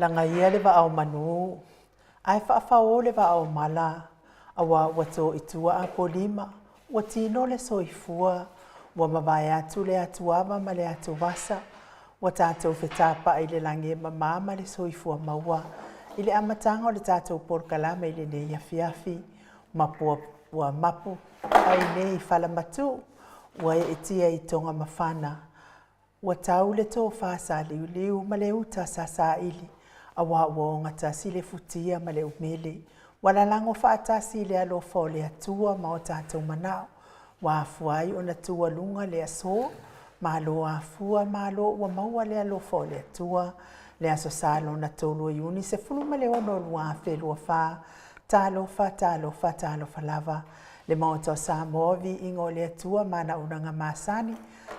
Lagaia le vaa o manu, ae faafaô le vaa o mala, auā ua to i tua Apolima, ua tino le soifua, ua mavae atu le atuava ma le atuvasa, ua tatou fetapa'i i le lagi e mama ma le soifua maua i le amataga o le tatou polokalame i lenei afiafi. Mapua ua mapu ai nei i falamatu, ua eetia i Togamafana, Ua tau le tofa sa liuliu ma le uta sa saili, auā ua ogatasi le futia ma le umele. Ua lalago faatasi i le alofa o le Atua ma o tatou manao, ua afua ai ona tualuga le aso. Malo afua, malo ua maua le alofa o le Atua. Le Aso Sa lona 3 o Iuni 16 2024, Talofa, talofa, talofa lava. Le Maota o Samoa, viiga o le Atua ma ana auaunaga masani,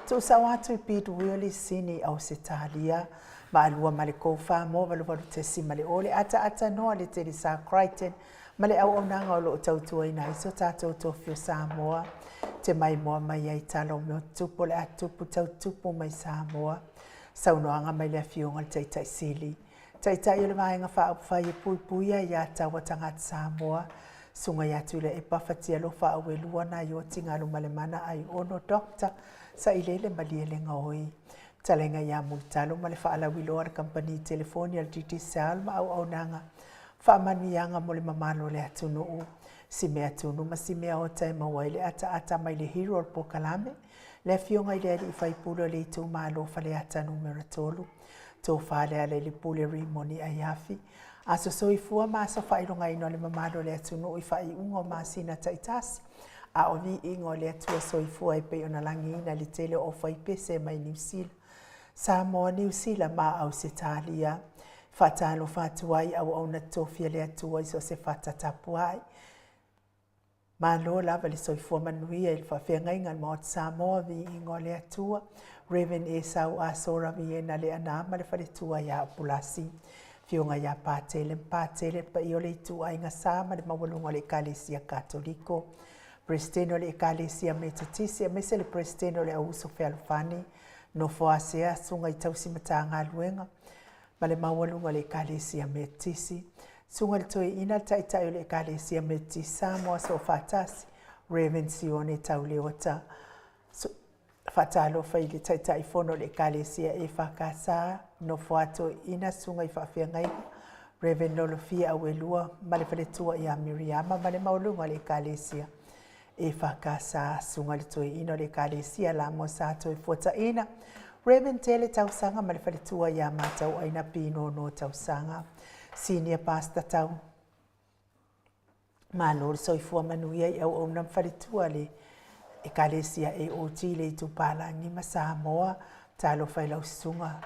Tuusao atu i Bidwilly, Sini, Ausetalia, Vaalua ma le Koufa mo 88.0 le ataata noa le Telesa Crichton ma le auaunaga o lo o tautuaina ai so tatou tofi o Samoa. Te maimoa mai ai tala o mea o tutupu o le a tutupu tau tutupu mai Samoa. Saunoaga mai le Afioga i le Taitai Sili. Taitai o le Vaega Faaupufai e Puipuia ia Taua Tagata Samoa, Susuga ia Tuilaepa Fatialofa Auelua Naioti Galumalemana Aiono Doctor Sailele Malielegaoi. Fetalaiga ia Mulitalo ma le faalauiloa a le Kamupani Telefoni a le Digicel ma auaunaga faamanuiaga mo le mamalu o le atunuu. Si mea tunu ma si mea ota e maua ai le ataata mai le hero o le polokalame, le Afioga i le Alii Faipule o le Itumalo Faleata Nu.3, Tofa Lealailepule Rimoni Aiafi, Aso soifua ma aso faailogaina o le mamalu o le atunuu i faaiuga o masina taitasi, a o viiga o le Atua soifua e pei ona lagiina i le tele o aufaipese mai Niu Sila, Samoa, Niu Sila ma Ausetalia. Faatalofa atu ai auauna totofi a le Atua i so o se fata tapuai. Malo lava le soifua manuia i le faafeagaiga a le Maota Samoa, viiga o le Atua. Rev. Esau Asora Viena Leaana ma le faletua ia Upulasi. Afioga ia Patele ma Patele, le paia o le ituaiga sa ma le maualuga o le Ekalesia Katoliko. Peresetene o le Ekalesia Metotisi aemaise le Peresetene o le Auuso Fealofani, Nofo Asea, Susuga i Tausi Matagaluega, ma le maualuga o le Ekalesia Metotisi. Susuga i le Toeaina, le Taitai o le Ekalesia Metotisi Samoa Soofaatasi, Rev. Sione Tauleota. Faatalofa i le Taitaifono o le Ekalesia EFKS, Nofoa Toeaina, Susuga i Faafeagaiga, Rev. Lolofia Auelua ma le faletua ia Miriama ma le maualuga o le Ekalesia EFKS, Susuga i le Toeaina o le Ekalesia Lamo Sa Toefuataiina, Rev. Tele Tausaga ma le faletua ia Matauaina Pinono Tausaga, Senior Pastor Tau Malo le soifua manuia i auauna ma faletua le Ekalesia AOG le Itupalagi ma Samoa. Talofa i lau susuga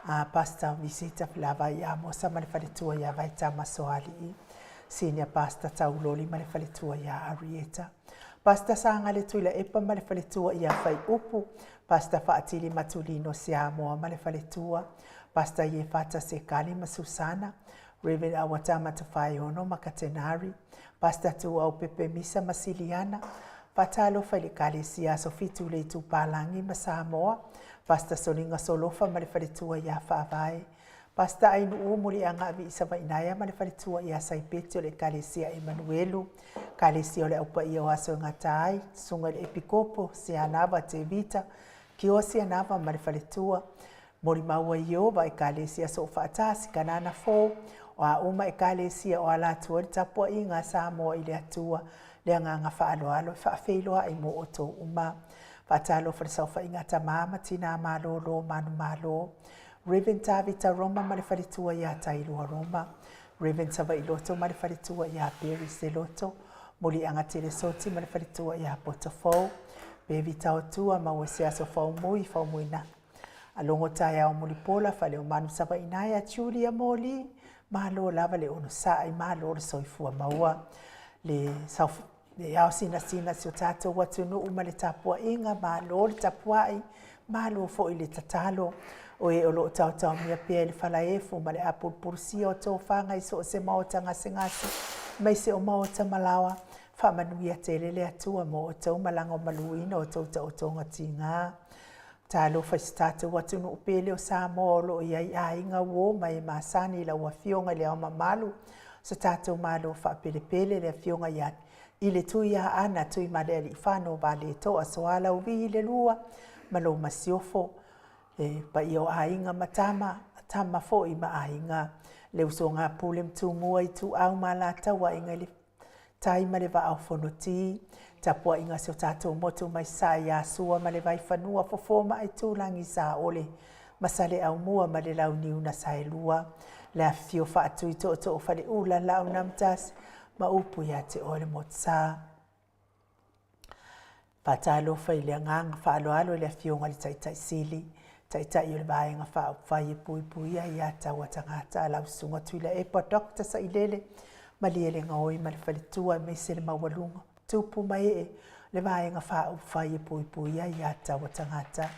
a Pastor Visita Filavai Amosa ma le faletua ia Vaitama Soalii, Senior Pastor Tauloli ma le faletua ia Arieta, Pastor Sagale Tuilaepa ma le faletua ia Faiupu, Pastor Faatili Matulino Siamoa ma le faletua, Pastor Iefata Sekali ma Susana, Rev. Awatama Tafaeono ma Katenari, Pastor Tuau Pepe Misa ma Siliana, Faatalofa i le Ekalesia Aso Fitu i le Itupalagi ma Samoa, Pastor Soliga Solofa ma le faletua ia Faavae, Pastor Ainuu Muliaga Viisavainaea ma le faletua ia Saipeti o le Ekalesia Emanuelu, Ekalesia o le Au Paia o Aso e Gata Ai, Susuga i le Epikopo Seanava Tevita, Kioa Sianava ma le faletua, Molimau ai Ieova Ekalesia Soofaatasi, Kanana Fou, o a uma Ekalesia o ala atu ai le tapuaiga a Samoa i le Atua, le agaga faaaloalo e faafeiloai mo outou uma. Faatalofa i le saofaiga a tama ma tina malolo manumalo. Rev. Tavita Roma ma le faletua ia Tailua Roma. Rev. Savailoto ma le faletua ia Perry Seloto. Muliaga Telesoti ma le faletua ia Potofou. Bevi Taotua maua se aso faumui faumuina. Alogo taeao mulipola Faleomanu Savainaea Julia Moli, malo lava le onosai, malo le soifua maua. Le, le ao sinasina si o tatou atunuu ma le tapuaiga, malo le tapuai, malo foi le tatalo. O e o lo o taotaomia pea i le falaefu ma le apulupulusia o tofaga i so o se maota gasegase, aemaise o maota malaoa, faamanuia tele le Atua mo outou malaga o maluina o outou taotoga tiga. Talofa i si tatou atunuu pele o Samoa o lo o i ai aiga, uo ma e masani i lau Afioga i Le Ao Mamalu o so tatou Malo faapelepele, le Afioga ia i le Tuiaana Tuimalealiifano Vaaletoa Sualauvi le Lua ma lou Masiofo, le paia o Aiga ma Tama, Tama foi ma Aiga, le usoga a Pule ma Tumua, Ituau ma Alataua, Aiga i le Tai ma le Vaa o Fonoti, tapuaiga a si o tatou motu mai Sasae ia Sua ma le Vaifanua, Fofo ma Aitulagi, Saole ma Saleaaumua ma le Launiu na Saelua, le afifio Faatui Tootoo o Faleula, Laaunaamotasi ma upu ia te oe le Motusa. Faatalofa i le agaga faaaloalo i le Afioga i le Taitai Sili, Taitai o le Vaega Faaupufai e Puipuia Aia Tatau a Tagata, lau Susuga Tuilaepa Dr. Sailele Malielegaoi ma le faletua, aemaise le maualuga tupu ma ee le Vaega Faaupufai e Puipuia Aia Tatau a Tagata.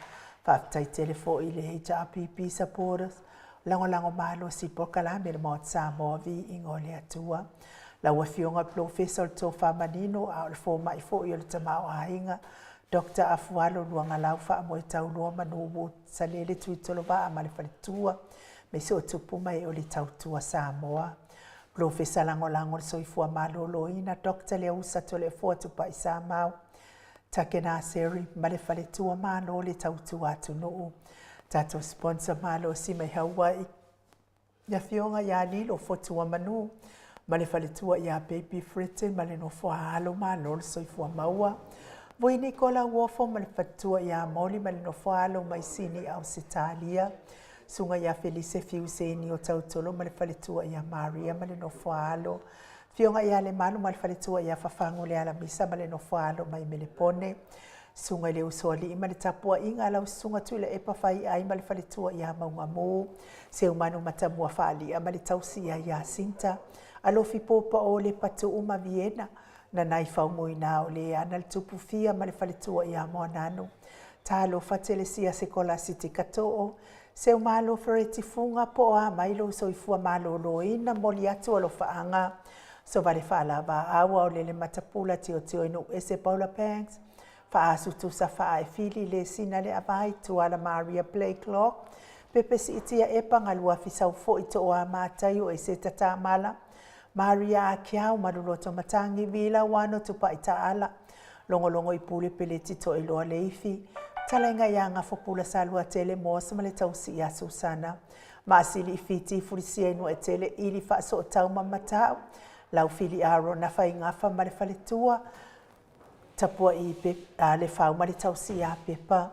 Faafetai tele foi i le HRPP supporters, lagolago malosi i polokalame le Maota Samoa, viiga o le Atua. Lau Afioga i le Polofesa o le Tofa Manino, a o le fomai foi o le Tamaoaiga, Dr. Afualo Luagalau Faamoetauloa Manu Salele Tuitolovaa ma le faletua, aemaise o tupu ma ee o le tautua Samoa. Polofesa Lagolago o le Soifua Maloloina, Dr. Leausa Toleafoa Tupai Samau, Takena Seri ma le faletua, malo le tautua atunuu. Tatou sponsor malosi mai Hawaii, le Afioga ia Lilo Fotuamanu ma le faletua ia Baby Fritton ma le nofo a alo, malo le soifua maua. Vui Nikola Uofo ma le faletua ia Moli ma le nofo a alo mai Sini Ausetalia. Susuga ia Felise Fiuseni o Tautolo ma le faletua ia Maria ma le nofo a alo. Afioga ia Lemalu ma le faletua ia Fafagu le Alamisa ma le nofo a alo mai Melepone. Susuga i le Usoalii ma le tapuaiga a lau Susuga Tuilaepa Faiai ma le faletua ia Maugamu, Seumanu Matamua Faalia ma le tausi ia Iasinta, Alofi Popao Lepatuu ma Viena, Nanai Faumuina o le ana le tupu fia ma le faletua ia Moananu, Talofa Telesia Sekolasi Tikatoo, Seumalo Fereti Fuga, po o a mai lou soifua maloloina, moli atu alofaaga, Sovale Faalavaau, Aolele Matapula, Tiotio i Nuuese, Paula Banks, Faaasu Tusa Faaefili, Lesina Le Avai, Tuala Maria Blakelock, Pepe Siitia Epa, Galuafi Saufoi, Tooa Mataio, Eseta Tamala, Maria Akiau, Maluloto Matangi, Vila Wano Tupai Taala, Logologo i Pule Peleti Toailoa Leifi, Talaiga ia Gafopula Saluatele Moss ma le tausi ia Susana, Maasili i Fiti Fulisia i Nuaetele Ili Faasootau ma Matau, Laufili Arona Faigafa ma le faletua, Tapuai le Fau ma le tausi ia Pepa,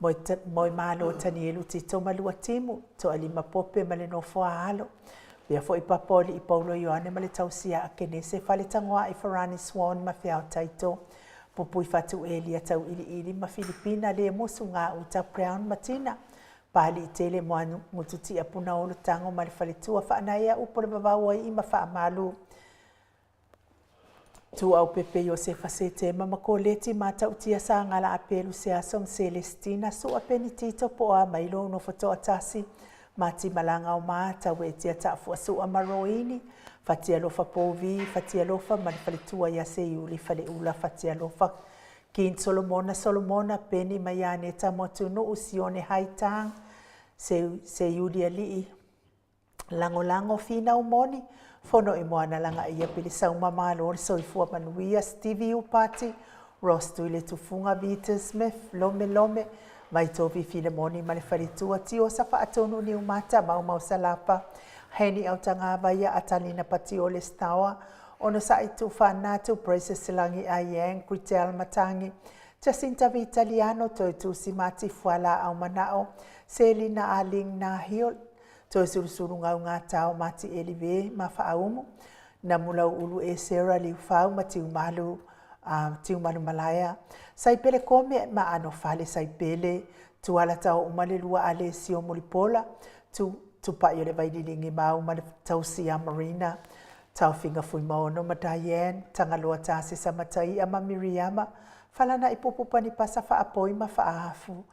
Moemalo Tanielu Tito ma Luatimu, Toalima Pope ma le nofo a alo, pea foi Papa o Alii Paulo Ioane ma le tausi ia Akenese, Faletagoai Farani Swan ma Feao Taito, Pupui Fatu Elia Tauiliili ma Filipina Lemusu Gauta Brown ma Tina, Paliitele Moagututia Punaolo Tago ma le faletua, Faanaea Upu o le Vavau ai ma Faamalu, Tuaupepe Iosefa Setema ma Koleti Matautia Sagala Apelu Seaso ma Selesitina Sua Penitito po o a mai lou nofo toatasi Mati Malaga o Ma Tauetia Taafuasua ma Roini Fatialofa Povi Fatialofa ma le faletua ia Seiuli Faleula Fatialofa King Solomona Solomona Peni ma Ianeta Motunuu Sione Haitang Seiuli Alii Lagolago finau moni, fono i moana lagaia pele sauma malo le soifua manuia Stevie Upati, Ross Tui le Tufuga, Vita Smith, Lome Lome, Vaitovi Filemoni ma le faletua, Tiosa Faatonu Niumata, Maumau Salapa, Heni Autagavaia, Atalina Patiole Staoa, Onosai Tufanatu, Precious Silangi Ayang, Gritel Matangi, Jacinta Vitaliano, Toetusi Mati Fuala Aumanao, Selina Aling Nahio, Toe sulusulu gaugata o Mati Elive ma Faaumu, Namulau Ulu e Sarah Liufau ma Tiumalu, Tiumalu Malaea, Saipele Kome ma Ano Fale Saipele, Tuala Tao uma le lua Alesio Mulipola, Tu Tupai o le Vaililigi Mau ma le tausi ia Marina, Taofiga Fuimaono ma Diane, Tagaloa Tasesa Mataia ma Miriama, Falana'i Pupu Panipasa Faapoi ma Faaafu,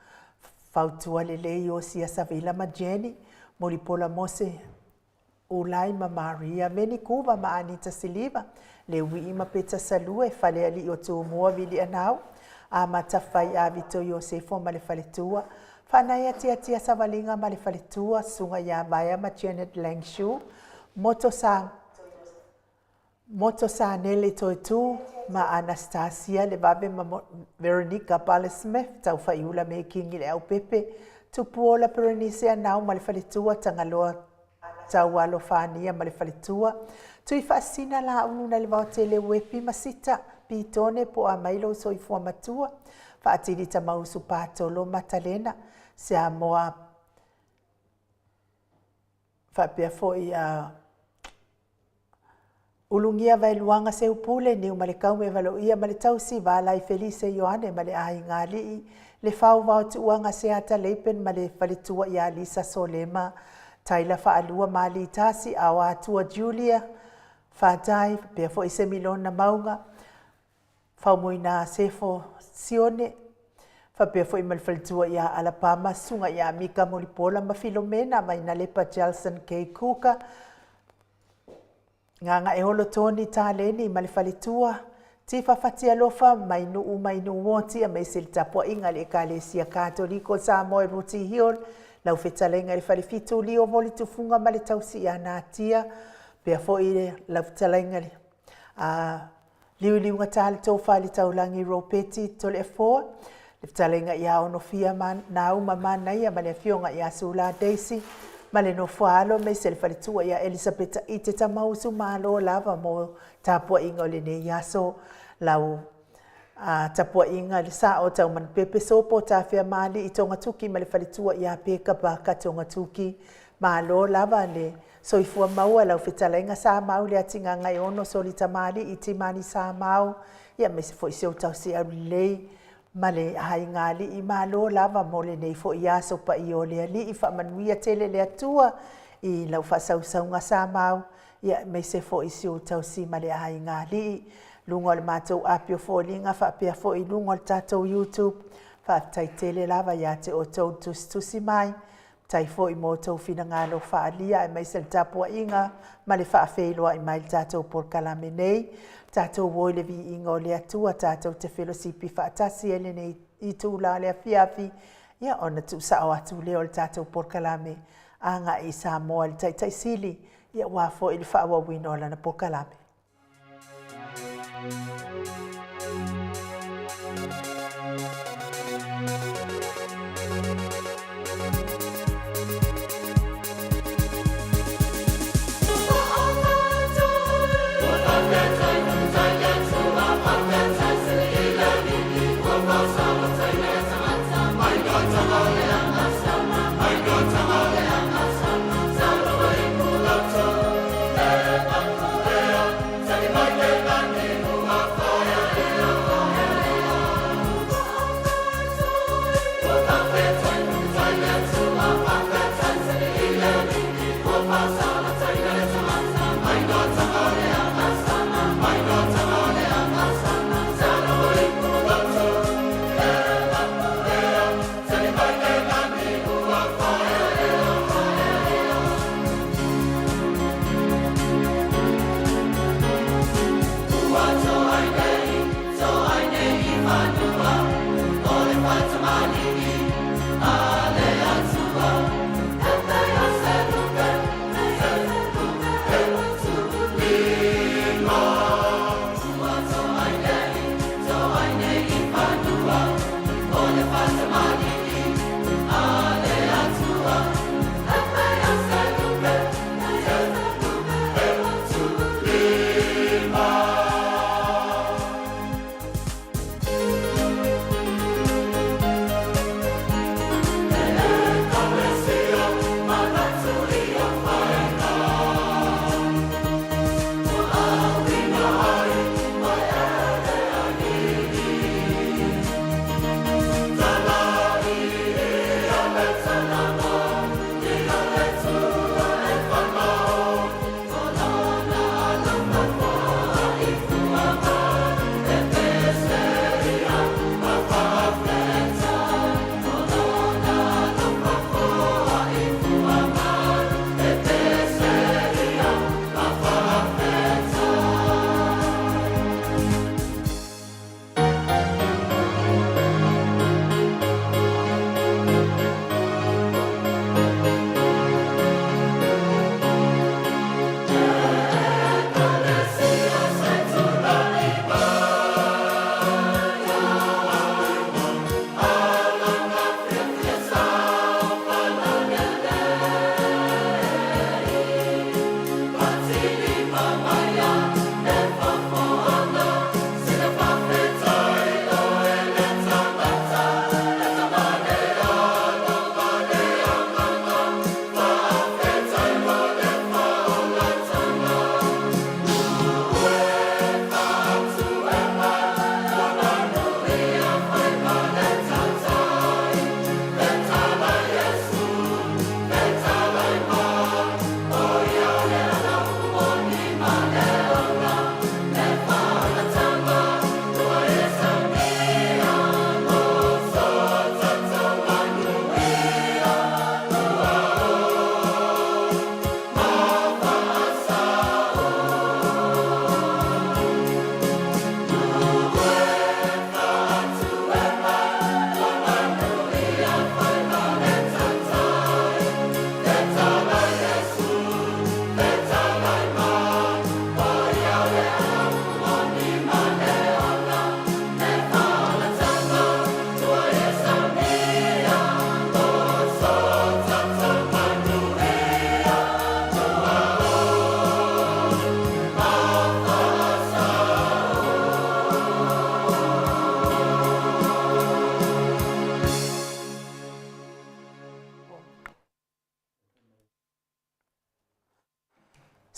Fautua lelei Iosia Savila ma Jenny, Mulipola Mose, Ulai ma Maria, Veni Kuva ma Anita Siliva, Leuii ma Peta Salue, Falealii o Tumua, Vilianau, Amata Fai Avito Iosefo ma le faletua, Faanaia Tiatia Savaliga ma le faletua, Susuga ia Vaea ma Janet Langshu, Moto Sa Moto Sanele Toetu ma Anastasia Levave ma Veronica Pale Smith, Taufaiula Mekingi le Aupepe, Tupuola Perenise Anau ma le faletua, Tagaloa Taualofania ma le faletua, Tui Faasina Laulu na le Vaotele Uepi ma Sita, Pitone po o a mai lou soifua matua, Faatili Tamausu Patolo Matalena, Samoa faapea foi a Ulugia Vaeluaga Seupule, Niumalekaume Valoia ma le tausi, Valai Felise Ioane ma le aiga alii, Le Fauvao Tuuaga Seata Leipen ma le faletua ia Lisa Solema, Taila Faalua Mali Tasi, Aoatua Julia Fatai, faapea foi Semilona Mauga, Faumuina Sefo Sione, faapea foi ma le faletua ia Alapama, Susuga ia Mika Mulipola ma Filomena Vainalepa Jelson K. Kuka, Gagaeholo Toni Taleni ma le faletua, Tifa Fatialofa mai Nuu mai Nuuoti, aemaise le tapuaiga a le Ekalesia Katoliko Samoa i Ruti Hill, lau fetalaiga i le Falefitu Lio Voli Tufuga ma le tausi ia Natia, faapea foi lau fetalaiga i le Liuliugata le Tofa i le Taulagi Ropeti Toleafoa, le fetalaiga ia Onofia Nauma Manaia ma le afioga ia Sula Daisy ma le nofo a alo aemaise le faletua ia Elisapeta Ite Tamausu. Malo lava mo tapuaiga o lenei aso. Lau tapuaiga i le sao Taumanupepe Sopo Tafea Maali'i Togatuki ma le faletua ia Peka Paka Togatuki. Malo lava le soifua maua lau fetalaiga Samau le Atigagaeono Solitamalii Timani Samau, ia aemaise foi si ou tausi aulelei ma le aiga alii. Malo lava mo lenei foi aso paia o le Alii. Faamanuia tele le Atua i lau faasausauga Samau, ia aemaise foi si ou tausi ma le aiga alii. Luga o le matou api o foliga faapea foi luga o le tatou YouTube. Faafetai tele lava ia te outou tusitusi mai. Faafetai foi mo outou finagalo faaalia aemaise le tapuaiga ma le faafeiloai mai i le tatou polokalame nei. Tatou o i le viiga o le Atua, tatou te felosipi faatasi ai lenei itula o le afiafi, ia ona tuusao atu lea o le tatou polokalame agai i Samoa i le Taitai Sili, ia aua foi le faaauauina o lana polokalame.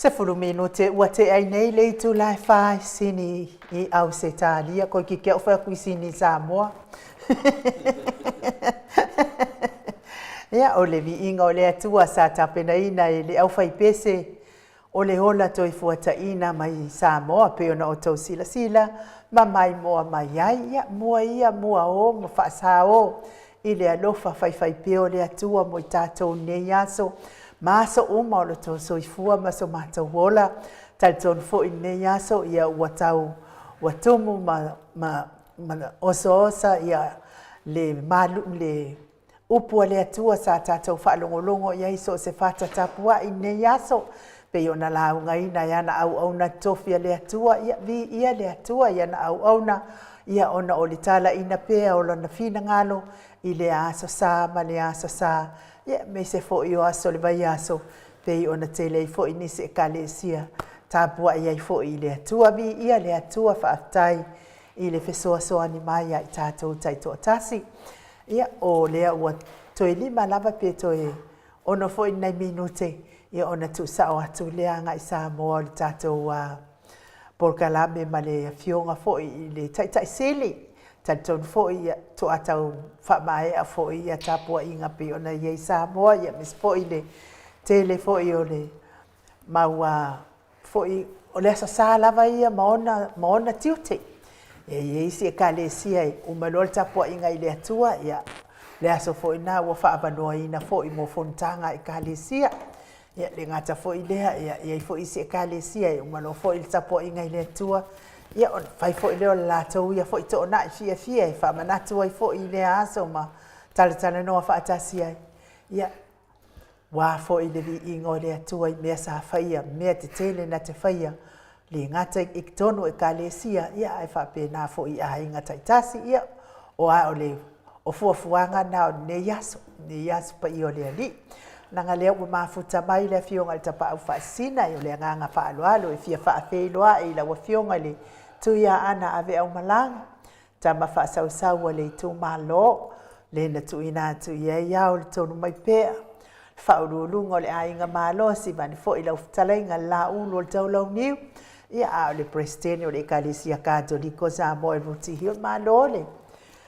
10 minute ua tea ai nei le itula e fa i Sini i Ausetalia, koe kiki au fai atu i Sini i Samoa. Ia, o le viiga o le Atua sa tapenaina e le aufaipese o le ola toifuataina mai Samoa pei ona outou silasila ma maimoa mai ai. Ia, mua ia mua o ma faasao i le alofa faifaipea o le Atua mo i tatou nei aso ma aso uma o lo outou soifua ma so matou ola. Talitonu foi i lenei aso, ia ua tau ua tumu ma osoosa ia le malu le upu a le Atua sa tatou faalogologo i ai so o se fata tapuai i lenei aso, pei ona laugaina e ana auauna totofi a le Atua. Ia viia le Atua i ana auauna, ia ona o le talaina pea o lona finagalo i lea aso sa ma lea aso sa, ia aemaise foi o aso o le vaiaso pei ona tele ai foi nisi ekalesia tapuai ai foi i le Atua. Viia le Atua, faafetai i le fesoasoani mai ia i tatou taitoatasi. Ia, o lea ua toe 5 lava pe toe 6 foi nai minute, ia ona tuusao atu lea agai Samoa o le tatou polokalame ma le afioga foi i le Taitai Sili. Talitonu foi ia toa tau faamaea foi ia tapuaiga pei ona i ai Samoa, ia aemaise foi le tele foi o le mau foi o le Aso Sa lava ia ma ona tiute. E i ai isi ekalesia e uma loa le tapuaiga i le Atua, ia le aso foi lena ua faaavanoaina foi mo fonotaga a ekalesia. Ia le gata foi lea, ia e i ai foi isi ekalesia e uma loa foi le tapuaiga i le Atua, ia ona fai foi lea o le latou ia foi toonai fiafia e faamanatu ai foi i lea aso ma talatalanoa faatasi ai. Ia, aua foi le viiga o le Atua i mea sa faia, mea tetele na te faia, le gata i totonu o ekalesia, ia ae faapena foi i aiga taitasi. Ia, o a o le o fuafuaga na o lenei aso, lenei aso paia o le Alii. Leaga lea ua mafuta mai le afioga i le Tapaau Faasisina, o le agaga faaaloalo e fia faafeiloai i lau afioga i le Tuiaana Aveaumalaga, tama faasausau a le itumalo, le na tuuina atu i ai ao le tonu mai pea, faauluuluga o le aiga malosi, vaeane foi lau fetalaiga le Laulu o le Taulauniu, ia a o le Peresetene o le Ekalesia Katoliko o Samoa i Rooty Hill. Malo le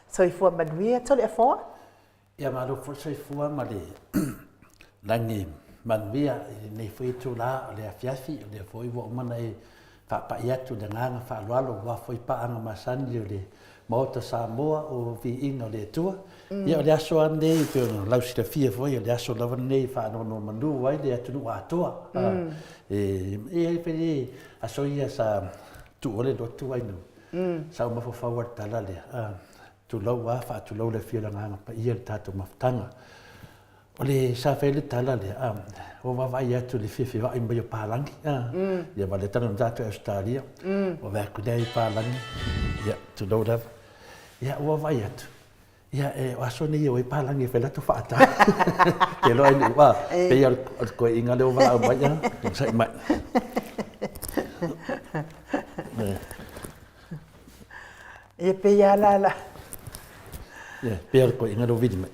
soifua manuia, Toleafoa. Ia malo foi le soifua ma le lagi manuia i lenei foi itula o le afiafi, o lea foi ua uma ona e faapai atu le agaga faaaloalo aua foi paaga masani o le Maota Samoa o viiga o le Atua. Ia o le aso lava lenei e pei ona lausilafia foi, o le aso lava lenei e faanonomanu ai le atunuu atoa. E i ai foi aso ia sa tuua le lotu ai nu, sa ou mafaufau lava i le tala lea, tulou a, faatulou le afio o le Agaga Paia i le tatou mafutaga. O le sa fai ai le tala lea, ua vaavaai atu i le feofeoai mai o palagi, ia ma le tala na tatou i Ausetalia, ua vaai atu lea i palagi, ia, tulou lava. Ia, ua vaavaai atu, ia, o aso nei e o ai palagi e fai latou faata. Te iloa ai nuu, pei o le toeaina lea ua valaau mai, onosai mai. Ia pei lava la la. Ia, pei o le toeaina lea ua vili mai.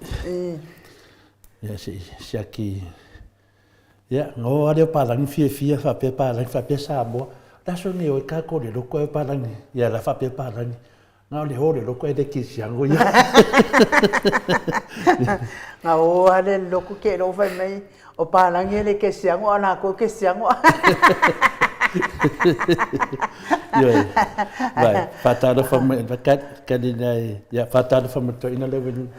Ia, se i siaki. Ia, ona o lava lea o palagi fiafia faapea palagi, faapea Samoa. O le aso lenei o ai tatou i le lotu ae o palagi, ia la e faapea palagi. Na o le o i le lotu ae le kerisiano ia. Na o lava lea i le lotu te iloa fai mai o palagi e le kerisiano a o latou e kerisiano. Ioe. Vai, faatalofa mai, kali nei, ia faatalofa mai toeaina lea ua i luma.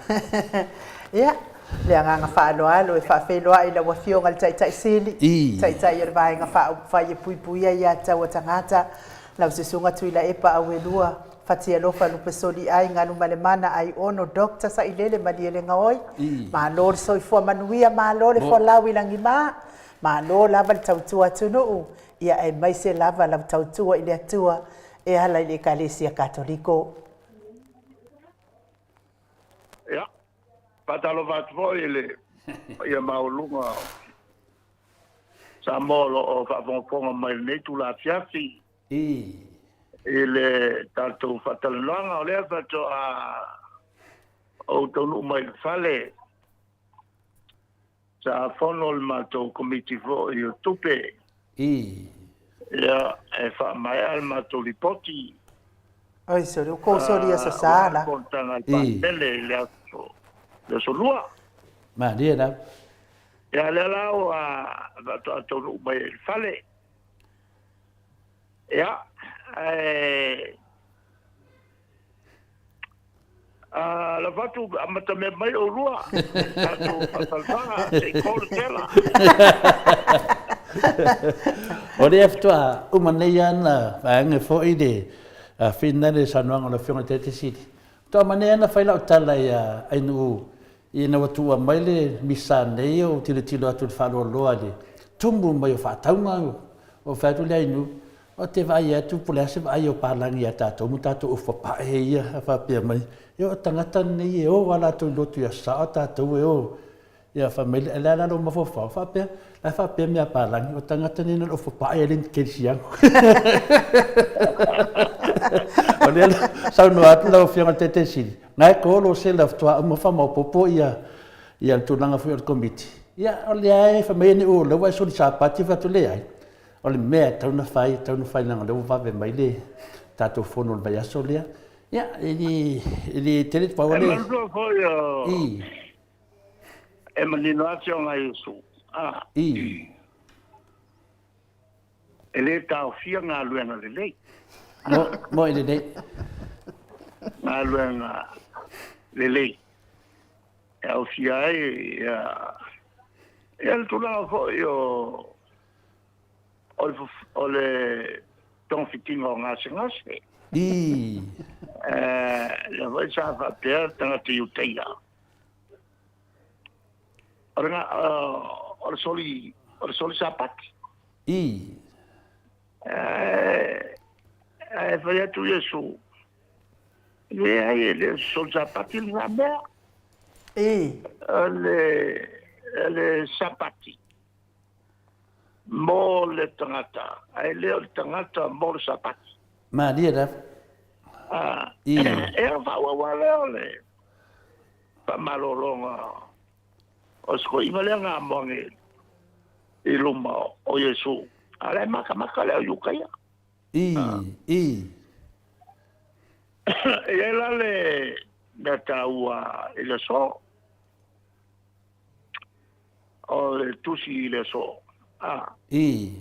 Ia, le agaga faaaloalo e faafeiloai i lau Afioga i le Taitai Sili, Taitai o le Vaega Faaupufai e Puipuia Ia Tatau a Tagata, lau Susuga Tuilaepa Auelua Fatialofa Lupesoliai Galumalemana Aiono Doctor Sailele Malielegaoi. Malo le soifua manuia, malo le folau i lagima, malo lava le tautua atunuu, ia aemaise lava lau tautua i le Atua e ala i le Ekalesia Katoliko. Ia, faatalofa atu foi i le paia maualuga o Samoa o lo o faafogafoga mai i lenei itula afiafi i le tatou faatalanoaga. O lea faatoa ou taunuu mai i le fale, sa fono le matou Komiti foi o Tupe. I. Ia, e faamaea le matou lipoti. Oi soli, ua kou soli aso sa la. Fonotaga a le Palemene i le aso, le aso Lua. Malie lava. Ia, lea la ua faatoa taunuu mai ai i le fale. Ia, ae A lafo atu amata mea mai oulua, tatou faatalanoaga se i ko le tela. O lea faatoa uma nei lava na vaega foi le finale le saunoaga a le Afioga i le Taitai Sili. Faatoa uma nei lava na fai lau tala ia Ainuu ina ua tuua mai le misa nei ou tilotilo atu i le faaloaloa i le tumu mai o faatauga, ou fai atu lea Ainuu, Ou te vaai atu po o le a se vaai o palagi ia tatou ma tatou ufu papae ia a faapea mai, ia o tagata nei e o lava latou i lotu i Aso Sa, o tatou e o ia fai mai le a la lou mafaufau faapea, la e faapea mea a palagi, o tagata nei na o le ufu papae e le ni kerisiano. O lea la saunoa atu lau Afioga i le Taitai Sili, na e ko lo sela faatoa uma faamaopoopo ia ia le tulaga foi o le Komiti. Ia o lea e fai mai e o lea ua e soli Sapati, fai atu leai. O le mea e tatau ona fai, e tatau ona fai leaga o lea ua vave mai le tatou fono o le vaiaso lea. Ia, e le, e le tele pau o le... E manatua foi o... I. E manino lava Afioga Iesu. A. I. E le taofia galuega lelei. Mo, mo i lelei. Galuega lelei. E aofia ai ia, ia le tulaga foi o o le togafitiga o gasegase. I. Lea foi sa faapea le tagata Iutaia. O le, o le soli, o le soli sapati. I. Ae fai atu Iesu, leai, e le o se soli sapati lena mea. I. O le sapati mo le tagata, ae le o le tagata mo le Sapati. Malie lava. A, e ono faaauau lava lea o le faamalologa o se toeaina lea na amoagi i luma o Iesu, a o la e matamata lea o Iutaia. I, i. E i ai la le mea taua i le aso. O le tusi i le aso. A. I.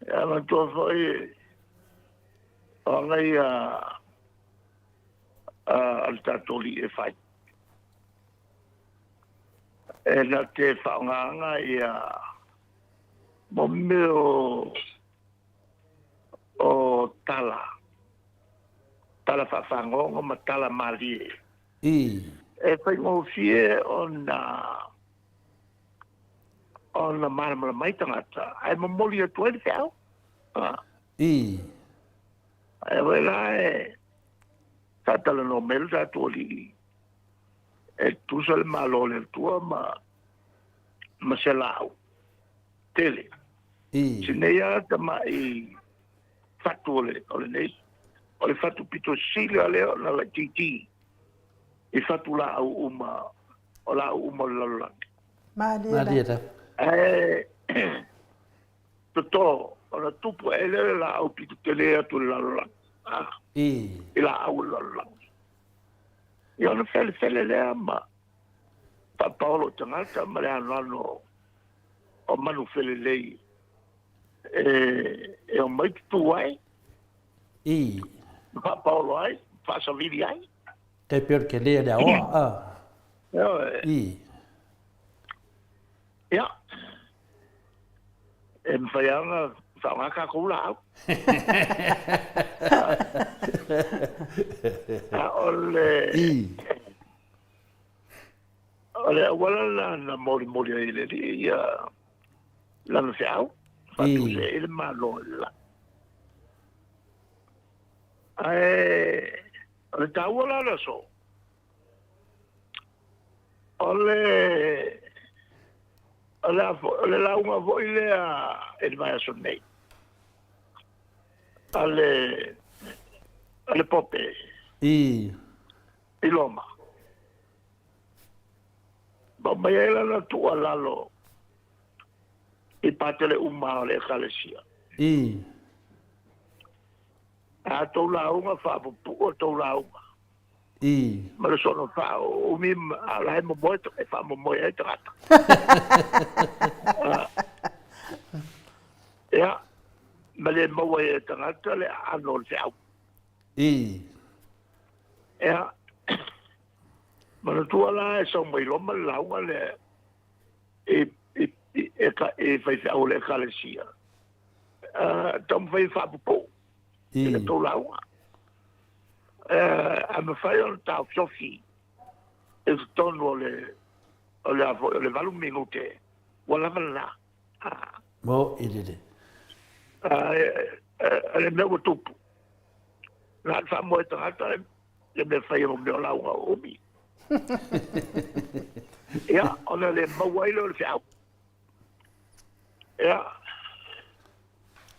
E manatua foi o aga ia a le tatou alii e fai. E na te faaaogaina ia mo mea o tala, tala faafagogo ma tala malie. I. E faigofie ona ona malamalama ai tagata, ae momoli atu ai le feau. I. Ae foi la e faatalanoa mai le tatou Alii e tusa le Malo o le Atua ma ma se laau tele. I. Si nei lava tamai fatu o le, o lenei, o le fatu pito sili lava lea ona laitiiti i fatu laau uma, o laau uma o le lalolagi. Malie lava. Ae toto ona tupu ae lea le laau pito tele atu i le lalolagi. I. I laau o le lalolagi. Ia ona felefele lea ma faapaolo i tagata ma le anoano o manu felelei e omai tutū ai. I. Ma faapaolo ai, faasavili ai. Tai pei o le tele o le aoa, a. Ioe. I. Ia. E mafai lava ona faaaoga tatou laau. A o le... I. O le auala lena na molimoli ai e le Alii ia lana feau, faatuse ai le Malo i le lagi. Ae o le taua la o le aso, o le, o le, o le lauga foi lea i le vaiaso nei a le, a le Pope i Roma. Ma aumai ai lana tuualalo. I patele uma o le ekalesia. A tou lauga faapupuu o tou lauga. Ma le soona faaumi a o la e momoe e faamomoe ai tagata. Ia, ma le maua ai e tagata le aano o le feau. Ia, manatua la e sau mai Roma le lauga lea i i i faifeau o le ekalesia. Taumafai e faapupuu i le tou lauga. A mafai ona taofiofi i totonu o le o le a foi o le 8 minute ua lava lena. Mo i lele. A le mea ua tupu. Na le faamoe tagata le mea fai o mea o lauga o umi. Ia, ona le maua ai lea o le feau. Ia,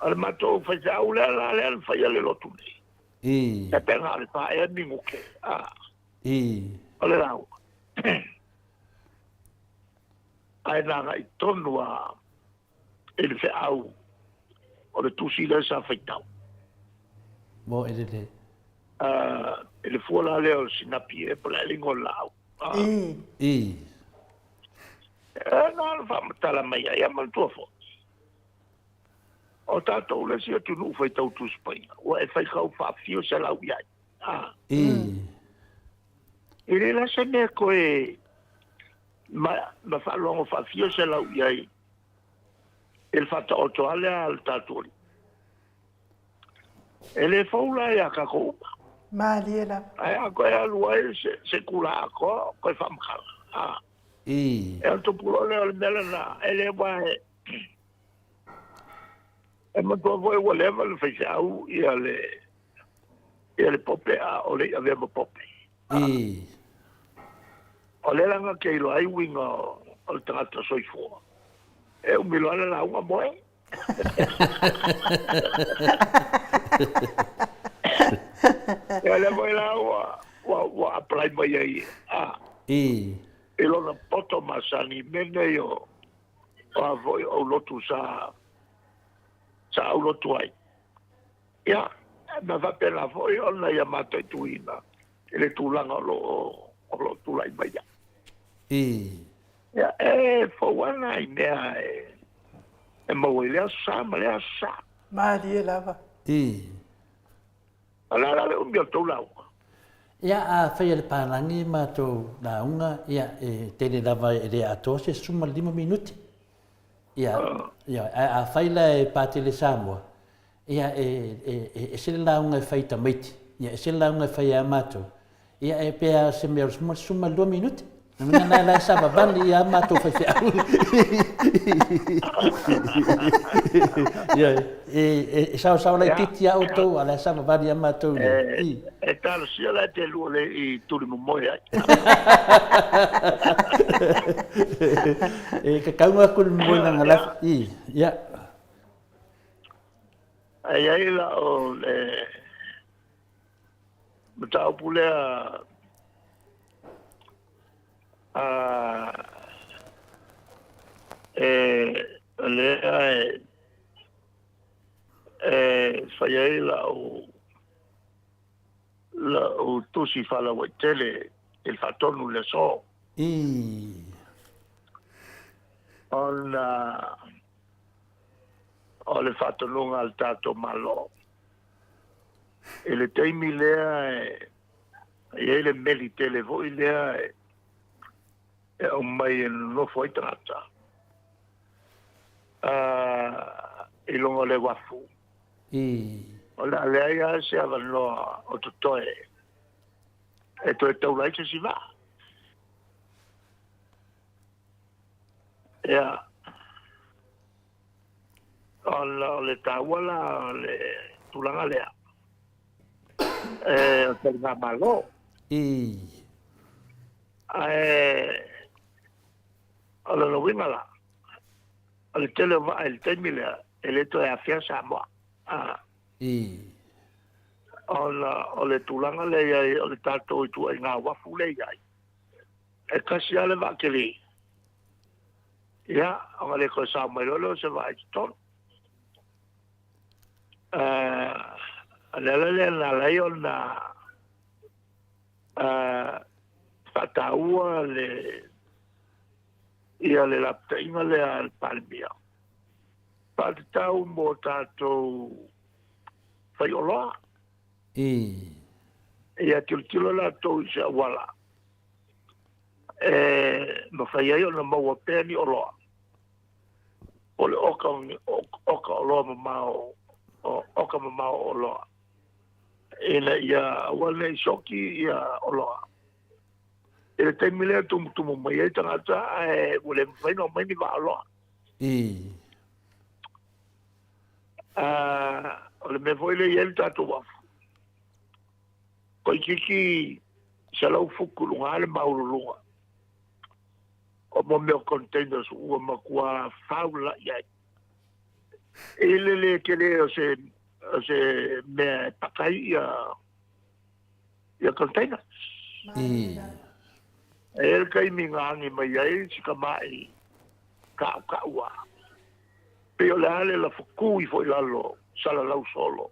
o le matou faifeau lea la lea na faia le lotu nei. E pe na o le 4 ea minute. O le lauga. Ae na agai tonu a i le feau o le tusi lea sa faitau. Mo e lele. I le fua la lea o le sinapi e po le aliga o le laau. E na le faamatala mai ai, ia manatua foi. O tatou le isi atunuu faitau Tusi Paia, ua e faitau faafio selau i ai. E le la se mea toe ma faalogo faafio selau i ai i le faataoto a lea a le tatou alii. E le fou la ia tatou uma. Malie lava. Ae a toe alu ai se tula atoa toe faamatala. E o le tupu loa lea o le mea lena, e le ua e e manatua foi ua leva le faifeau ia le ia le pope a o le i avea ma pope. O lea la na te iloa ai uiga o le tagata soifua. E umi loa le lauga moe. Ia lea foi la ua apply mai ai i lona poto masani i mea nei o a foi o aulotu sa aulotu ai. Ia, ma faapena foi ona ia mataituina i le tulaga o lo o tulai mai ai. Ia, e fou lava nai mea e maua i lea aso Sa ma lea aso Sa. Malie lava. O le a la le umi o le tou lauga? Ia, a fai e le palagi matou lauga, ia, e tele lava e le atoa se 15 minute. Ia, ia, ae a fai la e Patele Samoa, ia, e ese le lauga e fai i tamaiti, ia, ese le lauga e fai ia matou, ia, e pe a se mea o le 12 minute. Na mina la e savavali ia matou faifeau. Ia, e saosaoa laitiiti ia outou, a o la e savavali ia matou. E talosia la e te lua le i tuli momoe ai. E kakauga aku le momoe na ngalafi. I, ia. Ai ai la o le mataupu lea e lea e fai ai la'u tusi faalauaitele i le faatonu i le aso. Ona o le faatonuga a le tatou Malo. I le taimi lea e i ai le meli tele foi lea e aumai e nonofo ai tagata i luga o le uafu. O le a leai lava se avanoa o totoe e toe taula ai se isi vaa. Ia, ona o le taua la o le tulaga lea, o le taligamalo. Ae o lona uiga la, o le tele o vaa i le taimi lea, e le toe afea Samoa. Ona o le tulaga lea i ai, o le tatou ituaiga uafu lea i ai, e tasi lava le vaa tele. Ia, ona le toe sao mai loa lea o se vaa i totonu. O le ala lea na ala ai ona faataua le ia le lapataiga lea a le Palemia faatatau mo tatou faioloa. Ia tilotilo latou i se auala e mafai ai ona maua pea ni oloa po o le oka, oka oloa mamao, oka mamao o oloa ina ia aua ne i soki ia oloa. I le taimi lea tumutumu mai ai tagata ae ua le mafai ona aumai ni vaa oloa. O le mea foi lea e i ai le tatou uafu, toeitiiti 100 futu i luga le maualuluga o mo mea o containers ua matua faulai ai. I le le tele o se o se mea e paka ai ia ia containers. E i ai le taimi na agi mai ai si tamai kaʻukaʻu a pei o le a le lafo tu ifo i lalo salalau solo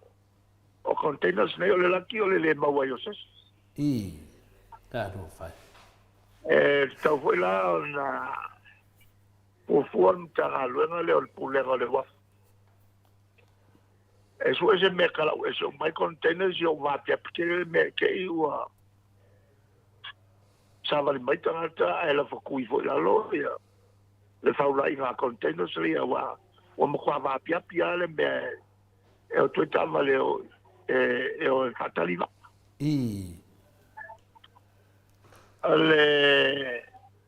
o containers nei o le laki o le le maua ai o se isi. Talofa e. E tatau foi la ona fuafua le Matagaluega lea o le Pulega o le Uafu e sue se mea kalau ese uma ai containers ia ua vaapiapi tele le mea e te i ua savali mai tagata ae lafo tu ifo i lalo ia le faulaiga a containers ia ua ua matua vaapiapi lava le mea e o toe taavale o e o e faatali vaa. O le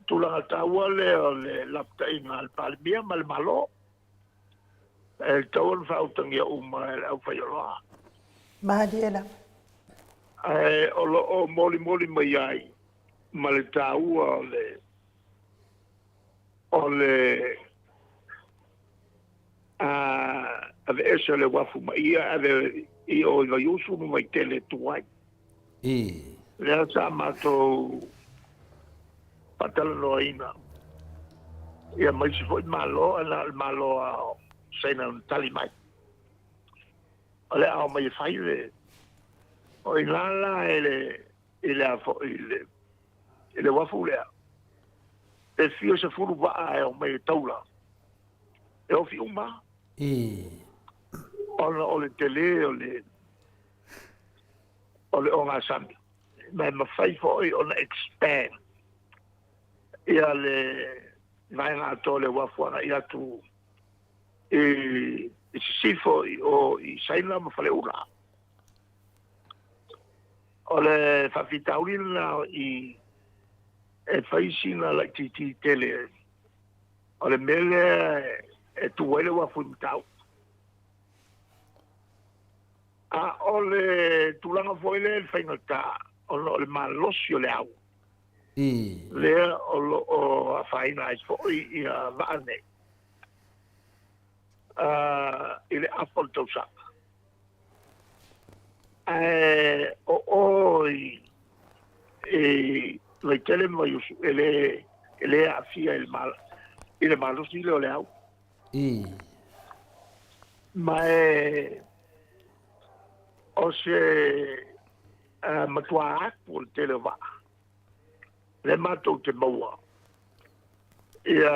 tulaga taua lea o le lapataiga a le Palemia ma le Malo e tatau ona faautagia uma e le aufaioloa. Malie lava. Ae o lo o molimoli mai ai ma le taua o le o le aveese o le uafu ma ia ave i o i Vaiusu ma Vaitele e tu ai. Lea sa matou faatalanoaina ia ma isi foi Malo, ae na o le Malo lava o Saina na tali mai. O le a omai e fai le o i ina la i le i le a foi i le i le uafu lea e fia sefulu vaa e omai e taula e ofi uma ona o le tele o le o le ogasami ma e mafai foi ona expand ia le vaega atoa o le uafu agai atu i sisifo i o i Saina ma Faleula. O le faafitauli lena i e fai sina laitiiti tele o le mea lea e tu ai le uafu i Matautu. A o le tulaga foi lea i le faigata ona o le malosi o le au lea o lo o afaina ai foi ia vaa nei i le afa o le tausaga. Ae o o i i Vaitele ma Vaiusu e le e le aafia i le i le malosi lea o le au. Ma e o se matua atu o le tele o vaa lea matou te maua ia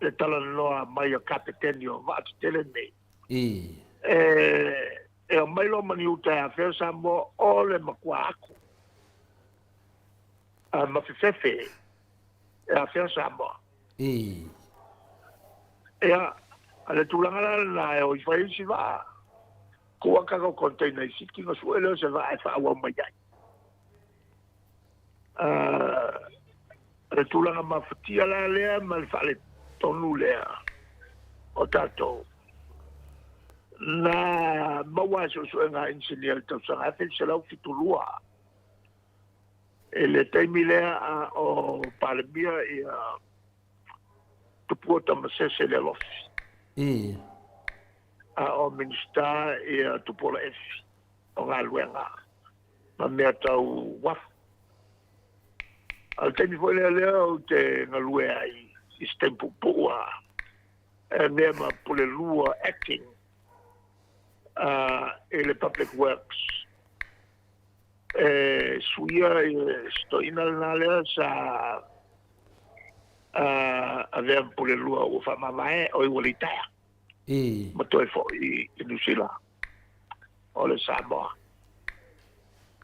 le talanoa mai a kapeteni o vaa tetele nei. E omai loa ma ni uta e afea Samoa o le matua atu ma fefefe e afea Samoa. Ia, o le tulaga la lena e o i fai isi vaa, tuu a tatou container i Fiti ona sue lea o se vaa e faaauau mai ai. O le tulaga mafatia la lea ma le faaletonu lea o tatou na maua ai suesuega a inisinia i le tausaga 1972 i le taimi lea a o Palemia ia Tupua Tamasese Lealofi. A o Minisita ia Tupuola Efi o Galuega ma mea tau uafu. A o le taimi foi lea lea ou te galue ai i se taimi puupuu lava, e avea ma Pulelua Acting i le Public Works. E suia i se toeaina lena lea sa avea ma Pulelua ua faamavae, oi ua litaea ma toe foi i Niu Sila o le Samoa.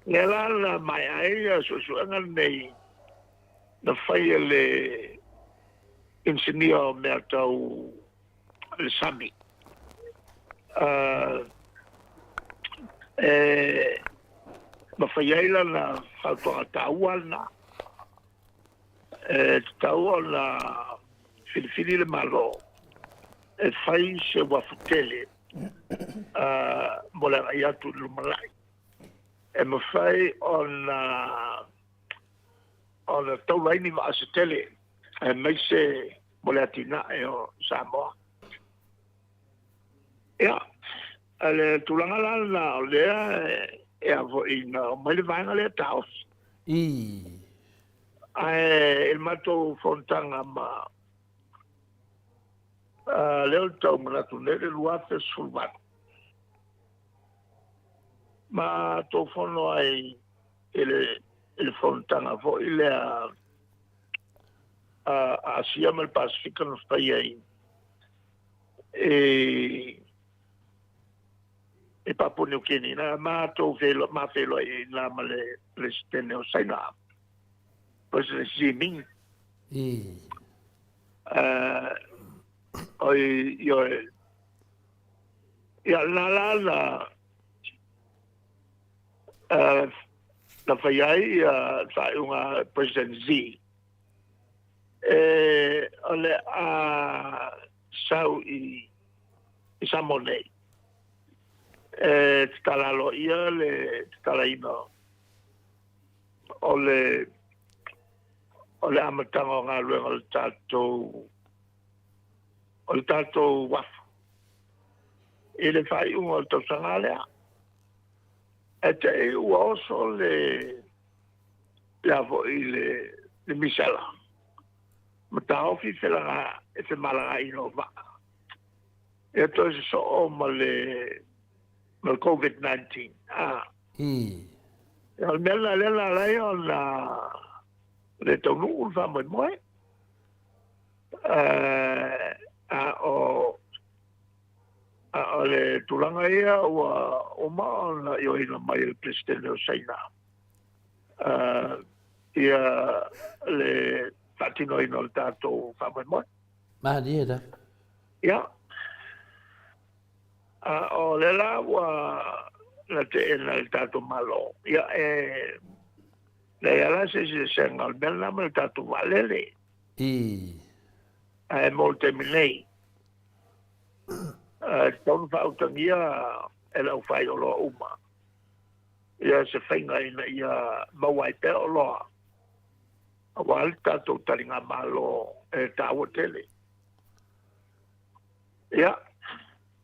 Lea la na maea ai suesuega lenei na fai e le inisinia o mea tau le sami. E mafai ai lana fautuaga taua lena. E tatau ona filifili le Malo e fai se uafu tele mo le agai atu i le lumanai. E mafai ona ona taula ai ni vaa se tele aemaise mo le atinae o Samoa. Ia, o le tulaga la lena o lea e a foi na aumai le vaega lea taofi. Ae i le matou fonotaga ma lea ou te tau manatu nei le 2018, matou fono ai i le fonotaga foi lea a Asia ma le Pasefika na fai ai i Papua New Guinea, na matou ma feiloai ai i ma le Peresetene o Saina, President Xi Jinping. Oi, ioe. Ia, na la na na fai ai faaiuga President Xi e o le a sau i Samoa nei e tatala aloaia le tatalaina o le o le amataga o galuega o le tatou uafu i le faaiuga o le tausaga lea. E te i ua oso le le foi le misela ma taofi felaga e femalagaina o vaa. E toe sosoo ma le COVID-19. O le mea lena lea na ala ai ona le taunuu le faamoemoe. A o le tulaga ia ua uma ona ioeina mai e le Peresetene o Saina ia le faatinoina o le tatou faamoemoe. Malie la. Ia. A o lea la ua na teena e le tatou Malo. Ia e leai lava la se eseesega o le mea lena ma le tatou vaalele. Ae mo le taimi nei, e tatau ona faautagia e le aufaioloa uma ia se faiga ina ia maua ai pea oloa aua le tatou taligamalo e taua tele. Ia,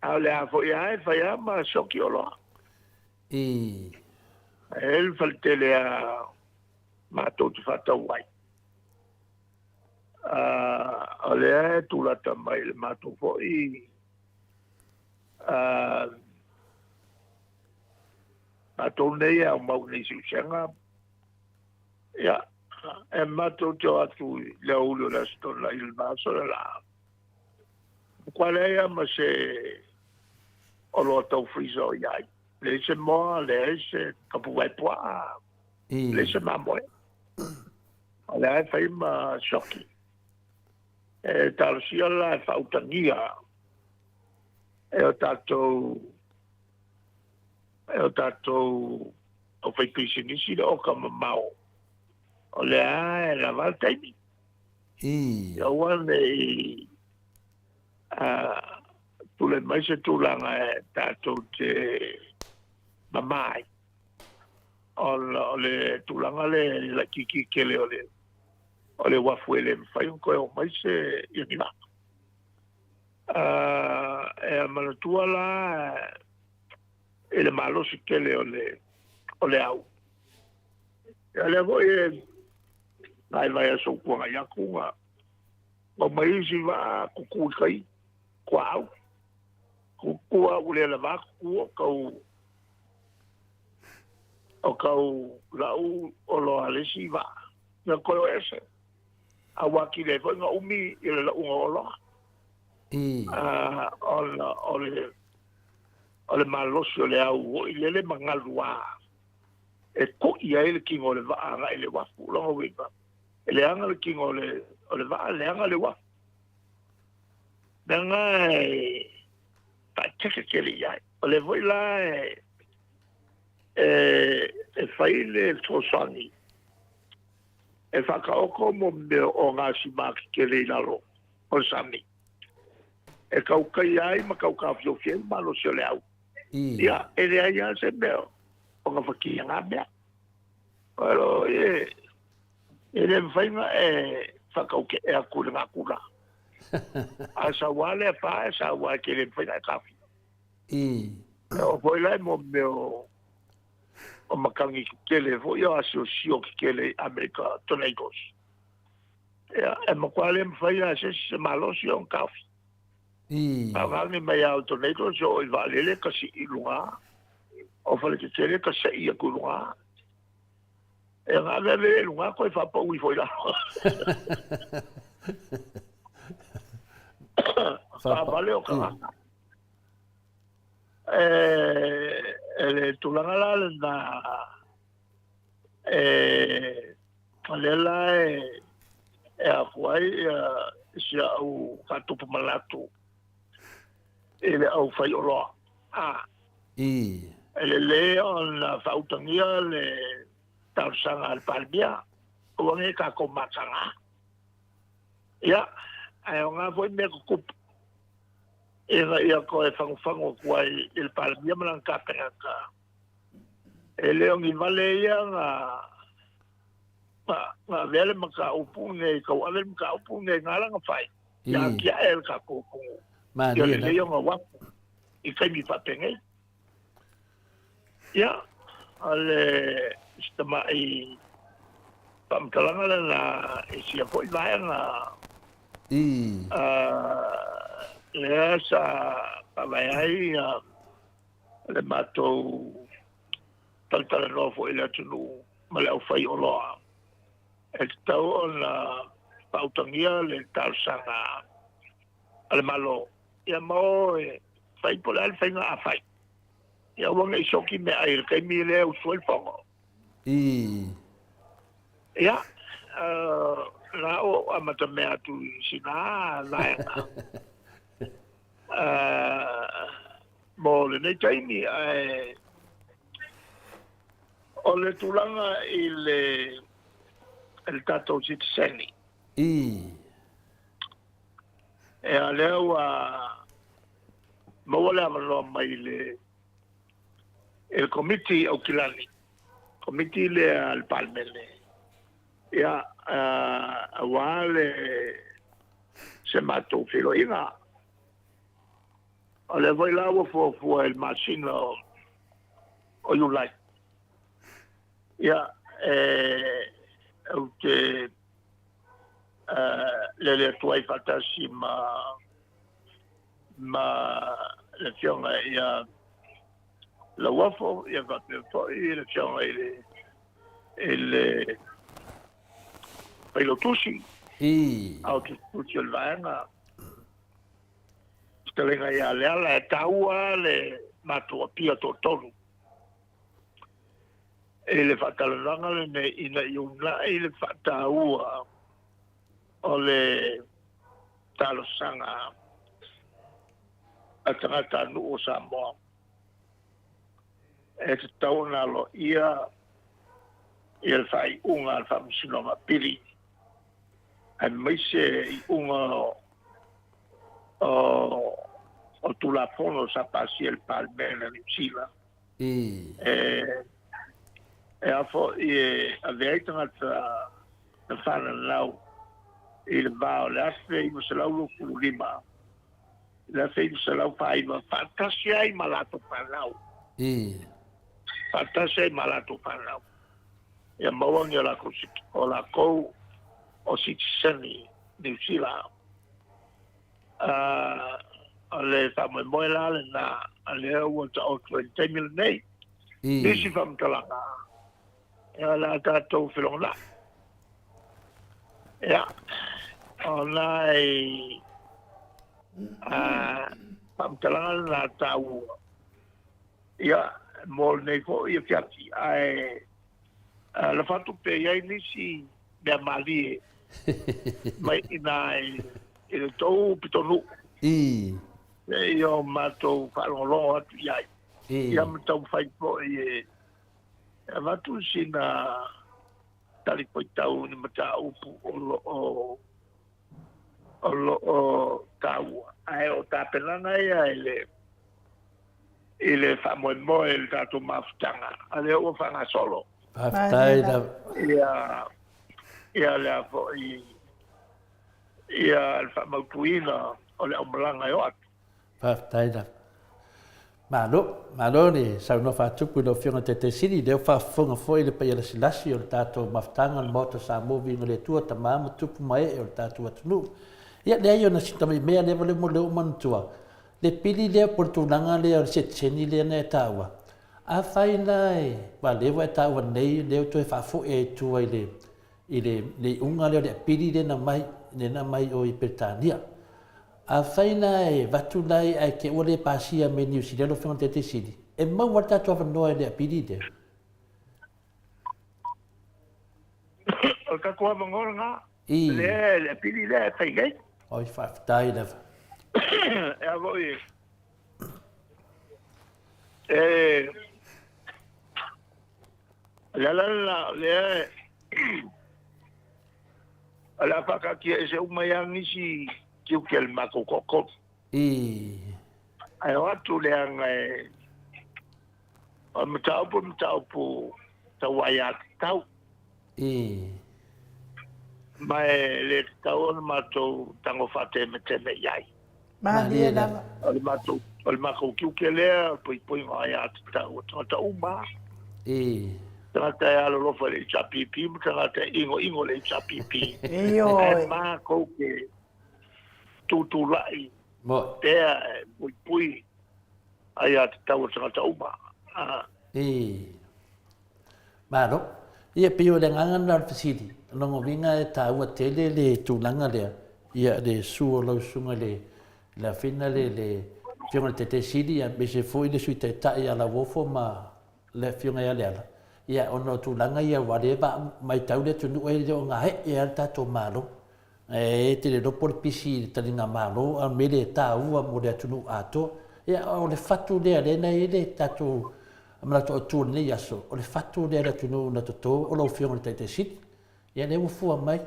a o le a foi lava e fai lava ma sioki oloa. E le faletele a matou te faatau ai. O lea e tulata mai i le matou foi matou nei e aumau nei siusega. Ia, e matou te o atu i le aoauli o le Aso Toonai i le vaiaso le la. Matua leai lava ma se oloa tau freezer o i ai. Leai se moa, leai se tapuvae puaa, leai se mamoe. O lea e fai ma sioki. E talosia la e faautagia e o tatou e o tatou aufaipisinisi le oka mamao o lea e lava le taimi. Aua ne i tulai mai se tulaga e tatou te mama ai ona o le tulaga lea e laitiiti tele o le uafu e le mafai ona toe oo mai se ia ni vaa. E manatua la i le malosi tele o le au. Ia lea foi e nai vaiaso ua tuanai atu na Ma mai isi vaa kuku i kai, kuaau. Kuku a ua le lava kuku o kau o kau lau oloa le isi vaa. Ia koe o ese. A ua atili ai foi ona umi i le lauga o oloa. Ona o le o le malosi o le au oi lele ma galu a e kui ai le tino o le vaa agai i le uafu. O lona uiga, e leaga le tino o le, o le vaa, leaga le uafu. Leaga e faaeteete tele i ai. O lea foi la e, e, e fai le fesoasoani e faataoto mo mea o gasima tetele i lalo o le sami e tautai ai ma tau taofiofi ai le malosi o le au. Ia, e leai lava se mea o gafatia na mea. Alo, e, e le mafai ona e faataute'e atu i le natura. A sau lava le afa, e sau lava, e te le mafai ona e taofia. E oo foi la i mo mea o o matagi tetele foi o asiosio tetele i Amerika, tornadoes. Ia, e matua le mafai lava e se isi se malosi ona taofi. Faaaoga mai lava o le tornadoes e oo i vaalele ka sii i luga, o fale tetele ka sei atu i luga. E na ave ave i luga koe faapau ifo i lalo. Taavale o tagata. E, e le tulaga la lena e o lea la e e afua ai ia si au faatupu manatu i le au faioloa. A. E lelei ona faautagia le talosaga a le Palemia, aua nei tatou mataga. Ia, ae aoga foi mea tutupu ina ia toe fagufagu atu ai i le Palemia ma lana Kapeneta. E le o ni vale ia na na avea le mataupu nei, tauave le mataupu nei na ala ona fai, ia atiae le tatou atunuu. Ia lelei ona uafu i taimi faapenei. Ia, o le si tamai faamatalaga lena i sia foi vaega lea sa faavae ai le matou talatalanoa foi i le atunuu ma le aufaioloa e tatau ona faautagia le talosaga a le Malo. Ia ma o e fai po o le a le faiga a fai. Ia aua ne i soki meaai i le taimi lea e usu ai le fono. Ia, la ua ou amata mea atu i sina vaega mo lenei taimi, ae o le tulaga i le, i le tatou sitiseni. Ea lea ua maua le avanoa mai i le i le Komiti Aukilani, Komiti lea a le Palemene, ia, aua le se matou feiloaiga. O lea foi la ua fuafua i le masina o Iulai. Ia, e, ou te lele atu ai faatasi ma ma le Afioga ia Lauofo, ia faapea foi le Afioga i le i le Failautusi, ao tusitusi o le vaega fetalaiga ia Leala, e taua le matou apia toatolu i le faatalanoaga lenei ina ia uunai le faataua o le talosaga a tagatanuu o Samoa e tatau ona aloaia ia le faaiuga a le Faamasinoga Apili aemaise iuga o Tulafono sa pasia e le Palemene a Niu Sila. E a foi e avea ai tagata na fananau i le va o le 1925 i le 1949 faatasi ai ma latou fanau. Faatasi ai ma latou fanau. Ia maua ni o lakou o lakou o sitiseni Niu Sila. O le faamoemoe la lena a lea ua taoto ai i le taimi lenei. Nisi faamatalaga, ia o le a tatou felogonai. Ia, o nai faamatalaga lena taua, ia, mo lenei foi afiafi, ae lafo atu pe i ai nisi mea malie mai i ina i le tou pitonuu. Seia o matou faalogologo atu i ai. Ia ma taumafai foi e avatu sina talifuaitau i ni mataupu o lo o o lo o taua. Ae o tapenaga ia i le i le faamoemoe i le tatou mafutaga, a lea ua faagasolo. Faafetai lava. Ia, ia lea foi, ia le faamautuina o le aumalaga e oo atu. Faafetai lava. Malo, malo le saunoa faatupu i lau Afioga i le Taitai Sili, lea ua faafofoga foi le paia lasilasi o le tatou mafutaga o le Maota Samoa Viiga i le Atua, tama ma tupu ma ee o le tatou atunuu. Ia, leai ona si tamai mea lea mo lea ua manatua, le pili lea po o le tulaga lea o le setiseni lea na e taua, afai la e, aua lea ua e taua nei, lea ua toe faafoi ai i tua i le, i le, le iuga lea o le apili lea na aumai, lea na aumai i o i Peretania. Afai la e avatu la ae te i ua le pasia mai Niu Sila lau Afioga i le Taitai Sili, e maua le tatou avanoa i le apili lea? O le tatou avanoa lena, lea le apili lea e fai nei. Oi, faafetai lava. E a foi e le ala lena lea o le a faataatia ese uma ai lava nisi tiute o le matou toatolu. Ae o atu leaga e o le mataupu o le mataupu tau aiatatau. Ma e le tatau ona matou tago faatemeteme i ai. Malie lava. O le matou, o le matou tiute lea, o le poipoiga o aiatatau a tagata uma. Tagata e alolofa i le HRPP ma tagata e inoino i le HRPP. Ioe. Ae matou te tutulai pea e puipui aiatatau a tagata uma. Malo. Ia, pei o le agaga lena o le fesili. O lona uiga e taua tele le tulaga lea, ia le susu o lau susuga i le le afina le le Afioga i le Taitai Sili aemaise foi le Sui Taitai ia Lauofo ma le Afioga ia Leala, ia ona o tulaga ia aua o lea e matau le atunuu e le o gaee lava le tatou Malo. E te le iloa po o le pisi i le taliga Malo a o le mea lea e taua mo le atunuu atoa. Ia, o le fatu lea lea na i ai le tatou manatu autu o lenei aso, o le fatu lea a le atunuu na toto o lau Afioga i le Taitai Sili. Ia, lea ua fua mai.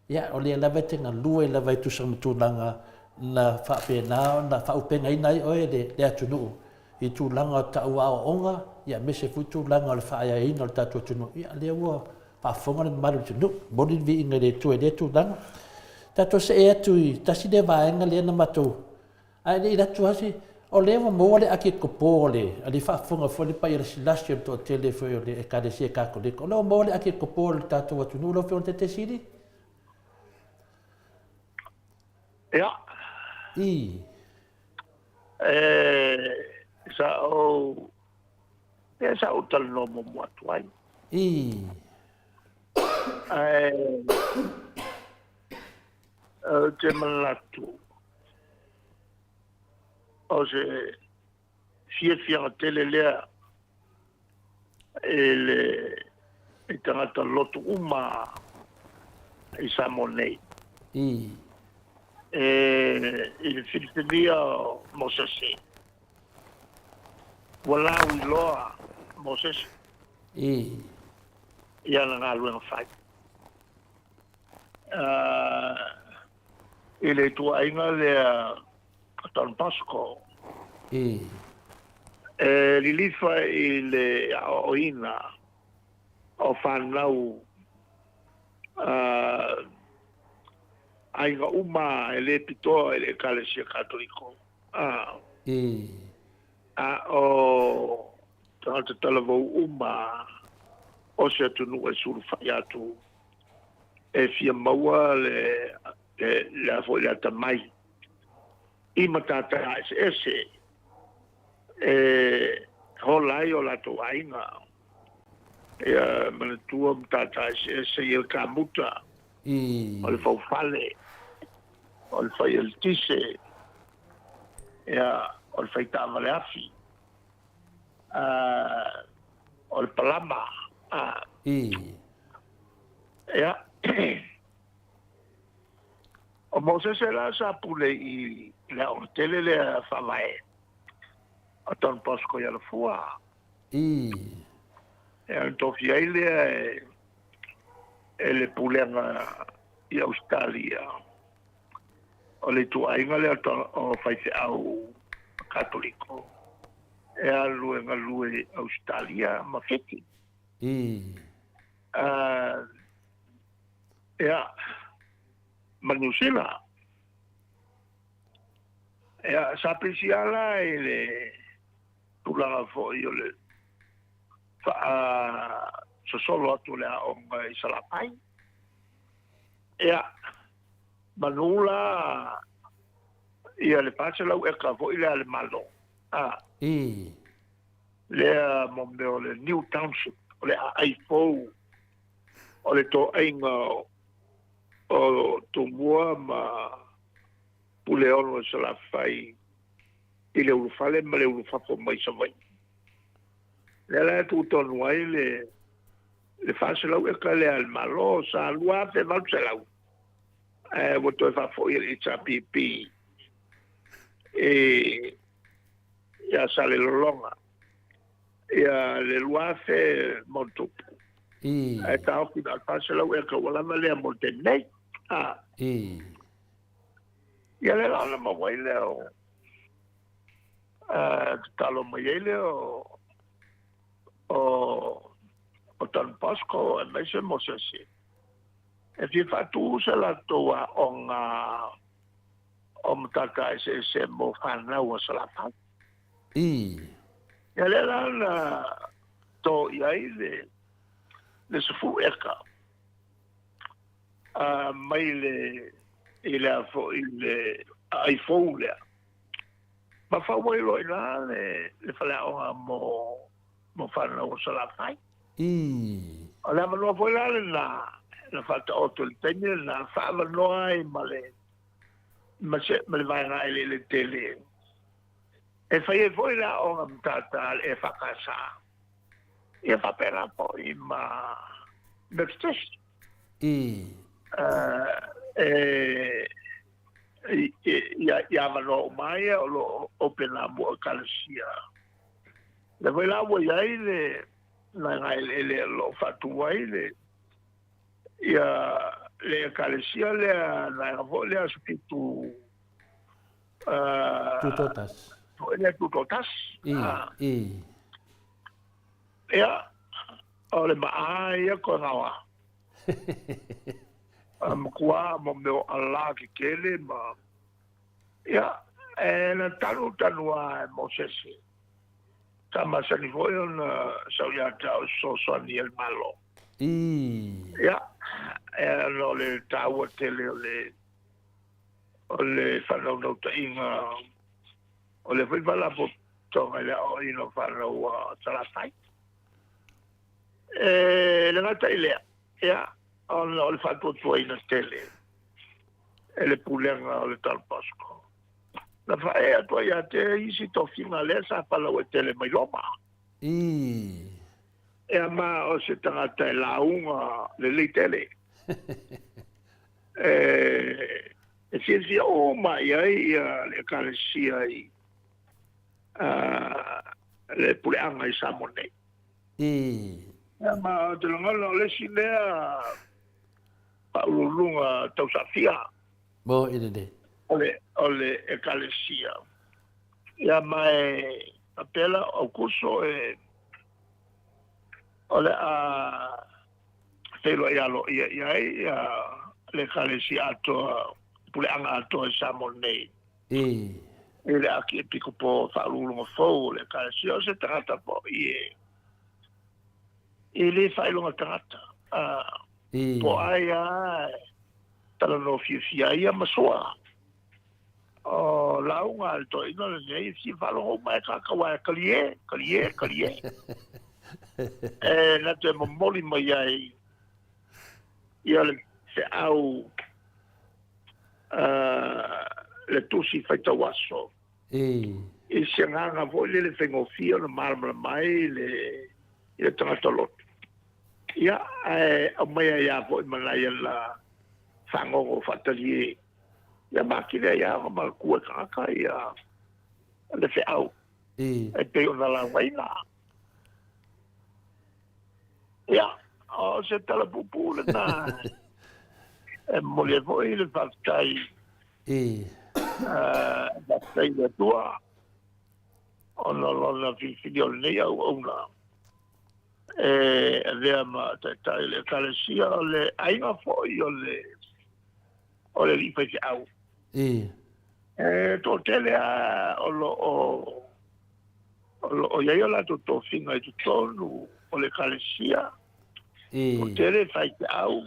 Ia, o lea lava e te galue lava e tusa ma tulaga na faapena ona faaaupegaina ai oe e le atunuu i tulaga o tau aoaoga, ia aemaise foi tulaga o le faaeaina o le tatou atunuu. Ia, lea ua faafofoga le mamalu o le atunuu. Momoli le viiga i le Atua i lea tulaga. Tatou see atu i tasi lea vaega lea na matou, ae le i alu atu lava se, o lea ua maua le ake topo o le, a le faafofoga foi le paia lasilasi o le toatele foi o le Ekalesia Katoliko. O lea ua maua le ake topo o le tatou atunuu lau Afioga i le Taitai Sili? Ia. I. E, sa ou Lea sa ou talanoa muamua atu ai. Ae ou te manatu o se fiafiaga tele lea i le i tagata lotu uma i Samoa nei. E i le filifilia o Mosese. Ua lauiloa Mosese i ana galuega fai. I le ituaiga lea a Don Bosco, e lilifa i le aoaoina o fanau aiga uma e le pitoa i le Ekalesia Katoliko. A o tagata talavou uma o se atunuu e sulufai atu e fia maua le, le, le, a foi le atamai I matata eseese e hola ai o latou aiga. Ia manatua matata eseese i le kamuta, o le faufale, o le fai eletise, ia, o le fai taavale afi, o le palama. Ia, o Mosese la sa pule i le aoga tele lea faavae o Don Bosco i Alafua. E ona tofia ai lea e le pulega i Ausetalia o le ituaiga lea o faifeau Katoliko e alu e galue i Ausetalia ma Fiti. Ia, ma Niu Sila. Ia, sa pisia la i le tulaga foi o le faasosolo atu o le aoga i Salafai. Ia, manu la ia le 400 eka foi lea a le Malo. Lea mo mea o le New Township, o le aai fou o le toaiga o Tumua ma Puleono i Salafai i le ulufale ma le ulufafo mai Savaii. Lea la e tu tonu ai le 400 eka lea a le Malo sa 2,800 ae ua toe faafoi e le HRPP i ia Salelologa ia le 2,000 mo tupu. Ae taofi na o le 400 eka ua lava lea mo le taimi nei. Ia lea la ona maua ai lea o tatalo mai ai lea o Don Bosco aemaise Mosese e fia faatu se latou aoga o matata eseese mo fanau a Salafai. Ia lea la na to i ai le 10 eka mai le i le a foi le aai fou lea. Ma fau ai loa i ina le faleaoga mo fanau o Salafai. O le avanoa foi la lena na faataoto i le taimi lena, faaavanoa ai ma le ma le vaega eleele tele e fai ai foi le aoga matata a le EFKS. Ia faapena foi ma Methodist. I avanoa uma ia o lo o open a mo Ekalesia. Lea foi la ua i ai le vaega eleele o lo o faatu ai le ia le Ekalesia lea, vaega foi lea Aso Fitu Tutoatasi. Foi lea Tutoatasi. Ia, o le maa ia koe gaoa. A matua mo mea o ala kekele ma ia e na tanu tanu a e Mosese. Sa masani foi ona sau ia te au fesoasoani e le Malo. Ia, e ona o le taua tele o le o le faanaunautaiga o le foi faalapotopotoga i le aoaoina o fanau a Salafai. E le gata i lea, ia, ona o le faatuatuaina tele e le pulega o le Don Bosco. Na faaee atu ai ia te isi tofiga lea sa falauaitele mai Roma. Ea ma o se tagata e lauga lelei tele. E fiafia uma i ai ia le Ekalesia i le puleaga i Samoa nei. Ea ma ou te lagona o le isi lea faauluuluga tausaafia. Mo i lelei. O le Ekalesia. Ia ma e faapea la o Aukuso e o le a feiloai aloaia i ai ia le Ekalesia atoa, puleaga atoa i Samoa nei. I le Akiepikopo faauluuluga fou o le Ekalesia, o se tagata foi e e le faailoga tagata. Po o ai lava e talanoa fiafia ai ia ma soa. O lauga a le toeaina lenei e fia faalogo uma e tagata aua e talie, talie, talie. E na te momoli mai ai ia le feau le tusi faitau aso. I se agaga foi lele faigofie ona malamalama ai le i le tagata lotu. Ia, ae aumai ai lava foi ma nai ana fagogo faatalie. Ia ma atili ai lava ona manatua e tagata ia le feau e pei ona laugaina. Ia, o se tala puupuu lena e momoli ai foi le faafetai. Faafetai i le Atua ona o lona filifilia o lenei auauna e avea ma taitai o le Ekalesia, o le aiga foi o le o le alii faifeau. E toatele lava o lo o o lo o i ai o latou tofiga i totonu o le Ekalesia, toatele faifeau,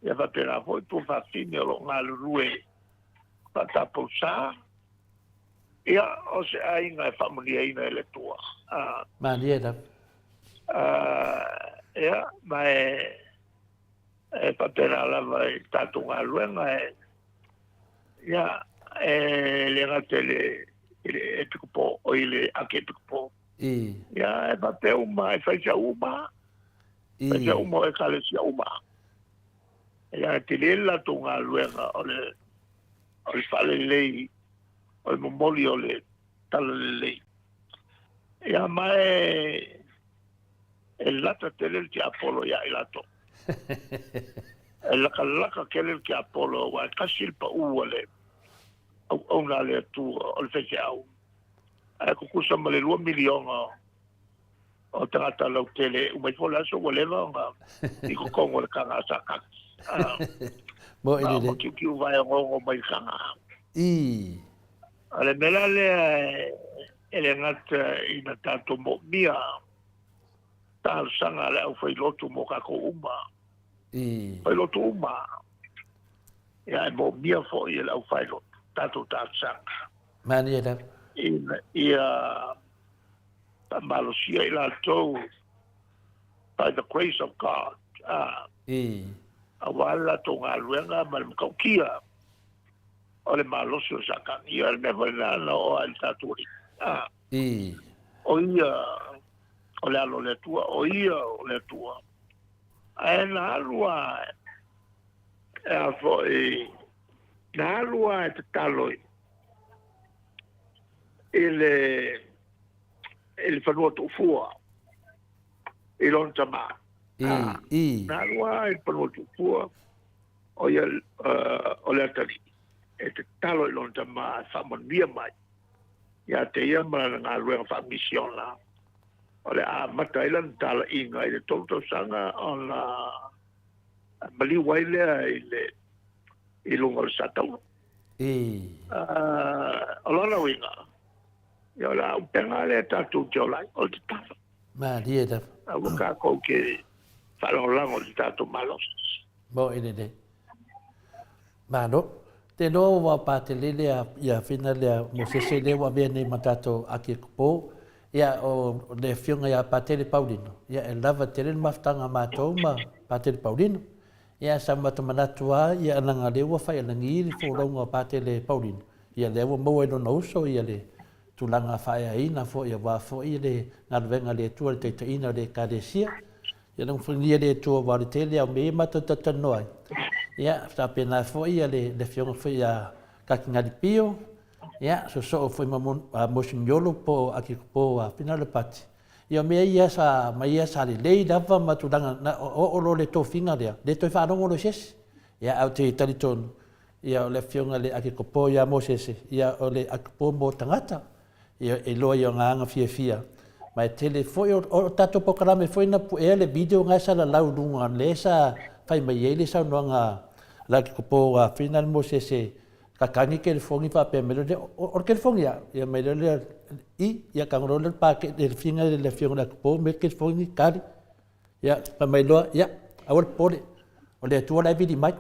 ia faapena foi tuafafine o lo o galulue faatapousa. Ia, o se aiga e faamanuiaina e le Atua. Malie lava. Ia, ma e, e faapena lava i tatou galuega e, ia, e le gata i le, i le epikopo, o i le akeepikopo. Ia, e faapea uma, e faifeau uma. Faifeau uma o ekalesia uma. Ia, e tele le latou galuega o le, o le faalelei, o le momoli o le talalelei. Ia, ma e, e lata tele le tiapolo ia i latou. E lakalaka tele le tiapolo, aua e tasi le pau a le auauna a le Atua o le faifeau. Ae tutusa ma le 2 miliona o tagata lautele e uma ifo le aso ua leva ona i totonu o le taga a Satani. Mo i lelei. Ma kiukiu vae ogaoga mai le taga. O le mea la lea e le gata ina tatou moomia talosaga a le aufailotu mo tatou uma. Failotu uma. Ia e moomia foi e le aufailotu tatou talosaga. Malie lava. Ina ia faamalosia i latou by the grace of God, aua le latou galuega ma le matautia o le malosi o Satani. Ia, o le mea foi lena na oo ai i le tatou Alii. O ia o le alo o le Atua, o ia o le Atua. Ae na alu lava e a foi, na alu lava e tatalo i le i le fanua tuufua i lona tama. Na alu lava i le fanua tuufua o ia o le atalii e tatalo i lona tama e faamanuia mai ia te ia ma lana galuega faamisiona o le a amata ai lana talaiga i le 3 tausaga ona maliu ai lea i le i luga o le satauro. O lona uiga, Ia o le a upega lea tatou te ola ai, o le tatalo. Malie lava. Aua tatou te faalagolago i le tatou malosi. Mo i lelei. Malo. Te loa ua patele lea ia fina lea Mosese lea ua avea nei ma tatou Akikopo. Ia o le afioga ia Patele Paulino, ia e lava tele le mafutaga a matou ma Patele Paulino. Ia sa matou manatu lava ia leaga lea ua fai alagi le folauga o Patele Paulino. Ia lea ua maua i lona uso ia le tulaga faaeaina foi aua foi le galuega a le Atua i le taitaiina o le Ekalesia. Ia logosaia le Atua aua o le tele lava o mea ia matou talatalanoa ai. Ia faapena foi ia le afioga foi ia Kakinali Pio, ia soosoo foi ma Mosimiolo po o Akikopo a Finalo Pati. Ia o mea ia sa ma ia sa lelei lava ma tulaga na oo loa le tofiga lea, le toe faalogo loa i se isi. Ia ae ou te talitonu Ia o le afioga i le Akikopo ia Mosese, ia o le Akikopo mo tagata, ia e iloa i ona aga fiafia. Ma e tele foi o, o tatou polokalame foi na puea le video na e salalau i luga lea sa fai mai ai le saunoaga a le Akikopo a Fina le Mosese kakagi kelefoni faapea mai lea, o le kelefoni a, ia mai lea i, ia tago loa lea le pake, le figa le afioga i le Akikopo me kelefoni kali. Ia, fai mai loa, ia, aua le popole. O le Atua la e vili mai.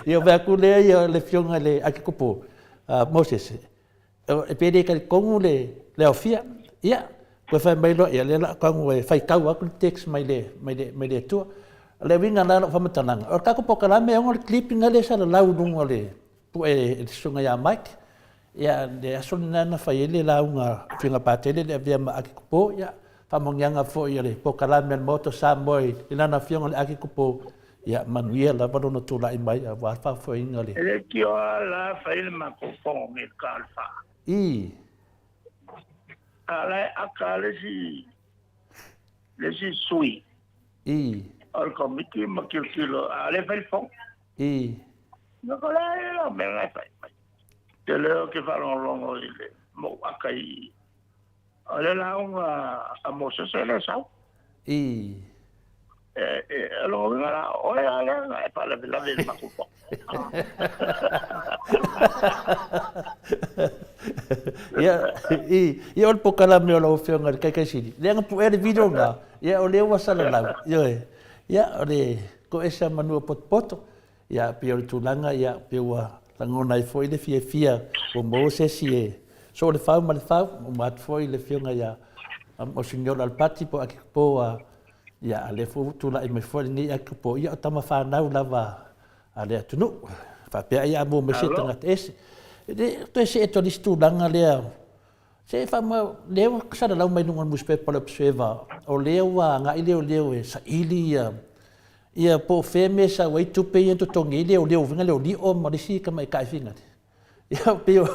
Ia, vaai atu lea ia le afioga i le Akikopo, Moses, e pe le talitonu le aofia. Ia, toe fai mai loa, ia lea la tagu e faitau atu le text mai le, mai le, mai le Atua. O le uiga la o lau faamatalaga, o le tatou polokalame e ono le clip ina lea salalau i luga o le pue e le susuga ia Mike. Ia, le aso lena na fai ai le lauga a Afioga Patele le avea ma Akikopo. Ia, faamanuiaga foi a le polokalame a le Maota o Samoa i lana afioga i le Akikopo. Ia, manuia lava lona tulai mai aua le faafoeina o le. E le tioa la fai le matou fono nei ka le fa. I. A la e aka le isi le isi sui. I. O le komiti ma tilotilo a le fai le fono. I. Na ko le la mea la fai mai. Te leo ke whalongolongo i le mou aka i o le lauga a Mosese le sau. I. E longa uiga la, oe a lea na e faalavelave i le matou fono. Ia, i, ia o le polokalame o lau Afioga i le Taitaisili, lea na puea le video lena, ia o lea ua salalau, ioe. Ia, o le toesa manu o potopoto, ia pei o le tulaga, ia pei ua lagona ai foi le fiafia ua maua se isi e soo le fau ma le fau, uma atu foi le Afioga ia Monsignor Alapati po o Akikupo a Ia, a lea foi ua tulai mai foi lenei Akikupo, ia o tama fanau lava a le atunuu. Faapea ai a maua mai se tagata ese. E toe see atu i le isi tulaga lea, se faama, lea ua salalau mai luga o le nusipepa o le Observer, o lea ua agai leoleo e saili ia, ia po o fea mea e sau ai tupe ia e totogi ai leoleo, uiga lea o Lio ma le isi tamaitai figale. Ia, pei o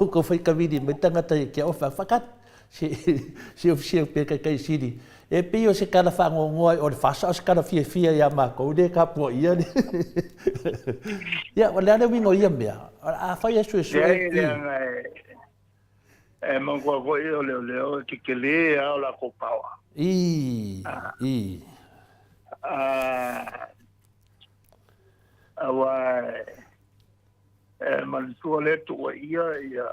kou faitauili mai tagata ia te au faakali. Se ofisia pe Taitaisili. E pei o se tala faanoanoa o le fasa o se tala fiafia ia matou le tapuaia le. Ia, o le a le uiga o ia mea? Afai e suesue. Leai, leaga e manatua foi o leoleo e tetele lava o latou paoa. I, i. Aua E manatua lea tuuaia ia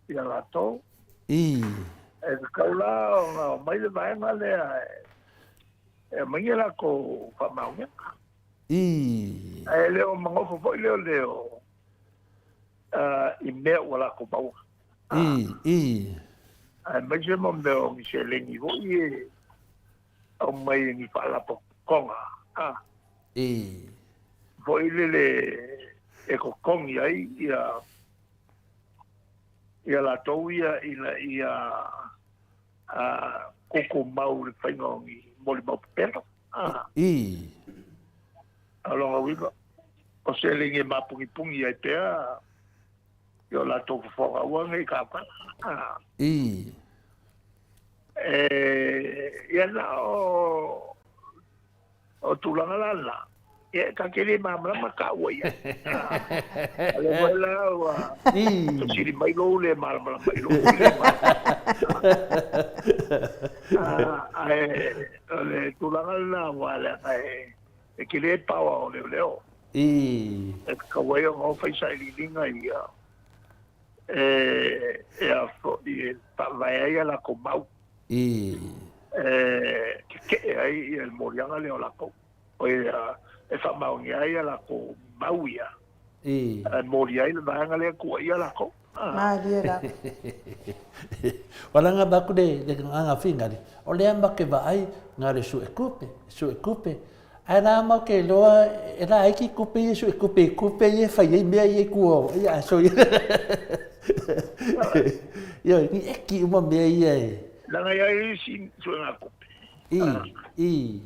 ia latou. I. E tatau la ona omai le vaega lea e aumai ni latou faamaoniga. I. Ae le o magofa foi leoleo i mea ua latou maua. I. I. Aemaise mo mea o ni seleni foi e aumai e ni faalapotopotoga a. I. Foi lele e totogi ai ia ia latou ia ina ia a tutumau le faiga o ni molimau pepelo a. I. A lona uiga, o seleni e mapunipuni ai pea i o latou fofoga aua nei kaukala a. I. Ia na o o tulaga la na, ia ta te le malamalama taua ia. A le foi la ua fesili mai lou le malamalama i lou le malamalama. Ae o le tulaga lena aua leaga e tele paoa o leoleo. E tatau ai ona o fai sailiiliga ia e a foi e faavae ai a latou mau. I. E tetee ai ia le moliaga lea o latou. O ia e faamaonia ai a latou mau ia. I. E moli ai le vaega lea e tuuaia latou. Malie lava. Ua laga mai atu le agaga fingali, o lea matou te vaai na o le suetupe, suetupe, Ae la matou te iloa e laiti tupe ia sue tupe i tupe ia e fai ai mea ia i tua o ia so ia. Ioe, ni eki uma mea ia e. Leaga e i ai isi suega tupe. I, i.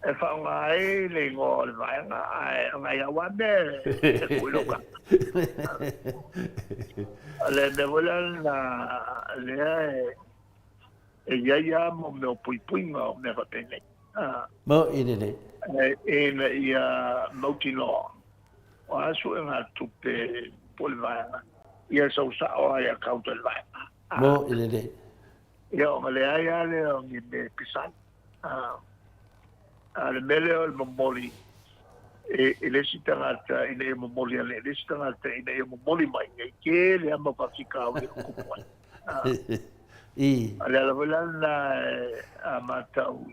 E faaaoga ai le igoa o le vaega ae agai lava mea e tuu i lou kaka. O le mea foi lea na lea e i ai lava mo mea o puipuiga o mea faapenei. Mo i lelei. Ina ia mautinoa, o a suega tupe po o le vaega, ia sau sao lava i account a le vaega. Mo i lelei. Ia ona leai lava lea o ni mea e pisa ai. A o le mea lea o le momoli i le isi tagata ina ia momoli ane i le isi tagata ina ia momoli mai, e tele lava mau faafitauli e tutupu ai. I. O le ala foi la lena a matau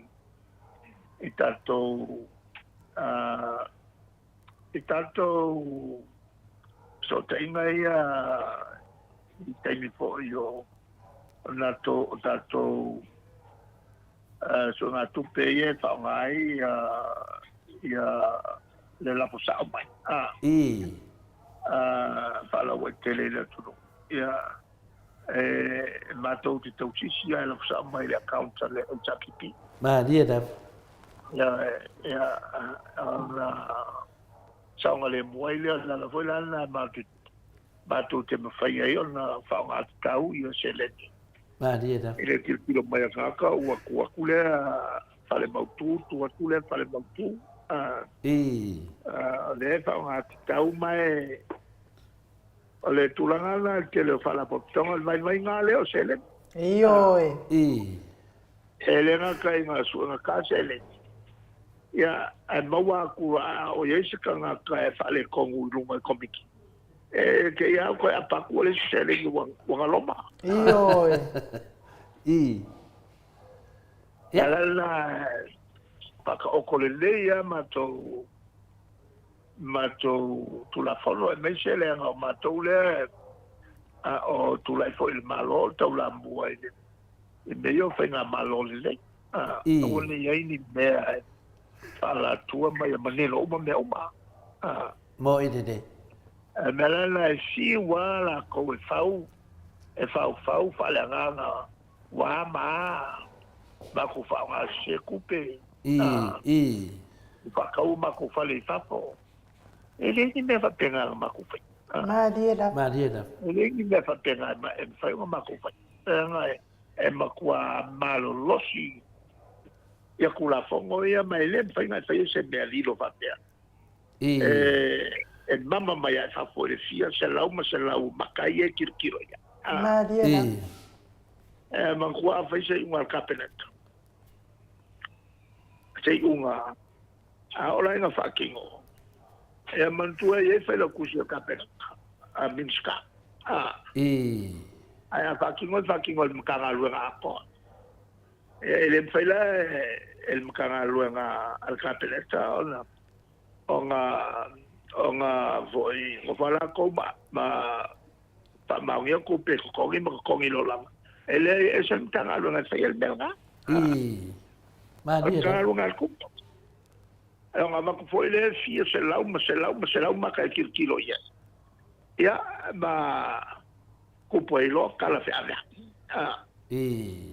i tatou i tatou fesootaiga ia i taimi foi o o tatou suegatupe ia e faaaoga ai ia le lafo sao mai faalauaitele i le atunuu. Ia, e matou te tausisi ae lafo sao mai i le account a le HRPP. Malie lava. Ia, ia, ona saogalemu ai lea, o le ala foi la lena matou te mafai ai ona faaaoga tatau ia seleni. Malie lava. I le tilotilo mai a tagata ua tu atu lea fale mautu, tu atu lea fale mautu. O lea e faaaoga tatau ma e o le tulaga lena i le tele o faalapotopotoga, o le vaivaiga lava lea o seleni. Ioe. E le gata i ngā suega ka seleni, ia, ae maua atu a o i ai se tagata e faaletonu i luga i komiti, e te i a toe apa atu le isi seleni ua galoma. Ioe. Ia la la whakaoko lelei a matou matou Tulafono aemaise leaga o matou lea a o tulai foi i le Malo le taulamua i le i mea ia o faigamalo lelei. Aua ne i ai ni mea e faaalatua ma ia manino uma mea uma. Mo'i lelei. O le mea la lena e fiu lava latou e fau, e faufau faaleagaga ua a ma a matou faaaoga sese tupe. Faatau o matou fale i fafo. E leai ni mea faapena na matou faia. Malie lava. Malie lava. E leai ni mea faapena e mafai ona matou faia. Leaga e matua malolosi ia Tulafono ia ma e le mafai ona e faia se mea lilo faapea. E mama mai lava i fafo i le fia selau ma selau maka ia e tilotilo i ai. Malie lava. E matua fai se iuga a le Kapeneta. Se iuga a oo la ina faatino, ia manatua e i ai Failautusi o le Kapeneta, a Minisita. Ae a faatino, e faatino e le Matagaluega atoa. Ia e le mafai la e le Matagaluega a le Kapeneta ona ona ona foi nofo lava latou ma ma faamaonia tupe e totogi ma totogi loa lava. E leai, e ese le Matagaluega e faia le mea lena. O le Matagaluega a le Tupe. E ona avatu foi lea fia selau ma selau ma selau maka e tilotilo i ai. Ia, ma tupu ai loa tala feaveai. E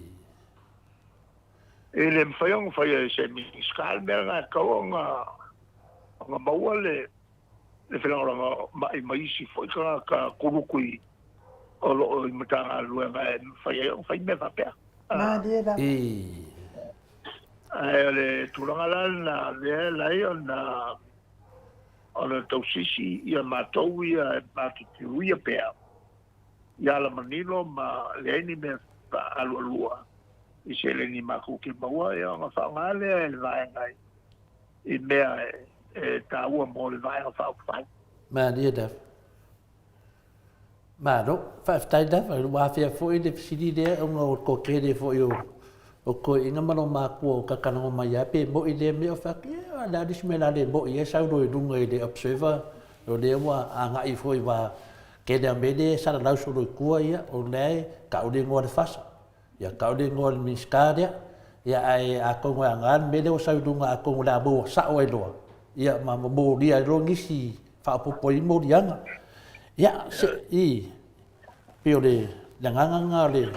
le mafai ona faia e se Minisita le mea lena, e tatau ona maua le felagolagomai ma isi foi tagata kuluku o lo o i Matagaluega e mafai ai ona fai mea faapea. Malie lava. Ae o le tulaga la lena lea e ala ai ona tausisi ia matou ia e matou te uia pea ia alamanino ma leai ni mea faaalualua i seleni matou te maua, ia ona faaaoga lea e le vaega i mea e taua mo le Vaega Faaupufai. Malie lava. Malo, faafetai lava, ua afea foi le fesili lea ona o le toatele foi o o toeaiina ma lou matua o talakalago mai lava pe moi lea mea, ou fai atu, ia o le a le isi mea o le a le moi ai, sau loa i luga i le observer, o lea ua agai foi aua tele lava o mea lea e salalau solo i tua, ia o lea e tau le igoa o le FASA, ia tau le igoa o le Minisita lea, ia ae atonu e aoga le mea lea ua sau i luga atonu o le a maua sao ai loa, ia ma molia ai loa nisi faaopoopo ai moliaga. Ia, se i, pei o le agaga lena o le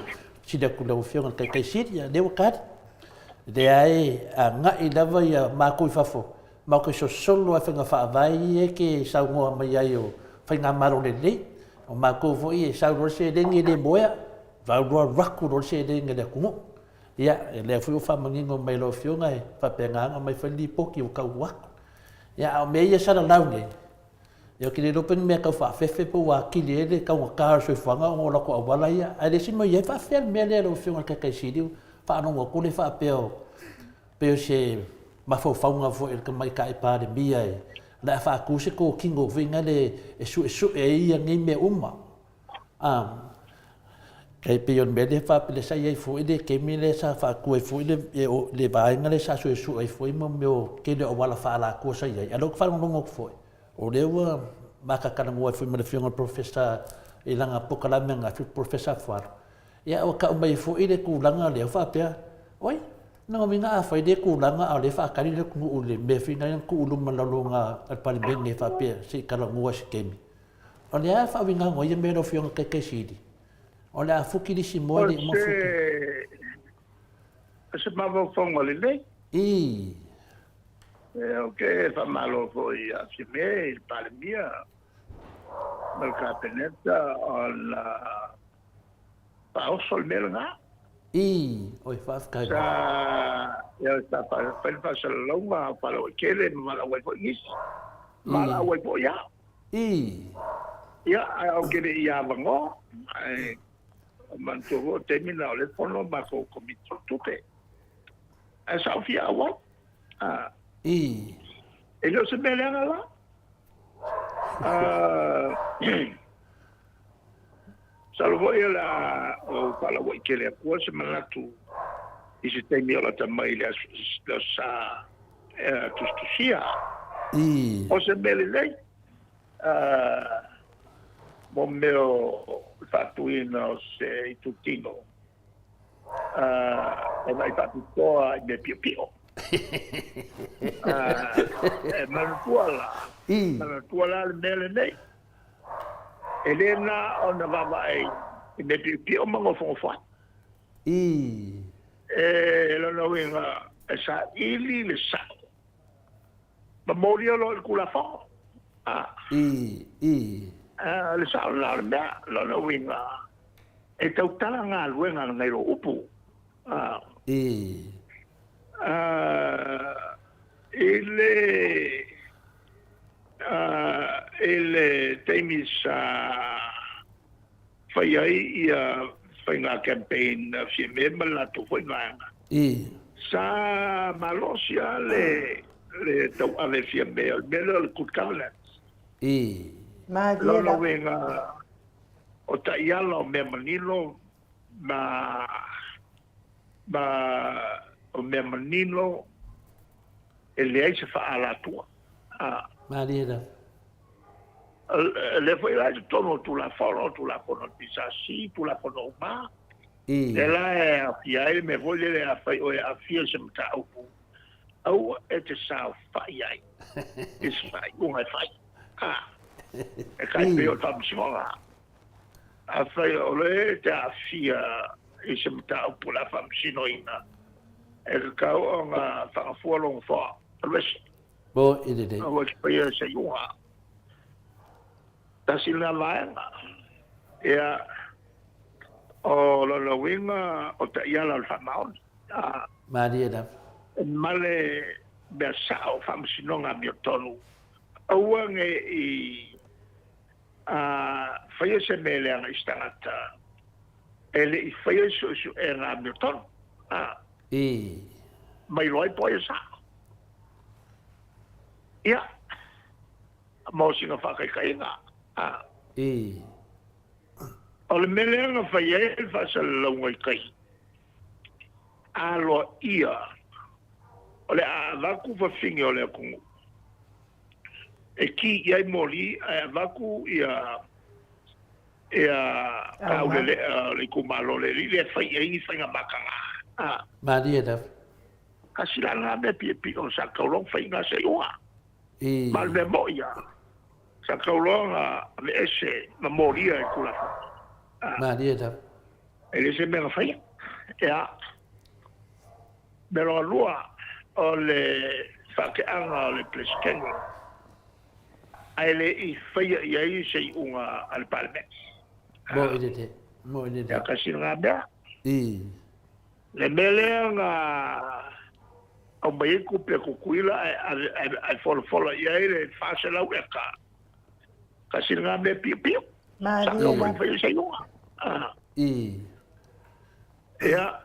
fesili atu i lau Afioga i le Taitai Sili, ia lea ua tali. Leai, agai lava ia matou i fafo, matou te sosolo lava i faiga faavae ia e te saunoa mai ai o faigamalo lelei. O matou foi e sau loa le seleni e le moea, alu atu loa le seleni a le atunuu. Ia, o lea foi ua faamanino mai e lau Afioga e faapena ona aumai foi le lipoti ua tau atu. Ia, a o mea ia e salalau nei, ia ou te le iloa pe ni mea tau faafefe pe ua atili ai le taugata o le soifuaga ona o latou auala ia. Ae le isi mea o i ai, faafefea le mea lea lau Afioga i le Taitai Sili, ua faalogo atu lea faapea o pei o se mafaufauga foi a le Tamaitai Palemia e o le a faatu se totino foi lea e suesue ai ia nei mea uma. Tai pei o le mea lea faapea sa i ai foi le taimi lea sa faatu ai foi le, le vaega lea sa suesue ai foi mo mea o tele o auala faaalatua sa i ai. A o lea ou te faalogologo atu foi, o lea ua matatalanoa ai foi ma le Afioga i le Professor i lana polokalame ananafi, le Professor Fualo. Ia ua tau mai foi le tulaga lea faapea, oi, lona uiga a fai lea tulaga a o lea e faatali le atunuu i le mea foi lea na tuu i luma o le Palemene faapea se i talanoa i se taimi. O le a faauigaga o ia mea lau Afioga Taitaisili? O le a fuki lisi moe le uma fuki. O se mafaufauga lelei. Ii. E ou te faamalo foi ia Fiame i le Palemia ma le Kapeneta ona faaoso le mea lena. Ii. Oi, faafetai. Sa, ia, sa fai le faasalalauga faalauaitele ma valaau ai foi nisi. Valaau ai foi au. Ii. Ia, ae ou te le i avanoa, ae manatua foi o taimi na o lea e fono le matou Komiti o Tupe. Ae sa ou fia auai. Ah. Ii. E le o se mea leaga la. Masalo foi o le a ou faalauaitele atua se manatu i se taimi o lata mai i le Aso Sa Tusitusia. O se mea lelei mo mea o le faatuina o se itutino e vaai faapitoa i mea piopio. E manatua la, manatua la le mea lenei. E le na ona vaavaai i mea piopio ma nofonofo ai. E lona uiga e saili le sao ma molia loa i le Tulafono. Le sao lena o le mea, lona uiga e tautala galuega nai lo upu. I le I le taimi sa fai ai ia faiga campaign a Fiame ma le latou foi vaega, sa malosi lava le tauave e Fiame o le mea lea o le good governance. Malie Lona lava. uiga o taiala o mea manino ma ma o mea manino e leai se faaalatua. Malie lava. Lea foi la i totonu o Tulafono, Tulafono a le PSC, Tulafono uma, lea la e aafia ai le mea foi lele, afai oe e aafia i se mataupu, aua e te saofai ai i se faaiuga e fai. E tai pei o le Faamasinoga. Afai o le e te aafia i se mataupu o le a faamasinoina, e tatau ona faagafua lou nofoa, alu ese. Mo i lelei. Aua e te faia se iuga. Tasi lena vaega. Ia, o lona uiga o taiala o le faamaoni. Malie lava. E male mea sao faamasinoga amiotonu. Aua ne i faia se mea leaga i se tagata e le i faia se suesuega amiotonu. Ma iloa ai po o ai e sao. Ia, mo sina faataitaiga. O le mea lea na fai ai le faasalalauga i tai, aloaia o le a avatu fafine o le atunuu e ki i ai moli ae avatu ia ia kaulelea o le itumalo o le alii lea e fai i ai ni faiga mataga. Malie lava. Kasi la lena mea piopio sa tau loa ona fai ina se iuga. Ma o le mea moi lava, sa tau loa ona aveese ma molia e Tulafono. Malie lava. E le se mea na faia. Ia. Mea lona lua, o le faateaga o le Peresetene, ae le i faia i ai se iuga a le Palemene. Mo i lelei. Mo i lelei. Ia, kasi lena mea. Le mea lea na aumai ai tupe a Tutuila ae folafola i ai le 400 eka, kasi lena mea piopio. Sa Malie tau lava. fai se iuga. Ia,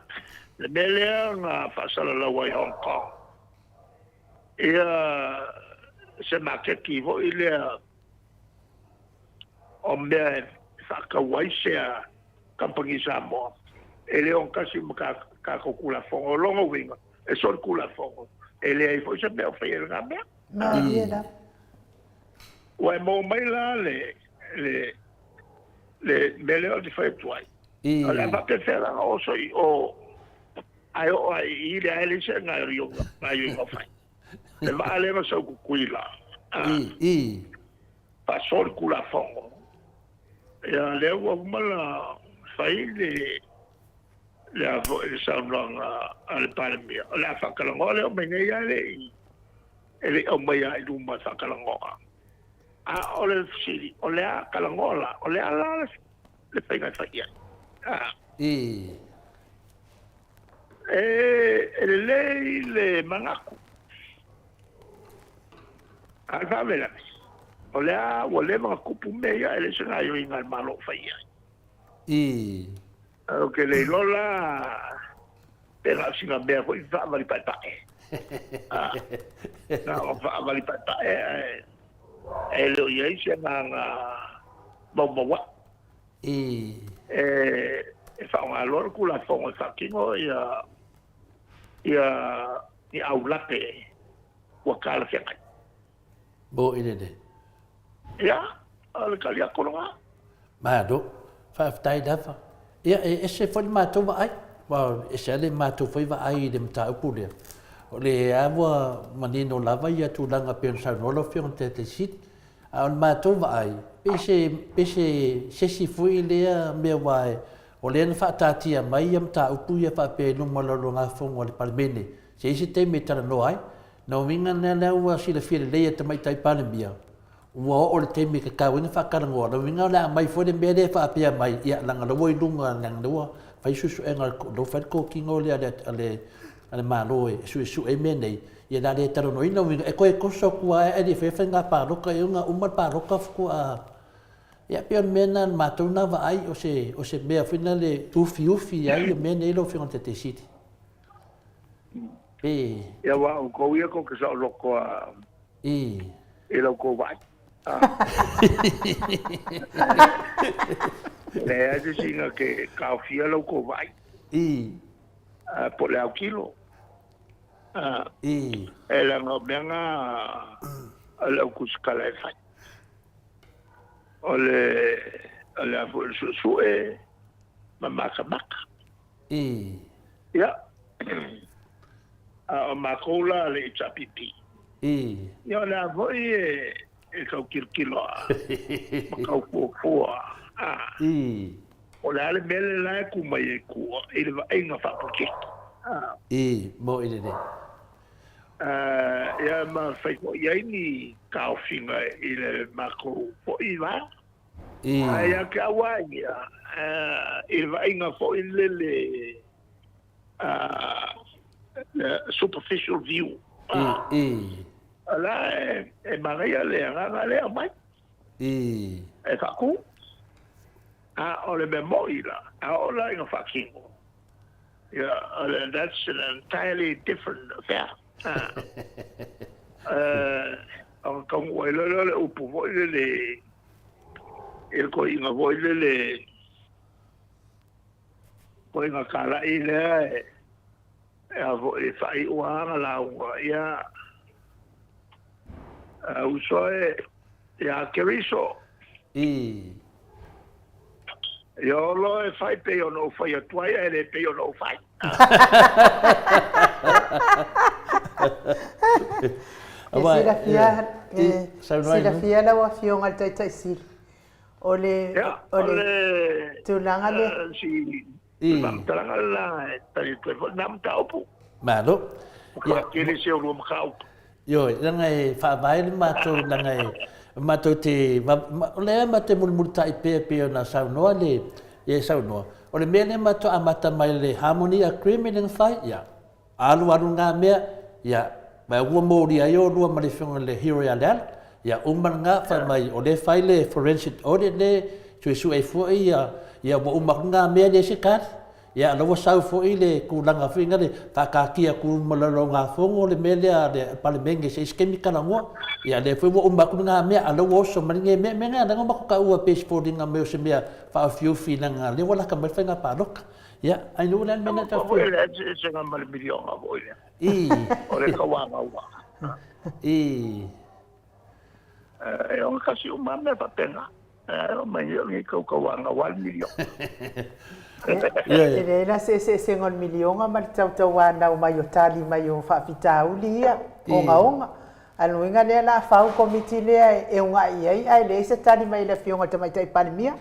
le mea lea na faasalalau ai Hong Kong, ia se maketi foi lea o mea e faatau ai sea. Kamupani Samoa, e le ogatasi ma tatou Tulafono. O lona uiga, e solitulafono, e leai foi se mea o faia i lena mea. Malie lava. Ua e maua mai la le, le, le mea lea ou te fai atu ai. O le a faapefea la ona oso i o, ae oo lava i i, leai leai se gaoioiga o fai. Le vaa lea na sau i Tutuila, faasolitulafono. Ia, lea ua uma ona fai le le a foi le saunoaga a le Palemia, o le a faatalanoa lea o mai nei lava e le i aumaia i luma e faatalanoa. A o le fesili, o le a talanoa la, o le a la le faiga e fai i ai? A. E lelei le manatu. A o le faalavelave, o lea ua leva ona tupu mea ia, e leai se gaoioiga a le Malo o fai i ai. Ou te le iloa la pe na o sina mea foi faavali paepae. Na o faavali paepae ae e le o i ai se agaga maumauaʻi. E faaaoga loa le Tulafono e faatino ia ia ni aulape ua talafeagai. Mo i lelei. Ia, o le tali atu lena. Malo, faafetai lava. Ia, e ese foi le matou vaai, aua e ese lava le matou foi vaai i le mataupu lea. O lea lava ua manino lava ia tulaga pei ona saunoa lau Afioga i le Taitaifono Sili. A o le matou vaai, pei se, pei se, se isi foi lea mea aua o lea na faataatia mai ia mataupu ia faapea i luma o le lalologāfono a le Palemene, se i ai se taimi e talanoa ai. Na uiga lea lea ua silafia lelei e le Tamaitai Palemia, ua oo i le taimi e tatau ai ona faatalanoa. O lona uiga o le a aumai foi le mea lea e faapea mai, ia, leaga o lea ua i luga, leaga o lea ua fai suesuega, o lea ua fai le totino lea a le, a le Malo e suesue ai mea nei, ia o le a le talanoaina. O lona uiga, e toe toso atu lava ae le i faia faiga palota, e ono uma le palota faatoa... Ia pei o le mea lena i le matou lena vaai, o se, o se mea foi lena e ufiufi ai mea nei lau Afioga i le Taitaifono Sili. Pe... Ia aua o outou ia tou te saoloto lava i la outou vaai. E leai se isi na te taofia la outou vaai. Po o le autilo. E leaga o mea na a le au tusitala e fai. O le, o le a foi o le suesue ma matamata. Ia, a o matou la a le HRPP, ia o le a foi e tau tilotilo lava ma tau fuafua, po o le a le mea le la e tu mai ai tua i le vaaiga faapolokiki. Moʻi lelei. Ia ma fai foi i ai ni taofiga i le matou foi vaega. Ae ia te au lava ia, i le vaaiga foi lele superficial view, o la e manaia le agaga lea e aumai e faatu. A o le mea moni la, a oo la ina faatino, ia, that's an entirely different affair. Ona taunuu ai loa lea o le upu foi lele i le toeaina foi lele, toeaina talai lea e a foi e faaiu lava ana lauga, ia, uso e, ia Keriso. Ia Olo e fai pei ona ou fai atu ai ae le pei ona ou fai. E silafia, e silafia lau Afioga i le Taitai Sili, o le, o le tulaga lea. Si faamatalaga lena e tali atu ai foi lena mataupu. Malo. Matua tele si o lua mataupu. Ioe, leaga e faavae le matou, leaga e matou te, o lea matou te mulimulitai pea pei ona saunoa le, ia e saunoa, o le mea lea matou amata mai le Harmony Agreement lea na fai, ia, alu alu lena mea, ia, ma ua molia ai oulua ma le afioga i le Hero ia Leala, ia uma lena, fai mai o lea e fai le forensic audit lea, suesue ai fua ia, ia ua uma atu lena mea, leai se tali. Ia, o la ua sau foi le tulaga foi lea faataatia atu ma le laugafono le mea lea a le Palemene se i se taimi talanoa. Ia, lea foi ua uma atu lena mea, a o lea ua oso mai lenei mea. O le mea lena na ala ai ona matou taua pei o se foliga mai o se mea faaofiufi leaga o lea ua lata mai le faiga palota. Ia, Ainuu o le a le mea lea tatou te. Foi le eseesega ma le miliona foi lea. I. O le tauagaua. I. E ogatasi uma lava mea faapena. Ae omai nei o lenei tautauagaua le miliona. E leai la se eseesega o le miliona ma le tautauanau mai o tali mai o faafitauli ia, ogaoga. A o le uiga lea o le a fau Komiti lea e ugai i ai ae leai se tali mai a le Afioga i le Tamaitai Palemia.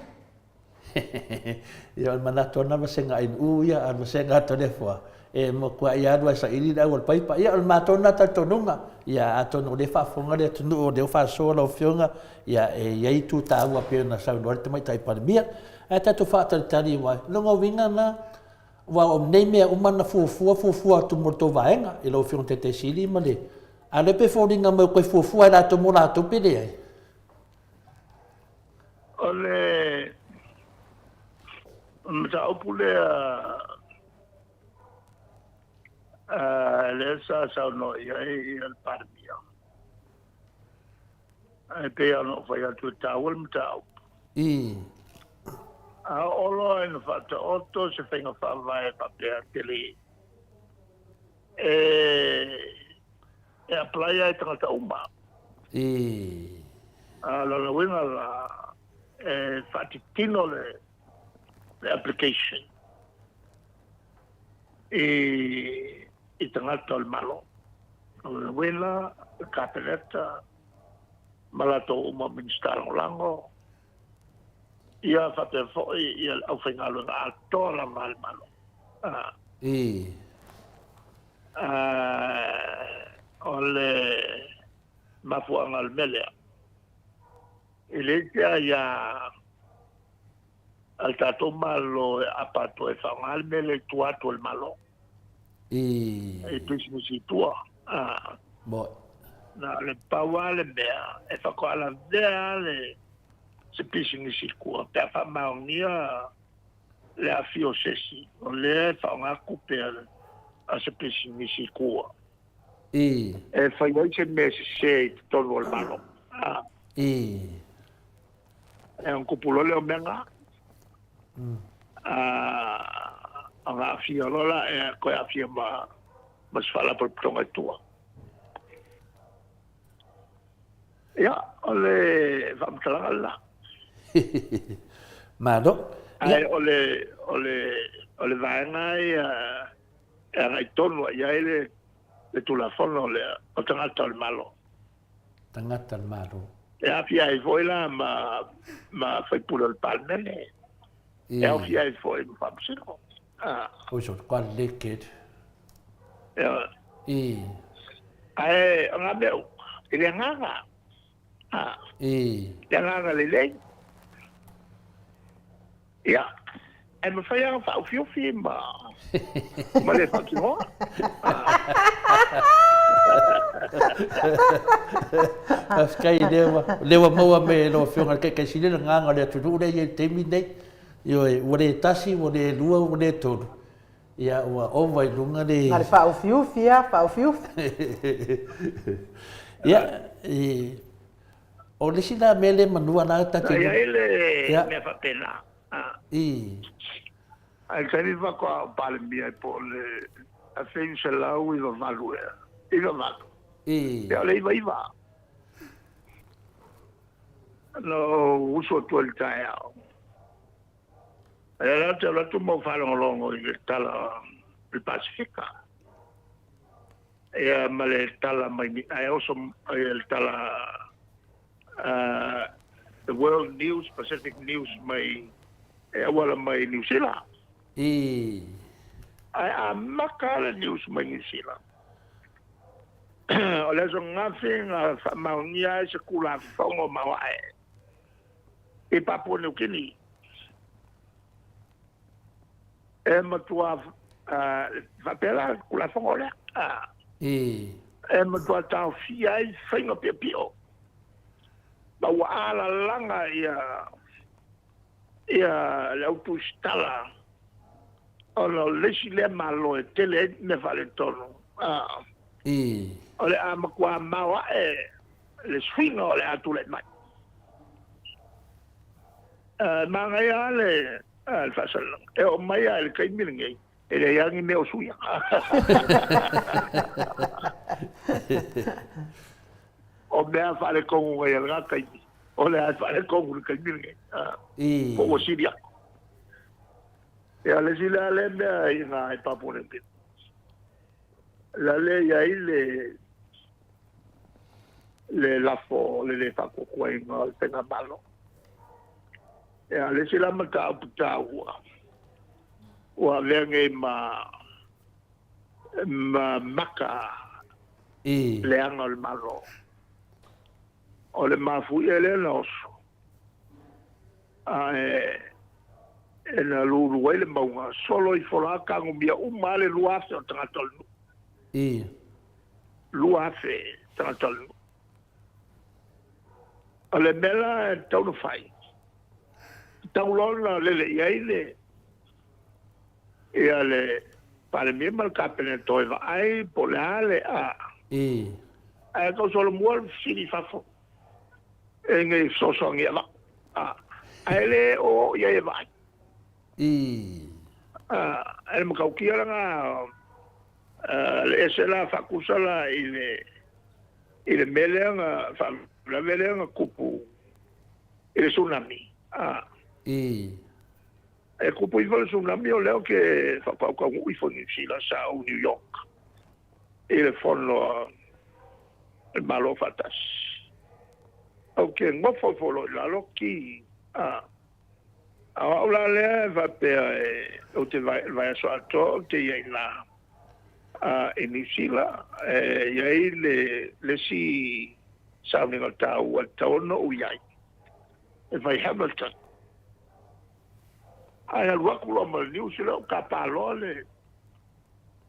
Ia, o le manatu lava na vasega Ainuu ia, a o le vasega atu a Lefoa, e matuai alu lava e saili le au a le paipa. Ia, o le matou lena talitonuga. Ia, atonu o lea e faafofoga le atunuu o lea ua faasoa lau Afioga, ia, e i ai itu taua pei ona saunoa ai le Tamaitai Palemia. Ae tatou faatalitali aua o lona uiga lena, aua o nei mea uma na fuafua, fuafua atu mo le tou vaega i lau Afioga i le Taitai Sili ma le… A o lea pei e foliga mai ua toe fuafua e latou mo latou pe leai. O le mataupu lea lea sa saunoa i ai le Palemia, e pei ona ou fai atu e taua le mataupu. A oo loa ina faataoto se faiga faavae faapea tele e apply ai tagata uma. A o lona uiga la, e faatitino le application i tagata o le Malo. O lona uiga, le Kapeneta ma latou uma Minisita Lagolago, ia faapea foi le aufaigaluega atoa lava a le Malo. O le mafuaaga o le mea lea, e le te aia a le tatou Malo e aapa atu ai e faaaoga le mea lea i tua atu o le Malo. I pisinisi i tua. Na o le pau lava le mea e faatoa lavea le se pisinisi i tua pe a faamaonia le aafia o se isi o lea e faaaoga tupe a se pisinisi i tua e fai ai se mea sese i totonu o le Malo. E ona tupu loa lea o mea na. Ona aafia loa la, e toe aafia ma se faalapotopotoga i tua. Ia, o le faamatalaga lena. Malo. Ae o le, o le, o le vaega ia e agai tonu i ai le, le Tulafono lea, o tagata o le Malo. Tagata o le Malo. E aafia ai foi la ma, ma faipule o le Palemene. E aofia ai foi ma Faamasino. Ah. Oi so, kwa leke. Ia. Ae o ngā mea i le agaga. Ah. Le agaga lelei. Ia, e mafai lava ona faaofiufi ma ma le faatinoa. Faafetai lea ua lea ua maua mai e lau Afioga i le Taitaisili le agaga o le atunuu lea e i ai i le taimi lenei. Ioe, ua le tasi, ua le lua, ua le tolu, ia ua ova i luga le. Na o le faaofiufi lava, faaofiufi. Ia, o le isi la mea lea manua la ta te. Sa i ai le mea faapena. Ae le taimi faatoa ou Palemia ai po o le 1998 ea, 98. Ia o le 99. Na ou usu atu ai i le taeao. Ae la ou te alu atu ma ou faalogologo i le tala o le Pasefika. Ia ma le tala mai ae oso ia le tala The World News, Pacific News mai e auala mai Niu Sila. Ae amata le news mai Niu Sila. O le aso ananafi na faamaonia ai se Tulafono maoae i Papua New Guinea e matua faapea la le Tulafono lea e matua taofia ai faiga piopio ma ua alalaga ia le au tusitala. Ona o le isi lea Malo e tele ai mea faaletonu, o le a matua maoae le suiga o le a tulai mai. E manaia lava le faasalalauga, e oo mai lava i le taimi lenei, e leai lava ni mea o suia. O mea faaletonu nei a lena taimi, o lea e faaletonu i le taimi lenei, po ua sili atu. Ia, le isi lea lea mea i ina i Papua New Guinea, la lea i ai le le lafo o le lē faatuatuaina o le faigamalo. Ia, le isi la mataupu taua, ua avea nei ma ma maka leaga o le Malo, o le mafuie lea na oso Ae e na lulu ai le mauga, solo ifo la tagomia uma lava le 2,000 o tagata o le nuu. 2,000 tagata o le nuu. O le mea la e tatau ona fai, tatau loa ona lele i ai le ia le Palemia ma le Kapeneta e vaai po o le a le a. Ae tau solomua le fesili i fafo. E nei fesoasoani e avatu, ae le o oo i ai e vaai. E le matautia lena le ese la faatusa la i le i le mea lea na faalavelave lea na tupu i le tsunami. E tupu ifo le tsunami o lea ou te faatoa taunuu ifo i Niu Sila, sa ou New York i le fono a le Malo Faatasi. Ou te nofo ifo loa i lalo ki, a o au la lea e faapea ou te vaiaso atoa ou te i ai i ina i Niu Sila, e i ai le isi sauniga taua e tatau ona ou i ai, e fai Hamilton. Ae alu atu loa ma le news lea o tapa loa le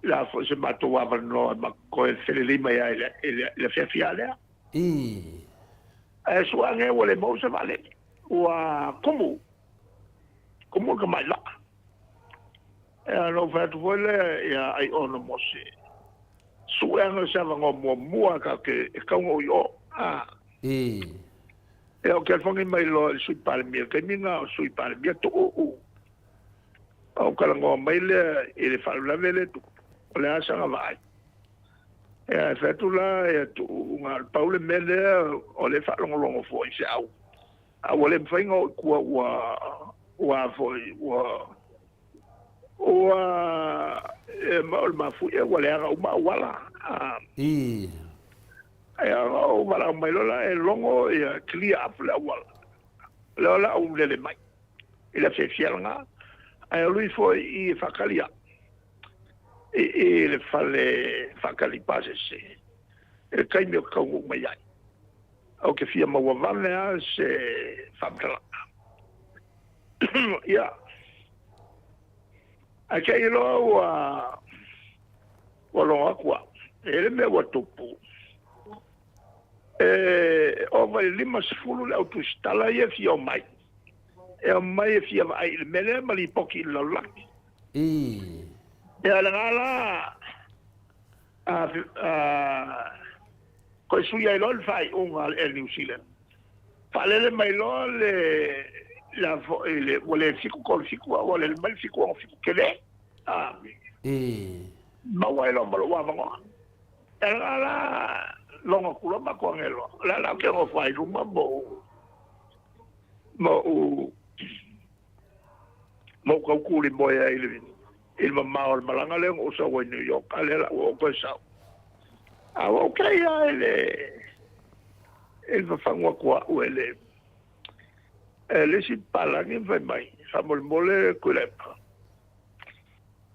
le a foi se matou avanoa e toe felelei mai ai i le afiafi lava lea. Ae sua ane ua le maua se vaalele. Ua tumu, tumu le tamai vaa. Ia ona ou fai atu foi lea ia Aiono Mose, sue ane se avanoa muamua tatou te e tatau ona ou i o. Ia ou telefoni mai loa i le Sui Palemia, i le taimi lena o le Sui Palemia Tuuu. Ou talanoa mai lea i le faalavelave lea e tupu, o le a sana vaai. Ia, e fai atu la ia Tuuu, na o le pau le mea lea o lea e faalogologo foi i se au, a ua le mafai ona oo i tua ua, ua foi, ua, ua, e, ma o le mafuie ua leaga uma auala. Ia, ona ou valaau mai loa la e logo ia clear up le auala. O lea o le a ou lele mai i le afiafi lena. Ae alu ifo i i faatali au i i le fale faatali pasese i le taimi ou te taunuu mai ai. Ou te fia maua vave lava se faamatalaga. Ia, ae te i loa ua Ua logo atu au, e i ai le mea ua tupu, e ova i le 50 le au tusitala ia e fia omai, e omai e fia vaai i le mea lea ma lipoti i le lalolagi. Ia, lena la, toe sui ai loa le faaiuga a le Air New Zealand, faalele mai loa le, le, foi, le, ua le 7 3 7 a ua lele mai le 7 6 7 tele. Maua ai loa ma lou avanoa. E la la logo atu loa matou agelo. O le a la ou te nofo ai i luma ma ou ma ou ma ou tau tulimoe ai i le i le mamao o le malaga lea na ou sau ai i New York, a o lea la ua ou toe sau. A ua okay lava i le i le fafagu atu o au e le e le isi papalagi ma fai mai, faamolemole Tuilaepa,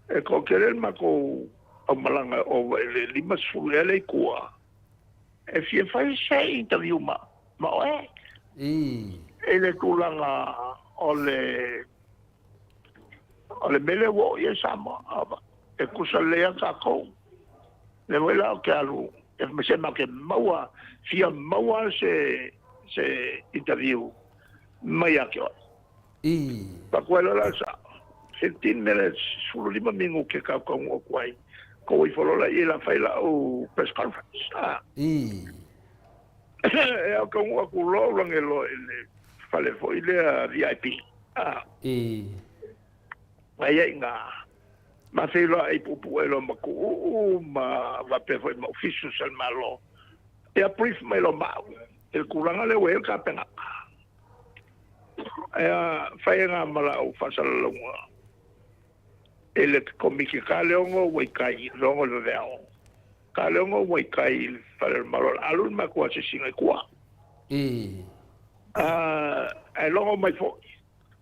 e toatele le matou aumalaga e ova i le 50 ea le i tua, e fia fai se interview ma ma oe i le tulaga o le o le mea lea ua oo i ai Samoa, e tusa lelei lava tatou. Lea foi la ou te alu e se ma ke maua fia maua se se interview mai ia te oe. Paku ai loa la sa. 15 minutes, 15 minuke kaukaunuʻu atu ai, kou ifo loa lea i la fai la'u press conference. A. E kaukaunuʻu atu loa ou lage loa i le fale foi lea VIP. A. Aia iga ma feiloai puupuu ai loa ma Tuuu ma faapea foi ma officials a le Malo. Ia brief mai loa ma au i le tulaga lea ua i ai le Kapeneta. Ia fai aga ma la'u faasalalauga i le Komiti Kaleogo ua i tai, logo le vaveao. Kaleogo ua i tai i le fale o le Malo o le alu le matou asiasiga i tua. Ae logo mai foi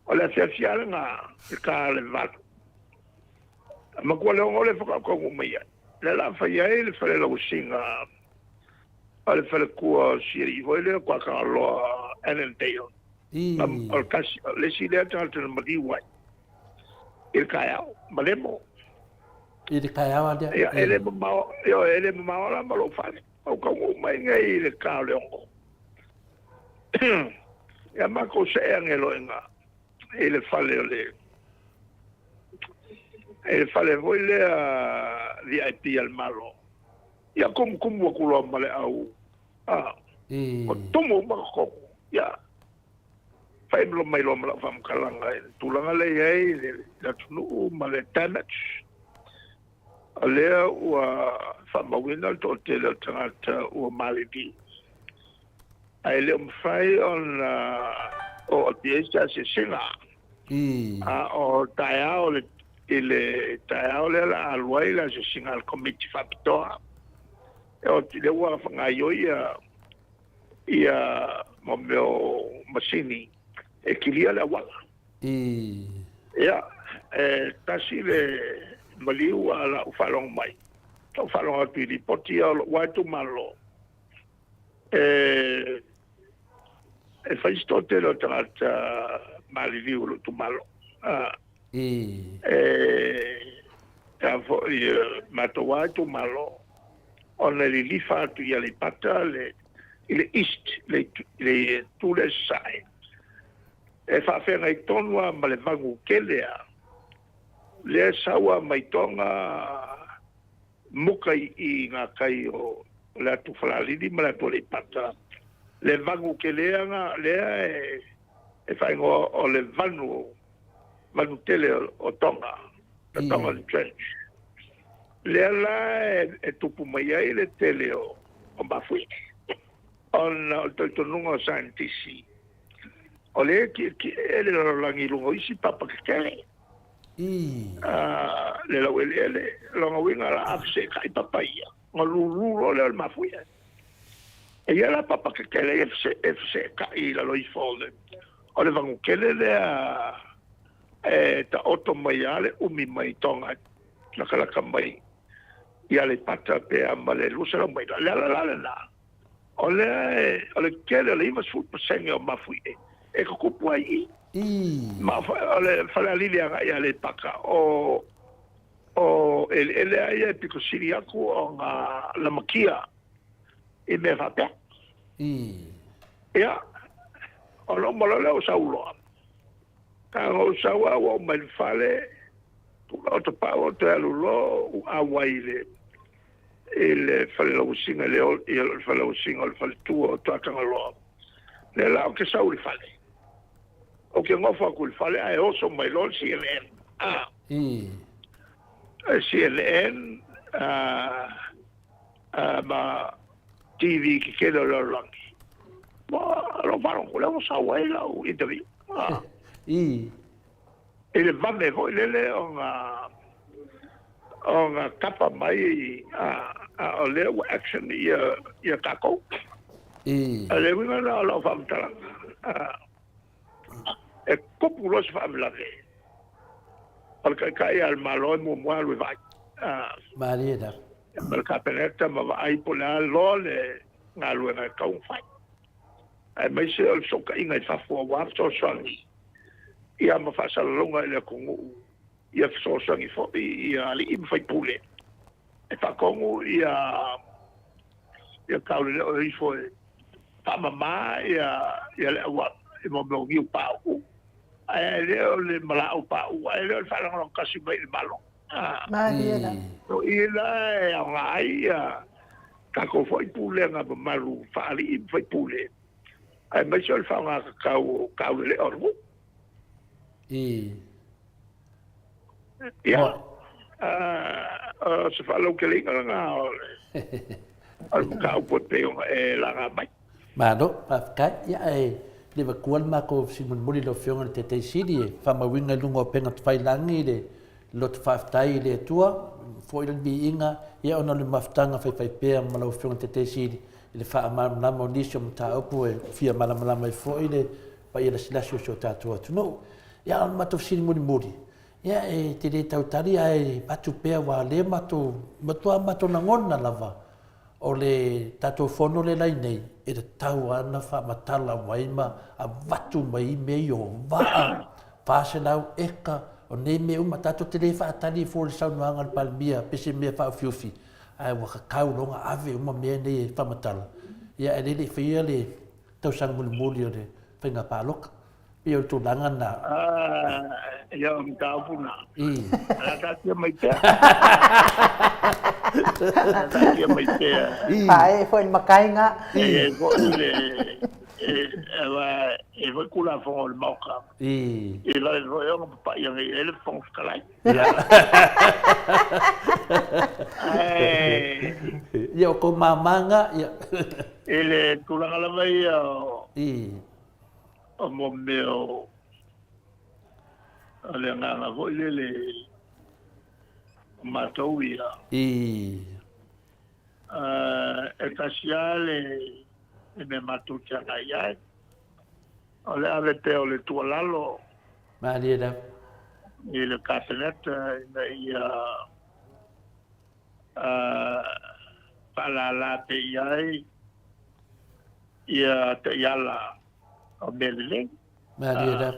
o le asiasi lava lena i ta le 8. Matua le 6 le faatoa mai ai. Lea la fai ai le fale lausiga o le faletua o si alii foi lea o Tuatagaloa Annandale. O le tasi, o le isi lea tagata na maliu ai i le taeao, ma lemo. I le taeao a lea. Ia, e le mamao, ioe, e le mamao la ma lou fale. Ou taunuu mai nei i le ta o le 6. Ia matou see ane loa i ina i le fale o le i le fale foi lea VIP a le Malo. Ia tumutumu atu loa ma le au a o tumu uma totonu. Ia fai mai loa ma lau faamatalaga i le tulaga lea i ai le atunuu ma le damage. O lea ua faamauina le toatele o tagata ua maliliu, ae le o mafai ona oo atu i ai se asiasiga. A o taeao le, i le taeao lea o le a alu ai le asiasiga a le Komiti Faapitoa. E oo atu i lea ua faagaoioi ia mo mea o masini e kilia le auala. Ia, e tasi le maliu a la'u faalogo mai, la'u faalogo atu i lipoti ia o lo'u lava itumalo, e e fai se toatele o tagata maliliu o lo'u itumalo. A, e a foi matou lava itumalo, ona e lilifa atu i Aleipata le i le east, le itu lea i sasae, e faafeagai tonu lava ma le vagu tele a lea e sau lava mai Toga muka i ngā kai o le atu Falealili ma le atu Aleipata, le vagu tele aga lea e faaigoa o le vanu, vanu tele o Toga, the Tongan Trench. Lea la e tupu mai ai le tele o mafuie, ona o le talitonuga o saienitisi, o lea e tietie le lalolagi i luga o isi papa tetele. Le laueleele, lona uiga la a feseetai papa ia, ona lulu loa lea o le mafuie. E i ai la papa tetele ia e feseetai i lalo ifo o le vanu tele lea e taoto mai lava le umi mai Toga latalata mai i Aleipata pe a ma le 200 maila. O le ala la lena, o lea o le tele o le 90% o mafuie e tutupu ai i ma o le Falealili agai i Aleipata o eleele lava ia e pito sili atu ona lamatia i mea faapea. Ia, ona uma loa lea o sau loa. Na ona ou sau lava ua oo mai i le fale, tula o tapau ou toe alu loa ou auai i le i le fale lauasiga i le fale lauasiga o le faletua o Tuatagaloa. Lea la ou te sau i le fale. Ou te nofo atu i le fale ae oso mai loa le CNN. Ah. CNN ma TV tetele o le lalolagi. Ma lou faalogo lea ua sau ai lau interview. I le vave foi lele ona tapa mai a o lea ua action ia tatou. O le uiga lena o lau faamatalaga, e tupu loa se faalavelave, o le Taitai a le Malo e muamua alu e vaai. Malie lava. Ma le Kapeneta ma vaai po o le a loa le galuega e tatau ona fai. Aemaise o le fesootaiga i fafo aua fesoasoani ia ma faasalalauga i le atunuu, ia fesoasoani foi ia alii ma faipule e faatonu ia tauleleo e ifo e faamama ia le auala i mea o niu pauu. Ae le o le malaau paʻu, ae le o le faalagolago tasi mai i le Malo. Malie lava. O i la e aoga ai ia tatou foi pulega mamalu faalii ma faipule, aemaise o le faaaoga tatau o taulelea o le nuu. Ia, o se faalauteleina lena o le mataupu e pei ona e laga mai. Malo, faafetai. Ia, ae le avatua le matou fesili mulimuli i lau Afioga i le Taitaifono Sili e faamauina i luga o upega tafailagi le loto faafetai i le Atua, foi le viiga, ia ona o le mafutaga faifaipea ma lau Afioga i le Taitaifono Sili i le faamalamalama o nisi o mataupu e fia malamalama ai foi le paia lasilasi o si o tatou atunuu. Ia, o le matou fesili mulimuli, ia e te le tautali ae avatu pea aua o lea matou, matua matou lagona lava O le tatou fono lea la i nei, e tatau lava ona faamatala mai ma avatu mai mea ia o vaa, 400 eka, o nei mea uma, tatou te le faatali fua i le saunoaga a le Palemia pe se mea faaufiufi, ae ua tatau loa ona ave uma mea nei e faamatala, ia ae le i faia le tausaga mulimuli o le faiga palota. Pei o le tulaga lena. Ia o mataupu na. A taatia mai pea. A taatia mai pea. Pae foi le makaiga. E foi le e foi Tulafono o le Maota. I la foi ona papai ane i ai le Fofoga Fetalai. Ia o kou mamaga ia. I le tulaga lava ia o O mo mea o le agaga foi lele o matou ia. E tasi lava le mea matou te agai ai, o le ave pea o le tuualalo. Malie lava. I le Kapeneta ina ia faalala pea i ai ia taiala o mea lelei. Malie lava.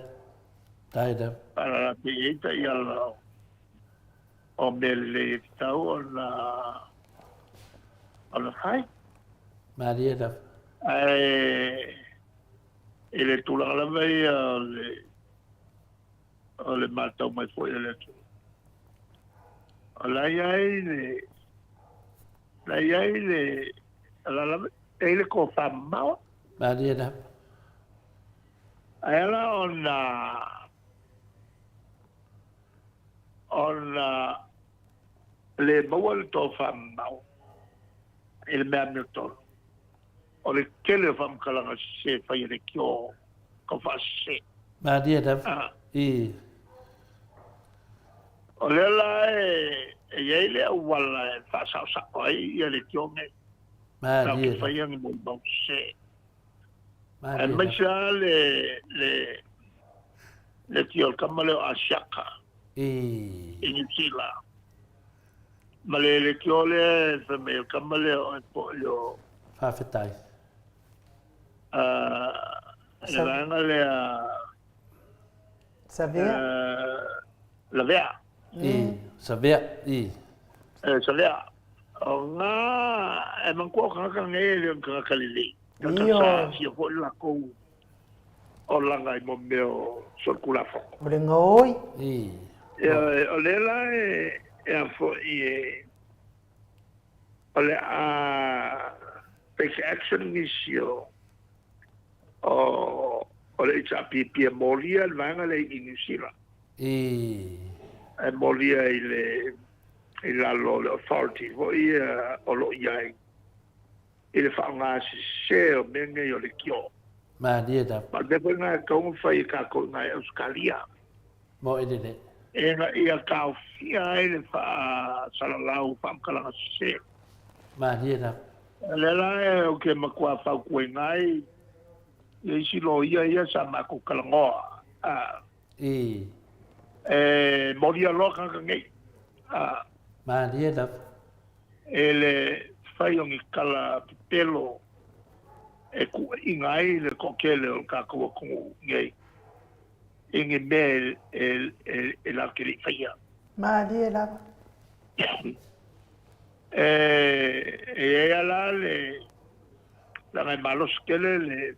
Tai lava. Faalala pea i ai taiala o mea lelei e tatau ona fai. Malie lava. Ae i le tulaga lava ia o le matau mai foi a le atunuu, o la e i ai le, la e i ai le, la lava e i le tofa mamao. Malie lava. Ae ala ona le maua le tofa mamao i le mea amiotonu, o le tele o faamatalaga sese fai e leitio tau faasese. Malie lava. I. O lea la e i ai le auala e faasaosao ai ia leitio nei. Malie. Tatou te faia ni molimau sese. Aemaise lava le leitio a le tama lea o Asiata i Niu Sila. Ma le leitio lea e fai mai o le tama lea o po o. Faafetai. Le vaega lea. Savea. Lavea. I, Savea, i. Savea. O ngā, e manatua o tagata nei e le o ni tagata lelei. Tagata sa aafia foi le latou olaga i mo mea o solitulafono. O le gaoi. I. O lea la e a foi e, o le a take action nisi o o le HRPP e molia le vaega lea i Niu Sila. I. E molia i le i lalo o le authority foi ia o lo o i ai i le faaaoga sese o mea nei o le tio. Malie lava. Ma o le mea foi lena e tatau ona fai e tatou i ina i Ausetalia. Mo e lelei. Ina ia taofia ai le faasalalau faamatalaga sese. Malie lava. O lea la ou te matua fautuaina ai ia isi loia ia sa matou talanoa. I. E molia loa tagata nei. Malie lava. E le fai o ni tala pepelo e tuuaiina ai le toatele o le tatou atunuu nei i ni mea e latou te le i faia. Malie lava. E i ai lava la le, leaga e malosi tele le.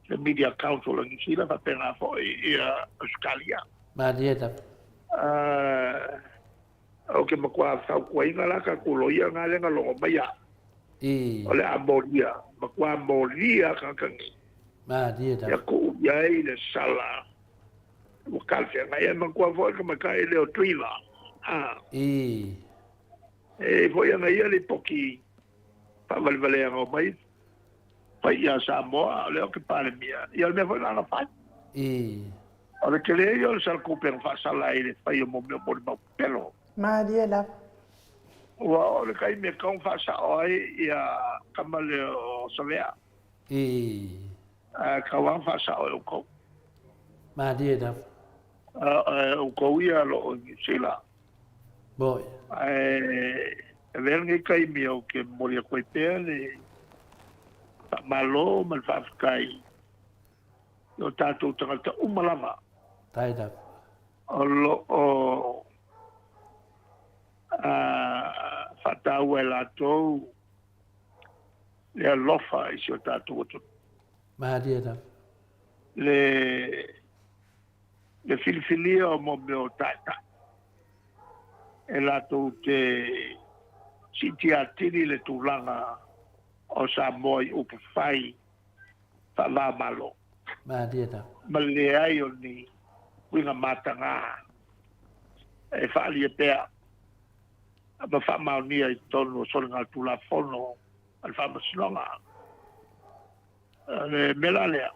Le Media Council o Niu Sila faapena foi ia Ausetalia. Malie lava. Ou te matua fautuaina la tatou loia na lea na logo mai au. O le a molia, matua molia tagata nei. Malie lava. Ia tuu i ai le sala ua talafeagai ai. Manatua foi le tamaitai lea o Tuiva. E i ai foi ana ia lipoti faavalevaleaga o mai fai ia Samoa, a o lea ou te Palemia, ia o le mea foi lena na fai. O le tele ia o le sala tupe na faasala ai i le fai o mea o molimau pepelo. Malie lava. Ua oo le taimi e tatau ona faasao ai ia tama lea o Savea. Ae tatau lava ona faasao e outou. Malie lava. Outou ia o lo o i Niu Sila. Moi. Ae avea lenei taimi ou te momoli atu ai pea le faamalo ma le faafetai i o tatou tagata uma lava. Tai lava. O lo o faataua e latou le alofa i si o tatou atunuu. Malie lava. Le filifilia o mea o taitai e latou te siitia atili le tulaga o Samoa i upu fai faava-o-Malo. Malie lava. Ma le leai o ni uiga mataga e faaalia pea ma faamaonia i totonu o soligatulafono a le Faamasinoga. O le mea la lea,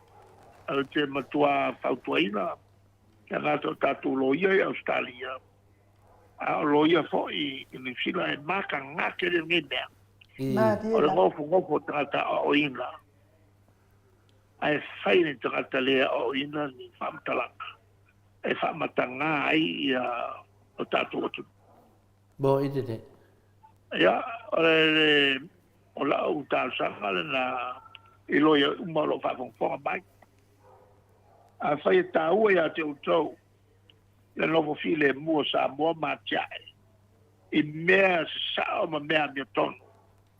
ou te matua fautuaina le tagata o tatou loia i Ausetalia, a o loia foi i Niu Sila e mataga tele lenei mea. O le nofonofo o tagata aoaoina, ae fai le tagata le aoaoina ni faamatalaga e faamataga ai ia o tatou atunuu. Mo i le. Ia, o le O lau talosaga lena i loia uma o lo o faafogafoga mai. Afai e taua ia te outou le nofo filemu o Samoa ma atiae i mea sasao ma mea amiotonu,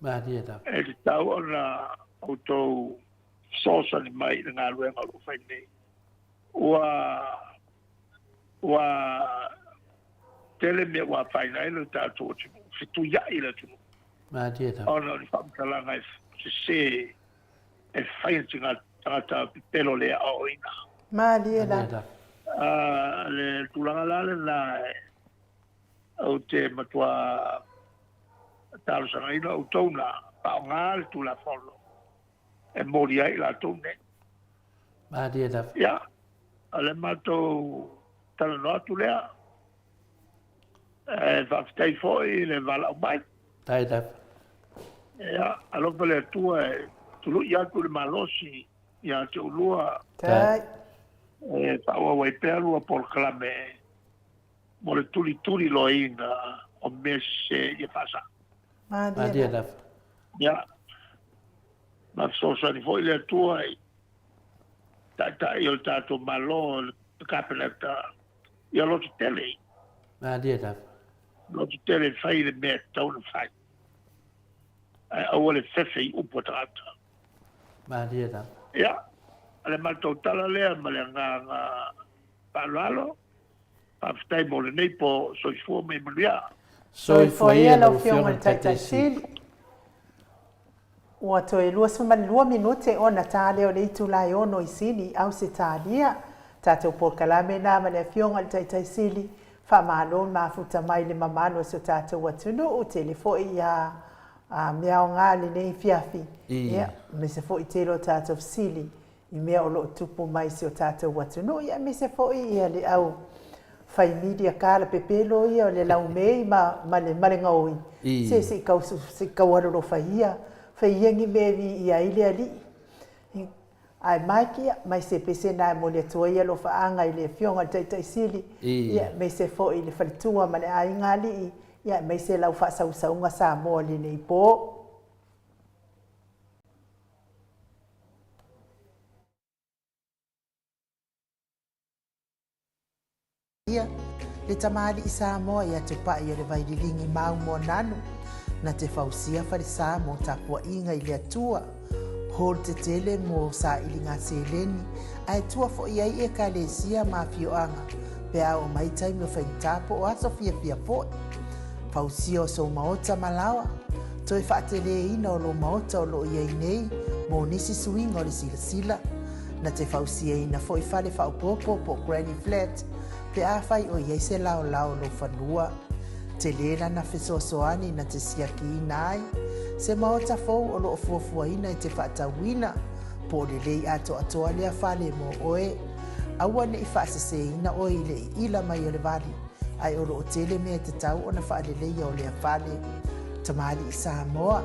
Malie lava. e tatau ona outou fesoasoani mai i le galuega o lo o fai nei. Ua ua tele mea ua afaina ai lo tatou atunuu, fetuiai le atunuu. Malie lava. Ona o ni faamatalaga e sese e fai e tagata pepelo le aoaoina. Malie lava. Le tulaga la lena ou te matua talosagaina outou na faaaoga le Tulafono e moli ai i latou nei. Malie lava. Ia, o le matou talanoa atu lea. E faafetai foi i le valaau mai. Tai lava. Ia, alofa le Atua e tului atu le malosi ia te oulua. Tai. E faaauau ai pea lua polokalame mo le tulituli loaina o mea sese ia faasao. Malie lava. Ia, ma fesoasoani foi le Atua i Taitai o le tatou Malo, le Kapeneta, ia loto tele. Malie lava. Loto tele e fai le mea e tatau ona fai. Ae aua le fefe i upu a tagata. Malie lava. Ia, o le matou tala lea ma le agaga faaaloalo. Faafetai mo lenei po. Soifua ma ia manuia. Soifua ia lau Afioga i le Taitai Sili. Ua toe 22 minute ona ta lea o le itula e 6 i Sini i Ausetalia. Tatou polokalame na ma le Afioga i le Taitai Sili, faamalo le mafuta mai i le mamalu o si o tatou atunuu, tele foi ia mea aoga i lenei afiafi, ia, aemaise foi tele o tatou fesili i mea o lo o tupu mai i si o tatou atunuu, ia aemaise foi ia le au fai media kala pepelo ia o le laumei ma, ma le, ma le gaoi. Se se i kau, se i kau alolofa ia, fai ia ni mea e viia ai le Alii. Ae Mike, ia, mai se pese na e momoli atu ai alofaaga i le Afioga i le Taitai Sili, ia, aemaise foi i le faletua ma le aiga alii, ia, aemaise lau faasausauga Samoa i lenei po. Ia, le tamalii Samoa ia Tupai o le Vaililigi Mau Moananu, na te fausia falesa mo tapuaiga i le Atua. Hall tetele mo sailiga seleni ae tua foi ai ekalesia ma afioaga pe a oo mai taimi o faigata po o aso fiafia foi. Fausia o sou maota ma laoa. Toe faateleina o lou maota o lo o i ai nei mo nisi suiga o le silasila. Na te fausiaina foi fale faaopoopo po o granny flat pe afai o i ai se laolao o lou fanua. Tele lana fesoasoani na te siakiina ai se maota fou o lo o fuafuaina e te faatauina, po o lelei atoatoa lea fale mo oe. Aua ne i faaseseina oe i le iila mai o le vali, ae o lo o tele mea e tatau ona faaleleia o lea fale. Tamalii Samoa,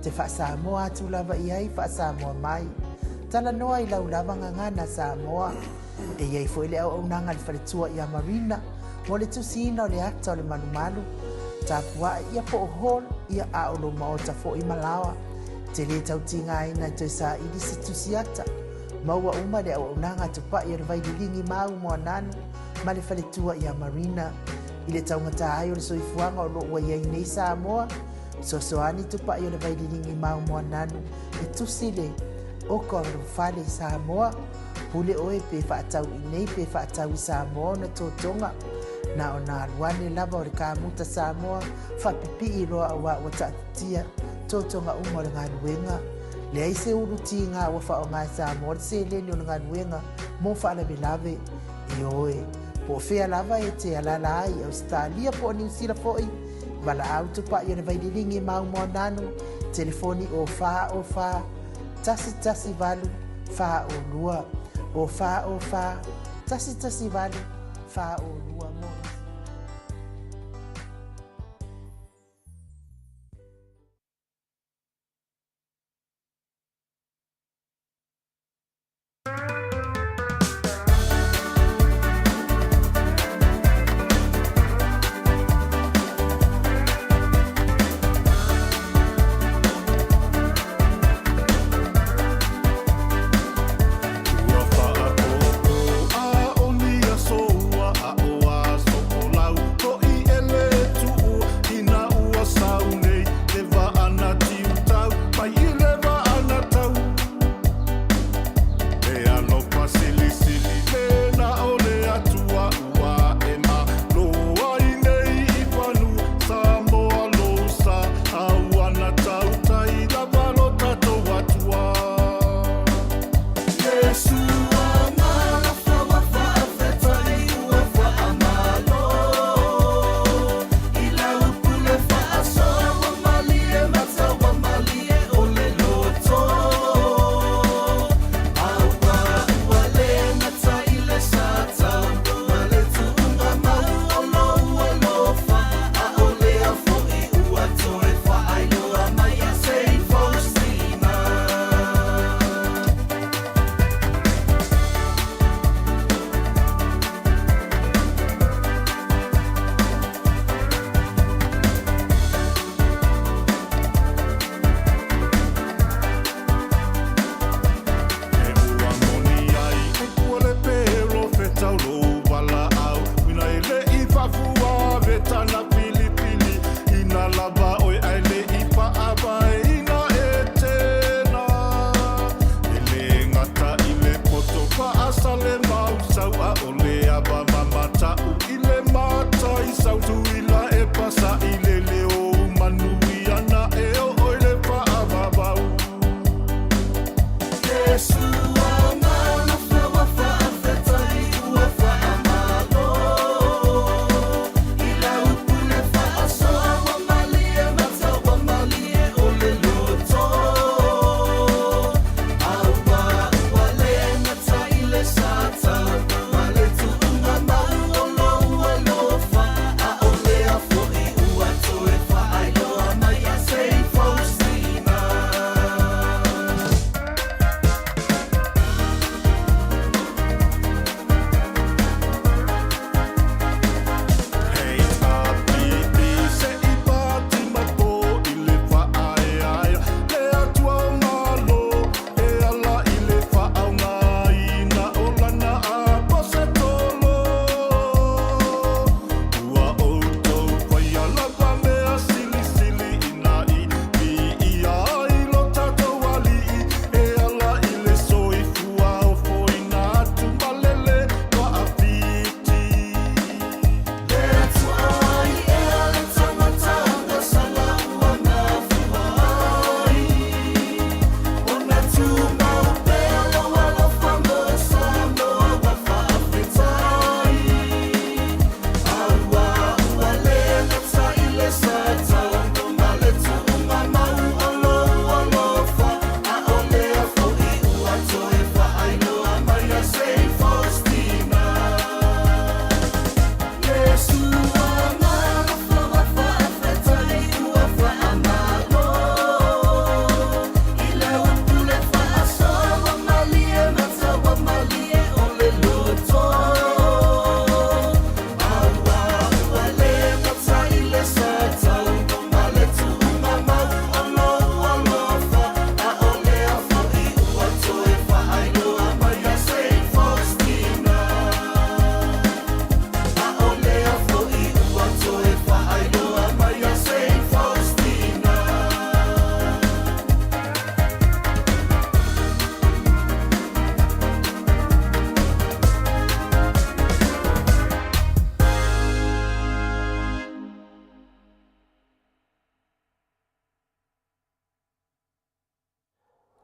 te faa-Samoa atu lava i ai, faa-Samoa mai. Talanoa i lau lava gagana Samoa. E i ai foi le auaunaga a le faletua ia Marina mo le tusiina o le ata o le malumalu, tapuae ia po o hall ia a o lou maota foi ma laoa. E te le tau tigaina e toe saili se tusi ata. Maua uma le auaunaga a Tupai o le Vaililigi Mau Moananu ma le faletua ia Marina. I le taugata ai o le soifuaga o lo o ua i ai nei Samoa, fesoasoani Tupai o le Vaililigi Mau Moananu e tusi le oka o lou fale i Samoa. Pule oe pe faatau i nei pe faatau i Samoa ona totoga. Na ona alu ane lava o le kamuta Samoa faapipii loa auā ua taatitia totoga uma o le galuega. Leai se ulu tiga ua faaaoga e Samoa le seleni o le galuega mo faalavelave. Ioe, po o fea lava e te alaala ai i Ausetalia po o Niu Sila foi, valaau Tupai o le Vaililigi Mau Moananu, telefoni o 4 o 4 1 1 8 4 o 2, o 4 o 4 1 1 8 4 o 2 mo isi. Ua faapopo a o ni aso ua aʻo.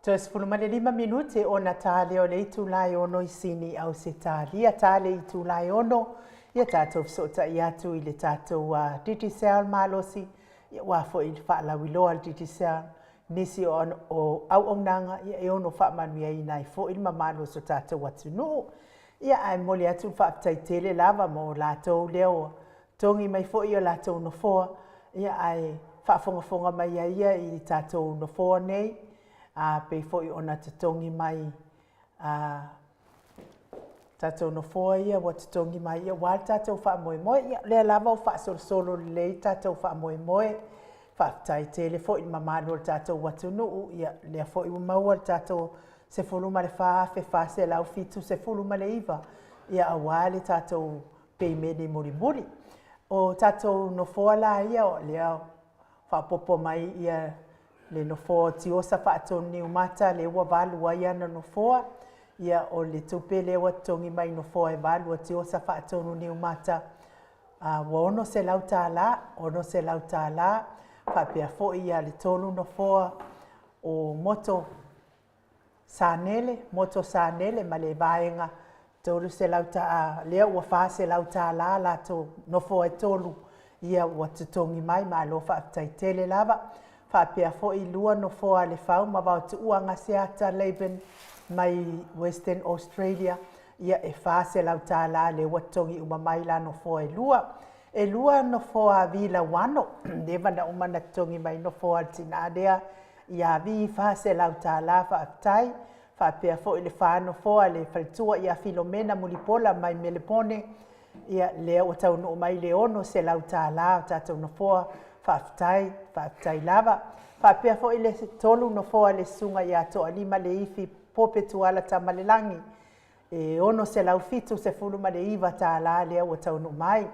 Toe 15 minute ona ta lea o le itula e 6 i Sini, Ausetalia. Ta le itula e 6, ia tatou fesootai atu i le tatou Digicel malosi, ia aua foi le faalauiloa a le Digicel, nisi o auaunaga ia e ono faamanuiaina ai foi le mamalu o so tatou atunuu. Ia ae momoli atu le faafetai tele lava mo latou lea ua togi mai foi o latou nofoa, ia ae faafogafoga mai ai ia i tatou nofoa nei, a pei foi ona totogi mai tatou nofoa ia ua totogi mai ia aua le tatou faamoemoe. Ia o lea lava ua faasolosolo lelei le tatou faamoemoe. Faafetai tele foi i le mamalu o le tatou atunuu, ia lea foi ua maua le tatou $14,479, ia aua le tatou peimene mulimuli. O tatou nofoa la ia, o lea faaopoopo mai ia le nofoa o Tiosa Faatonu Niumata, lea ua 8 ai ana nofoa. Ia o le tupe lea ua totogi mai nofoa e 8 a Tiosa Faatonu Niumata, ua $600, $600. Faapea foi ia le 3 nofoa o Moto Sanele, Moto Sanele ma le vaega 300, lea ua $400 latou nofoa e 3 ia ua totogi mai, malo faafetai tele lava. Faapea foi 2 nofoa a Lefau ma Vaotuua Gaseata Laban mai Western Australia, ia e $400 lea ua totogi uma mai la nofoa e 2. E 2 nofoa a Vi Lauano, leva na uma na totogi mai nofoa a le tina lea ia Vi $400, faafetai. Faapea foi le 4 nofoa le faletua ia Filomena Mulipola mai Melepone, ia lea ua taunuu mai le $600 o tatou nofoa, faafetai, faafetai lava. Faapea foi le 3 nofoa le susuga ia Toalima Leifi Pope Tuala Tamalelagi, e $679 lea ua taunuu mai.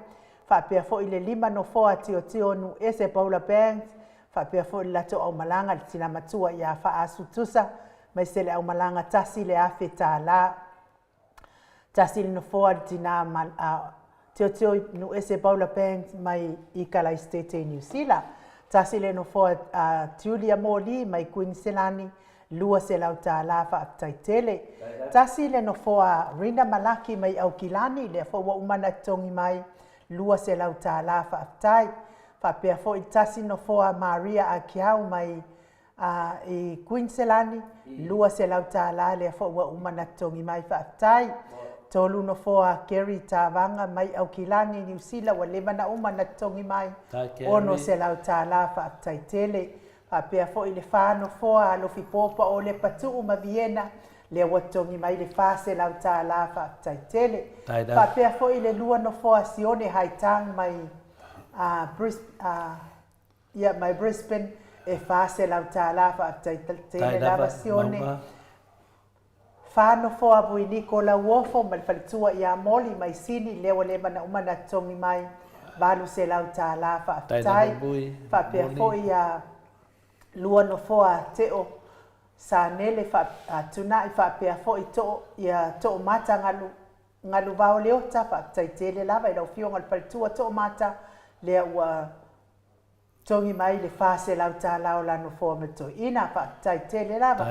Faapea foi le 5 nofoa Tiotio Ese Paula Banks, faapea foi le latou aumalaga le tina matua ia Faasu Tusa, mai se le aumalaga $1,000. Tasi le nofoa le tina Tiotio Nuese Paula Banks mai i Kalaistete i Niu Sila. Tasi le nofoa Julia Moli mai Kuiniselani, $200, faafetai tele. Tasi le nofoa Rina Malaki mai Aukilani, lea foi ua uma na totogi mai $200, faafetai. Faapea foi tasi nofoa Maria Akiau mai i Kuiniselani, $200, lea foi ua uma na totogi mai, faafetai. 3 nofoa Kerry Tavaga mai Aukilani, Niu Sila, ua leva na uma na totogi mai $600, faafetai tele. Faapea foi le 4 nofoa Alofi Popa o Lepa Tuu ma Viena, lea ua totogi mai le $400, faafetai tele. Faapea foi le 2 nofoa Sione Haitang mai mai Brisbane, e $400, faafetai tele lava Sione. 4 nofoa Vuiniko Lauofo ma le faletua ia Moli mai Sini, lea ua leva na uma na totogi mai $800, faafetai. Faapea foi ia 2 nofoa Teo Sanele Tunai, faapea foi ia Toomata Galuvao Leota, faafetai tele lava i lau afioga le faletua Toomata, lea ua togi mai le $400 o la nofoa ma le toeaina, faafetai tele lava.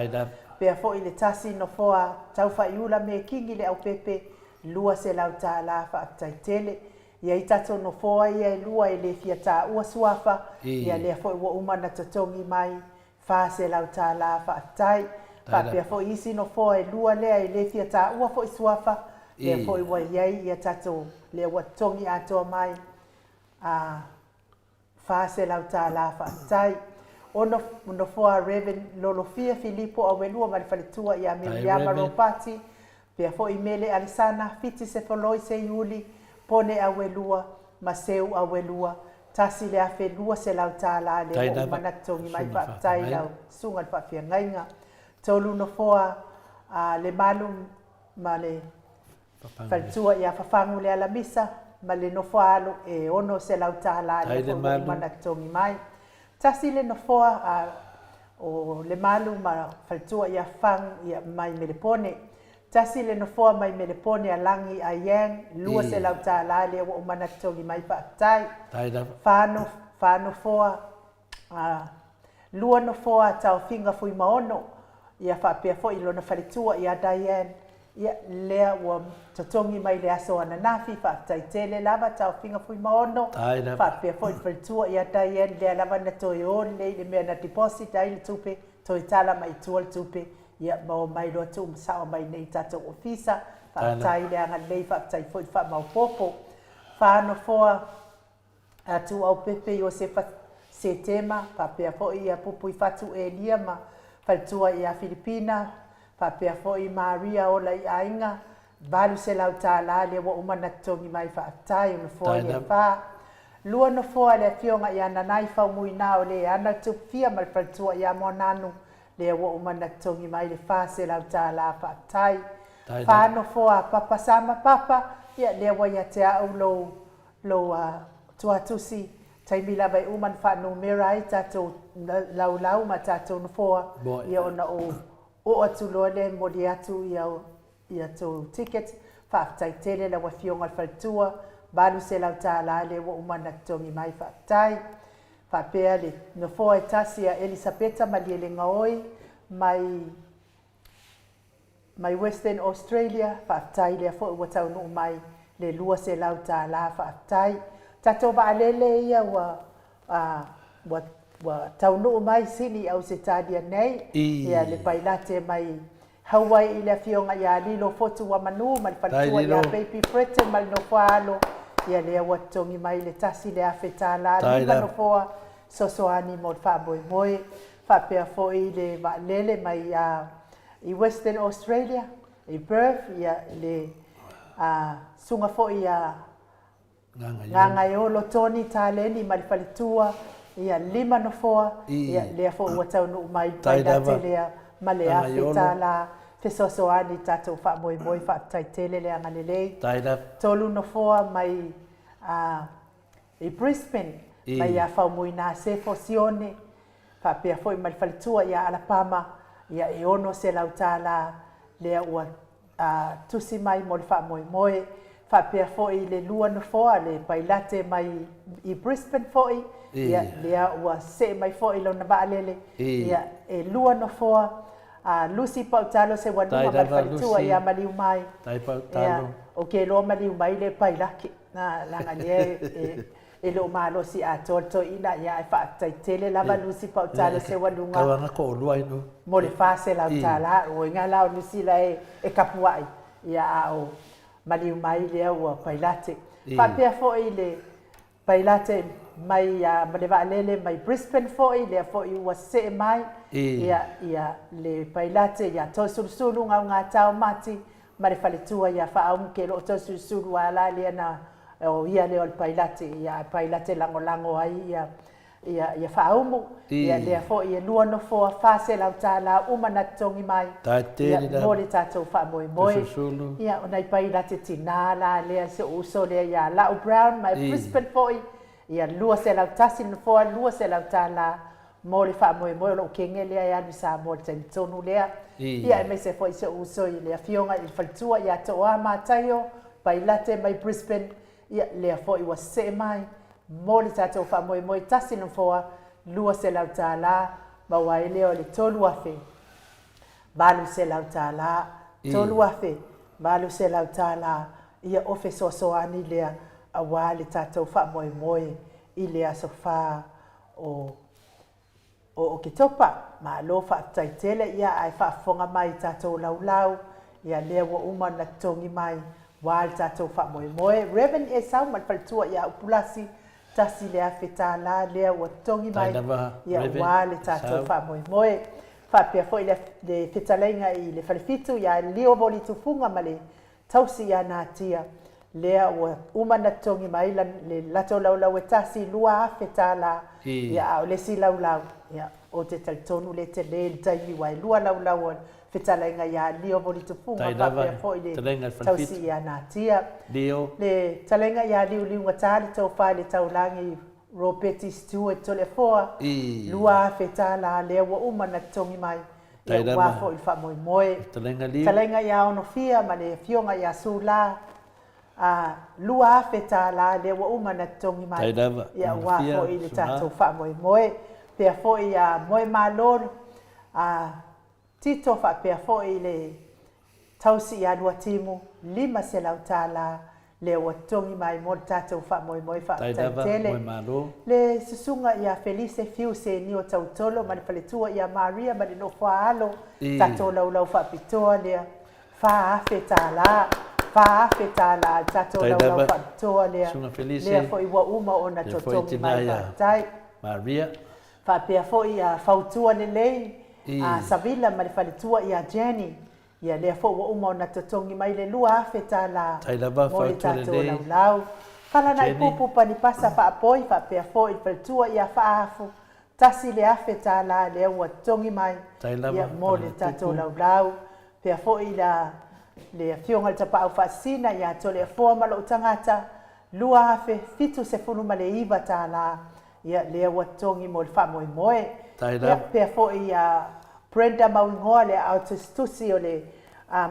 Pea foi le tasi nofoa Taufaiula Mekingi le Aupepe, $200, faafetai tele. Ia i tatou nofoa ia e 2 e le fia taua suafa, ia lea foi ua uma na totogi mai $400, faafetai. Faapea foi isi nofoa e 2 lea e le fia taua foi suafa, lea foi ua iai ia tatou lea ua totogi atoa mai $400, faafetai. O nofoa Reverend Lolofia Filipo Auelua ma le faletua ia Miriama Ropati, pea foi Mele Alesana, Fiti Sefoloi Seiuli, Pone Auelua ma Seu Auelua, $1,200 lea ua uma na totogi mai, faafetai lau susuga le faafeagaiga. 3 nofoa le Malu ma le faletua ia Fafagu le Alamisa ma le nofoa alo e $600 lea foi ua uma na totogi mai. Tasi le nofoa o le Malu ma faletua ia Fafagu ia mai Melepone. Tasi le nofoa mai Melepone a Lagi Aiang, $200 lea ua uma na totogi mai, faafetai. 4 nofoa, 2 nofoa Taofiga Fuimaono, Ia faapea foi i lona faletua ia Diane, ia lea ua totogi mai le aso ananafi, faafetai tele lava Taofiga Fuimaono, faapea foi le faletua ia Diane, lea lava na toe o lelei i le mea na deposit ai le tupe, toe tala mai i tua le tupe, ia ma omai loa tuu sao mai nei i tatou ofisa, faafetai le agalelei, faafetai foi le faamaopoopo. Whanofoa a Tuuaupepe Iosefa Setema, faapea foi ia Pupuifatu Elia ma faletua ia Filipina, faapea foi Maria Ola i Aiga, $800 lea ua uma ona totogi mai faafetai o nofoa ia e fa. Lua nofoa le afioga ia Nanai Faumuina o le ana Tupufia ma le faletua ia Moananu, lea ua uma ona totogi mai le $400 faafetai. Fa nofoa a Papa Sama Papa, ia lea ua ia te au lou lou tuatusi, taimi lava e uma ona faanumera ai tatou laulau ma tatou nofoa, ia ona ou oo atu loa lea e momoli atu ia ia tou ticket. Faafetai tele lau Afioga i le Faletua, $800 lea ua uma ona totogi mai, faafetai. Faapea le nofoa e tasi a Elisapeta Malielegaoi mai mai Western Australia, faafetai lea foi ua taunuu mai le $200 faafetai. Tatou vaalele ia ua ua ua taunuu mai Sini i Ausetalia nei, ia le pailate mai Hawaii i le afioga ia Lilo Fotuamanu ma le faletua ia Baby Breton ma le nofoa-alo, ia lea ua totogi mai le $1,000 lima nofoa fesoasoani mo le faamoemoe. Faapea foi le vaalele mai i Western Australia, i Perth, ia le susuga foi ia Gagaeolo Tony Taleni ma le faletua, ia lima nofoa, ia lea foi ua taunuu mai le pailate lea ma le $1,000 fesoasoani i tatou faamoemoe, faafetai tele le agalelei. Tolu nofoa mai i Brisbane, mai ia Faumuina Sefo Sione, faapea foi ma le faletua ia Alapama, ia e $600 lea ua tusi mai mo le faamoemoe, faapea foi le lua nofoa le pailate mai i Brisbane foi, ia lea ua see mai foi lona vaalele, ia e lua nofoa, Lucy Pautalo Seualuga ma le faletua ia Maliumai, ia ou te iloa Maliumai le pailate, leaga lea e E le o malosi atoa le toeaina, ia ae faafetai tele lava Lucy Pautalo Seualuga. Tau ana toalua inu. Mo le $400. Oi nga la o Lucy la e kapuai, ia a o maliu mai lea ua pailate. Faapea foi le pailate mai ma le vaalele mai Brisbane foi, lea foi ua see mai, ia ia le pailate ia Toesulusulu Gaugatao Mati ma le faletua ia Faaumu ke loo Toesulusulu a la lea na o ia lea o le pailate ia ae pailate lagolago ai ia ia ia Faaumu ia lea foi e lua nofoa $400 uma na totogi mai ia mo le tatou faamoemoe ia o nai pailate tinā la lea si ou uso lea ia Lau Brown mai Brisbane foi ia 201 nofoa $200 mo le faamoemoe o lou kege lea e alu i Samoa i le taimi tonu lea. Ia aemaise foi si ou uso i le afioga i le faletua ia Tooa Mataio, Pailate mai Brisbane, ia lea foi ua see mai mo le tatou faamoemoe tasi nofoa $200 maua ai lea o le $3,800, $3,800 ia o fesoasoani lea aua le tatou faamoemoe i le aso 4 o o Oketopa. Malo faafetai tele ia ae faafofoga mai i tatou laulau ia lea ua uma ona totogi mai ua le tatou faamoemoe. Rev. Esau ma le faletua ia Upulasi $1,000 lea ua totogi mai ia ua le tatou faamoemoe. Faapea foi le le fetalaiga i le Falefitu ia Lio Voli Tufuga ma le tausi ia Natia, lea ua uma ona totogi mai le latou laulau e tasi, $2,000, ia a o le isi laulau, ia, ou te talitonu le tele le taimi aua e lua laulau o le fetalaiga ia Lio Volitufuga faapea foi le tausi ia Natia. Le fetalaiga ia Liuliugata le tofa i le taulagi Ropeti Stewart Toleafoa, $2,000 lea ua uma ona totogi mai. Ia aua foi le faamoemoe. Fetalaiga ia Onofia ma le Afioga ia Sula, a, $2,000 lea ua uma ona totogi mai. Ia aua foi le tatou faamoemoe. Pea foi ia Moemalo, a. Tito faapea foi le tausi ia Luatimu, $500 lea ua totogi mai mo le tatou faamoemoe. Faafetai Faafetai lava, tele. Moemalo. Le susuga ia Felise Fiu Senio Tautolo ma le faletua ia Maria ma le nofoaalo, tatou laulau faapitoa lea, $4,000, $4,000 le tatou Faafetai laulau lava, faapitoa lea, Susuga lea Felise, foi ua uma ona lea foi totogi tina mai. ia Faafetai. Maria. Faapea foi a fautua lelei a Savila ma le faletua ia Jenny, ia lea foi ua uma ona totogi mai le $2,000 Tai lava mo le fautua tatou lelei laulau. Falanai Jenny. pupu panipasa faapoi faapea foi le faletua ia Faafu, $1,000 lea ua totogi mai Tai ia lava mo le tatou Falanatupu. laulau. Pea foi la le afioga i le Tapaau Faasisina ia Toleafoa ma lou tagata, $2,079 ia lea ua totogi mo le faamoemoe. Tai Ia lava. pea foi ia Brenda Mauigoa le aao tusitusi o le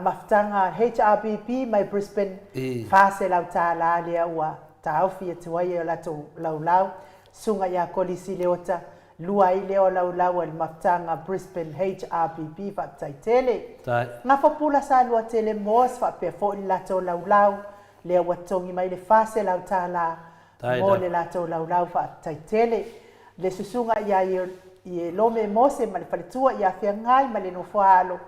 mafutaga HRBB mai Brisbane, $400 lea ua taofi atu ai e o latou laulau. Susuga ia Kolisi Leota, lua ai lea o laulau a le mafutaga Brisbane HRBB. Faafetai tele. Tai. Gafapula Salua Tele Moss faapea foi le latou laulau lea ua totogi mai le $400 Tai mo le lava. latou laulau. Faafetai tele. Le susuga ia Ielome Mose ma le faletua ia Feagai ma le nofoaalo,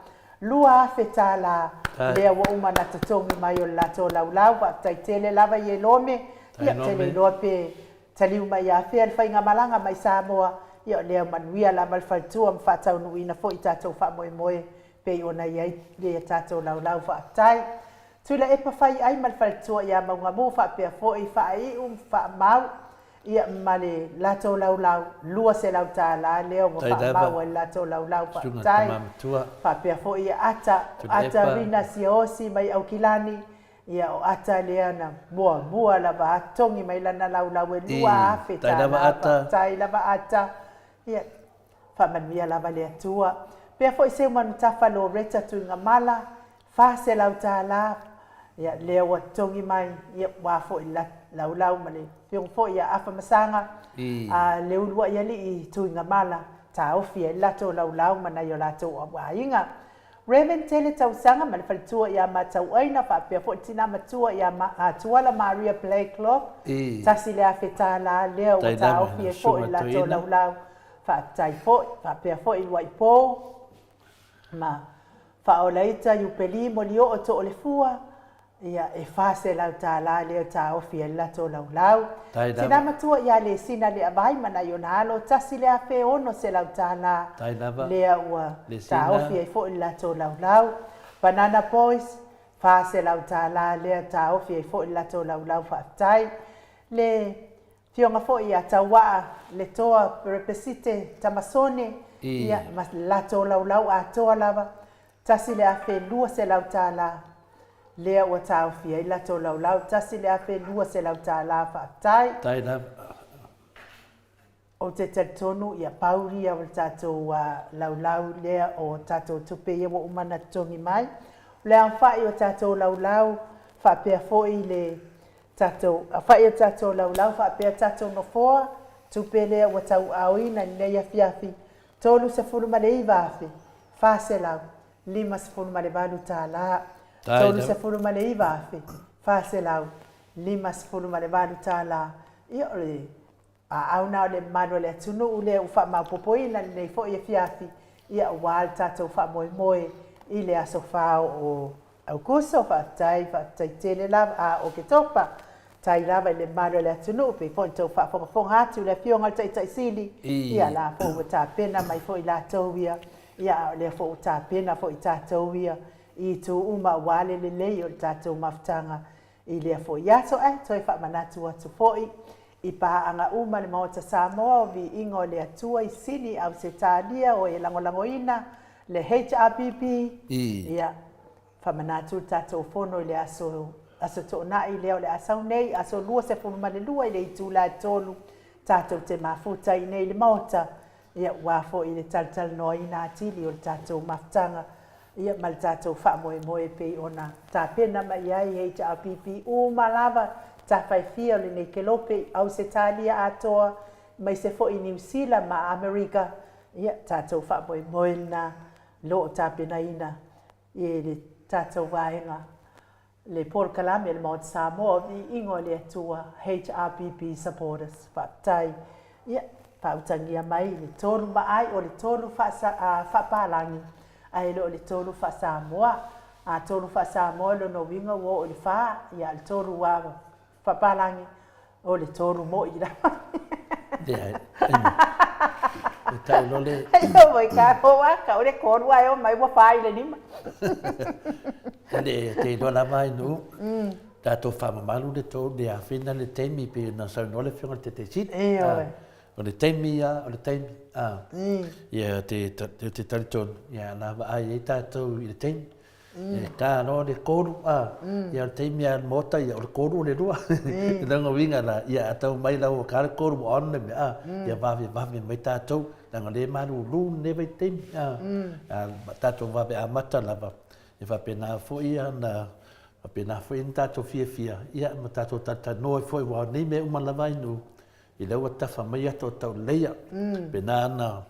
$2,000 Tai. lea ua uma na totogi mai o le latou laulau. Faafetai tele lava Ielome. Tai Ia tele Lome. iloa pe taliu mai ia afea le faigamalaga mai Samoa. Ia o lea manuia lava le faletua ma faataunuuina foi tatou faamoemoe pei ona i ai le tatou laulau. Faafetai. Tuilaepa fai ai ma le faletua ia Maugamu faapea foi Faaiu ma Faamau, ia ma le latou laulau, $200 lea ua Tai lava faamau ai le latou laulau. Susuga Faafetai. Tama Matua. Faapea foi ia Ata, Ata Tuilaepa. Rina Siaosi mai Aukilani, ia o Ata lea na muamua lava atogi mai lana laulau e $2,000 Tai lava Ata. Faafetai lava Ata. Ia faamanuia lava le Atua. Pea foi Seumanutafa Loreta Tuigamala, $400 ia lea ua totogi mai, ia ua foi laulau ma le afioga foi ia Afa Masaga, le uluai alii Tuigamala, taofi ai le latou laulau ma nai o latou aiga. Reverend Tele Tausaga ma le faletua ia Matauaina faapea foi tina matua ia Tuala Maria Blacklock, $1,000 lea ua Tai lava taofi ai foi Susuga le latou Toeaina. laulau. Faafetai foi. Faapea foi Luaipo ma Faaolaita Iupeli Molioo Toolefua, ia e $400 lea taofi ai le latou laulau. Tai Tina lava. matua ia Lesina le Avai ma nai ona alo, $1,600 Tai lava. lea ua Lesina. taofi ai foi le latou laulau. Banana Boys, $400 lea taofi ai foi le latou laulau. Faafetai. Le afioga foi ia Tauaa le Toa Perepesite Tamasone, ia ma le latou laulau atoa lava, $1,200 lea ua taofi ai latou laulau, $1,200. Faafetai. Tai lava. Ou te talitonu ia pau ia o le tatou laulau lea o tatou tupe ia ua uma ona totogi mai. O le aofai o tatou laulau faapea foi le tatou aofai o tatou laulau faapea tatou nofoa tupe lea ua tauaaoina i lenei afiafi, $39,458. Tai lava. $39,458. Ia o le aau na o le mamalu o le atunuu lea ua faamaopoopoina lenei foi afiafi, ia aua le tatou faamoemoe i le aso 4 o Aukuso. Faafetai, faafetai tele lava. A o Ketopa, tai lava i le mamalu o le atunuu pei foi tou faafogafoga atu le afioga i le Taitai Sili, ia la foi ua tapena mai foi latou ia, ia a o lea foi ua tapena foi tatou ia i itu uma aua le lelei o le tatou mafutaga i lea foi aso. Ae toe faamanatu atu foi i paaga uma le Maota Samoa o viiga o le Atua i Sini Ausetalia o e lagolagoina le HRPP, ia faamanatu le tatou fono i le aso Toonai lea o le a sau nei, aso 22 i le itula e 3, tatou te mafuta i nei le Maota, ia ua foi le talatalanoaina atili o le tatou mafutaga, ia ma le tatou faamoemoe pei ona tapena mai ai HRPP uma lava tafaifia o lenei kelope i Ausetalia atoa mai se foi Niu Sila ma Amerika. Ia tatou faamoemoe lena. lo o tapenaina e le tatou vaega le polokalame a le Maota Samoa o Viiga o le Atua HRPP Supporters. Faafetai. Ia, faautagia mai le tolu maai o le tolu faapalagi ae le o le tolu faa-Samoa. A tolu faa-Samoa lona uiga ua oo i le fa, ia a o le tolu lava faapalagi o le tolu moi lava. Leai, e tau loa le... Oh my God, o aka, o le kolu ae o mai ua fa i le lima. Ele, te iloa lava ai nuu, tatou faamamalu le tou le afina le taimi pei ona saunoa le Afioga i le Taitaisili. Ioe. O le taimi ia, o le taimi, a. Ia, te, te, te talitonu, ia, la vaai ai tatou i le taimi. E ta loa le kolu, a, ia o le taimi a le Maota, ia o le kolu o le lua. I lona uiga la, ia a tau mai la ua ka le kolu ua on le mea, a, ia vave vave mai tatou, leaga o lea e malulu lenei vaitaimi, a, a tatou vave amata lava, e faapena foi ona faapena foi ona tatou fiafia, ia ma tatou talatalanoa ai foi, aua o nei mea uma lava i nuu, i lea ua tafa mai ata o tauleleia, pena ana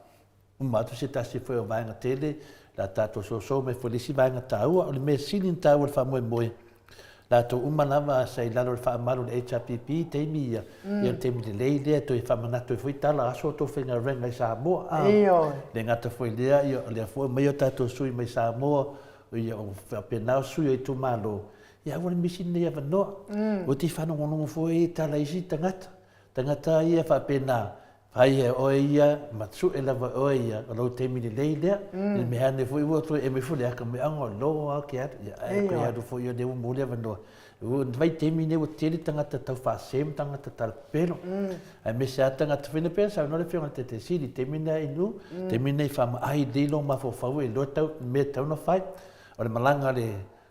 uma atu se tasi foi o vaega tele, la tatou soso mai foi le isi vaega taua. O le mea sili ona taua i le faamoemoe, latou uma lava sa i lalo o le faamalu o le HRPP i taimi ia, ia o le taimi lelei lea e toe faamanatu ai foi tala aso o tou faigaluega i Samoa. A, le gata foi i lea, ia o lea foi e omai o tatou sui mai Samoa, ia o faapena o sui o itumalo, ia aua le misi lenei avanoa. Ua te faalogologo foi i tala a isi tagata, tagata ia faapena, Fai e oe ia ma sue lava e oe ia, o lou taimi lelei lea. I le mea ane foi ua toe eme foi le aka mai, aga loa lava ke alu. Ia, ae koe alu foi o lea ua maua le avanoa. Ua vaitaimi nei ua tele tagata tau faasē ma tagata talapelo. Aemaise lava tagata foi nei pei ona saunoa le Afioga i le Taitaisili, i le taimi lena i Nuu, taimi lena i faamaai lelei lou mafaufau e iloa tau mea e tatau ona fai. O le malaga a le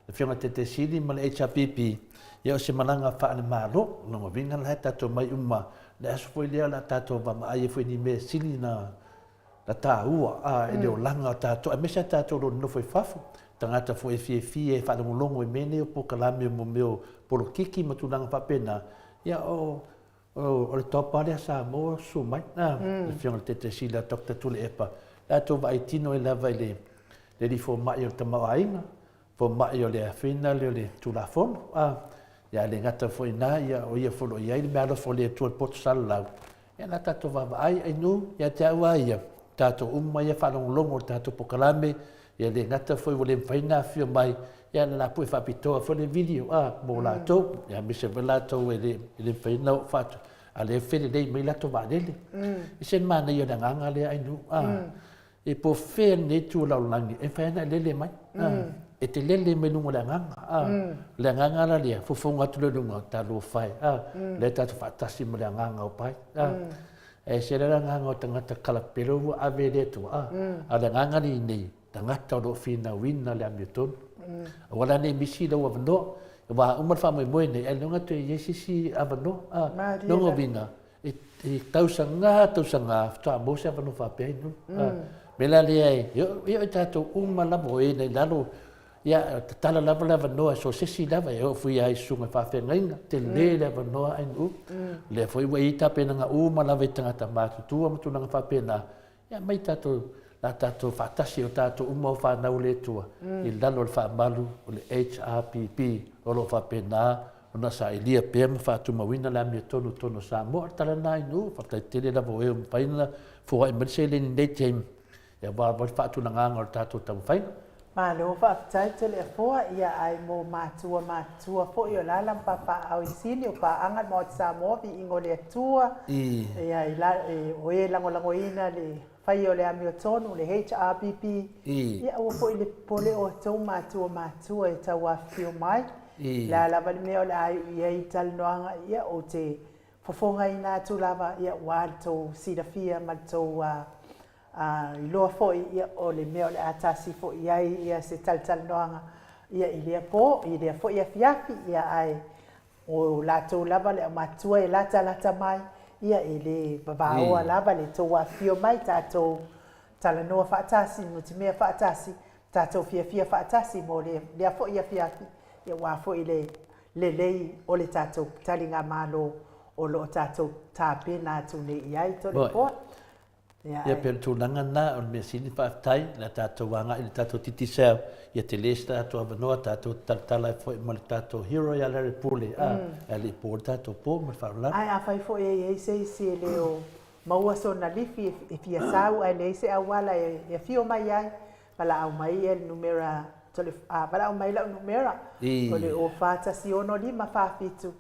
Afioga i le Taitaisili ma le HRPP, ia o se malaga faale-Malo, o lona uiga la e tatou omai uma, le aso foi lea o le a tatou vaavaai ai foi i ni mea sili na taua i le olaga o tatou, aemaise lava tatou o lo o nonofo i fafo, tagata foi e fiafia e faalogologo i mea nei o polokalame mo mea o polokiki ma tulaga faapena, ia o O le top lava lea Samoa susu mai, le Afioga i le Taitaisili ia Doctor Tuilaepa, le a tou vaai tino ai lava i le alii fomai o le tamaoaiga, fomai o le afina lea o le Tulafono, a, ia le gata foi i ina, ia o ia foi o lo o i ai le meaalofa o le Atua i le poto salalau, ia o le a tatou vaavaai, Ainu, ia te au lava ia, tatou uma ia faalogologo i le tatou polokalame, ia le gata foi ua le mafai ona afifio mai, ia na la pue faapitoa foi le video a mo latou, ia aemaise foi latou e le e le mafai ona oo faatu, a lea e felelei mai latou vaalele. E ese le manaia o le agaga lea Ainu, a e po o fea lenei itu o le lalolagi e mafai lava ona e lele mai, a e te lele mai luga o le agaga, a o le agaga la lea, fofoga atu lea i luga, talofa e, a lea tatou faatasi ma le agaga o pai, a E ese la le agaga o tagata kalapelo ua ave e le Atua, a o le agaga lenei, tagata o lo o finauina le amiotonu. Aua la ne i misi lou avanoa, aua a uma le faamoemoe nei, ailoga toe i ai se isi avanoa. A, lona uiga, e tausaga tausaga faatoa maua se avanoa faapea i nuu. A, mea la lea, e oo i tatou uma lava o e na i lalo Ia, tatala lava le avanoa i so o se isi lava, e oo foi lava i susuga i faafeagaiga, tele le avanoa ae nuu. O lea foi ua i ai tapenaga uma lava i tagata matutua ma tulaga faapena, ia aumai tatou, la tatou faatasi o tatou uma o fanau a le Atua i lalo o le faamalu o le HRPP o lo o faapena ona sailia pea ma faatumauina le amiotonu i totonu o Samoa. O le tala lena i nuu, faafetai tele lava o e ua mafai ona foai mai le seleni i lenei taimi Ia aua lava le faatulagaga o le tatou taumafaiga. Malo faafetai Toleafoa, ia ae mo matua matutua foi o lala ma papaaao i Sini o paaga le Maota Samoa viiga o le Atua ia i la o e lagolagoina le faia o le amiotonu le HRPP ia aua foi le popole o outou matua matua e tau afifio mai le a lava le mea o le a iu i ai i talanoaga ia ou te fofogaina atu lava ia ua le tou silafia ma le tou A iloa foi ia o le mea o le a tasi foi i ai ia se talatalanoaga ia i lea po, i lea foi afiafi, ia ae o latou lava le aumatua e latalata mai, ia e le vavaoa lava le tou afifio mai tatou talanoa faatasi, nutimea faatasi, tatou fiafia faatasi mo lea foi afiafi, ia aua foi le lelei o le tatou taligamalo o lo o tatou tapena atu nei i ai. Toleafoa. Ia pei o le tulaga lena, o le mea sili faafetai o le a tatou agai i le tatou Digicel, ia tele se tatou avanoa tatou te talatala ai foi ma le tatou hero ia Larry Pule, a, e alii po le tatou po ma le faaaloalo. Ae afai foi e i ai se isi e le o maua sona lifi e fia sau ae leai se auala e afio mai ai, valaau mai le numera, valaau mai lau numera, o le 0 4 1 6 5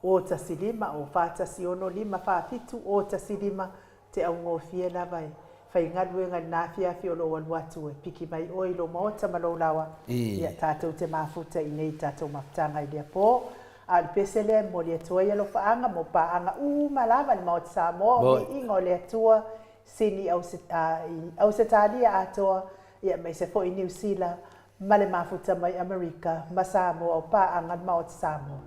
4 7 0 1 5, 0 4 1 6 5 4 7 0 1 5. Te augofie lava e faigaluega i lena afiafi o lou alu atu e piki mai oe i lou maota ma lou laoa. Ia tatou te mafuta i nei tatou mafutaga i lea po. A o le pese lea e momoli atu ai alofaaga mo paaga uma lava le Maota Samoa o viiga o le Atua sini i Ausetalia atoa, ia aemaise foi Niu Sila ma le mafuta mai Amerika ma Samoa o paaga le Maota Samoa.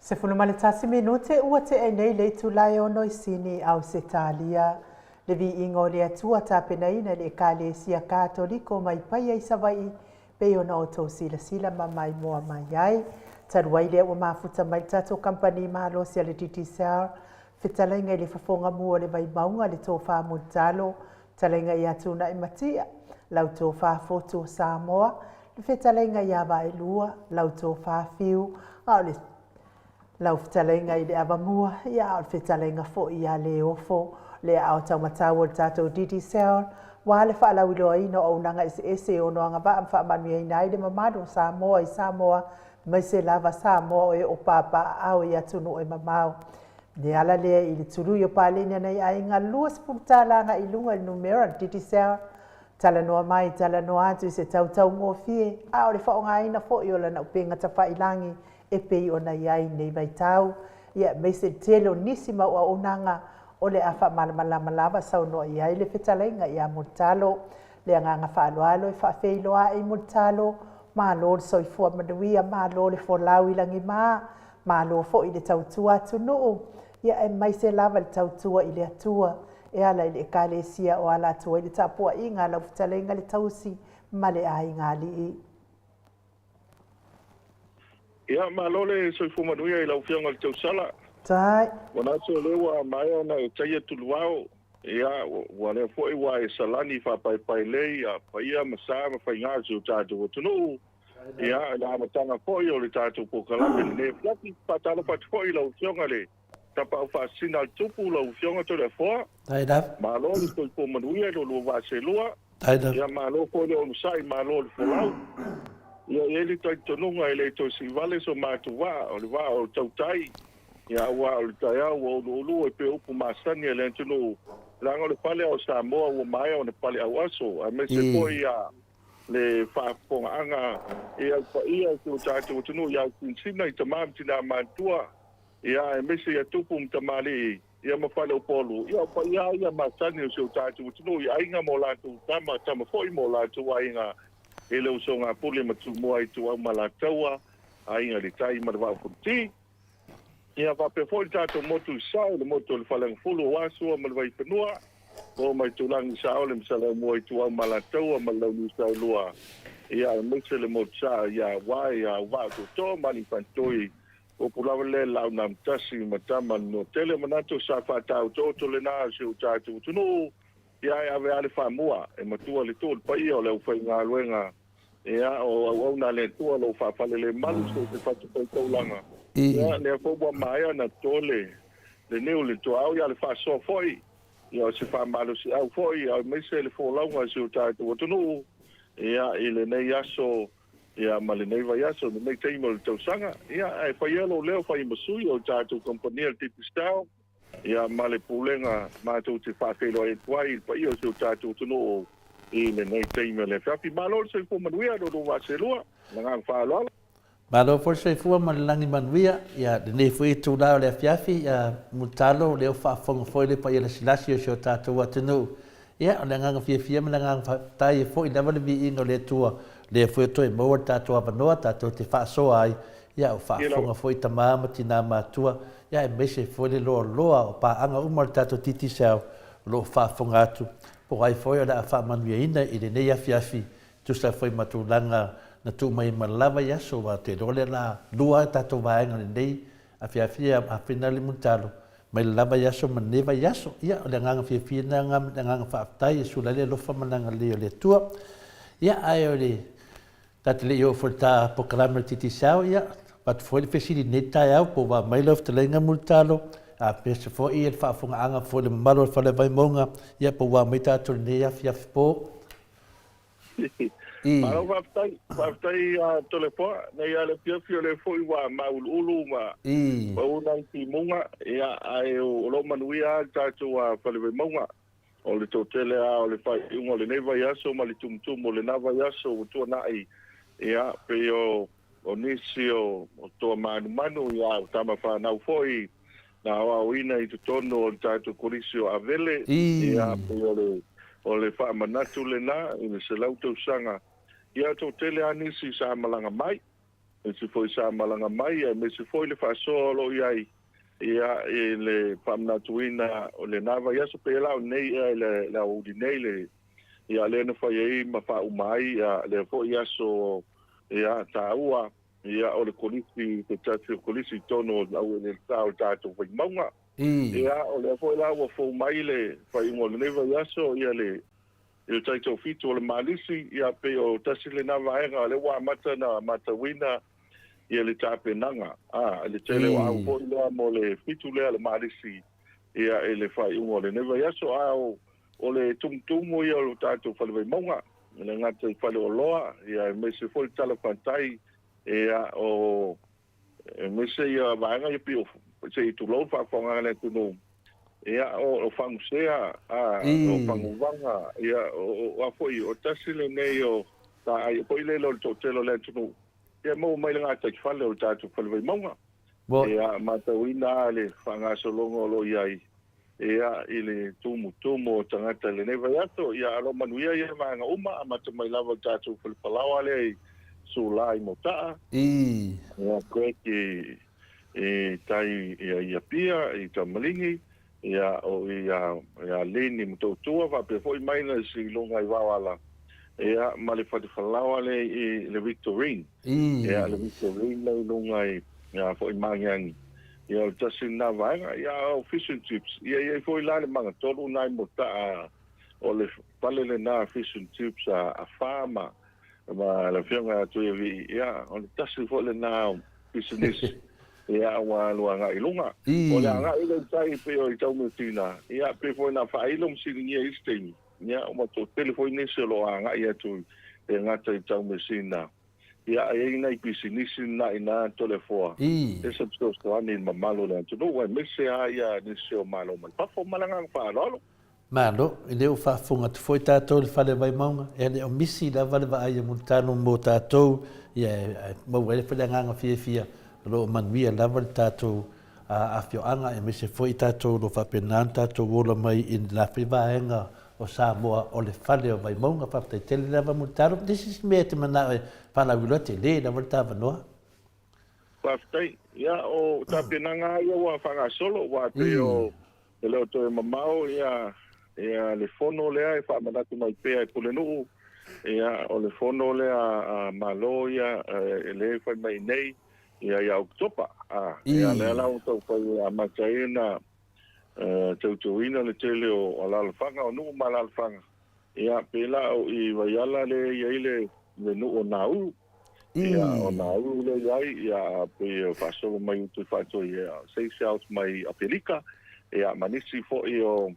11 minute ua tea nei le itula e 6 i Sini, Ausetalia. Le viiga o le Atua tapenaina e le Ekalesia Katoliko mai Paia i Savaii pei ona outou silasila ma maimoa mai ai. Talu ai lea ua mafuta mai le tatou kamupani malosi a le Digicel, fetalaiga i le fofoga mu o le Vaimauga, le Tofa Mulitalo, fetalaiga ia Tuuna'imatia, lau Tofa Fotu o Samoa, le fetalaiga ia Vaelua, lau Tofa Fiu, a o le lau fetalaiga i le Avamua, ia a o le fetalaiga foi ia Leofo, le aao taumatau o le tatou Digicel, ua le faalauiloaina o auaunaga eseese e ono agavaa ma faamanuiaina ai le mamalu o Samoa i Samoa, aemaise lava Samoa o e o papaaao i atunuu e mamao. Le ala lea i le tului o paleni a nai aiga 20 tala agai i luga i le numera Digicel, talanoa mai, talanoa atu i se tautaugofie, a o le faaaogaina foi o lana upega tafailagi e pei ona i ai nei vaitau, ia aemaise le tele o nisi mau auaunaga o le a faamalamalama lava saunoa i ai le fetalaiga ia Mulitalo. Le agaga faaaloalo e faafeiloai Mulitalo, malo le soifua manuia, malo le folau i lagima, malo foi le tautua atunuu, ia aemaise lava le tautua i le Atua e ala i le Ekalesia o ala atu ai le tapuaiga a lau fetalaiga le tausi ma le aiga alii. Ia, malo le soifua manuia i lau Afioga i le Tausala. Tai. Manatu o lea ua maea ona e taia tuluao, ia, ua lea foi ua e salani faapaepaelei a paia ma sa ma faiga o si o tatou atunuu, ia, i le amataga foi o le tatou polokalame i lenei afiafi. Faatalofa atu foi i lau Afioga i le Tapaau Faasisina a le Tupu, lau Afioga Toleafoa. Tai lava. Malo le soifua manuia i lo oulua vaa seelua. Tai lava. Ia, malo foi le onosai, malo le folau. Ia, e i ai le talitonuga e le toe siivale so matou vaa, o le vaa o le tautai, ia, aua o le taeao ua uluulu e pei o upu masani a le atunuu, leaga o le fale o Samoa ua maea ona pale auaso, aemaise foi ia le faafofogaaga i au paia o si o tatou atunuu i ausinsina i tama ma tina matutua, ia, aemaise ia tupu ma tamalii, ia ma faleupolu, ia o paia lava ia masani o si o tatou atunuu i aiga ma o latou tama, tama foi ma o latou aiga i le usoga a Pule ma Tumua i Ituau ma Alataua, Aiga i le Tai ma le Vaa o Fonoti. Ia faapea foi le tatou motu i Sasae, le motu o le Faleagafulu aua Sua ma le Vaifanua, Fofo ma Aitulagi, Saole ma Saleaaumua, Ituau ma Alataua ma le Launiu Saelua, ia aemaise le motu Saa ia Uae, ia Auvaa o Tootoo ma Aliifagatoi, Upu lava lea lau namatasi ma tama le Nuatele manatu sa faataotooto lena o si o tatou atunuu ia e ave a le faamua e matua le tuu le paia o le aufaigaluega ia o auauna a le Atua o lo o faafalelemalu so o se fatafaitaulaga ia lea foi ua maea ona toto le le niu le tuaau ia le faasoa foi ia o se faamalosiau foi aemaise le folauga a si o tatou atunuu ia i lenei aso Ia, ma lenei vaiaso, lenei taimi o le tausaga, ia, ae fai ia lou leo, fai ma sui o le tatou kamupani a le Digicel, ia, ma le Pulega matou te faafeiloai atu ai i le paia o si o tatou atunuu i lenei taimi o le afiafi. Malo le soifua manuia, lo oulua vaa seelua, ma le agaga faaaloalo. Malo foi le soifua ma le lagi manuia, ia, lenei foi itula o le afiafi, ia, Mulitalo, o lea ua faafofoga foi le paia lasilasi o si o tatou atunuu. Ia, o le agaga fiafia ma le agaga faafetai e foi lava le viiga o le Atua, lea foi ua toe maua le tatou avanoa tatou te faasoa ai, ia, o faafofoga foi tama ma tina matua, ia, aemaise foi le loaloa o paaga uma o le tatou Digicel o lo o faafofoga atu, po o ai foi o le a faamanuiaina i lenei afiafi, tusa foi ma tulaga na tuu mai ma lava i aso, aua ou te iloa o lea o le a lua a tatou vaega i lenei afiafi, ia, afena le mulitalo, Mai le la vaiaso ma lenei vaiaso. Ia, o le agaga fiafia lena ma le agaga faafetai e sula ai le alofa ma le agalelei o le Atua. Ia, ae o le ta te le i oo foi i le ta polokalame o le Digicel, ia, avatu foi le fesili i lenei taeao po ua aumai lau fetalaiga Mulitalo, a pese foi le faafofogaaga foi i le mamalu o le Fale Vaimauga, ia, po ua aumai tatou i lenei afiafi po. I. Malo faafetai, faafetai a Toleafoa, nei a le afiafi o lea foi ua mauluulu ma I. pau nai timuga, ia, ae o lo o manuia lava le tatou Fale Vaimauga. O le toatele lava o le faaiuga o lenei vaiaso ma le tumutumu o lena vaiaso ua tuanai, ia, pei o o nisi o toa manumanu, ia, o tama fanau foi na aoaoina i totonu o le tatou Kolisi o Avele, ia, pei o le, o le faamanatu lena i le 100 tausaga. Ia, toatele lava nisi sa malaga mai, Aemaise foi sa malaga mai, aemaise foi le faasoa o lo o i ai ia, i le faamanatuina o lena vaiaso, pei la o nei ea i le aoauli nei le, ia, lea na fai ai ma faauma ai ia, lea foi aso ia, taua ia, o le Kolisi, se tasi o Kolisi i totonu o le aueleele o le tatou Vaimauga. Ia, o lea foi la ua fou mai le faaiuga o lenei vaiaso ia le I le taitaufitu o le Malisi, ia pei o tasi lena vaega o lea ua amata ona matauina ia le tapenaga, a, i le tele o au foi lea mo le fitu lea o le Malisi ia i le faaiuga o lenei vaiaso. A o, o le tumutumu ia o le tatou Fale Vaimauga, e le gata i faleoloa, ia aemaise foi le talafatai, ia o, aemaise ia vaega ia pei o, se i tulou le faafofogaaga a le atunuu, Ia, o Fagusea, a, o Faguvaga, ia, o a foi, o tasi lenei o taai foi lele o le toatele o le atunuu, ia maua mai le gataifale o le tatou Fale Vaimauga. Ia, matauina lava le faagasologa o lo o i ai, ia, i le tumutumu o tagata i lenei vaiaso. Ia, a o lo o manuia ia vaega uma, amata mai lava i le tatou fale palaoa lea i Sula i Motaa, ia, Greg i i tai i Apia, i Tamaligi, ia, o i ia Leni Motootua, faapea foi mai na i luga i Vaoala, ia, ma le falefalaoa lea i le Victorine. Ia, le Victorine lea i luga i, ia, foi Magiagi. Ia, o le tasi lena vaega. Ia, o fish and chips, ia, e i ai foi la le magatolu na i Motaa, o le fale lena fish and chips a Farmer, ma le Afioga ia Tuiavii, ia, o le tasi foi lena o pisinisi, ia, ua alu agai i luga. O le agai lea i tai pei o i Taumeasina, ia, pei foi na faailo ma siligia i isi taimi, ia, ua toatele foi nisi o lo o agai atu e gata i Taumeasina, ia, e i ai nai pisinisi na i ina Toleafoa, e se fesoasoani i le mamalu o le atunuu, aemaise lava ia nisi o Malo mai fafo. Ma le agaga faaaloalo. Malo, e le o faafofoga atu foi tatou i le fale Vaimauga, e le o misi lava le vaai a Mulitalo mo tatou, ia e maua ai foi le agaga fiafia o lo o manuia lava le tatou afioaga aemaise foi tatou o lo o faapena ona tatou ola mai i le la foi vaega o Samoa o le fale o Vaimauga. Faafetai tele lava Mulitalo. Le isi mea e te manao e faalauiloa, tele lava le ta avanoa. Faafetai. Ia, o tapenaga lava ia ua faagasolo, aua e pei o E le o toe mamao ia ia le fono lea e faamanatu mai pea e Pulenuu, ia o le fono lea a Malo ia e lea e fai mai nei ia ia Oketopa. A ia lea la ua tau fai e amata ai ona teuteuina le tele o alalafaga o nuu ma alalafaga. Ia pela o i Vaiala lea e i ai le le nuu o Nauru. Ia o Nauru lea i ai, ia pei e faasolo mai uta i Faatoia, ia Seychelles mai Afelika, ia ma nisi foi o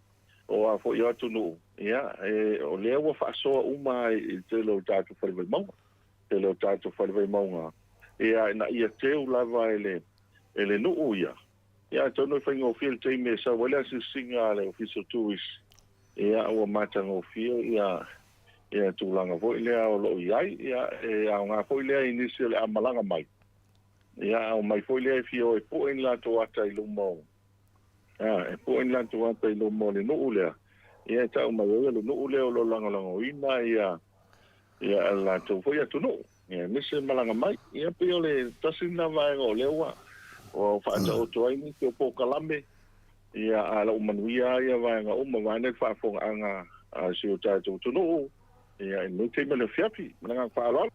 o a foi o atunuu, ia e o lea ua faasoa uma i le tele o tatou fale vaimauga, tele o tatou fale vaimauga, ia ina ia teu lava e le e le nuu ia. Ia atonu e faigofie le taimi e sau ai le asiasiga a le Ofisa o Turisi, ia ua matagofie ia ia tulaga foi lea o lo o i ai, ia e aoga foi lea i nisi o le a malaga mai, ia a omai foi lea e fia o e pue ni latou ata i luma o, a, e pue ni latou ata i luma o le nuu lea, ia e tau mai ai o le nuu lea o lo o lagolagoina ia ia latou foi atunuu, ia aemaise le malaga mai. Ia pei o le tasi lena vaega o lea ua ua faataoto ai nisi o polokalame, Ia, a lau manuia lava ia vaega uma, vaeane le faafofogaaga a si o tatou atunuu, ia, i lenei taimi o le afiafi. Ma le agaga faaaloalo.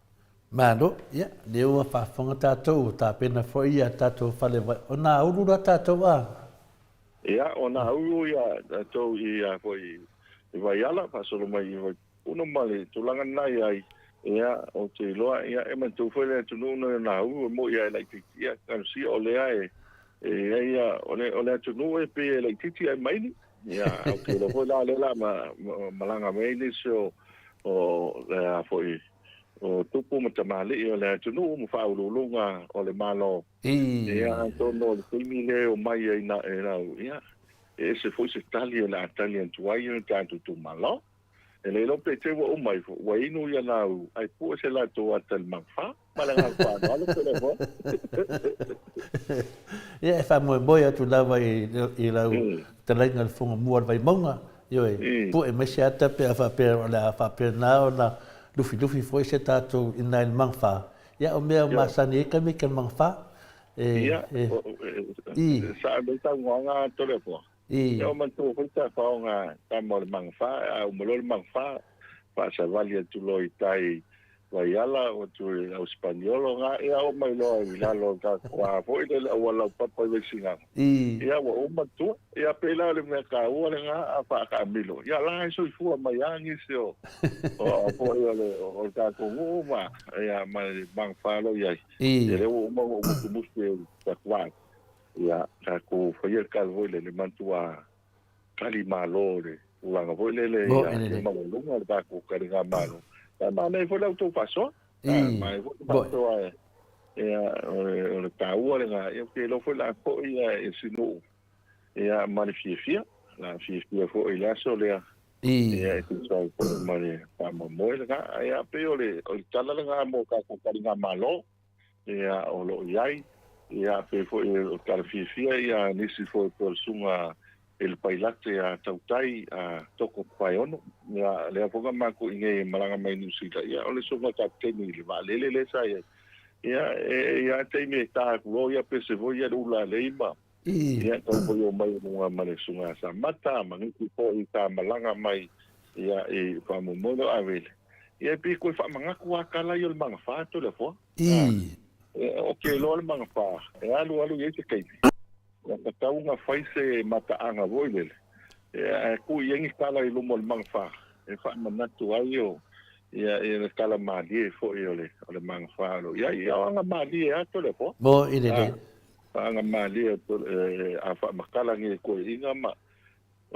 Malo, ia, lea ua faafofoga tatou, ua tapena foi ia tatou fale vai, o nā ulu la tatou a? Ia, o nā ulu ia tatou i a foi i Vaiala, faasolo mai i Vaipuno ma le tulaga lena i ai, ia, ou te iloa, ia, e manatua foi le atunuu nei o nā ulu e moi lava e laitiiti, ia, talosia o lea e, E i ai ia, o le, o le atunuu e pei e laitiiti ae maili. Ia, ou te iloa foi la lea la ma, ma, malaga mai ai nisi o, o le a foi, o tupu ma tamalii o le atunuu ma faauluuluga o le Malo. Ia, atonu o le taimi lea e omai ai na, e lau, ia, e ese foi se tali o le a tali atu ai le tatou itumalo. E le iloa pe te ua uma ifo, ua inu ia lau, ae pue se latou ata i le magafa. Ma le agaga faaaloalo pe le foe. Ia, e faamoemoe atu lava i, i lau fetalaiga i le Fono Mua o le Vaimauga, ioe, pue mai se ata pe a faapea o le a faapena ona lufilufi foi se tatou i ina i le magafa. Ia, o mea masani ai taimi ke magafa. E, Ia, e, i. Sa le saunoaga Toleafoa. I. Ia, o manatua foi tafaoga tama o le magafa, a uma loa le magafa, faasavali atu loa i tai Vaiala, o atu i au Spaniolo ga, ia oo mai loa i lalo o tatou a foi le le auala laupapa i Vaisigano. I. Ia ua uma tua. Ia pei la o le mea taua lena a faataamilo. Ia la e soifua mai lava nisi o o foi o le o le tatou nuu ma ia ma le magafa lo i ai. I. Ia lea ua uma ona ou musumusu i tatou ia tatou faia le tala foi lele manatua tali malo le tulaga foi lele Mo ia e lelei. maualuga le tatou taligamalo. Ia manaia foi la outou faasoa. I. Manaia foi le Mo. faasoa ia o le taua lena. Ia ou te iloa foi la foi ia e si nuu ia ma le fiafia. La fiafia foi i le aso lea. I. Ia e tusa ai foi ma le faamoemoe lena. Ia pei o le tala lena mo tatou taligamalo. Ia o lo o i ai. Ia pei foi o tala fiafia ia nisi foi po o le susuga i le pailate a Tautai a Toko Paeono. Ia lea foi na matou i inei e malaga mai Niu Sila. Ia o le susuga kapeteni i le vaalele lea sa i ai. Ia e i ai taimi e ta atu loa ia pese foi ia le ula lei ma I. ia tau foi o mai luga ma le susuga Samata ma nisi foi sa malaga mai ia i faamoemoe lea o Avele. Ia e pei koe faamanatu lava tala ia o le magafa Toleafoa. I. O ke iloa le magafa, e alu alu i ai se taimi. Ia tatau ona fai se mataaga foi lele, ae tuu i ai ni tala i luma o le magafa e faamanatu ai o ia le tala malie foi o le o le magafa o lo o i ai. Ia o aga malie lava Toleafoa. Mo i lelei. Aga malie a faamatala nei e toeaiina ma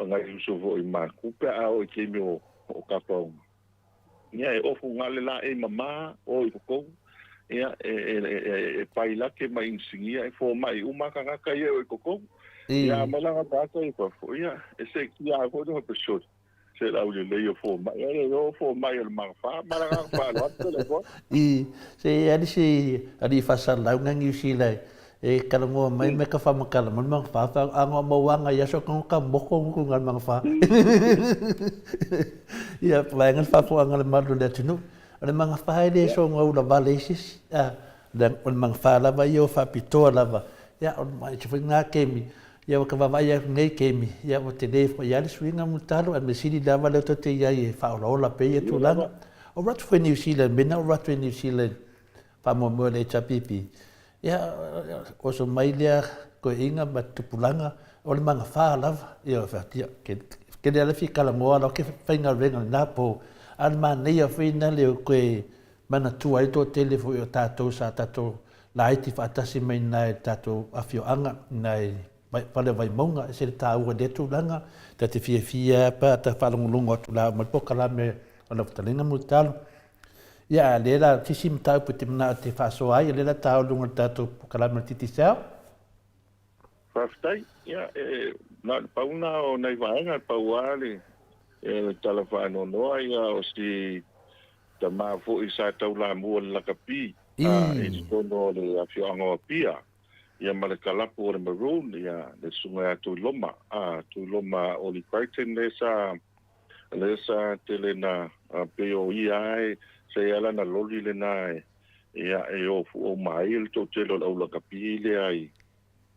nai uso foi ma tupe a oo i taimi o tafaoga. Ia e ofu ga le laei mama o i totonu, ia e pailate ma inisinia e fomai uma tagata ia e o i totonu. Ia a malaga tagata i fafo, ia e seetia lava foi le faapesoli se laulelei o fomai. Ia le iloa o fomai o le magafa ma le agaga faaaloalo tele foi. I se ali se ali faasalalau na Niu Sila e talanoa mai me ka faamatala mai le magafa fa ago mauaga i aso ka moko nguku nga le magafa. Ia vaega le faafofoga le mamalu o le atunuu. O le magafa e le soona ula vale ai se isi. O le magafa lava ia o faapitoa lava. Ia o le foi lena kemi ia ua ka vaavaai atu nei kemi ia ua tele foi lava le suiga mulitalo ae mea sili lava lea tou te i ai e faaolaola pea ia tulaga. O ratu foi New Zealand, mena o ratu i New Zealand faamoemoe o le HRPP, ia oso mai lea toeaiina ma tupulaga o le magafa lava. Ia ia tele lava le fia talanoa lava ke faigaluega i lena po, a o le manaia foi lena le toe manatua ai le toatele foi o tatou sa tatou laiti faatasi mai i ina i le tatou afioaga i ina i Fale o Vaimauga. E ese le taua i lea tulaga, ta te fiafia pe a ta faalogologo atu la ma le polokalame o lau fetalaiga Mulitalo. Ia, a o lea la o se isi mataupu e te manao e te faasoa ai, o lea la ta o i luga o le tatou polokalame o le Digicel. Faafetai. Ia, e na o le pau lena o nai vaega, e pau lava le le tala faanoanoa ia o si tama foi sa taulamua i le lakapi i totonu o le afioaga o Apia, ia ma le kalapu o le Maroon, ia le susuga ia Tuiloma, Tuiloma Oli Crichton lea sa lea sa tele na pei o ia lava e sa i ai lana loli lena e ia e o uma ai le toatele o le au lakapi lea i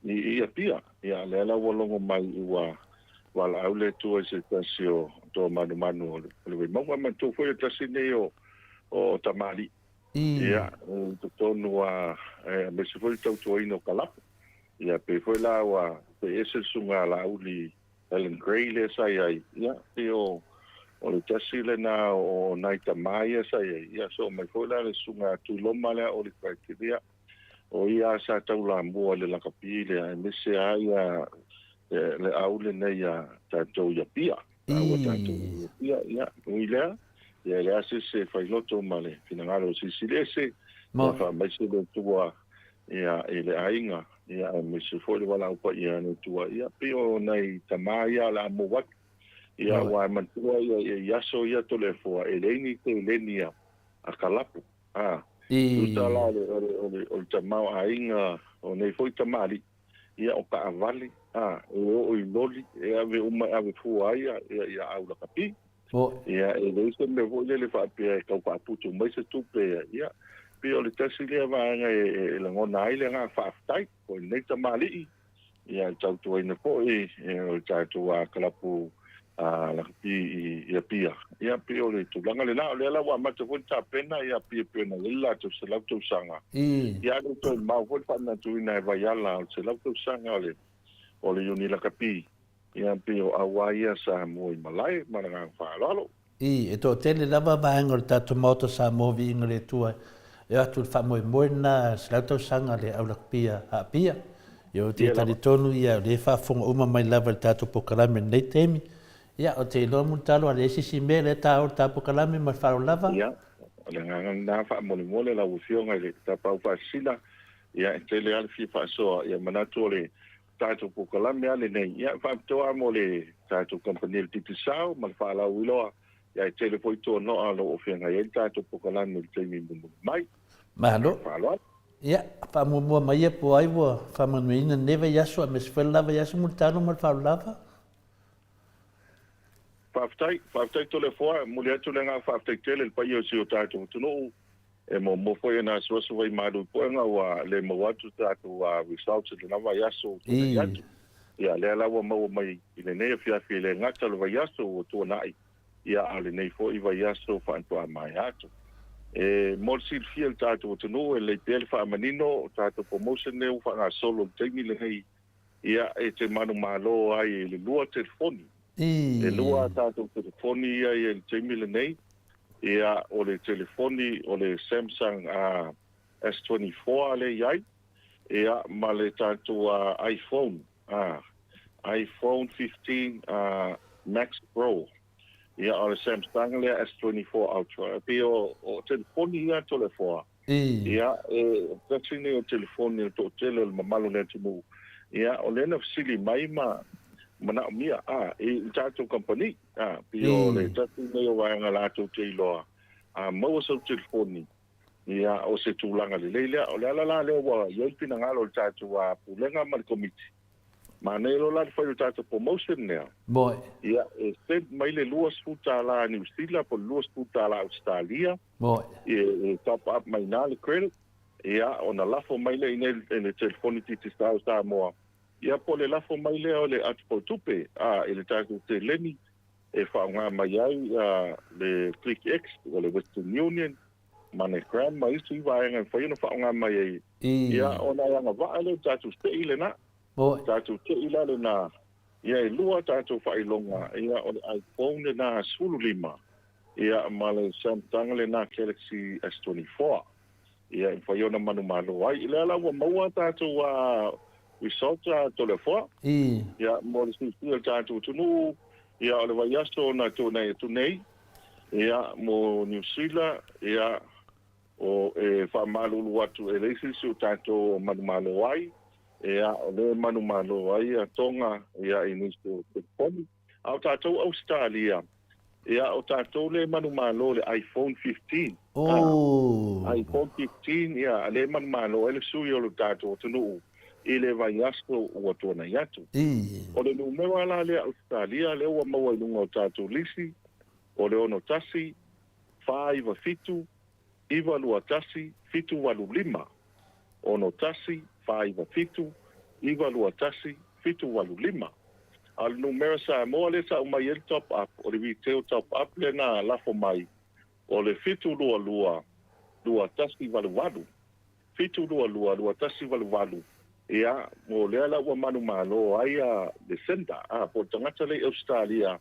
i Apia. Ia lea la ua logo mai ua valaau le Atua i se tasi o toa manumanu o le Vaimauga. Manatua foi o le tasi lenei o tamalii ia i totonu a aemaise foi le tautuaina o kalapu. Ia pei foi la ua pei ese le susuga a Laauli Helen Gray lea sa i ai, ia, pei o, o le tasi lena o nai tama ia sa i ai, ia, soo mai foi la le susuga a Tuiloma lea Oli Crichton, ia, o ia sa taulamua i le lakapi lea, aemaise lava ia le au lenei ia tatou i Apia, taua tatou i Apia, ia, ui lea, ia, e leai se isi e failoto ma le finagalo o Silisili Ese, ia, faamaise le Atua ia, i le aiga, ia, aemaise foi le valaau paia a le Atua, ia, pei o nai tama ia o le a mou atu, ia, aua e manatua ia, ia, i aso ia Toleafoa, e leai ni seleni a kalapu, a, tusa la o le, o le, o le, o le tamaoaiga o nei foi tamalii, ia, o taavale, a, e oo i loli, e ave uma e ave fua ai ia, ia, ia au lakapi. Ia, e leai se mea foi lele faapea e tau faaputu mai se tupe, ia, pei o le tasi lea vaega e lagona ai le agaga faafetai foi i lenei tamalii, ia e tautuaina foi o le tatou kalapu lakapi i Apia. Ia pei o le tulaga lena, o lea la ua amata foi ona tapena i Apia e pei ona i ai le latou 100 tausaga. Ia ae le toe mamao foi le faamanatuina e Vaiala o le 100 tausaga o le Iuni Lakapi. Ia pei o auā ia sa mua i malae ma le agaga faaaloalo. Ii, E toatele lava vaega o le tatou Maota Samoa Viiga le Atua e o atu i le faamoemoe lena 100 tausaga le au lakapi a Apia. Ia ou te talitonu ia o lea e faafofoga uma mai lava i le tatou polokalame i lenei taimi. Ia ou te iloa Mulitalo a leai se isi mea lea e taua le ta polokalame ma le faaaloalo lava. Ia, o le agaga lena faamolemole lau Afioga i le Tapaau Faasisina, ia e tele lava le fia faasoa, ia manatu o le tatou polokalame lava lenei, ia, e faapitoa lava mo le tatou kamupani o le Digicel ma le faalauiloa, ia e tele foi tuanoa o lo o feagai ai le tatou polokalame i le taimi mulimuli mai. Malo. Faaaloalo. Ia, faamuamua mai ia po o ai ua faamanuiaina lenei vaiaso aemaise foi le la vaiaso Mulitalo ma le faaaloalo lava. Faafetai, faafetai Toleafoa, e momoli atu le agaga faafetai tele i le paia o si o tatou atunuu. E muamua foi ona asuasu vaimalu i puega ua le maua atu tatou results i lena vaiaso ua tuanai atu. Ia, lea la ua maua mai i lenei afiafi e le gata o le vaiaso ua tuanai, ia a o lenei foi vaiaso faatoa maea atu. E mo le silafia e le tatou atunuu, e lelei pea le faamanino o tatou promotion lea ua faagasolo i le taimi lenei, ia e te manumalo ai i le lua telefoni. E lua a tatou telefoni ia i le taimi lenei. Ia, o le telefoni o le Samsung S24 lea e i ai, ia, ma le tatou iPhone, iPhone 15 Max Pro. Ia, o le Samsung lea S24 Ultra. E pei o telefoni ia Toleafoa, ia, e tasi lenei o telefoni o le toatele o le mamalu o le atunuu, ia, o lea na fesili mai ma manaomia i le tatou kamupani. A, pei o le tasi lenei o vaega latou te iloa, a maua sau telefoni, ia, o se tulaga lelei lea. O le ala la lea ua i ai le finagalo o le tatou Pulega ma le Komiti, manaia loa la le fai o le tatou promotion lea. Moe. Ia, e send mai le $20 Niu Sila po o le $20 Ausetalia. Moe. E top up mai i ina le credit, ia, ona lafo mai lea i inei i le telefoni Digicel Samoa. Ia po o le lafo mai lea o le atupautupe a i le tatou seleni e faaaoga mai ai le Click X o le Western Union, MoneyGram ma isi vaega e mafai ona faaaoga mai ai. Ia ona e agavaa lea i le tatou sei lena. Tatou sei la lena, ia e lua tatou faailoga, ia o le iPhone lena 15 ia ma le Samsung lena Galaxy S24. Ia e mafai ona manumalo ai. Lea la ua maua tatou result a Toleafoa. Ia mo le silafia e le tatou atunuu, ia o le vaiaso na tuanai atu nei, ia mo Niu Sila, ia o e faamalulu atu e leai se isi o tatou o manumalo ai, ia o lea e manumalo ai ia Tonga ia i nisi o telefoni. A o tatou Ausetalia, ia o tatou lea e manumalo i le iPhone 15. iPhone 15, ia lea e manumalo ai le sui o le tatou atunuu i le vaiaso ua tuanai atu. O le numera la lea Ausetalia lea ua maua i luga o tatou lisi, o le 61 497 921 785. 61 497 921 785. A o le numera Samoa lea sa aumai ai le top up, o le retail top up lea na lafo mai, o le 722 2188. 722 2188, ia, mo lea la ua manumalo ai a le sender, a, po o le tagata lea i Ausetalia,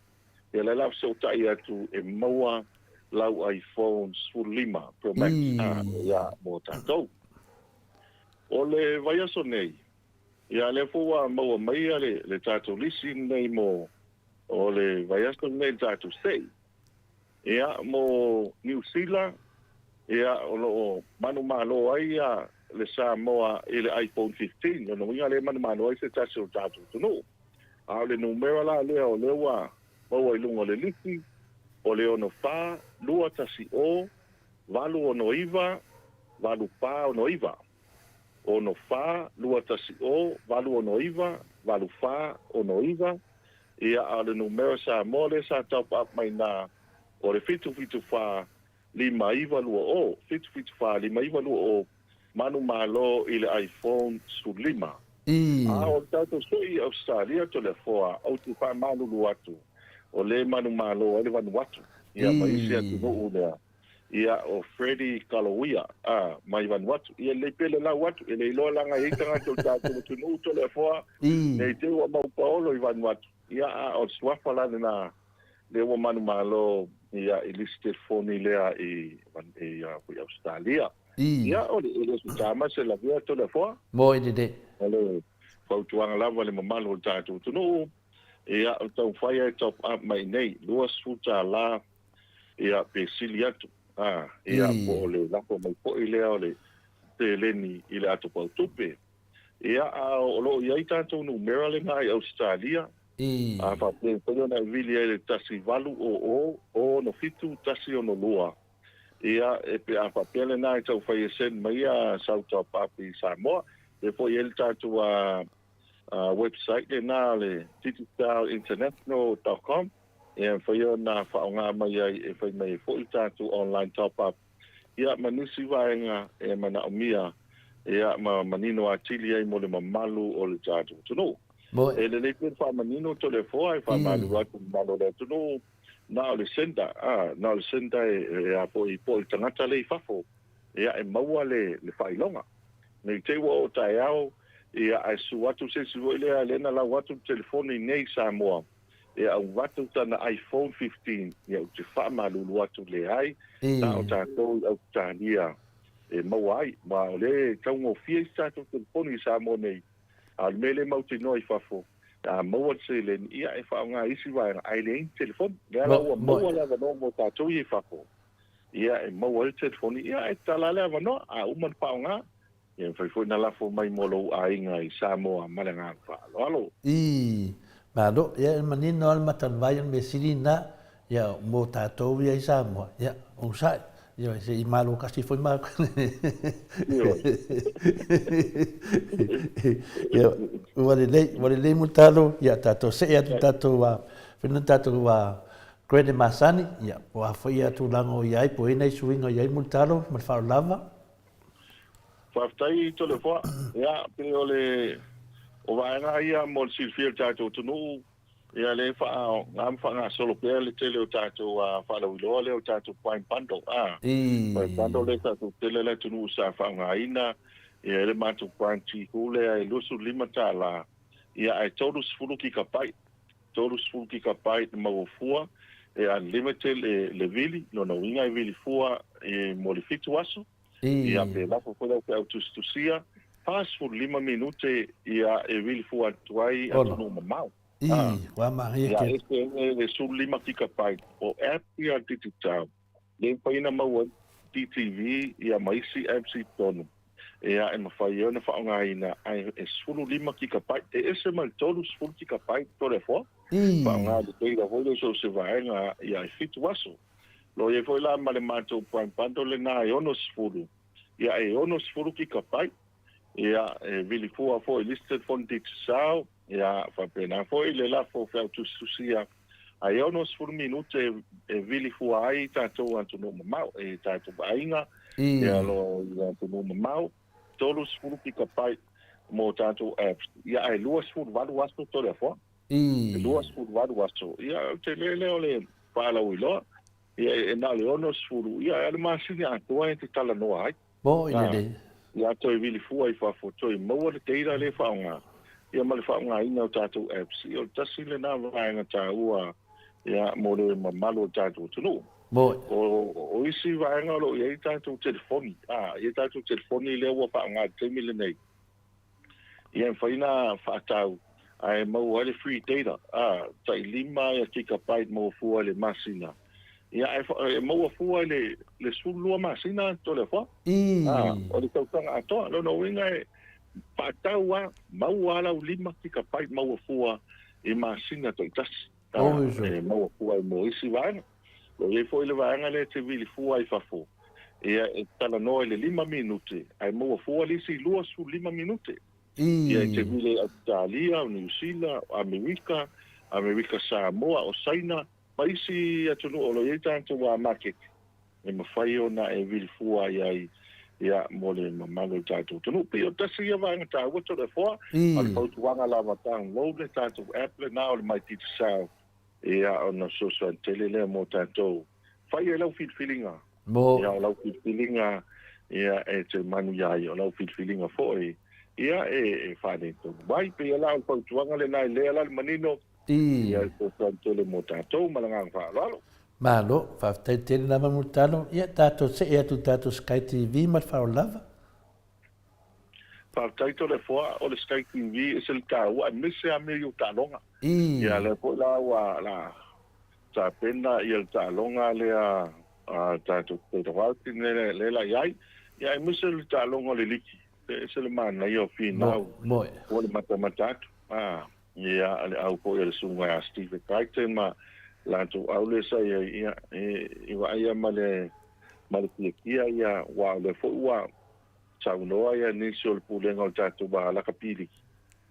ia lea la fesootai atu e maua lau iPhone 15 Pro Max, a, ia, mo tatou. O le vaiaso nei, ia lea foi ua maua mai le tatou lisi lenei mo o le vaiaso lenei le tatou sei. Ia mo Niu Sila, ia o lo o manumalo ai ia le Samoa i le iPhone 15, lona uiga lea e manumalo ai se tasi o le tatou atunuu. A o le numera la lea o lea ua maua i luga o le lisi, o le 64 210 869 8469. 64 210 869 8469. Ia, a o le numera Samoa lea sa top up mai ina, o le 774 5 9 2 0, 7 7 4 5 9 2 0, manumalo i le iPhone 15. A o le tatou sui i Ausetalia Toleafoa, ou te faamalulu atu, o lē manumalo ai le Vanuatu, ia ma isi atunuu lea, ia o Freddie Kalowia, a, mai Vanuatu. Ia lelei pea le lau atu, e le iloa leaga e i ai tagata o le tatou atunuu Toleafoa, nei te i ua mau paolo i Vanuatu, ia a o le suafa la lena lea ua manumalo ia i le isi telefoni lea i i Ausetalia. Ia o le e le o se ta ma se lavea Toleafoa. Mo i lelei. O le fautuaga lava i le mamalu o le tatou atunuu, ia o le taumafai e top up mai nei, $20 ia pe sili atu, a, ia po o le lafo mai foi lea o le seleni i le ato pautupe. Ia, a o lo o i ai tatou numera lena i Ausetalia, a faapea e mafai ona e vili ai i le 1800 67 162, ia, e pe a faapea lena e tau fai e send mai ia sau top up i Samoa. Lea foi e i ai le tatou website lena le digitalinternational.com, e mafai ona faaaoga mai ai e fai mai ai foi le tatou online top up, ia ma nisi vaega e manaomia ia ma manino atili ai mo le mamalu o le tatou atunuu. E lelei pea le faamanino Toleafoa e faamalulu atu i le mamalu o le atunuu, na o le sender, a, na o le sender e a foi po o le tagata lea i fafo, ia e maua le le faailoga. Nei te i ua oo taeao, ia ae susu atu se isi foi lea lea na lau atu le telefoni nei i Samoa, e avatu tana iPhone 15, ia ou te faamalulu atu, leai, na o tatou i Ausetalia e maua ai. Ma o lea e taugofie isi tatou telefoni i Samoa nei, a o le mea lea mautinoa i fafo, a maua le seleni, ia e faaaoga i isi vaega, ae leai ni telefoni. Lea la ua maua le avanoa mo tatou ia i fafo, ia e maua ai le telefoni, ia e tatala lava le avanoa, a uma ona faaaoga, Ia mafai foi ona lafo mai mo lou aiga i Samoa ma le agaga faaaloalo. Ii, Malo, ia e manino lava le matalivai o le mea sili lena, ia mo tatou ia i Samoa, ia onosai, ia se i malo kasi foi matou. Ia, ua lelei, ua lelei Mulitalo, ia tatou see atu i tatou fai na tatou grade e masani, ia po o a foi ia tulaga o i ai, po o i ai nai suiga o i ai Mulitalo ma le faaaloalo lava. Faafetai Toleafoa. Ia, pei o le o vaega ia mo le silafia e le tatou atunuu, ia lea e faaaoga ma faagasolo pea le tele o tatou faalauiloa lea o tatou Prime Bundle. A, Prime Bundle lea tatou tele le atunuu sa faaaogaina, ia e le matou Prime Tihu lea e $25, ia ae 30 kikapaita. 30 kikapaita maua fua e unlimited le vili, lona uiga e vili fua mo le 7 aso. Ia, pe lafo foi lau feau tusitusia, 45 minute ia e vili fua atu ai atunuu mamao. Ia, ese le 15 kikapaita o app ia Digicel, le mafai ona maua ai DTV ia ma isi apps i totonu, ia e mafai ai ona faaaogaina ae e 15 kikapaita, e ese ma le 30 kikapaita Toleafoa, faaaoga lelei lava foi lea i so o se vaega ia e 7 aso. Lo i ai foi la ma le matou Prime Bundle lena e 60, ia e 60 kikapaita, ia e vili fua foi listed phone Digicel, ia faapena foi le lafo feau tusitusia, ae 60 minute e vili fua ai tatou atunuu mamao, e tatou aiga, ia lo i atunuu mamao, 30 kikapaita mo tatou apps, ia ae 28 aso Toleafoa. E 28 aso, ia o le tele lea o le faalauiloa, ia e na o le 60, ia e a le masina atoa e te talanoa ai. Mo i lelei. Ia toe vili fua i fafo, toe maua le data lea e faaaoga, ia ma le faaaogaina o tatou apps, ia o le tasi lena vaega taua ia mo le mamalu o le tatou atunuu. Mo. O isi vaega o lo o i ai tatou telefoni, a, i ai tatou telefoni lea ua faaaoga i le taimi lenei, Ia e mafai ona faatau ae maua ai le free data, a, tai 5 ia gigabyte maua fua i le masina. Ia ae e maua fua i le 12 masina Toleafoa. A, o le tausaga atoa. Lona uiga e faatau lava, maua lava lau 5 gigabyte maua fua i masina taitasi. A, e maua fua ai mo isi vaega. O i ai foi le vaega lea e te vili fua ai i fafo, ia e talanoa i le 5 minute, ae maua fua le isi 25 minute. Ia e te vili ai Ausetalia, o Niu Sila, o Amerika, Amerika Samoa, o Saina, ma isi atunuu o lo o i ai tatou maketi. E mafai ona e vili fua ai ai ia mo le mamalu o le tatou atunuu. Pei o tasi ia vaega taua Toleafoa, o le fautuaga lava download le tatou app lena o le My Digicel ia ona fesoasoani tele lea mo tatou. Fai ai lau filifiliga, ia o lau filifiliga ia e te manuia ai, o lau filifiliga foi ia e faaletonu ai. Pei la o le fautuaga lena e lea la le manino ia e fesoasoani tele mo tatou ma le agaga faaaloalo. Malo, faafetai tele lava Mulitalo. Ia tatou see atu i le tatou Sky TV ma le faaaloalo lava. Faafetai Toleafoa, o le Sky TV e ese le taua aemaise lava mea i ou taaloga. Ia lea foi la ua la tapena ia le taaloga lea a tatou Potato House lea la i ai. Ia aemaise le taaloga o le liki, e ese le manaia o finau ua le matamata atu. Ia, le au foi a le susuga ia Steve Crichton ma latou au lea sa i ai, ia, e vaaia ma le, ma le fiafia, ia, aua o lea foi ua saunoa ia nisi o le pulega o le tatou lakapi liki,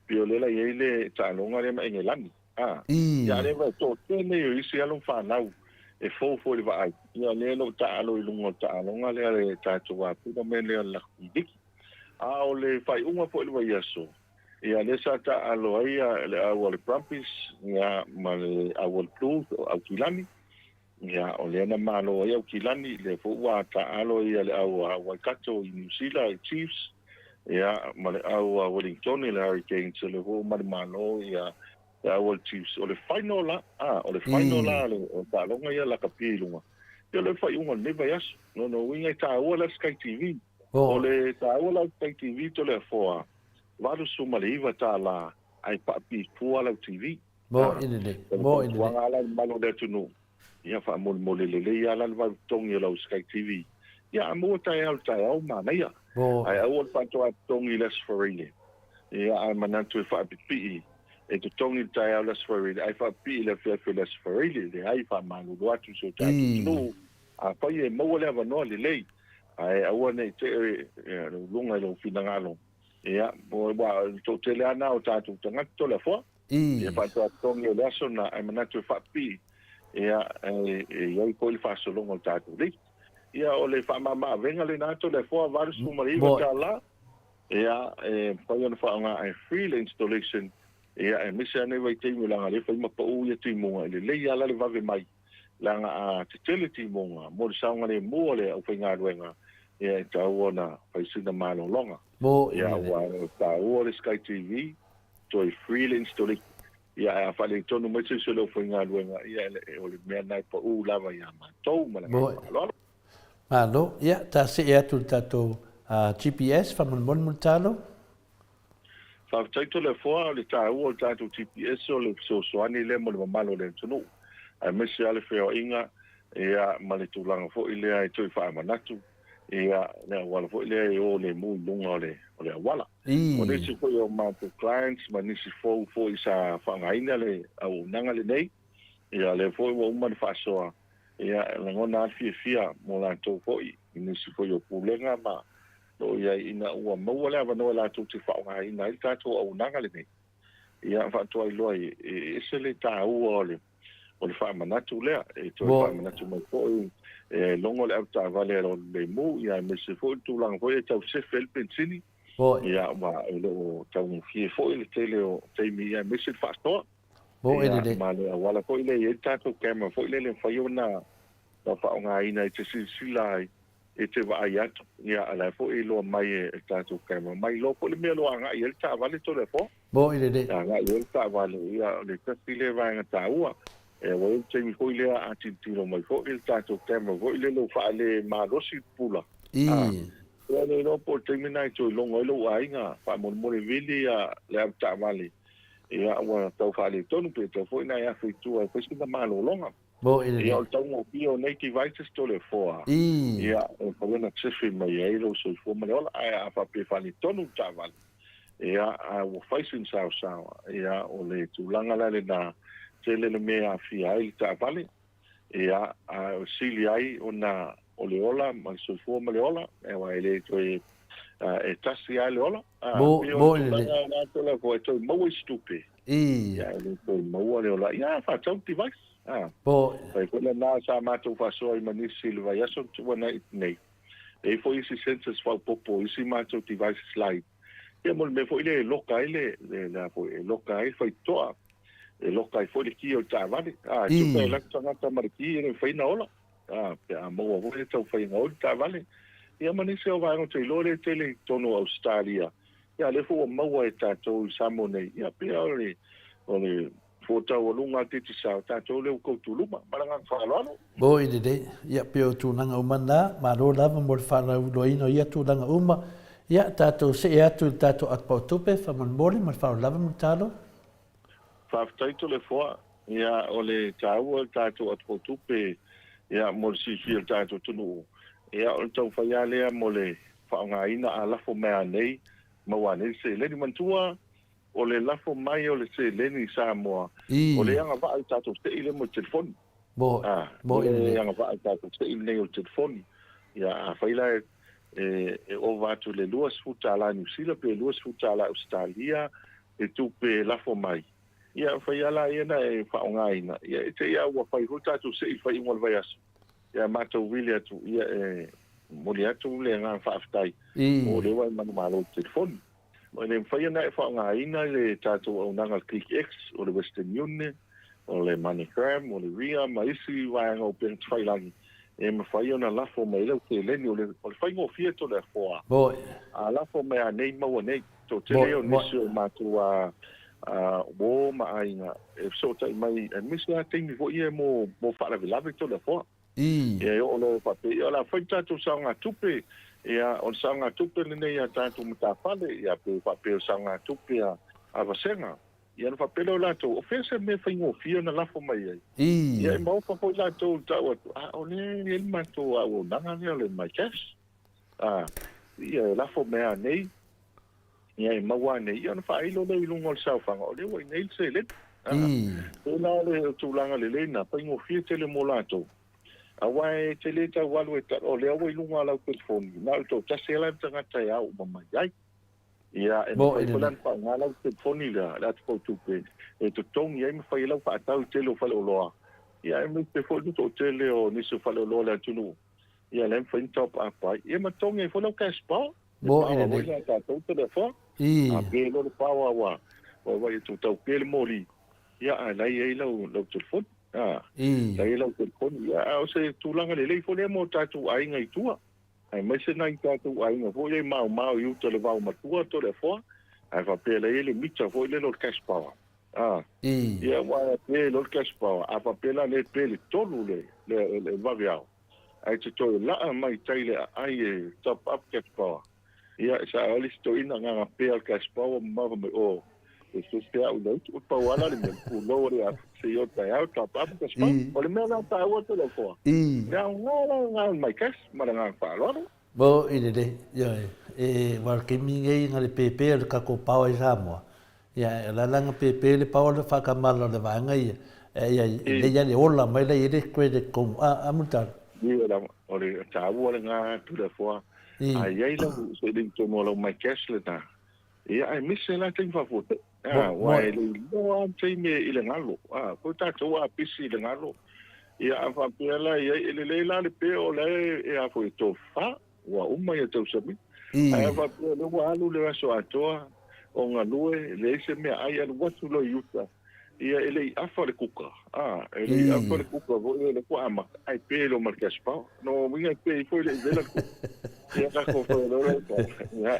pei o lea la i ai le taaloga lea ma Engelani, a. Ia, a lea e toatele o isi alo ma fanau e fou foi i le vaai, ia, lea o lo o taalo i luga o le taaloga lea le tatou tournament lea o le lakapi liki. A o le faaiuga foi o le vaiaso, Ia lea sa taaalo ai le au a le Brumbies ia ma le au a le Blues o Aukilani. Ia o lea na malo ai Aukilani, lea foi ua taaalo ia le au a Waikato i Niu Sila i Chiefs, ia ma le au a Wellington i le Hurricanes, o lea foi ua manumalo ia le au a le Chiefs. O le final la, a, o le final la o le taaloga ia lakapi i luga. Ia o le faaiuga o lenei vaiaso. Lona uiga e taua la le Sky TV. O le taua la le Sky TV Toleafoa, $89 ae paapipua lau TV. Mo i lelei. Mo i lelei. Tuaga la le mamalu o le atunuu. Ia faamolemole lelei lava la le vave totogi o lau Sky TV. Ia a maua taeao i le taeao manaia. Ae aua le faatoa totogi i le Aso Faraile. Ia ae manatu e faapipii e totogi i le taeao i le Aso Faraile ae faapipii i le afiafi o le Aso Faraile. Leai, faamalulu atu i si o tatou atunuu. Afai e maua le avanoa lelei, ae aua ne i te i lou luga i lou finagalo. Ia, aua o le toatele lava na o tatou tagata Toleafoa. Ia faatoa totogi o le aso na, ae manatu e faapipii, ia, e i ai foi le faasologa o le tatou list. Ia, o le faamama-avega lena Toleafoa, $89, ia, e mafai ona faaaoga ae free le installation, ia, aemaise lava nei vaitaimi leaga o lea e fai ma pau ia timuga, e lelei lava la le vave mai. Leaga a tetele timoga mo le saogalemu o le aufaigaluega, ia e taua ona fai sina malologa. Ia aua o taua o le Sky TV, toe free le installation. Ia ae a faaletonu mai se isi o le aufaigaluega, ia o le mea lena e pau lava ia matou ma le agaga faaaloalo. Malo. Ia, ta see atu i le tatou GPS, faamolemole Mulitalo. Faafetai Toleafoa, o le taua o le tatou GPS o le fesoasoani lea mo le mamalu o le atunuu, aemaise lava le feoaiga ia ma le tulaga foi lea e toe faamanatu ia le auala foi lea e o lemu i luga o le o le auala. O nisi foi o matou clients ma nisi fou foi sa faaaogaina le auaunaga lenei, ia lea foi ua uma ona faasoa, ia e lagona lava le fiafia mo latou foi i nisi foi o pulega ma Lo o i ai ina ua maua le avanoa latou te faaaogaina ai le tatou auaunaga lenei. Ia, faatoa iloa ai, e ese le taua o le o le faamanatu lea. E toe faamanatu mai foi, e logo le avetaavale a lemu, ia aemaise foi le tulaga foi e tau sefe ai le penisini. Ia, aua e le o taugofie foi le tele o taimi, ia aemaise le faasoa. Ia, ma le auala foi lea e i ai le tatou camera foi lea e le mafai ona faaaogaina e te silasila ai e te vaai atu, ia, a la e foi e iloa mai e le tatou camera, ma iloa foi le mea o lo o agai i ai le taavale Toleafoa. Mo i lelei. E agai i ai le taavale, ia, o le tasi lea vaega taua. E, ua i ai le taimi foi lea a tilotilo mai foi le tatou camera foi lele ua faalemalosi le pupula. I. Ia, le iloa po o le taimi lena e toe logo ai lou aiga, faamolemole vili le avetaavale, ia, ua tau faaletonu pe tatau foi ona e afe i tua e fai sina malologa. Mo i lelei. Ia, o le taugofie o nei devices Toleafoa, ia, e mafai ona sefe mai ai lou soifua ma le ola. Ae a faapea e faaletonu le taavale, ia, a ua fai sina saosaoa, ia, o le tulaga la lena, tele le mea e aafia ai le taavale, ia, a sili ai ona o le ola ma le soifua ma le ola, aua e le toe, e tasi lava le ola. Mo, mo i lelei. Pei o le tulaga la Toleafoa, e toe maua isi tupe, ia, e le toe maua le ola. Ia, faatau le device. A Po. Fai foi lena sa matou faasoa ai ma nisi i le vaiaso na tuuina nei. E i ai foi isi sensors faaopoopo i isi matou devices laiti, ia mo le mea foi lea e loka ai le, le, le a foi, e loka ai le faitotoa, e loka ai foi le ki o le taavale. A, e tusa e alu atu tagata ma le ki e le mafai ona ola. A, pe a maua foi le taumafaiga o le taavale. Ia ma nisi o vaega ou te iloa lea e tele i totonu o Ausetalia, ia lea foi ua maua e tatou i Samoa nei, ia pei o le, o le Fua taualuga a Digicel, tatou lea ua tou tuluma. Ma le agaga faaaloalo. Moi lelei, ia pei o tulaga uma na, malo lava mo le faalauiloaina o ia tulaga uma. Ia, tatou see atu i le tatou atu-pau-tupe, faamolemole ma le faaaloalo lava Mulitalo. Faafetai Toleafoa, ia o le taua o le tatou atu-pau-tupe ia mo le silafia e le tatou atunuu, ia o le taumafai lava lea mo le faaaogaina a lafo mai anei, maua anei le seleni. Manatua O le lafo mai o le seleni i Samoa, o le agavaa i tatou se'i lea mo le telefoni. A, o le agavaa i tatou se'i lenei o le telefoni. Ia, afai la e ova atu i le $20 Niu Sila pe $20 Ausetalia le tupe e lafo mai, ia fai lava laia na e faaaogaina, ia e te i lava ua fai foi le tatou se'i i le faaiuga o le vaiaso. Ia matou vili atu, ia e momoli atu le agaga faafetai o lea ua e manumalo i le telefoni. E le mafai ona e faaaogaina le tatou auaunaga o le Click X, o le Western Union, o le MoneyGram, o le Ria ma isi vaega o upega tafailagi e mafai ona lafo mai ai lau seleni. O le faigofie Toleafoa, a lafo mai anei maua nei. Toatele ia o nisi o matou uo ma aiga e fesootai mai, aemaise lava taimi foi ia mo faalavelave Toleafoa. Ia e oo loa faapea, ia o le a fai le tatou saogatupe, ia o le saogatupe lenei a tatou matafale, ia pe faapea o le saogatupe a Vasega. Ia ona faapea lea o latou, o fea se mea faigofie ona lafo mai ai? Ia e maofa foi latou i le tau atu, a o lea e i ai le matou auaunaga lea o le MyCash. A, ia e lafo mai anei, ia e maua anei, ia ona faailo lea i luga o le saofaga, o lea ua i inei le seleni. Pei la o le tulaga lelei lena, faigofie tele mo latou, aua e te le tau alu e o lea ua i luga o lau telefoni, na o le toatasi lava la le tagata e ao uma mai ai. Ia, e mafai foi la ona faaaoga lau telefoni lea, le atupautupe, e totogi ai ma fai ai lau faatau i le tele o faleoloa, ia aemaise foi le toatele o nisi o faleoloa o le atunuu, ia lea e mafai ona top up ai. Ia ma totogi ai foi lau cash power. Le power foi lea a tatou telefoni. A pe loa le power ua ua ia tau pe le moli, ia ae la e i ai lau lau telefoni. A, la e i ai lau telefoni. Ia a o se tulaga lelei foi lea mo tatou aiga i tua. Aemaise nai tatou aiga foi lea e maomao i uta i le vaomatua Toleafoa, ae faapea la e i ai le mita foi lele o le cash power. A, ia aua e pe loa le cash power, a faapea la lea e pe le tolu le le vaveao, ae te toe laa mai tai le aai e top up cash power. Ia, sa o le isi toeaina agaga pea o le cash power ma fai mai, oh, e sese au i le utu, pau lava la le mea, pulou o le afi, seia o taeao top up cash power. O le mea la taua Toleafoa, le aoga la lena o le MyCash ma le agaga faaaloalo. Mo i lelei, ioe, e aua o le taimi lenei na le pēpē o le tatou power i Samoa, ia o le a la na pēpē le power le faatamala o le vaega ia, ia e lelei lava le ola mai la i ai le credit tonu, a, a Mulitalo? Ia lava, o le taua lena Toleafoa, a i ai lau seleni tonu o lau MyCash lena, ia aemaise la taimi faafuasei, aua e le iloa lava le taimi i le galo, ko tatou a pisi i le galo, ia a faapea la i ai, e lelei la le pea o la e a foi e tofa, ua uma ia tausami, ae a faapea o lea ua alu le aso atoa o galue, leai se meaai, alu atu loa i uta, ia e le i afa le kuka, a, e le i afa le kuka foi o lea ua amata, ae pe loa ma le cash power. No uiga e pe ifo e le i vela le kuka. Ia tatou fai loa la ia.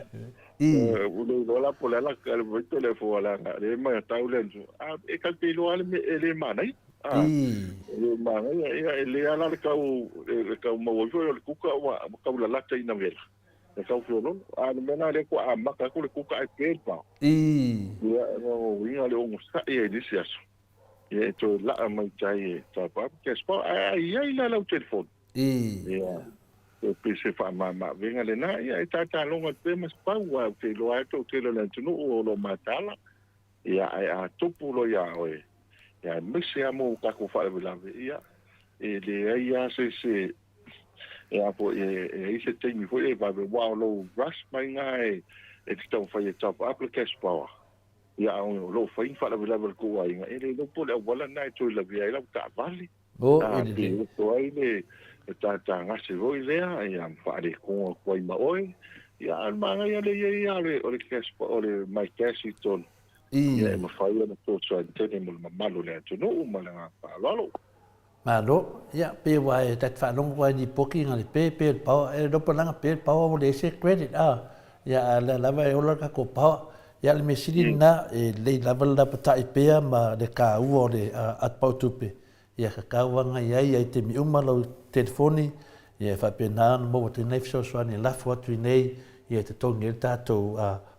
Ua le iloa la po o le a la le vai telefo leaga le mai tau le a e tatou te iloa lava le mea e le manaia. E le manaia ia e le ala le tau le tau maua ifo o le kuka ua tau lalata ina vela. E tau feoloolo. A o le mea lena lea ua amata atu le kuka ae pe le pao. Ia o uiga le onosai ai i le isi aso. Ia e toe laa mai tai e tapa atu cash power ae i ai la lau telefoni. Ia e pei se faamamaavega lena ia e tataloga atu pea ma se pau aua ou te iloa lava toatele o le atunuu o lo o mataala. Ia ae a tupu loa ia oe ia aemaise lava mo tatou faalavelave ia e leai lava se isi e a foi e i ai se taimi foi e vave aua o lou rush mai na e te taumafai e top up le cash power. Ia, a o lo o fai ni faalavelave o le tou aiga, e le iloa po o le auala lena e toe lavea ai lau taavale. O, A e pe lelei. oto ai le tātāgase foi lea, ia, ma faaletonu atu ai ma oe. Ia, a o le manaia lea e i ai ia o le cash, o le my cash i totonu, ia, e mafai ona fesoasoani tele mo le mamalu o le atunuu ma le agaga faaaloalo. Malo, ia, pe ua e ta te faalogo ua e lipoti na le pe, pe le power, e lopo langa pe le power ua leai se credit, a, ia, a lea lava e ola le tatou power. Ia, le mea sili lena, e lelei lava le lapatai pea ma le taua o le atupau tupe, ia tatau lava ona i ai i taimi uma lau telefoni, ia e faapena ona maua atu ai nai fesoasoani e lafo atu i inei, ia e totogi ai le tatou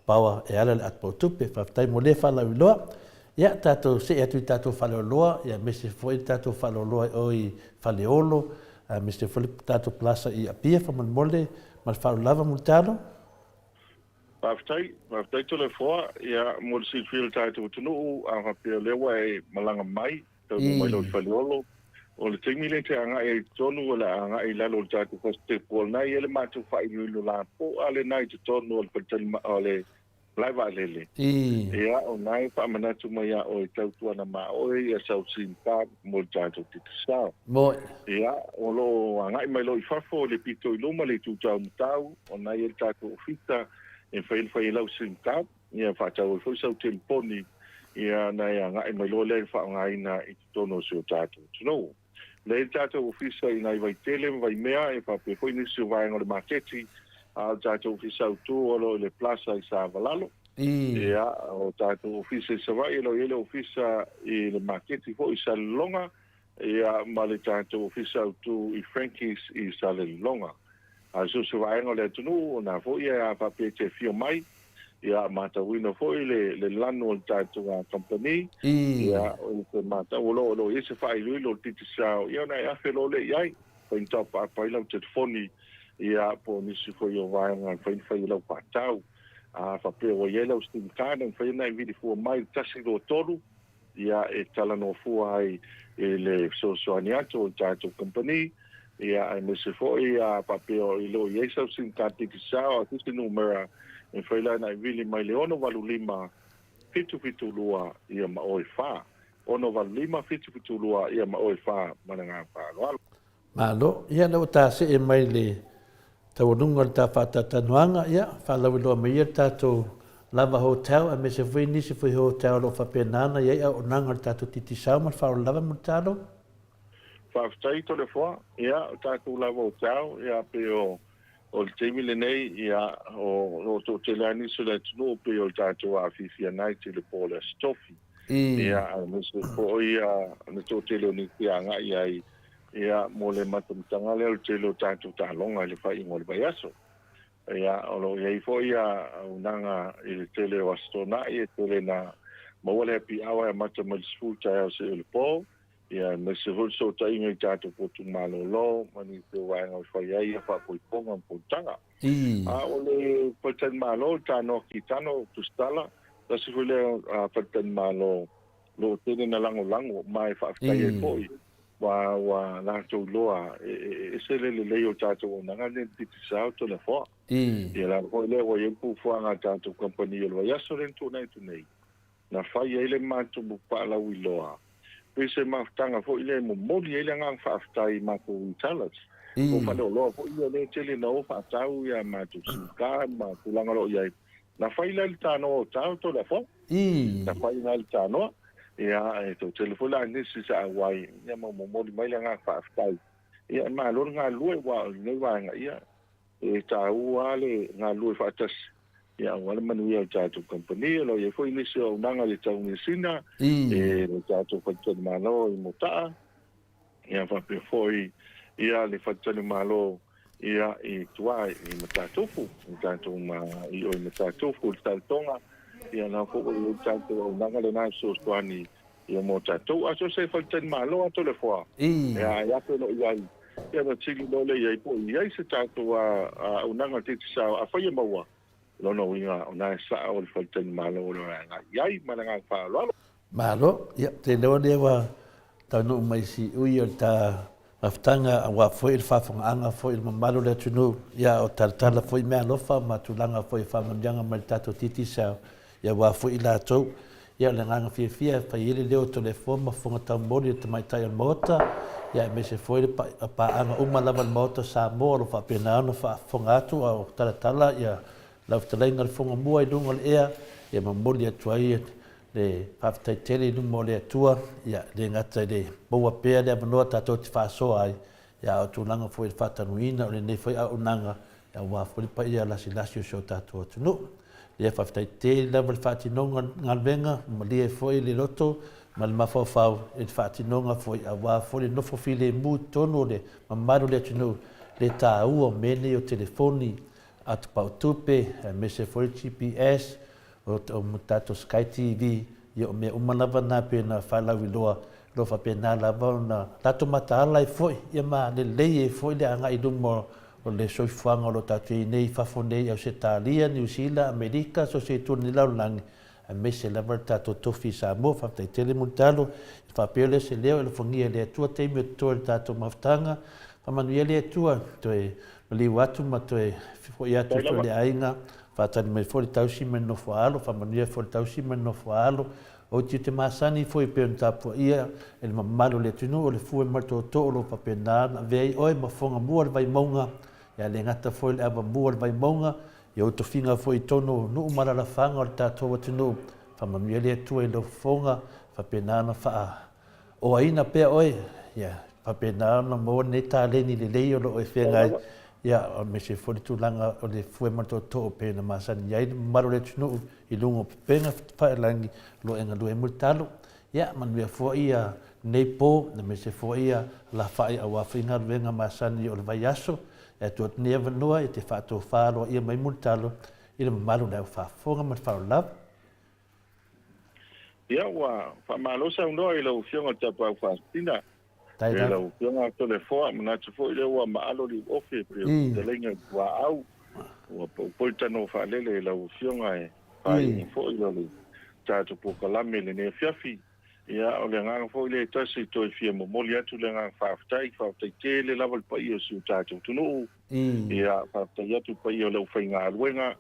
power e ala i le atupau tupe. Faafetai mo lea faalauiloa. Ia, tatou see atu i tatou faleoloa, ia aemaise foi le tatou faleoloa i o i Faleolo, aemaise foi le tatou plaza i Apia, faamolemole, ma le faaaloalo lava Mulitalo. Faafetai, faafetai Toleafoa, ia, mo le silafia e le tatou atunuu, a faapea o lea ua e malaga mai, taunuu mai loa i Faleolo, o le taimi lea e te agai ai i totonu, o le a agai i lalo o le tatou fastep, o lena e i ai le matou faailoilo lapoa lena i totonu o le faletalimalo, o le malae vaalele. Ia, o lena e faamanatu mai ia oe e tautuana ma oe ia sau sim card mo le tatou Digicel. Ia, o lo o agai mai loa i fafo i le pito i luma le itu taumatau, o lena e i ai le tatou ofisa e mafai ona fai ai lau sim card, ia faatau ai foi sau telefoni, ia ona e agai mai loa lea e faaaogaina i totonu o si o tatou atunuu. Lea i le tatou ofisa i nai Vaitele ma Vaimea e faapea foi nisi o vaega o le maketi, a o le tatou ofisa autu o lo o i le Plaza i Savalalo. Ia, o tatou ofisa i Savaii o lo o i ai le ofisa i le maketi foi i Salelologa, ia ma le tatou ofisa autu i Frankies i Salelologa. A o so o se vaega o le atunuu, o na foi a faapea e te afio mai, ia matauina foi le le lanu o le tatou kamupani, ia o se matau o lo o lo o i ai se faailoilo o le Digicel, ia ona e afe loa lea i ai, mafai ona tauapaapa ai lau telefoni, ia po o nisi foi o vaega e mafai ona fai ai lau faatau. A faapea ua i ai lau sim card, e mafai ona e vili fua mai i le 123, ia e talanoa fua ai i le fesoasoani atu o le tatou kamupani, ia aemaise foi a faapea o lo o i ai sau sim card Digicel a se isi numera e mafai la ona e vili mai le 685 772 ia ma oe 4. 685 772 ia ma oe 4 ma le agaga faaaloalo. Malo. Ia lea ua ta see mai le taualuga o le ta faatatanuaga, ia faalauiloa mai ia le tatou Lava Hotel aemaise foi nisi foi hotel o lo o faapena ona i ai auaunaga o le tatou Digicel ma le faaaloalo lava Mulitalo. Faafetai Toleafoa, ia o tatou Lava Hotel ia pei o o le taimi lenei ia o lo o toatele lava nisi o le atunuu pei o le tatou Afifi Night i le po o le Aso Tofi. Ia aemaise foi ia le toatele o nisi e agai ai Ia, mo le matamataga lea o le tele o tatou taaloga i le faaiuga o le vaiaso. Ia, o lo o i ai foi ia auaunaga i le tele o Aso Toonai e tele ina maua le happy hour e amata mai le 10 taeao seia le po. Ia, aemaise foi le fesootaiga i tatou potu malolo ma nisi o vaega e fai ai ia faapoipoga ma fonotaga. A o le faletalimalo, le Tanoa Kitano, Tusitala, tasi foi lea faletalimalo o lo o tele ina lagolago ma e faafetai ai foi Ua, ua latou iloa e ese le lelei o tatou auaunaga nei i le Digicel Toleafoa. Ia le ala foi lea ua i ai le fuafuaga a le tatou kamupani o le vaiaso lea na tuanai atu nei, na fai ai le matou faalauiloa, pei se mafutaga foi lea e momoli ai le agaga faafetai i matou retailers, po o faleoloa foi ia lea e tele ina o faatau ia matou sim card ma tulaga o lo o i ai. Na fai la i le Tanoa Hotel Toleafoa. Na fai la i le Tanoa. Ia, e toatele foi la nisi sa auai, ia ma momoli mai le agaga faafetai. Ia, e malo le galulue, aua o lenei vaega, ia, e taua lava le galulue faatasi, ia, aua le manuia o le tatou kamupani. O lo o i ai foi nisi o auaunaga i le tauimasina, e le tatou faletalimalo i Motaa, ia, faapea foi, ia, le faletalimalo, ia, i tua i Matatufu, i tatou ma, i o i Matatufu, i le Saletoga, ia, na foi ua i ai le tatou auaunaga lena e fesoasoani, ia, mo tatou. A so o se faletalimalo lava Toleafoa, ia, e afe loa i ai, ia, ona tili loa lea i ai po o i ai se tatou auaunaga Digicel, afai e maua, o lona uiga, o lena e sao le faletalimalo o lo o agai i ai, ma le agaga faaaloalo. Malo, ia, ou te iloa lea ua taunuu mai i siui o le ta mafutaga aua foi le faafofogaaga foi i le mamalu o le atunuu, ia o talatala foi meaalofa ma tulaga foi o faamanuiaga mai le tatou Digicel. Ia aua foi i latou. Ia o le agaga fiafia e fai ai le leo o Toleafoa ma Fofoga Taumoli le tamaitai o le Maota, ia aemaise foi le paaga uma lava o le Maota o Samoa o lo o faapena ona faafofoga atu a o talatala ia lau fetalaiga i le Fofoga Mua i luga o le ea, ia momoli atu ai le faafetai tele i luma o le Atua, ia e le gata i le maua pea le avanoa tatou te faasoa ai, ia a o tulaga foi i le faatanuina o lenei foi auaunaga aua foi le paia lasilasi o si o tatou atunuu. Ia faafetai tele lava i le faatinoga o le galuega, malie foi le loto ma le mafaufau i le faatinoga foi aua foi le nofo filemu i totonu o le mamalu o le atunuu, le taua o mea nei o telefoni, atopau tupe, aemaise foi le GPS, o tatou Sky TV, ia o mea uma lava na pei ona faalauiloa, o lo o faapena lava ona latou mataala ai foi, ia ma lelei ai foi le agai i luma o le soifuaga o lo o tatou i ai nei i fafo nei i Ausetalia, Niu Sila, Amerika, so o se itu o lenei lalolagi, aemaise lava le tatou tofi i Samoa. Faafetai tele Mulitalo, ia faapea lea se leo e alofagia e le Atua taimi o totoe o le tatou mafutaga. Faamanuia le Atua, toe maliu atu ma toe foi atu foi i le aiga, faatali mai foi le tausi ma le nofo a alo, faamanuia foi le tausi ma le nofo a alo. Ou te masani foi pei ona tapuaia e le mamalu o le atunuu o le fue ma le tootoo o lo o faapena ona avea ai oe ma fofoga mua o le Vaimauga, ia le gata foi i le avamua o le Vaimauga, i ou tofiga foi i totonu o nuu ma alalafaga o le tatou atunuu. Faamanuia le Atua i lou fofoga, faapena ona faaoaina pea oe, ia faapena ona maua lenei taleni lelei o lo o e feagai, ia aemaise foi le tulaga o le fue ma le tootoo pei ona masani ai le mamalu o le atunuu i luga o pepega faelagi o lo o e galue ai Mulitalo. Ia, manuia foi ia lenei po, aemaise foi ia alafa'i aua foi galuega masani o le vaiaso. E atu atu nei avanoa e te faatofa aloaia mai Mulitalo i le mamalu o le au faafofoga ma le faaaloalo lava. Ia, ua faamalo saunoa i lau Afioga i le Tapaau Faasisina. E lau Afioga Toleafoa, manatu foi lea ua maalo liuofe e pei o fetalaiga i tuaau. Ua pau foi le tanoa faalele i lau Afioga e faaiuga foi o le tatou polokalame i lenei afiafi. Ia, o le agaga foi lea e tasi e toe fia momoli atu le agaga faafetai, faafetai tele lava i le paia o si o tatou atunuu. Ia, faafetai atu i le paia o le aufaigaluega,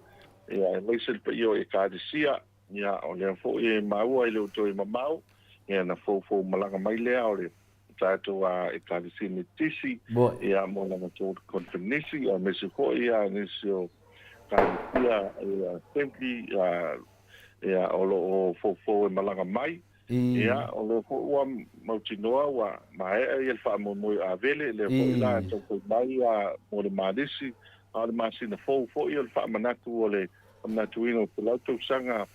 ia, aemaise le paia o Ekalesia. Ia, o lea foi e maua e le o toe mamao, ia na foufou malaga mai lea o le tatou Ekalesia Metotisi, ia, mo lana konferenisi, aemaise foi ia nisi o Ekalesia Assembly, ia, o lo o foufou e malaga mai. Ia, o lea foi ua mautinoa ua maea ia le faamoemoe o Avele, lea foi la e taufai mai ia mo le Malisi, a o le masina fou foi o le faamanatu o le faamanatuina o le 100 tausaga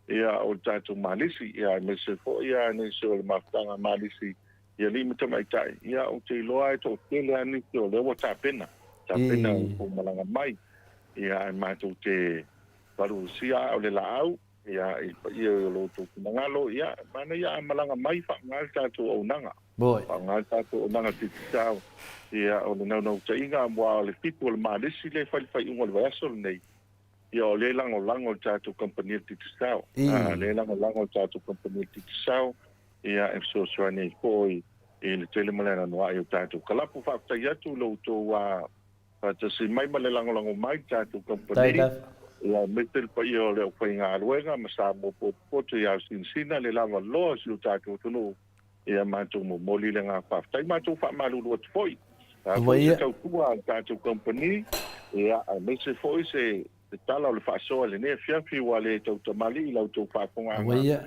ia o le tatou Malisi, ia aemaise foi ia nisi o le mafutaga Malisi i alii ma tamaitai, ia ou te iloa e toatele lava nisi o lea ua tapena, tapena i fou malaga mai, ia ae matou te valuvalusia aa o le laau, ia i le paia o lo outou finagalo, ia manaia a malaga mai faaaoga le tatou auaunaga. Faaaoga le tatou auaunaga Digicel, ia o le naunautaiga aua o le fitu o le Malisi lea e fai le faaiuga o le vaiaso lenei, ia o lea e lagolago le tatou kamupani o le Digicel. O lea e lagolago le tatou kamupani o le Digicel, ia e fesoasoani ai foi i le tele ma le anoanoai o tatou kalapu. Faafetai atu i lo outou faatasi mai ma le lagolago mai i le tatou kamupani, ia aemaise le paia o le aufaigaluega ma Samoa potopoto i aosinasina le lava loa o si o tatou atunuu. Ia matou momoli le agaga faafetai, matou faamalulu atu foi. O le a foi se tautua a le tatou kamupani, ia, aemaise foi se tala o le faasoa i lenei afiafi ua le tautamalii i la outou faafofogaaga. Ia,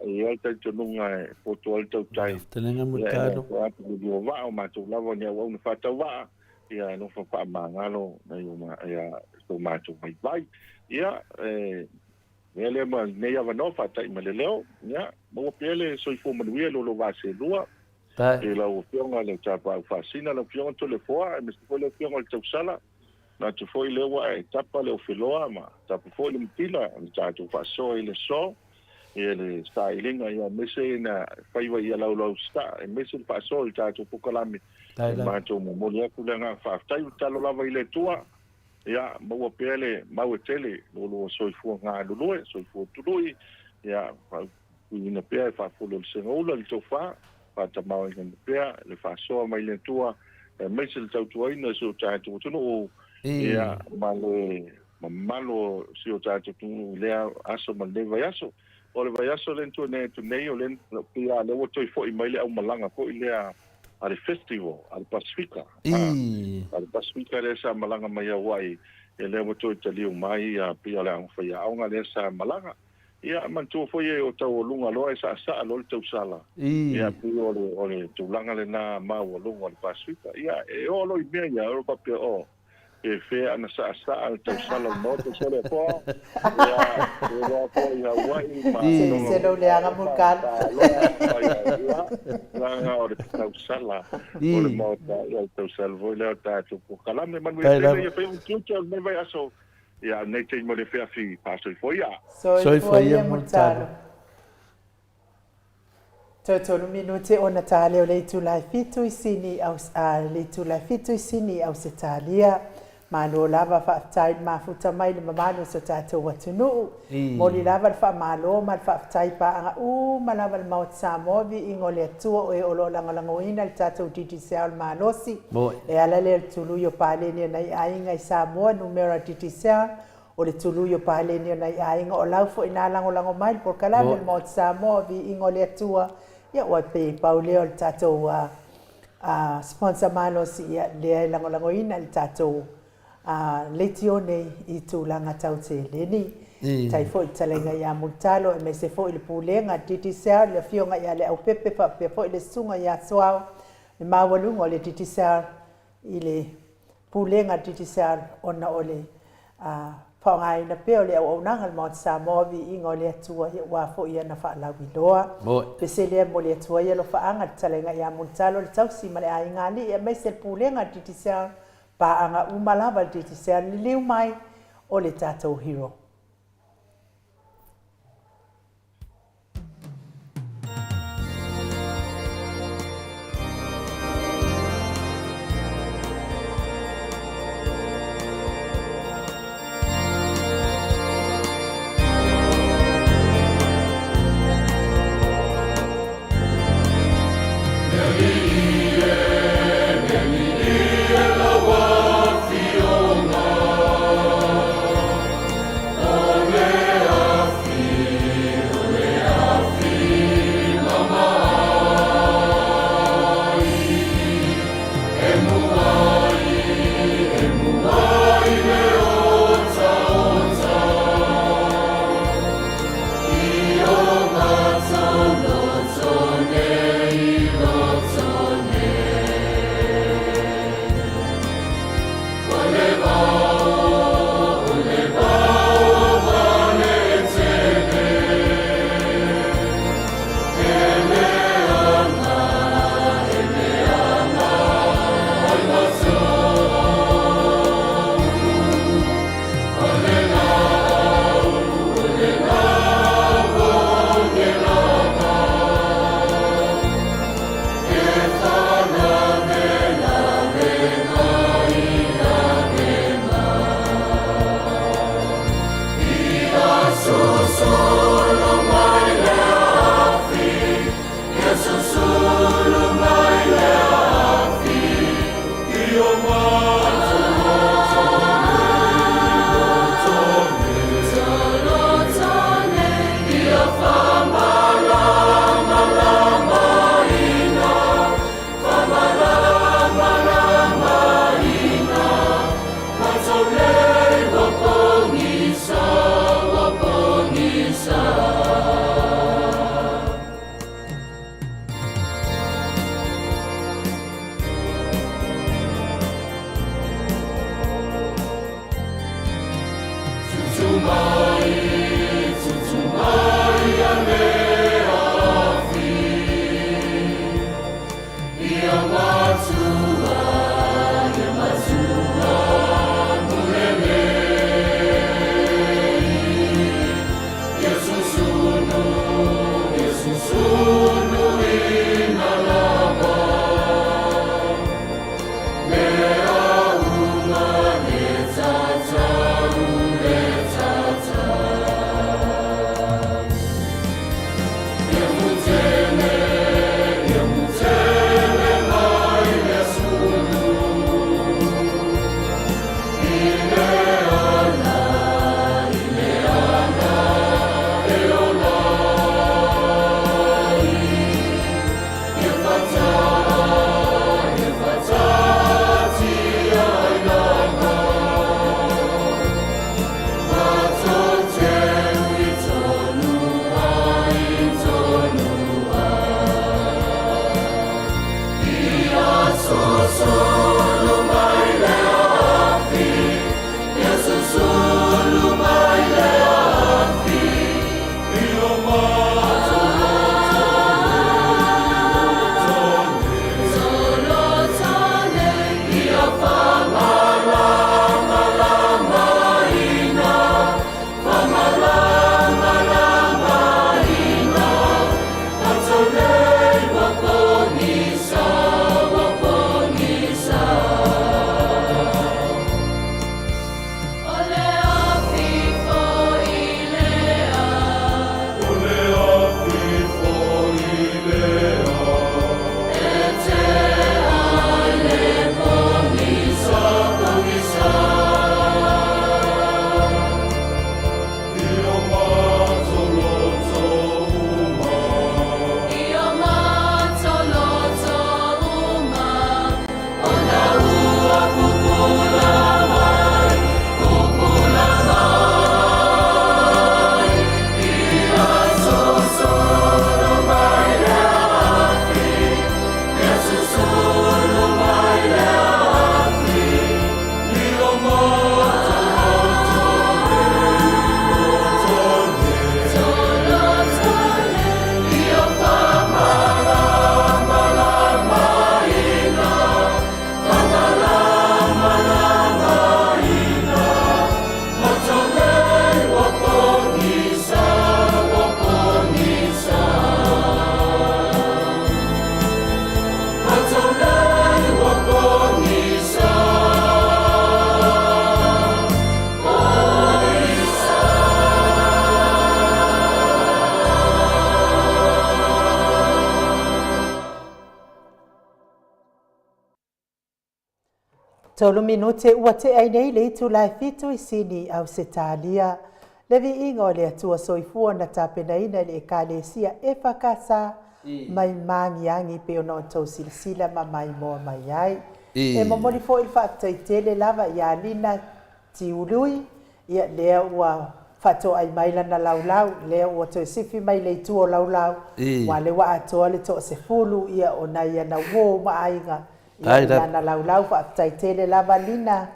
e i ai le talitonuga e poto ai le tautai. Ia, e le atoa atu le lua vaa, o matou lava o ni auauna faatauvaa, ia, e nofo faamagalo nai o so matou vaivai. Ia, e mea lea ma lenei avanoa faata'i ma le leo, ia, maua pea le soifua manuia i lo lou vaa selua, i lau Afioga i le Tapaau Faasina, lau Afioga Toleafoa, aemaise foi lau Afioga i le Tausala, manatu foi lea ua e tapa le ofeloa ma tapa foi le matila o le tatou faasoa i le aso, ia le sailiga, ia aemaise na faiva ia laulausataa, aemaise le faasoa i le tatou polokalame, e matou momoli atu le agaga faafetai, ua tatalo lava i le Atua. Ia, maua pea le mau e tele lo lua soifua galulue, soifua tului, ia, faaupuina pea e faafulu o le segaula le tofa, faatamaoaiga pea le faasoa mai le Atua, aemaise le tautuaina o si o tatou atunuu, ia, ma le. mamalu o si o tatou atunuu i lea aso ma lenei vaiaso. O le vaiaso lea na tuanei atu nei, o lea pei lava o lea ua toe foi mai le aumalaga foi lea a le festival a le Pasefika. A le Pasefika lea sa malaga mai Hawaii, ia lea ua toe taliu mai, pei o le faiaoga lea sa malaga. Ia, manatua foi e o taualuga loa e saasaa loa le tausala. Ia, pei o le, o le tulaga lena maualuga o le Pasefika. Ia, e oo loa i mea ia, o faapea, oh, pe fea ana saasaa le tausala o le Maota Solefoa, ia, e iloa foi i Hawaii ma Se lou leaga Mulkal. Ia, leaga o le tausala o le Maota, ia, le tausala foi lea o tatou polokalame. Manuia tele, ia fai utiuti o lenei vaiaso. Ia, nei taimi mo le afiafi, faasoifua ia. Soifua ia Multalo. Toe tolu minute ona ta lea o le itula e fitu i Sini, le itula e fitu i Sini, Ausetalia. Malo lava faafetai le mafuta mai le mamalu o so tatou atunuu. Moli lava le faamalo ma le faafetai paaga uma lava le Maota Samoa viiga o le Atua o e o lo o lagolagoina le tatou Digicel malosi. E ala lea i le tului o paleni a nai aiga i Samoa numera Digicel o le tului o paleni o nai aiga o lau foi na lagolago mai le polokalame o le Maota Samoa viiga o le Atua. Ia ua pei pau lea o le tatou sponsor malosi ia lea e lagolagoina le tatou leitio nei i tulaga tau seleni. Tai foi le talaiga ia Mulitalo aemaise foi le pulega Digicel, le afioga ia Leaupepe faapea foi le susuga ia Suao, le maualuga o le Digicel i le pulega Digicel ona o le faaaogaina pea o le auaunaga a le Maota Samoa, viiga o le Atua aua foi ana faalauiloa. Pese lea e momoli atu ai alofaaga le talaiga ia Mulitalo, le tausi ma le aiga alii aemaise le pulega Digicel, paaga uma lava le Digicel, liliu mai o le tatou hero. Tolu minute ua tea ai nei le itula e fitu i Sini, Ausetalia. Le viiga o le Atua Soifua na tapenaina e le Ekalesia EFKS mai maagiagi pei ona outou silasila ma maimoa mai ai. E momoli foi le faafetai tele lava ia Lina Tiului, ia lea ua faatoai mai lana laulau, lea ua toe sifi mai le itu o laulau, aua lea ua atoa le toasefulu ia o nai ana uo ma aiga ia i lana laulau. Faafetai tele lava Lina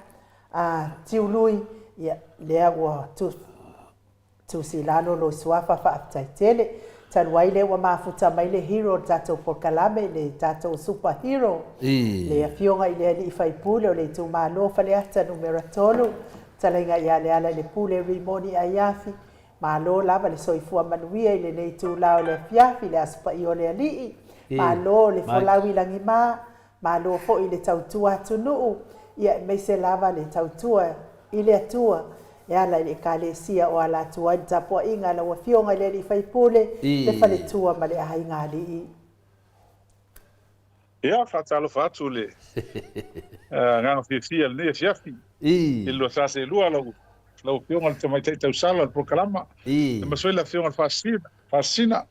Tiului, ia lea ua tusi i lalo lou suafa, faafetai tele. Talu ai lea ua mafuta mai le hero o le tatou polokalame, le tatou super hero, le afioga i le alii faipule o le itumalo Faleata Numera 3, fetalaiga ia Lealailepule Rimoni Aiafi, malo lava le soifua manuia i lenei itula o le afiafi, le Aso Paia o le Alii, malo le folau i lagima, Malo foi i le tautua atunuu, ia aemaise lava le tautua i le Atua e ala i le Ekalesia o ala atu ai le tapuaiga a lau Afioga i le Alii Faipule, le faletua ma le aiga alii. Ia, faatalofa atu i le agaga fiafia i lenei afiafi i le 242 lau lau Afioga i le Tamaitai Tausala o le Polokalama, aemaise foi le Afioga i le Faasisina, Faasisina.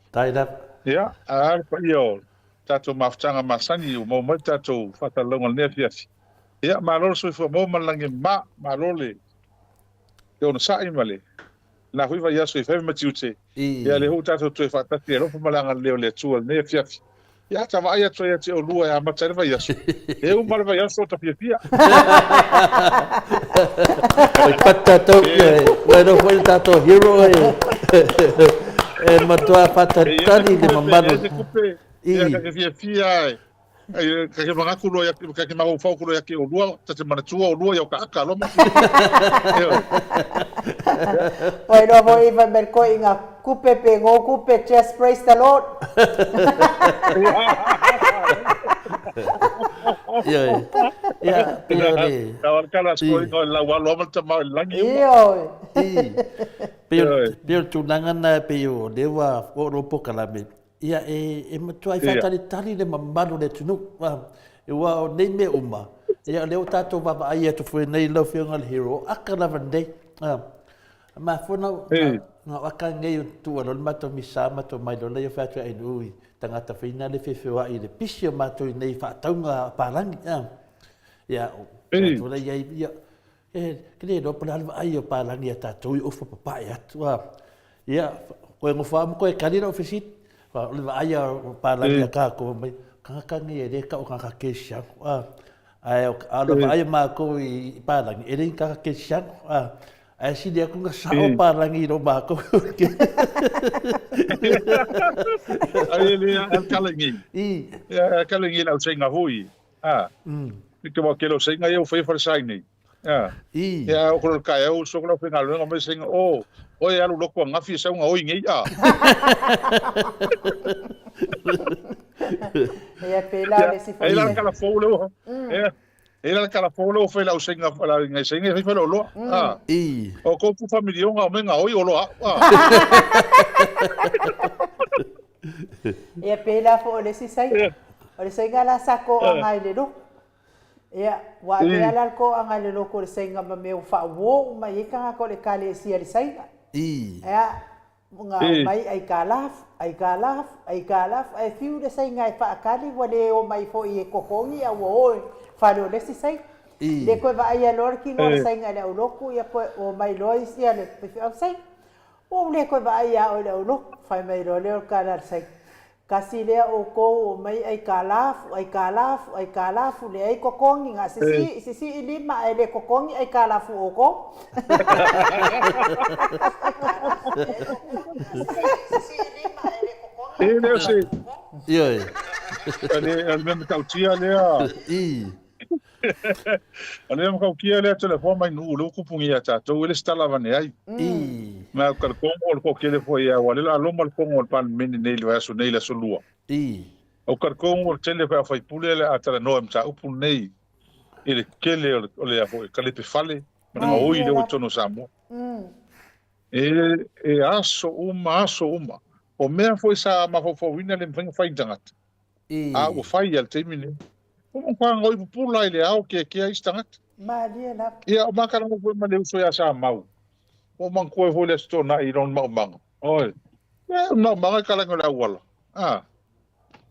Ia, ae a le paia o tatou mafutaga masani ua maua mai le tatou faasalalauga i lenei afiafi. Ia, malo le soifua maua ma le lagi e mama, malo le onosai ma le lena foi vaiaso i faiva ma tiute. Ia, lea foi ua tatou toe faatasi i le alofa ma le agalelei o le Atua i lenei afiafi. Ia, ata vaai atu ai ia te oulua e amata ai le vaiaso, e uma le vaiaso o ta fiafia. Oi patu tatou, ua iloa foi le tatou hero e matua faatalitali le mamalu. E se kupe, ia ka te fiafia e, ka te manatu loa ia, ka te mafaufau loa ia te oulua, ta te manatua oulua ia o ka aka loa ma. Ua iloa foi fai mai le toeaina kupe pe no kupe, just praise the Lord. Ioe. Ia, pei o le... Tala scoring o lau alo ama le tama i le lagi. Ioe. Pei o le tulaga lena pei o lea ua oo loa polokalame, ia e matuai faatalitali le mamalu o le atunuu. Aua o nei mea uma, ia o lea ua tatou vaavaai atu foi nei lau Afioga i le Hero, o aka lava nei. Mafua na o aka nei o tuu loa le matou misa matou mai loa lea fai atu ai ui tagata foi na le feofeoai i le pisi o matou i nei faatauga palagi. Ia, o la iai, ia, e ke le iloa po o le a le vaai o palagi ia tatou i ofa papae atu. Ia, koe nofo lava ma koe kali lau fesili. O le vaai a o palagi ia kākou mai, tagata nei e le tau o tagata kerisiano. Ae a o le vaai a matou i palagi, e le ni tagata kerisiano. Ae sili atu ona sao palagi i lo matou. Ai le a kala ngi. Ia kala ngi lau senga hui. A. I te wa ke lau senga ia u fai fale sai nei. A. Ia o ko ka eu so ko lau faigaluega mai senga o oe alu loku angafi e sau gaoi nei a. Ia pela o le isi foi. E la kala fou le o. E la kala fou le o fai lau senga la ngai senga fai fai lo. A. O ko ku familionga o me gaoi o lo a. Ia pela fo o le isi sainga. O le sainga la sa koaga i le loku. Ia, ua avea la le koaga i le loku o le sainga ma mea ua faauo uma i ai tagata o le Ekalesia i le sainga. Ia, ga omai aikalafu, aikalafu, aikalafu, ae fiu le sainga e faakali ua le omai foi e totogi a ua o i fale o le isi sainga. Le toe vaaia loa le tino o le sainga i le aulotu, ia toe omai loa isi a le faifeau sainga. Ua ou le toe vaai ia oe i le aulotu, fai mai loa lea o le tala a le sainga. Kasi lea outou omai aikalafu, aikalafu, aikalafu, leai totogi, na sisii, sisii lima ae le totogi aikalafu outou. E le o se. Ioe. O le mea matautia lea. O le mea matautia lea telefona mai Nuu lea ua tupu nei ia tatou, e le se tala avane ai. Ma o talitonu o le toatele foi aua o lea o le a loma le fono a le Palemene nei i le vaiaso nei i le aso Lua. O talitonu o le tele foi o sui usufono o le a talanoa i mataupu lenei i le tele o le foi kalepe fale ma le gaoi lea ua i totonu o Samoa. E aso uma, aso uma. O mea foi sa mafaufauina le mafai ona fai e ni tagata, a ua fai lava i le taimi lenei. Ua matua gaoi pupula i le ao keakea isi tagata. Malie lava. Ia, o makalaga foi ma le uso ia Samau. Ua ou manatua ai foi le Aso Toonai i lona maumaga. Oi. Ia, o le maumaga e kalagi o le auala. A.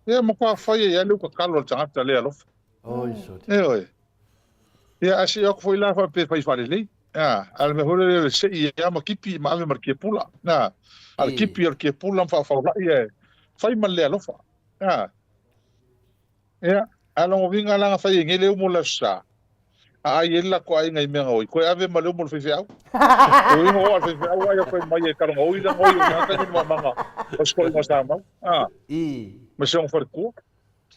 Ia, matua fai ai lava le utatalo a le tagata le alofa. Oi, soli. Ioe. Ia, ae se i o atu foi la faapea e fai faalelei. A, a o le mea foi lele o le sei lava ma tipi ma ave ma le kiapula. A, a o le tipi o le kiapula ma faafaulai ae fai ma le le alofa. A. Ia, a o lona uiga la na fai ai nei le umu o le Aso Sa, a ai ai le latou aiga i mea gaoi, toe ave ma le umu o le faifeau. O uiga o a le faifeau ai koe mai e kalogaoi la gaoi o tagata ni mamaga o se toaiga o Samau. A, ma si ona faletua.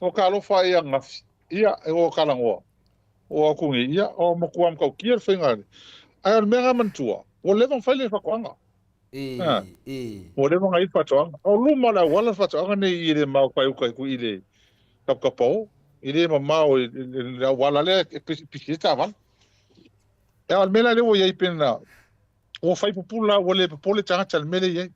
O ka alofa ai ananafi, ia, e o kalagoa, o atu nei, ia, o matua matautia le faiga. Ae o le mea na manatua, ua leva ona fai le faatoaga. Ua leva ona i ai le faatoaga. O luma o le auala le faatoaga nei i le maota i uta i le tapatapao, e le mamao i le auala lea e pisi ai taavale. A o le mea la lea ua i ai pena, ua fai pupula, ua le popole tagata i le mea lea e i ai.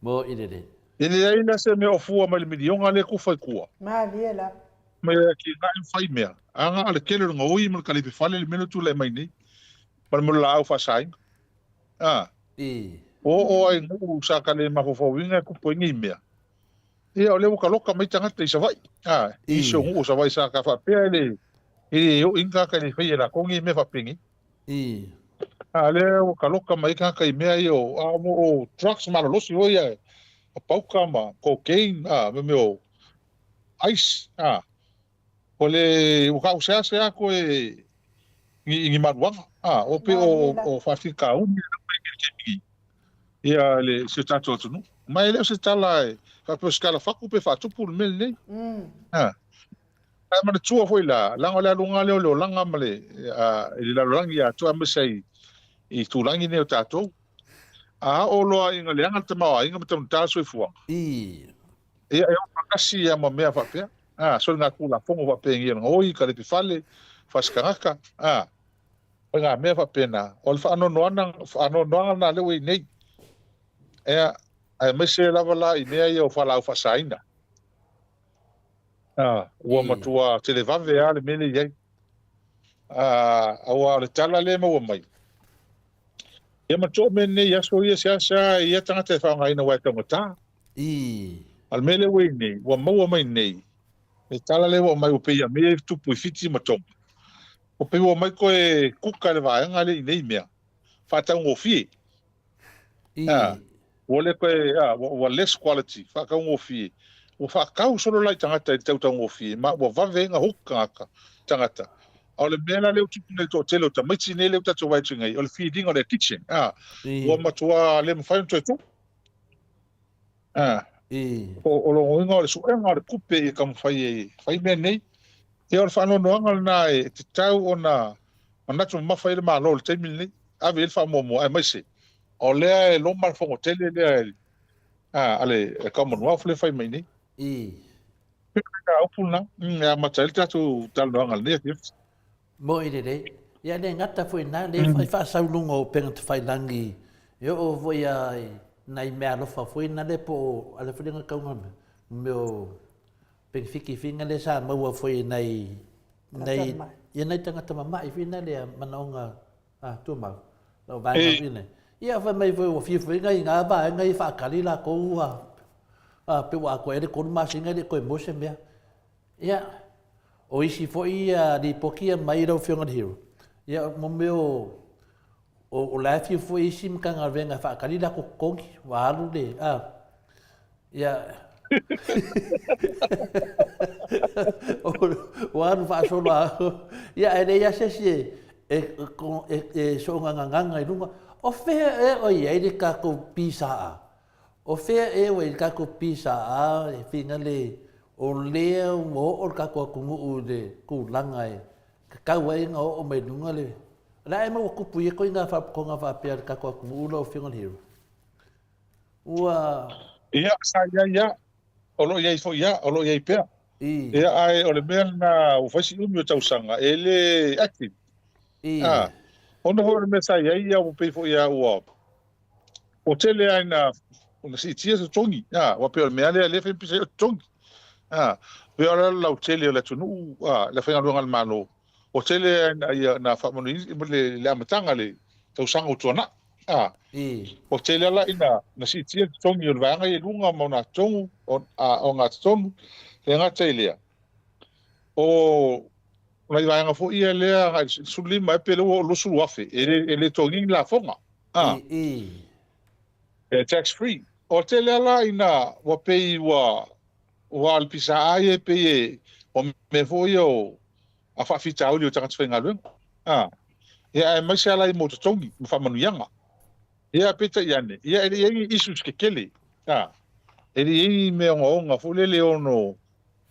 Mo i lele. E leai la se mea o fua mai le miliona lea e tufa i tua. Malie lava. Mai le atinae ma fai mea. A na o le tele o le gaoi ma le kalipe fale le mea lea e tulai mai nei. Ma le mea o le laau faasaina. A. Ua oo ai nuu sa ka le mafaufauina e tupu ai nei mea. Ia o lea ua taloka mai tagata i Savaii. A, nisi o nuu o Savaii sa ka faapea e le e le oo i ni tagata e le faia e latou nei mea faapenei. A lea ua taloka mai tagata i mea ia o a o drugs malolosi foi ia o pauka ma cocaine a me mea o ice a. O le ua tau seasea atu e i ni maluaga, a, o pei o, o faafitauli e lau mai i le taimi nei ia le si o tatou atunuu. Ma e le o se tala e faapea o se tala fatu pe faatupu le mea lenei. A, ae manatua foi la, leaga o le aluga lea o le olaga ma le, a, i le lalolagi atoa aemaise ai i itulagi nei o tatou. A oo loa ina leaga le tamaoaiga ma taugata le soifuaga, Ia, e ogatasi ia ma mea faapea. A, soligatulafono faapea i gaoi, kalepe fale, fasi tagata, a, faiga mea faapena. O le faanoanoana, faanoanoaga lena lea ua i nei. Ia, aemaise lava la i mea ia o fualaau faasaina. A, ua matua televave lava le mea lea i ai. A, aua o le tala lea e maua mai, ia matua o mea nei aso ia seasea ia tagata e faaaogaina aua e taugata. A o le mea lea ua i ai nei, ua maua mai nei, le tala lea ua aumai ua pei a mea e tupu i Fiti ma Tonga, ua pei ua omai toe kuka le vaega lea i nei mea, faataugofie. A, ua le toe, a, ua less quality, faataugofie. Ua faatau solo la i tagata i le tau taugofie, ma ua vave ai ona hook tagata, tagata. A o le mea la lea ua tupu nei i le toatele o tamaiti nei lea ua tatou vaai atu nei, o le feeling o le addiction, a, ua matua le mafai ona toe tuu. O lona uiga o le suega o le tupe ia taumafai e fai mea nei. Ia o le faanoanoaga lena e tatau ona manatu mamafa i ai le Malo i le taimi lenei, ave i ai le faamuamua aemaise o lea e loma le fono tele lea a le Commonwealth lea e fai mai nei. Pei o le upu lena e amata ai le tatou talanoaga i lenei afiafi. Moi lelei. Ia le gata foi na le fai faasau luga o upega tafailagi e oo foi a i nai mea alofa foi na le po o ale foi le gakauga mea o penefiki finga le sa maua foi i nai nai ia nai tagata mama'i foi na le manaoga a tumau lau vaega foi nei. Ia fai mai foi ua fia foi ngai ngā vaega i whaakali lākou a, a pe ua atoa ai le 3 masina e le toe maua se mea. Ia, o isi foi ia lipoti ia mai lau Afioga i le Hero, ia mo mea o, o, o la e fiu foi isi Matagaluega e faatali latou totogi, ua alu le, a, ia, ua alu faasolo a, ia, ae leai lava se isi e, e, e, e soogagagaga i luga. O fea ea o i ai le tatou PSA? O fea ea ua i ai le tatou PSA e whina le o lea ua oo le tatou atunuu i le tulaga e tatau ai ona oo mai luga le O le a e maua kupu ia koina faapitoga faapea le tatou atunuu lau Afioga i le Hero? Ua. Ia, sa i ai lava. O lo o i ai foi lava, o lo o i ai pea. Ia, ae o le mea lena ua fai si umi o tausaga e le active. A, ona foi o le mea sa i ai, ia ua pei foi lava ua Ua tele lava ina ona siitia se totogi, a, ua pei o le mea lea lea e fai pisa ai o totogi. A, Pei o le lautele o le atunuu, le aufaigaluega a le Malo, ua tele ina ia na faamanuiaina i le amataga i le tausaga ua tuanai. Ua tele lava la ina na siitia le totogi o le vaega ia i luga ma ona totogu, ogatotonu, e le gata i lea, o nai vaega foi ia lea agai i le 15 ea pe lea ua oo i le 20,000, e le totogiina ni lafoga. E tax free. Ua tele lava la ina ua pei ua Aua o le PSA ia e pei e, o mea foi ia o a faafitauli o tagata faigaluega. A, ia aemaise lava la i mo totogi ma faamanuiaga. Ia peitai ane, ia e le i ai ni issues kekele. A, e le i ai ni mea ogaoga foi lele e ono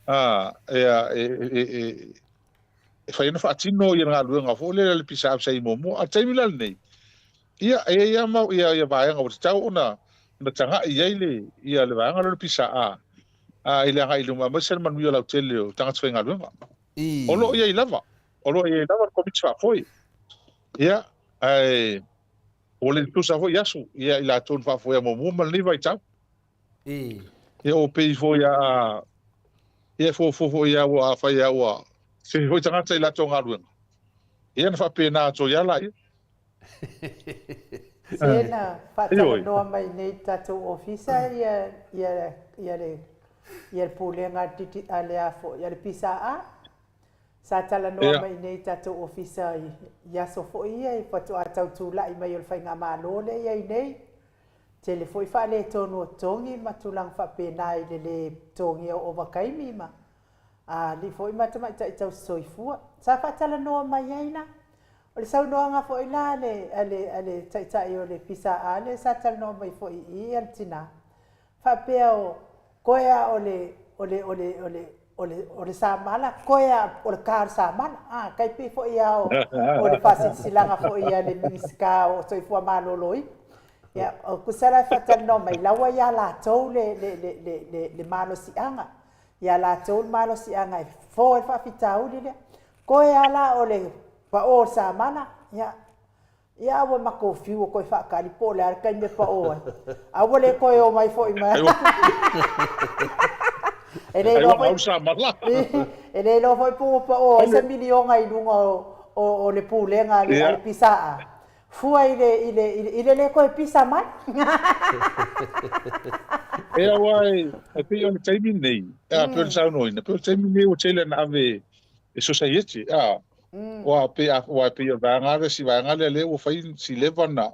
a, e, e, e, e, e fai ona faatino ia le galuega foi lele a le PSA sa i muamua. A o le taimi la lenei, ia e i ai lava ia, ia vaega ua tatau ona ona tagai i ai le ia le vaega lea o le PSA a i le agai i luma aemaise le manuia lautele o tagata faigaluega. O lo o i ai lava, o lo o i ai lava le Komiti Faafoe. Ia, ae ua le tutusa foi aso ia i latou na faafoea muamua ma lenei vaitau. Ia ua pei foi a ia fuafua foi a ua afai a ua fefe foi tagata i latou galuega. Ia na faapena atu ai lava laia. Se na faatalanoa mai nei le tatou ofisa ia ia ia le ia le pulega a le a le a foi a le PSA. Sa talanoa mai nei le tatou ofisa i, i aso foi ia i faatoa tau tulai mai o le faigamalo lea i ai nei. Tele foi faaletonu o totogi ma tulaga faapena i le le totogia o ovataimi ma alii foi ma tamaitai tausisoifua. Sa faatalanoa mai ai la. O le saunoaga foi la a le, a le, a le taitai o le PSA lea sa talanoa mai foi i i a le tina, faapea o koe a o le, o le, o le, o le, o le, o le samala, koe a o le ka o le samala. A, tai pei foi a o, o le faasilasilaga foi a le Minisita o Soifua Maloloina. Ia, o tusa la e faatalanoa mai, laua ia latou le, le, le, le, le, le malosiaga. Ia latou le malosiaga e fofo ai le faafitauli lea. Koe a la o le pao o le samala, ia, ia a ua matou fiu e toe faatali po o le a le taimi e pao ai. A ua le toe omai foi mai. E le iloa foi, e le iloa foi po ua pao ai se miliona i luga o le pulega a le PSA. Fua i le, i le, i le le toe pisa mai. E aua e pei o le taimi lenei, a pei ona saunoaina, pei o le taimi lenei ua tele ina ave e sosaiete, a, ua pei a, ua pei o le vaega lea, si vaega lea lea ua fai si leva ona,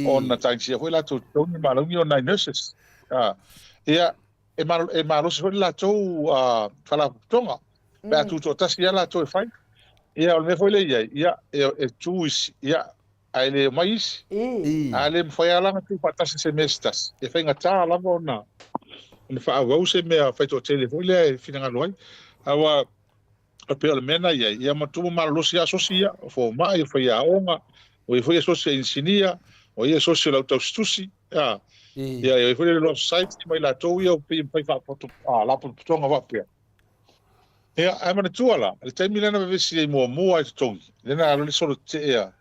ona tagisia foi latou totogi ma alauni o nai nurses. A, ia, e, malo, e malosi foi le latou faalapotopotoga, pe a tutoatasi lava latou e fai. Ia, o le mea foi lea i ai, ia, e, e tu isi, ia, ae le omai isi. A le mafai lava la ona tuufaatasi se mea se tasi, e faigata lava ona ona faaauau se mea faitoatele foi lea e finagalo ai. Aua e pei o le mea na i ai, ia matua malolosi lava asosi ia, o fomai, o faiaoga, o ia foi asosi a inisinia, o ia asosi o le au tausitusi, a, ia, ia foi le Law Society ma i latou ia o pei e mafai faalapotopotoga faapea. Ia, ae manatua la, le taimi lea na vevesi ai muamua i totogi, lea na alu ai le solo tetee a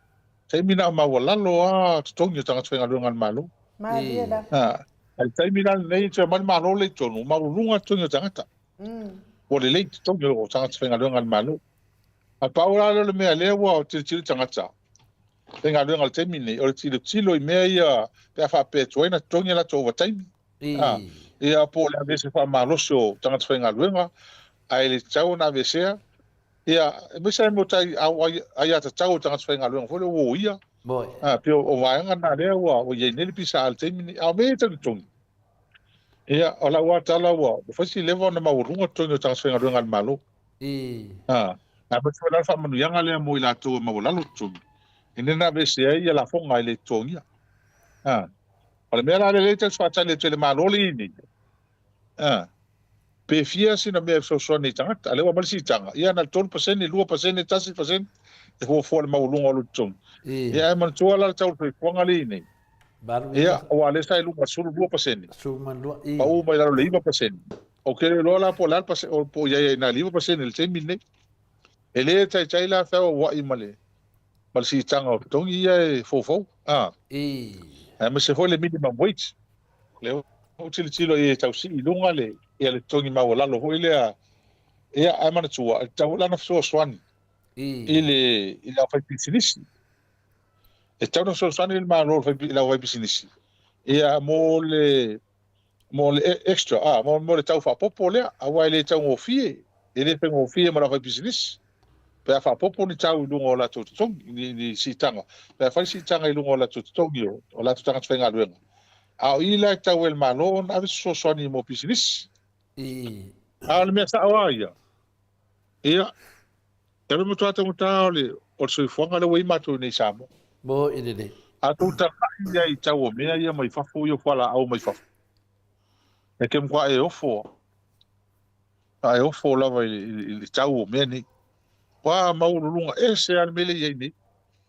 taimi na o maualalo lava totogi o tagata faigaluega a le Malo. Malie lava. A, a le taimi la lenei, toe aumai le Malo lea i totonu, ua maualuluga totogi o tagata. Ua lelei totogi o tagata faigaluega a le Malo. Ae pau la lea o le mea lea ua tilotilo tagata faigaluega i le taimi lenei, o le tilotilo i mea ia pe a faapea e tuai ona totogi a latou ovataimi. A, ia po o le aveese faamalosi o tagata faigaluega, ae le tatau ona aveesea. Ia, aemaise lava mo tai aiatatau o tagata faigaluega foi lea ua oia. A, pei o vaega na lea ua i ai nei le PSA i le taimi lenei. A o mea ia tau totogi, ia, o lau lava tala ua fai si leva ona maualuga totogi o tagata faigaluega a le Malo. A, aemaise foi la le faamanuiaga lea mo i latou e maualalo totogi, e le na aveesea ai ia lafoga e le totogia. A. O le mea la lea e tau faatali atu e le Malo le i nei, a, pe fia sina mea e fesoasoani i tagata. A lea ua aumai le siitaga, ia na o le 3%, 2%, 1% e fuafua i le maualuga o lou totogi. Ia ae manatua la le tau o le soifuaga lea e i nei. Ia, aua o lea sa i luga i le 12%, pau mai lalo i le 9%. Ou te le iloa la po o le a le pasene, po o i ai ai i ina i le 9% i le taimi lenei. E le taitai la feauauai ma le ma le siitaga o totogi ia e foufou. A. Aemaise foi le minimum wage. Lea ua tilotilo i ai e tau sii i luga le, ia le totogi maualalo foi lea Ia, ae manatua, e tatau foi la ona fesoasoani i le i le aufaipisinisi. E tatau ona fesoasoani le Malo i le aufaipisinisi ia mo le mo le extra, a, mo le tau faaopoopo lea, aua e le taugofie, e le faigofie mo le aufaipisinisi pe a faaopoopo ni tau i luga o latou totogi, ni siitaga, pe a fai siitaga i luga o latou totogi o latou tagata faigaluega. A o i la e tatau ai le Malo ona ave se fesoasoani mo pisinisi. A o le mea sao lava ia, ia, e le matua taugata o le o le soifuaga lea ua i ai matou i nei i Samoa. Mo i lelei. A tou tagai i ai i tau o mea ia mai fafo ia o fualaau mai fafo, e te matua e ofo lava. A e ofo lava i le tau o mea nei. Ua maualuluga ese lava le mea lea e i ai nei.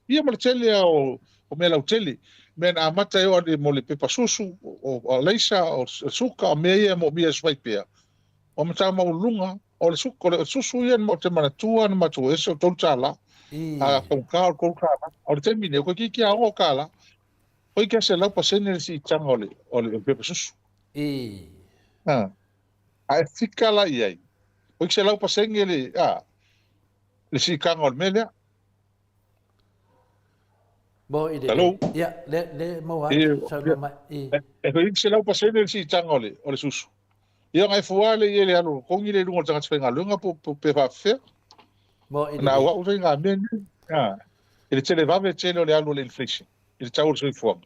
Ia ma le tele lava o mea lautele. Mea na amata e oo ane mo le pepa susu, o alaisa, o suka, o mea ia e moomia e suaipea. Ua matua maualuluga, o le suka, o le susu ia ou te manatua na matou ese o $3. A taugata o le $3. O le taimi nei, toeitiiti lava $6. Toeitiiti lava 100% le siitaga o le pepa susu. A e fika la i ai, toeitiiti 100% le siitaga o le mea lea. Mo i le Hello? Ia, le le maua atu, saunoa mai. I. E 100% le siitaga o le susu. Ia ona e fua lea i ai le alu o totogi lea i luga o le tagata faigaluega po pe faapefea. Mo i le Na au au faiga mea nei. A, i le televave tele o le alu o le inflation, i le tau o le soifuaga.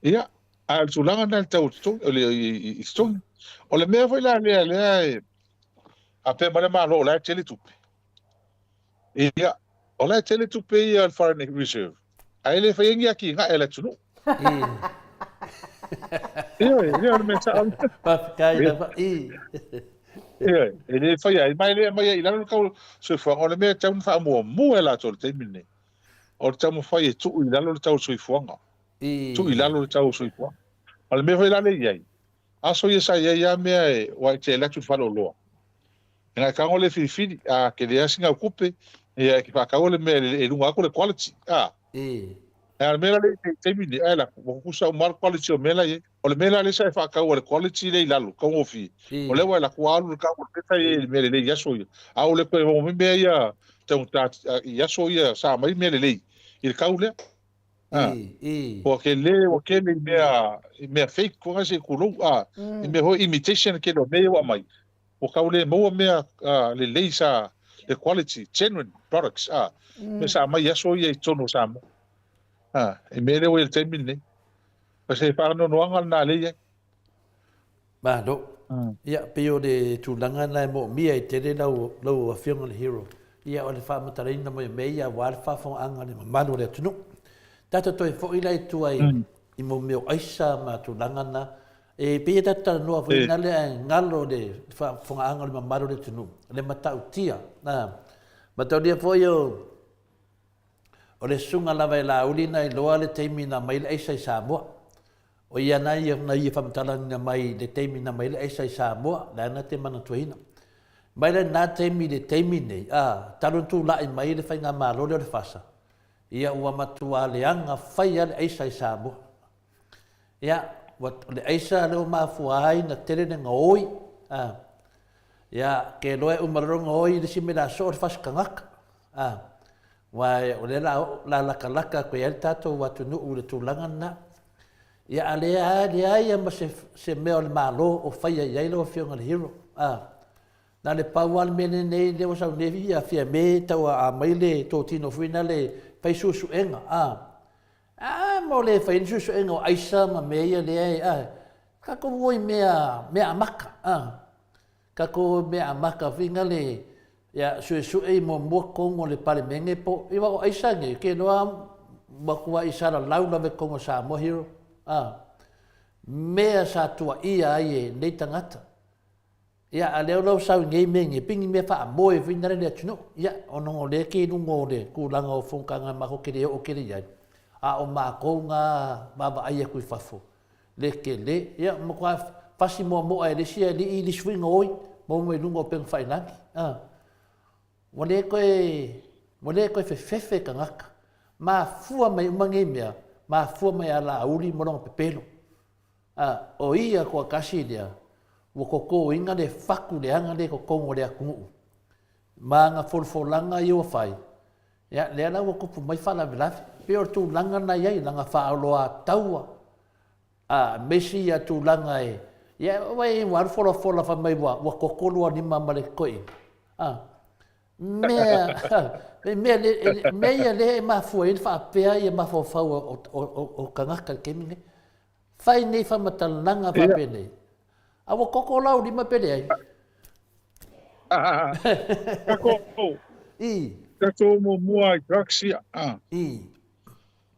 Ia, a o le tulaga lena i le tau o totogi, o le i totogi. O le mea foi la lea lea e faapea mai le Malo o la e tele tupe. Ia, o la e tele tupe ia o le foreign reserve, ae le fai ai ni atinae a le atunuu. Ioe, ia o le mea sao. Faafetai lava. I. Ioe, e le fai ai, ma e le aumai ai i lalo le tau soifuaga. O le mea e tatau ona faamuamua e latou i le taimi lenei, o le taumafai e tuu i lalo le tau o le soifuaga. Tuu i lalo le tau o le soifuaga. O le mea foi la lea e i ai, aso ia sa i ai lava mea e, aua e te alu atu i le faleoloa, e na e tago le filifili, a tele lava sina au tupe, ia e te faataua le mea e luga atu le quality, a. A o le mea la lea e i ai i le taimi lenei, ai la, ua tutusa uma lava le quality o mea la e i ai. O le mea la lea sa e faataua le quality lea i lalo, taugofie, o lea ua e alu atu ua alu le tau o le mea sa i ai i le mea lelei i aso ia. A ua le toe maua mai mea ia taugata i aso ia sa aumai mea lelei i le tau lea. Ua tele, ua tele i mea, i mea fake foi se i tulou, a, i mea foi imitation le tele o mea ia ua aumai. Ua tau le maua mea lelei sa, le quality, genuine products, a, mea sa aumai i aso ia i totonu o Samoa. A, i mea lea ua i ai i le taimi lenei. O se faanoanoaga lena lea e i ai. Malo. Ia, pei o le tulaga lena e moomia ai tele lau, lau Afioga i le Hero. Ia, o le faamatalaina mai o mea ia aua le faafofogaaga a le mamalu o le atunuu. Tatou toe foi la i tua i, i mo mea o aisa ma tulaga na. E pei e tatou talanoa foi na le ae galo le faafofogaaga o le mamalu o le atunuu, le matautia. Mataulia foi o, o le susuga lava e Laauli na iloa le taimi na aumai le aisa i Samoa. O ia na ia na ia faamatalaina mai le taimi na aumai le aisa i Samoa, lea na te manatuaina. Mai lena taimi i le taimi nei, a, talu ona tulai mai le faigamalo lea o le FASA, ia ua matua leaga fai lava le aisa i Samoa. Ia, ua, o le aisa lea ua mafua ai na tele le gaoi, a, ia, ke loa e uma loa le gaoi i le isi mea o le a soo le fasi tagata, a, aua o lea o le a oo, o le a latalata atu i ai le tatou atunuu i le tulaga lena. Ia, a leai, leai lava ma se, se mea o le Malo o faia i ai lau Afioga i le Hero, a. Na o le pau lava le mea lenei lea ua sau nei ia Fiame tau aumai le totino foi na le fai suesuega, a. A mo le fai ni suesuega o aisa ma mea ia lea e, a, tatou o i mea, mea amata, a. Tatou o i mea amata foi na le, ia, suesue i muamua totonu o le Palemene po, ia aua o aisa nei, ou te iloa matuai salalau lava i totonu o Samoa Hero, a. Mea sa tuuaia ai e nei tagata. Ia, a o lea ua sau i nei mea nei, pei ni mea faamoe foi na le atunuu. Ia, ona o lea ke i luga o le tulaga o fonotaga matou te le oo tele i ai, a o matou na vaavaai atu i fafo, le tele. Ia, matua fasi moamoa e le isi alii le isi foi gaoi, maua mai luga o upega tafailagi. A, ua le toe, ua le toe fefefe tagata. Mafua mai uma nei mea, mafua mai ia Laauli ma lona pepelo. A, o ia toatasi lea ua totoina le fatu leaga lea i totonu o le atunuu. Ma ana folafolaga ia ua fai, ia, lea la ua tupu mai faalavelave. Pei o le tulaga lena e i ai, leaga faaoloataua, a, aemaise ia tulaga e, ia, ua ua alu folafola fai mai ua, ua koko lua lima ma le toeaina. A, mea, mea, mea ia lea e mafua ai ona faapea ia mafaufau o, o, o, o tagata i le taimi lenei. Fai nei faamatalaga faapenei, a ua koko lau lima pe leai? Tatou, I. Tatou muamua i drugs ia. I.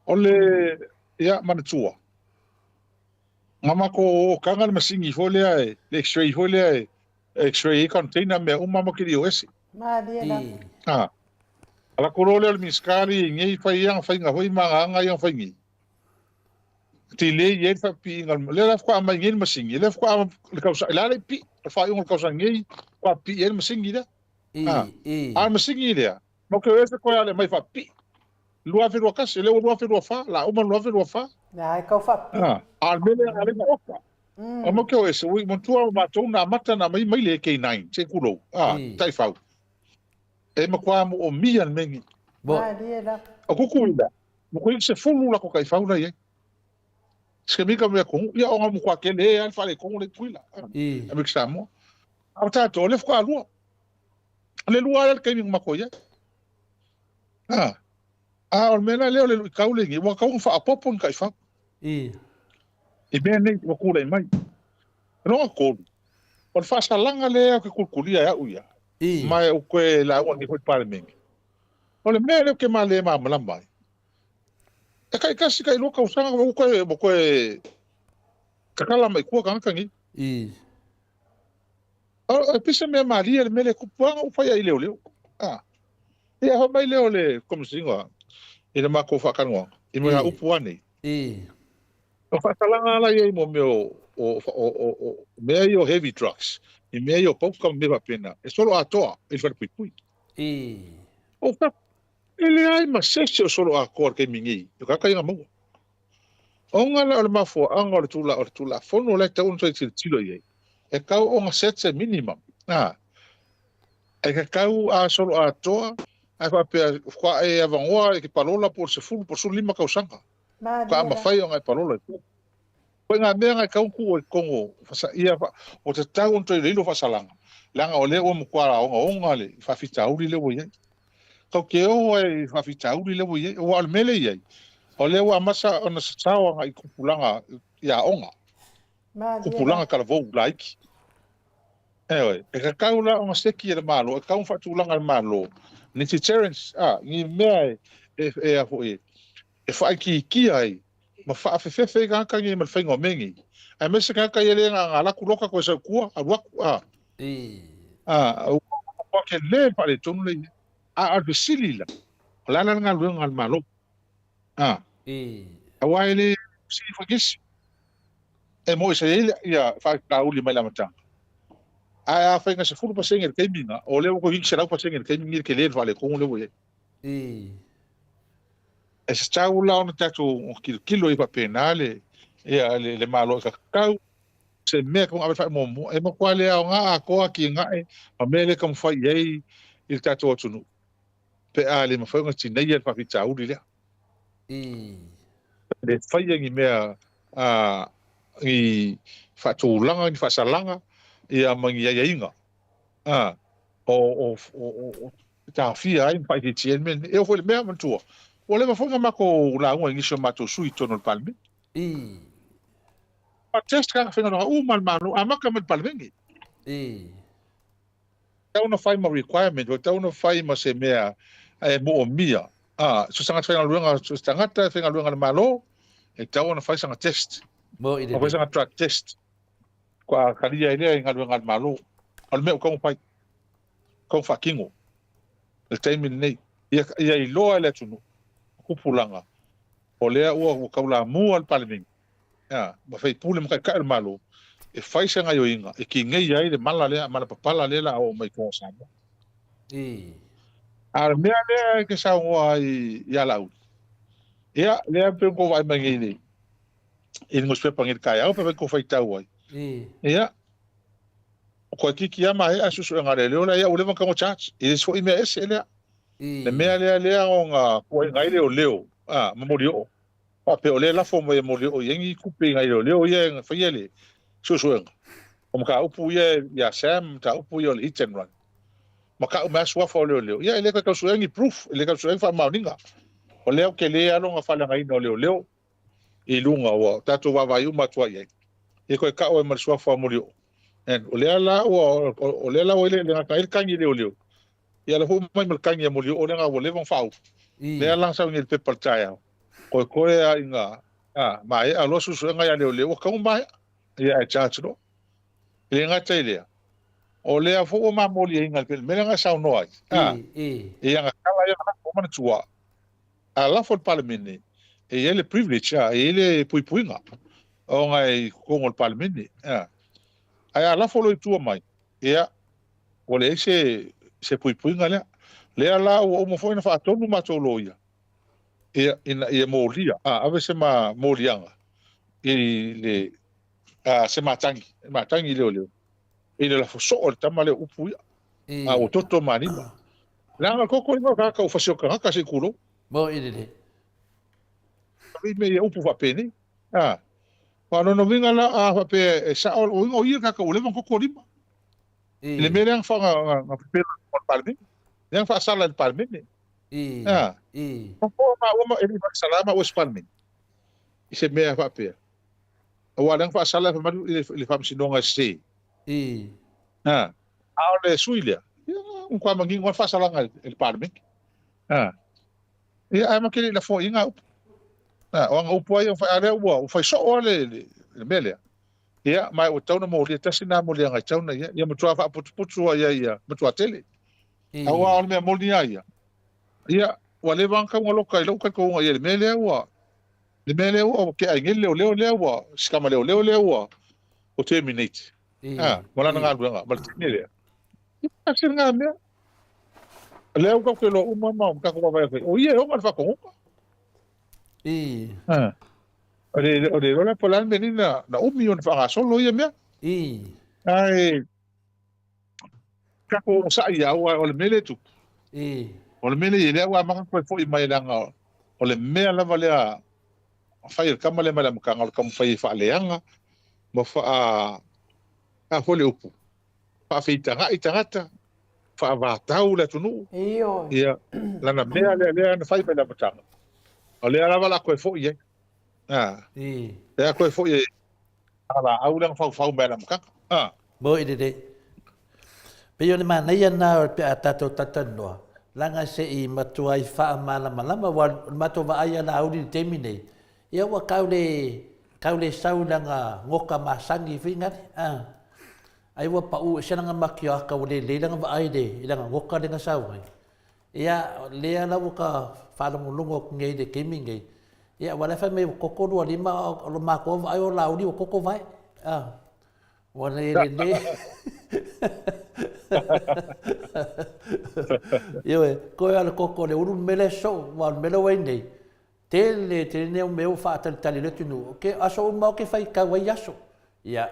O le, ia, manatua, na matou okaga le masini foi lea e, le x-ray foi lea e, x-ray ai container mea uma ma ke o ese. Malie lava. I. Ah. Ala ko lea o le Minisita le i nei fai ia faiga foi ma aga ia fai nei. Delay i ai le faapipiiga o le lea la faatoa aumai nei le masini, lea faatoa le tausaga, la le pii, o le faaiuga o le tausaga nei, faatoa pipii ai le masini lea. I, i. A o le masini lea, matou te o ese toe ale mai faapipii. 2021, lea ua 2024, la uma le 2024. Lea e tau faapipii. A o le mea lea, a le oka. O matou te o ese, ui, manatua matou na amata na aumai mai le AK9, se i tulou, taifau. E matua moomia le mea lenei. Malie lava. O Tutuila, Matua 10 latou taifau la i ai. Se mika mea konu, ia ona matua tele e lava le faaletonu lea i Tutuila, Amerika Samoa. A o tatou, o lea faatoa lua. O le lua lea le taimi na matou i ai. A o le mea la lea o le luitau lenei, ua tatau ona faaopoopo ni taifau. I mea nei ua tulai mai. O lona tolu, o le faasalaga lea ou te tulitulia e au ia, ma ou toe lauga nei foi i le Palemene. O le mea lea ou te le malamalama ai, e taitasi tailua tausaga ua toe, ua toe tatala mai tua tagata nei. O, e pei se mea malie le mea lea e tupu lava na ou fai ai i leoleo. A, ia fai mai lea o le Komesina i le matou faatalanoaga, i mea upu lava nei. O faasalaga la ia i mo mea o, o, o, o, o mea ia o heavy drugs, i mea ia o pauka ma mea faapena, e solo atoa i le falepuipui. O ka, e leai ma se isi o solo atoa i le taimi nei, o tagata ia na maua. Ona la o le mafuaaga o le tula, o le Tulafono la e tatau ona toe tilotilo i ai, e tatau ona set se minimum, a, e tatau a solo atoa, ae faapea faatoa e avanoa e te palola po o le 10 po o le 15 tausaga, faatoa mafai ona e palola i tua. Koe ngā mea ngai kau ku o i kongo whasa ia wha, o te tau on toi leilo whasalanga. Leanga o lea ua matua la onga onga le whawhitauri le ua iai. Kau ke oho e whawhitauri le ua iai. Ua o le mele iai. O lea ua amasa ona satao anga i kupulanga ia onga. Kupulanga kalavou laiki. Eoe, e kakau la ona seki e le Malo, e kau whaatulanga le Malo. Ni deterrence, a, ni mea e, e, e, e, e whaaikiikia ai, ma whaafefefe i ngā kangi ma le whainga o mengi. Aemaise tagata ia le nga alaku loka koe sau kua, alu aku, a. A, ua ke le faaletonu le ia. A, o le fesili la, o le a la le galuega a le Malo? A. Aua e le fesili foi nisi. E moe sa i ai ia faafitauli mai le amataga. Ae afai na 10% i le taimi lena, o lea ua toeitiiti 100% i le taimi lenei le tele o le faaletonu lea ua i ai. E tatau la ona tatou tilotilo i faapena le ia le, le Malo e tatau se mea e ave faamuamua e matua le aoga atoa atinae ma mea lea e taumafai i ai i le tatou atunuu pe a le mafai ona tineia le faafitauli lea. Le faia ni mea a ni faatulaga ni faasalaga ia ma ni aiaiga a o o o, o e taofia ai ma faaitiitia ai le mea lenei. E oo foi i le mea, manatua, ua leva foi ona matou lauga i nisi o matou sui i totonu o le Palemene. Ua test tagata faigaluega uma a le Malo, amata mai le Palemene. Tatau ona fai ma requirement, ua tatau ona fai ma se mea e moomia. A, so se tagata faigaluega, so se tagata e faigaluega i le Malo, e tatau ona fai sana test. Mo i le Fai sana drug test. Kua talia ai lea i galuega a le Malo. O le mea ua tatau ona fai. Kau faatino le taimi lenei. Ia, ia iloa e le atunuu, tupulaga, o lea ua, ua taulamua le Palemene, ia, ma faipule ma taitai o le Malo, e fai se gaioiga e kineia ai le mala lea, mala papala lea la a oo mai i totonu o Samoa. A o le mea lea e te saunoa ai ia Laauli, ia, lea pei ona tou vaai mai nei i le, i le nusipepa nei i le taeao, pe afai tou faitau ai. Ia, Koe kiki a maea suesuega a leoleo lea ia ua leva ona tago charge. E le se foi mea ese lea. Le mea lea lea o nga puaiga ai leoleo a ma molioo. Faapea o lea e lafo mai e molioo i ai ni tupe i nai leoleo ia e faia le suesuega. O mataupu ia ia Sam, mataupu ia o le hit and run. Ma tau mai a suafa o leoleo. Ia e le toe tau suea ni proof, e le tau suea ni faamaoniga. O lea ou te le alo na faaleagaina o leoleo i luga ua tatou vaavaai uma atu ai i ai. Ia toe tau ai ma le suafa o Molioo. And o lea la ua o lea la ua le gata ai le tagi leoleo. Ia la foi mai ma le tagi a Molioo lea ua leva ona faaulu. Lea la sau nei le pepa le taeao. Koe koe a ina a maea loa suesuega ia leoleo ua tau maea. Ia ae charge loa. E le gata i lea, o lea foi ua mamoliaina le mea lea na saunoa ai. A, ia na tala ia na lafo manatua. A lafo i le Palemene, e i ai le privilege, a, e i ai le puipuiga ona e i totonu o le Palemene. A, ae a lafo loa i tua mai, ia, ua leai se, se puipuiga lea. Lea la ua uma foi ona faatonu matou loia, ia, ina ia molia, a, ave se ma moliaga i le, a, se matagi, matagi leoleo, i le lafo soo o le tama lea o upu ia. A ua toto manino. Leaga le koko ina o tagata ua fasi o tagata se i tulou. Mo i lele. Ave i mea ia upu faapenei. A. Aua o lona uiga la, a faapea e sao, o uiga o ia le tagata ua leva ona koko lima. I le mea lea na pepelo i le Palemene. Lea na faasala i le Palemene. A. Koko maua ma e le i faasala maua i se Palemene. I se mea faapea. Aua lea na faasala fai mai i le Faamasinoga e sese. A. A o le sui lea, ia, ua matua manino lava le faasalaga e le Palemene. A. Ia, ae ma te le i lafoaiina upu. A, o ana upu lava ia, a lea ua fai soo lava le, le, le mea lea. Ia, ma ua tatau ona molia, tasi lena moliaga e tatau ona i ai. Ia matua faaputuputu lava i ai ia matua tele. Aua o le mea moni lava ia, ia, ua leva ona tau loka i lou talitonuga i ai i le mea lea ua, le mea lea ua tea ai nei le leoleo lea ua, si tama leoleo lea ua, ua terminate. Ah, ma lana galuega, ma le teine lea. Ia, se lena mea. Lea ua tatou iloa uma ma tatou vaavaai atu ai, o ia e ona le faatonuga. Ah. O le, o le iloa la po o le a le mea nei na, na umi ona faagasolo ia mea. Ae, tatou onosai ia, aua o le mea lea e tupu. O le mea lea e i ai, lea ua amata ona toe foi mai leaga o le mea lava lea fai e le tama lea mai le amataga, o le taumafai e faaleaga ma faa, a foi le upu, faafeitaga'i tagata, faavatau le atunuu. Ioe. Ia, lana mea lea lea na fai mai le amataga, o lea lava o le a toe foi ai. A, lea toe foi ai a laau lea na faufau mai le amataga. A. Mo i lelei. Pei o le manaia lena pe a tatou talatalanoa, leaga se i matuai faamalamalama, aua o le matou vaai a Laauli i le taimi nei, ia ua tau le, tau le sau i lana goka masani foi nale, a. Ai ua pau ese lana makioaka ua le lelei lana vaai i le, i lana goka lea na sau ai. Ia, lea la ua ka faalogologo atu nei i le taimi nei, ia aua o la e fai mai ua koko lua lima, a o le matou vaai o Laauli ua koko vae, a. Ua le lelei. Ioe, koe a le koko o le ulu le mea lea e soo, aua o le mea lea ua i ai nei, tele tele nei au mea ua faatalitali i le atunuu, ke aso uma o ke faitau ai aso. Ia,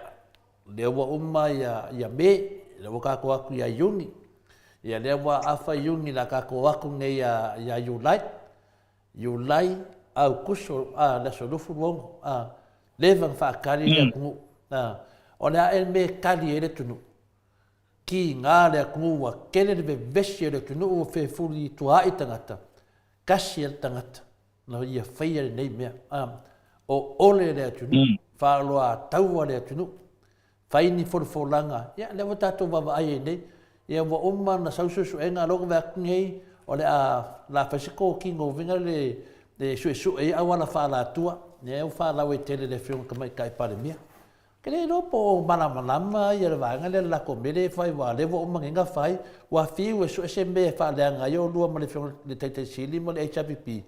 lea ua uma ia, ia Me, lea ua tatou atu ia Iuni, ia lea ua afa Iuni la tatou atu nei ia, ia Iulai, Iulai, Aukuso, a, le aso 26, a, leva na faatali le atunuu, a, o le a ea le mea e tali ai le atunuu? Kiga le atunuu ua tele le vevesi o le atunuu ua fefulituaai tagata, tasi a le tagata na ia faia lenei mea, a, o ole le atunuu, faaoloataua le atunuu, Fai ni folafolaga, ia lea ua tatou vaavaai ai nei, ia ua uma ona sau suesuega a lea ua vaai atu nei o le a la fai se kotino uiga le le suesue ai auala faaalatua, lea ua faalauaitele e le Afioga i le Tamaitai Palemia. Ou te le iloa po o malamalama ia le vaega lea i le latou mea lea e fai aua o lea ua uma nei ona fai, ua fiu e sue se mea e faaleaga ai oulua ma le Afioga i le Taitai Sili ma le HRPP,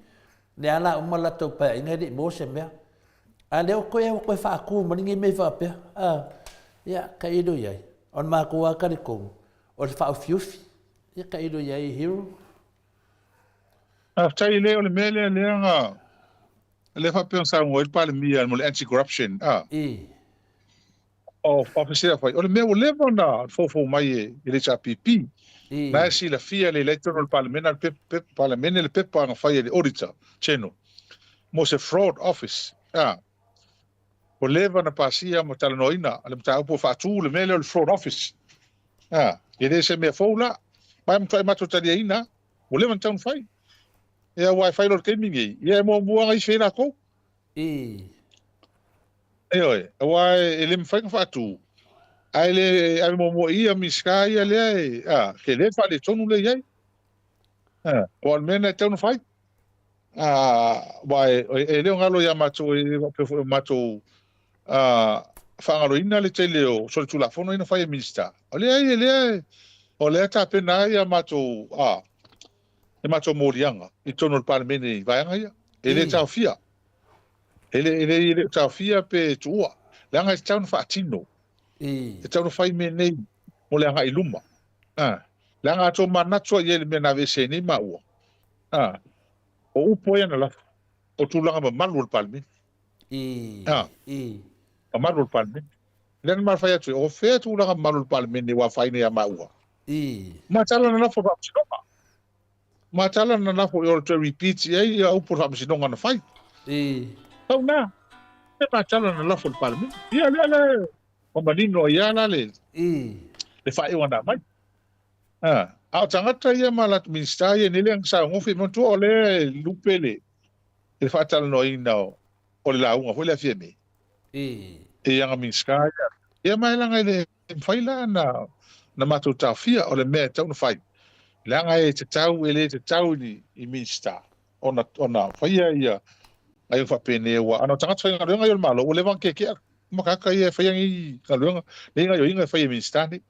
lea la uma le latou paeaiga e le i maua se mea. A lea ua toe, ua toe faatu mai lenei mea faapea, a, ia, tailo i ai. O le matou lava talitonu, o le faaufiufi, ia tailo i ai Hero. Faafetai le o le mea lea lea na lea faapea ona saunoa ai le Palemia mo le anti-corruption, a. I. O Office lea fai, o le mea ua leva ona foufou mai e le HRPP. Na e silafia le lei totonu o le Palemene, le pepa, Palemene le pepa na fai e le Auditor General mo se fraud office. A, ua leva ona pasia ma talanoaina le mataupu ua faatu le mea lea o le fraud office. A, e le se mea fou la. Ma e matuai matou taliaina, ua leva ona tatau ona fai. Ia, aua e fai loa i le taimi lenei, ia e muamua lava isi ai latou. Ioe, aua e le mafai ona faatu, ae le ave muamua i ia Minisita ia lea e, a, tele le faaletonu lea e i ai. A, aua o le mea lena e tatau ona fai. A, aua e, e le o galo ia matou, e faapea foi o matou a, faagaloina le tele o solitulafono ia na fai e Minisita. O lea e, lea, o lea e tapena ai a matou, a, le matou moliaga i totonu o le Palemene i vaega ia. E le taofia. E le, e le, e le o taofia pe tuua. Leaga e tatau ona faatino. E tatau ona fai mea nei mo le agai i luma. A, leaga a tou manatu lava i ai i le mea na aveese ai nei maua, a, o upu ai ana lafo, o tulaga mamalu o le Palemene. A, mamalu o le Palemene. Lea na ma fai atu ai, o fea tulaga mamalu o le Palemene ua afaina ia maua? Ma tala na lafo i le Faamasinoga. Ma tala na lafo i o le toe repeat i ai ia upu o le Faamasinoga na fai. Tau na, e ma tala na lafo i le Palemene. Ia lea le o manino ai la le le faaiuga na aumai. A, a o tagata ia ma latou Minisita ia nei le saogofi, manatua o lea e lupe le le faatalanoaina o o le lauga foi lea a Fiame. E aga Minisita ia. Ia ma e laga e le mafai la na na matou taofia o le mea e tatau ona fai. Leaga e tatau e le tatau i i Minisita ona ona faia ia gaioiga faapenei aua ana o tagata faigaluega ia o le Malo ua leva ona kekea makaka ia e faia nei galuega nei gaioiga e fai e Minisita nei.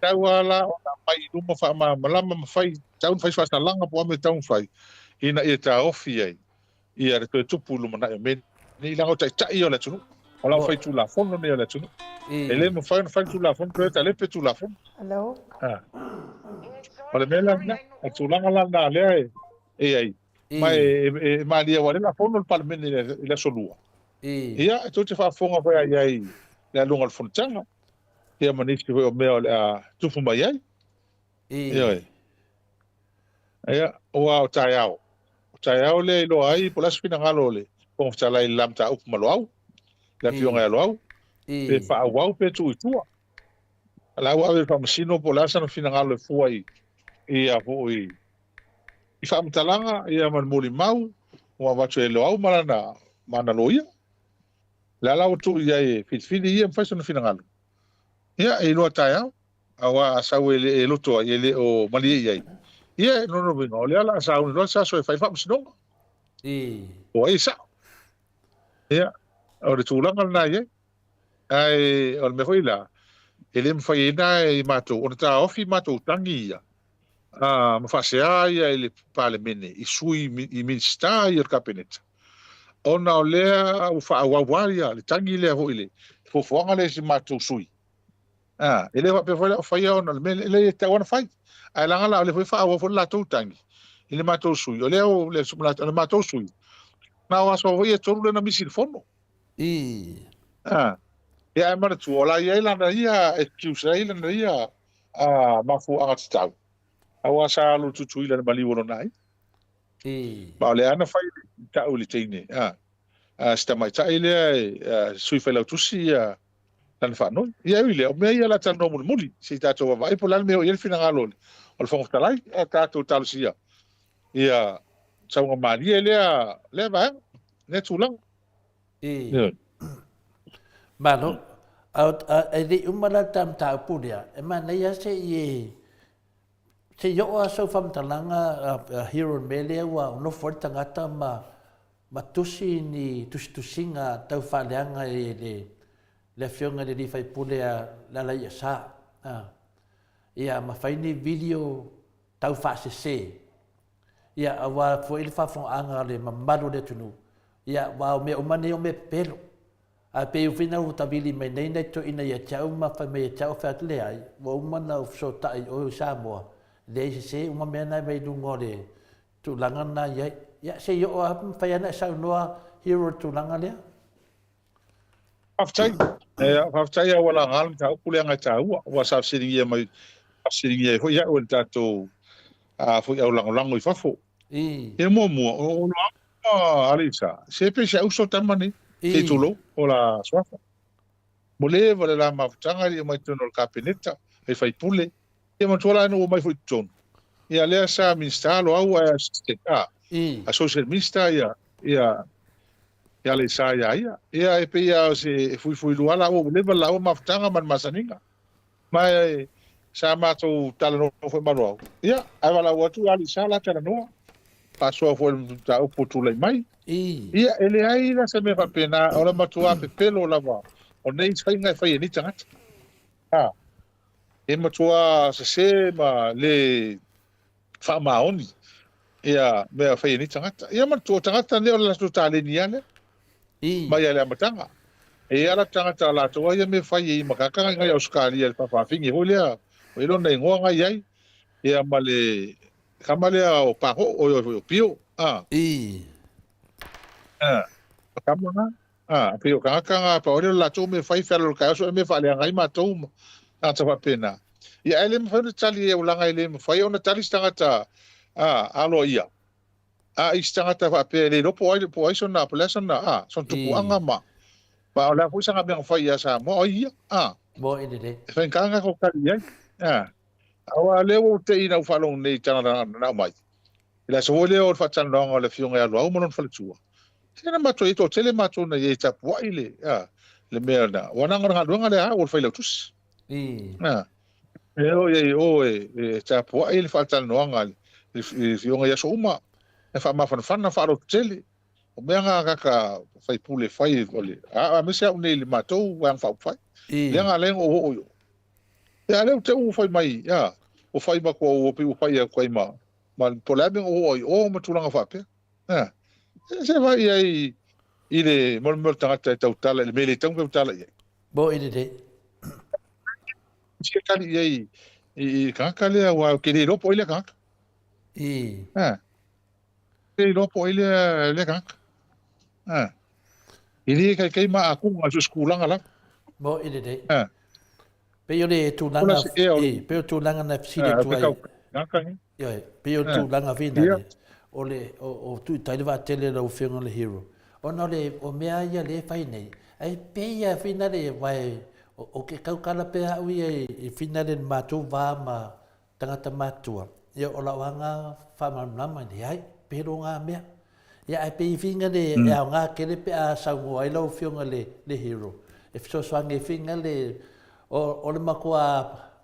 Tau lava la ona aumai i luma faamalamalama ma fai, tau ona fai faasalaga po o a mea e tatau ona fai ina ia taofi ai ia le toe tupu i lumanai o mea nei, leaga o taitai ia o le atunuu, o la fai tulafono nei o le atunuu. E le mafai ona fai tulafono toe talepe tulafono. Hello. Ah. O le mea la lena, o le tulaga la lena lea e i ai. Ma e, e, e malie aua o lea o le a fono le Palemene i le aso Lua. Ia, e tou te faafofoga foi i ai i le aluga o le fonotaga, ia ma nisi foi o mea o le a tupu mai ai. Ioe. Ia, aua o taeao. O taeao lea e iloa ai po o le a se finagalo o le Fofoga Fetalai i le la mataupu ma Loau, le Afioga ia Loau, pe faaauau pe tuu i tua. O la ua ave i le Faamasino po o le a sana finagalo e fua i ia foi i faamatalaga ia ma le molimau ua avatu e Loau ma lana ma ana loia. O lea la ua tuu i ai e filifili ia ma fai sona finagalo. Ia, e iloa taeao. Aua a sau e le e loto ai, e le o malie i ai, ia e lona uiga, o lea o le a sauni loa se aso e fai faamasinoga. O ai e sao? Ia, o le tulaga lena e i ai. Ae o le mea foi la, e le mafai ai na e matou ona taofi matou tagi ia, a, ma faasea ia i le Palemene, i sui, i Minisita ia o le Kapeneta, ona o lea ua faaauau lava ia le tagi lea foi i le fuafuaga lea i si matou sui. A, e le faapea foi la o faia ona o le mea lea, e leai e tatau lava ona fai. Ae leaga la o lea foi e faaauau foi le latou tagi i le matou sui. O lea o le, o le matou sui, na o aso foi e tolu lea na misi i le fono. A, ia ae manatua, o la e i ai lana ia excuse, la e i ai lana ia mafuaaga tatau, aua sa alu i Tutuila i le maliu o lona aiga. Ma o lea na fai tau i le teine, a, a si tamaitai lea e sui failautusi ia lana faanoi. Ia e ui i lea, o mea ia o le a talanoa mulimuli, se i tatou vaavaai po o le a le mea o i ai le finagalo o le Fofoga Fetalai, ae tatou talosia ia sauga malie lea, lea vaega, lea tulaga. Ioe. Malo. A, e le i uma la le ta mataupu lea, e manaia se i e, se i oo lava sau faamatalaga a Hero i le mea lea ua nofo ai le tagata ma ma tusi ni tusitusiga tau faaleaga e le le afioga i le alii faipule a Lealaiasa, a, ia ma fai ni video tau faasese, ia aua foi le faafofogaaga a le mamalu o le atunuu, ia aua o mea uma nei o mea pepelo. Ae pei ua fina ua tavili mai nei nai toeaiina ia te au ma fai mai ia te au, fai atu, Leai, ua uma ona ou fesootai i oe i Samoa, leai sese uma mea na e mai luga o le tulaga lena i ai. Ia, se i oo lava, mafai lava ona e saunoa Hero i le tulaga lea. Faafetai. Faafetai lava ua laga le mataupu lea agai taua, ua sa fesiligia mai, fesiligia ai foi au e le tatou foi au lagolago i fafo. Ia muamua, o Loau ma Aleisa, se pei se auso tama nei, se i tulou, o la suafa. Ua leva le la mafutaga e le i omai i totonu o le Kapeneta, e faipule. Ia manatua la ina ua omai foi i totonu, ia lea sa Minisita Loau ae Assistant, a, Associate Minister ia, ia, ia Aleisa ia ia. Ia e pei lava o se e fuifuilua lava ua leva le laua mafutaga ma le masaniga. Ma e sa matou talanoa foi ma Loau, ia, ae valaau atu ia Aleisa la talanoa, faasoa foi i le mataupu ua tulai mai. Ia, e leai la se mea faapena, o le matua pepelo lava o nei faiga e fai e nei tagata. A, e matua sese ma le faamaoni ia mea fai e nei tagata. Ia manatua, o tagata nei o le latou taleni lava lea, mai lava i le amataga. E i ai lava tagata a latou lava ia mea fai e i makaka ngai ngai Ausetalia i le faafaafine foi lea, o i lona igoa ngai i ai, ia ma le kama lea o Paho'o, oi foi o Pio, a. A, o kama na, a, pei o tagata na, pau lea o le latou mea fai, fealo i le taeao, sue mea faaleaga ai matou ma tagata faapena. Ia, ae le mafai ona tali e aulaga, e le mafai ona tali se tagata, a, aloaia, a i se tagata faapea e le iloa po o ai, po o ai sona, po o le a sona, a, sona tupuaga ma, ma o le a foi sana mea na fai ia Samoa, o ai ia, a. Mo i lelei. E faigata ona tatou tali i ai, a. Aua o lea ua ou te i ina ou faalogo nei i tala na aumai, i le aso foi lea o le faatalanoaga o le Afioga ia Loau ma lona faletua, se na matou i ai, toatele matou na i ai e tapuai le, a, le mea na, ua na o le galuega lea a au o le failautusi. A, e o i ai o e, e tapuai le faatalanoaga a le, le Afioga i aso uma, e faamafanafana, faalototele. O mea na a tagata faipule e fai, o le, a, aemaise au nei i le matou Vaega Faaupufai. Lea na ala ai ona ou oo i o. Ia, a lea ua te ua fai mai, a, ua fai ma tua ua pei ua fai atu ai ma, ma po o le a le mea na ou oo ai i o ma tulaga faapea. A, se, se vaai i ai i le mo le mea o le tagata e tautala i le mea e le tatau ona tautala i ai. Mo i lelei. Se tali i ai i, i le tagata lea, aua ou te le iloa po o ai lea tagata. A, le iloa po o ai lea, lea tagata. A, e le taitai ma atuga i so o se tulaga lava. Mo i lelei. A. Pei o le tulaga, e, pei o le tulaga na fesili atu ai. Ioe, pei o le tulaga foi lea, o le, o, o Tuitai le vaatele lau Afioga le hero. Ona o le, o mea ia lea e fai nei, ai pei lava foi lea, aua e, o, o ke tautala pea au ia i, i fina le matou va ma tagata matutua, ia o lau aga faamalamalama, leai, pelo ngā mea. Ia ae pei finga le e aoga tele pe a saunoa ai lau Afioga le le hero e fesoasoani ai finga le o o le matua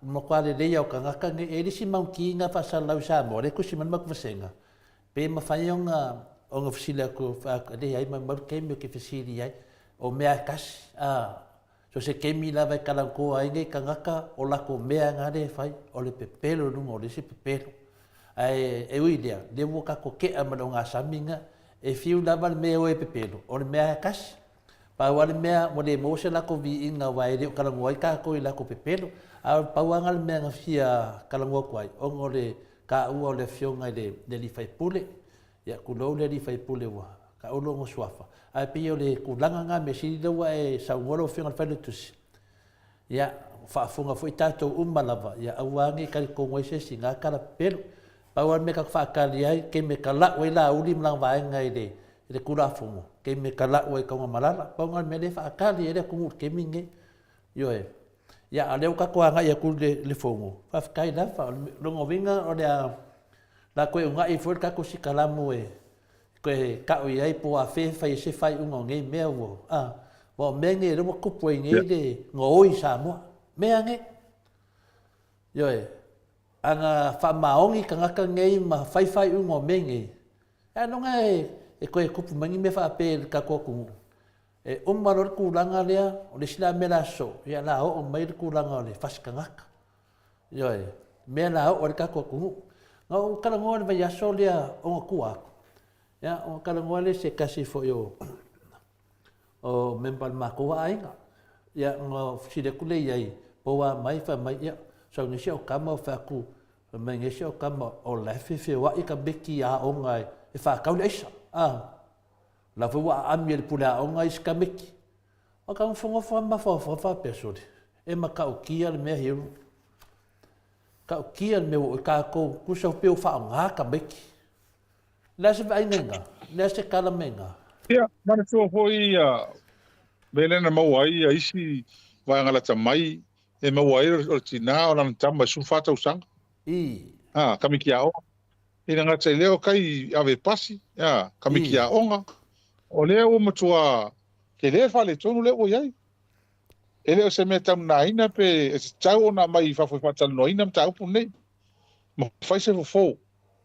matua lelei lava o tagata nei. E le isi mau ki nga faasalalau i Samoa lea e tusi mai le matou vasega pe mafai ona ona fesili atu e leai mai mai le taimi ou te fesili ai o mea e tasi a So se taimi lava e kalantoa ai nei tagata o latou mea na lea e fai, o le pepelo i luga o le isi pepelo. Ae e ui i lea, lea ua tatou tea ma le ogasami na, e fiu lava le mea e o e pepelo, o le mea e tasi. Pau lava le mea ua le maua se latou viiga aua e le o talanoa ai tatou i latou pepelo. A o le pau lava na le mea na fia talanoa atu ai, ona o le taua o le afioga i le alii faipule, Ia, tulou le alii faipule ua taua lona suafa, ae pei o le tulaga lena mea sili lea ua e saunoa lau Afioga i le Failautusi. Ia, faafofoga foi tatou uma lava, ia aua ne i talitonu ai se isi i na tala pepelo. Pau lava le mea tatou te faatali ai, taimi e talau ai Laauli ma lana vaega i le i le Tulafono, taimi e talau ai i Tanugamalala. Pau lena o le mea lea e faatali ai le atunuu i le taimi lenei. Ioe. Ia, a o lea ua tatou agai atu i le Fono, faafetai lava. O lona uiga o le a La toe una'i foi le tatou sikalamu e toe ta'u i ai po o afea e fai ai se faaiuga o nei mea ua, a, aua o mea nei lea ua tupu ai nei le gaoi i Samoa. Mea nei. Ioe. A na faamaoni tagata nei ma fai faaiuga o mea nei, e ailoga e, e toe tupu mai ni mea faapea i le tatou atunuu. E uma loa le tulaga lea, o le isi la mea la sosoo, ia la oo mai le tulaga o le fasi tagata. Ioe, mea la oo ai le tatou atunuu. Na ou talanoa i le vaiaso lea ona tua atu, ia, ona talanoa lea i se tasi foi o o member o le matou aiga. Ia, ona fesili atu lea i ai, po o a mai, fai mai, ia, sau nei si au tama, ou fai atu, fai mai nei si au tama, o la e feofeoai tamaiti i aoga e faatau le aisa. A, o la foi ua aami e le pule aoga isi tamaiti. Ua taunofonofo lava ma mafaufau faapea, Sole, e matautia le mea hero. Matautia le mea ua oo i tatou, tusa pei ua faaaoga tamaiti. O le a se vaaiga i ina? O le a se tala mai ina? Ia, manatua foi ia mea lea na maua ai ia isi vaega lata mai e maua ai o le tina o lana tama i 14 tausaga. I. A, tamaiti aoga. E le gata i lea o kai ave pasi, a, tamaiti aoga. O lea ua matua tele le faaletonu lea ua i ai. E le o se mea taumanaina pe e tatau ona aumai i fafo e faatalanoaina mataupu nei ma fai se fofo,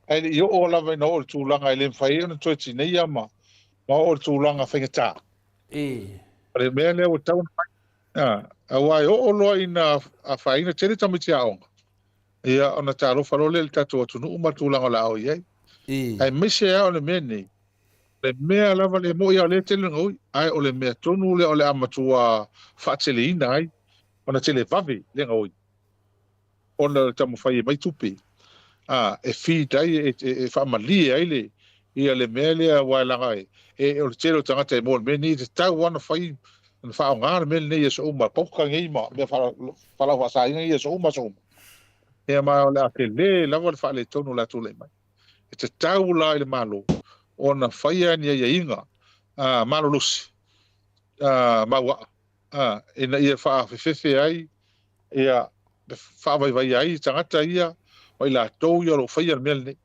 ae le i oo lava ina oo i le tulaga e le mafai ai ona toe tineia ma oo i le tulaga faigata. O le mea lea ua tatau ona fai, aua e oo loa ina afaina tele tamaiti aoga, ia ona talofa loa lea i le tatou atunuu ma le tulaga o le a oo i ai. Aemaise lava o le mea nei, le mea lava le moni lava o lea e tele le gaoi, ae o le mea tonu lea o le a matua faateleina ai ona tele vave le gaoi, ona o le taumafai e mai tupe, a, e feed ai, e faamalie ai le, ia le mea lea, aua e leaga e, o le tele o tagata e maua i le mea lenei, e tatau lava ona fai, ona faaaoga le mea lenei i aso uma, pauka nei ma mea fualaau faasaina nei i aso uma aso uma. Ia ma o le a tele lava le faaletonu o le a tulai mai. E tatau la i le Malo ona faia ni aiaiga malolosi mauaa ina ia faafefefe ai, ia faavaivaia ai tagata ia ma i latou ia o lo o faia le mea lenei.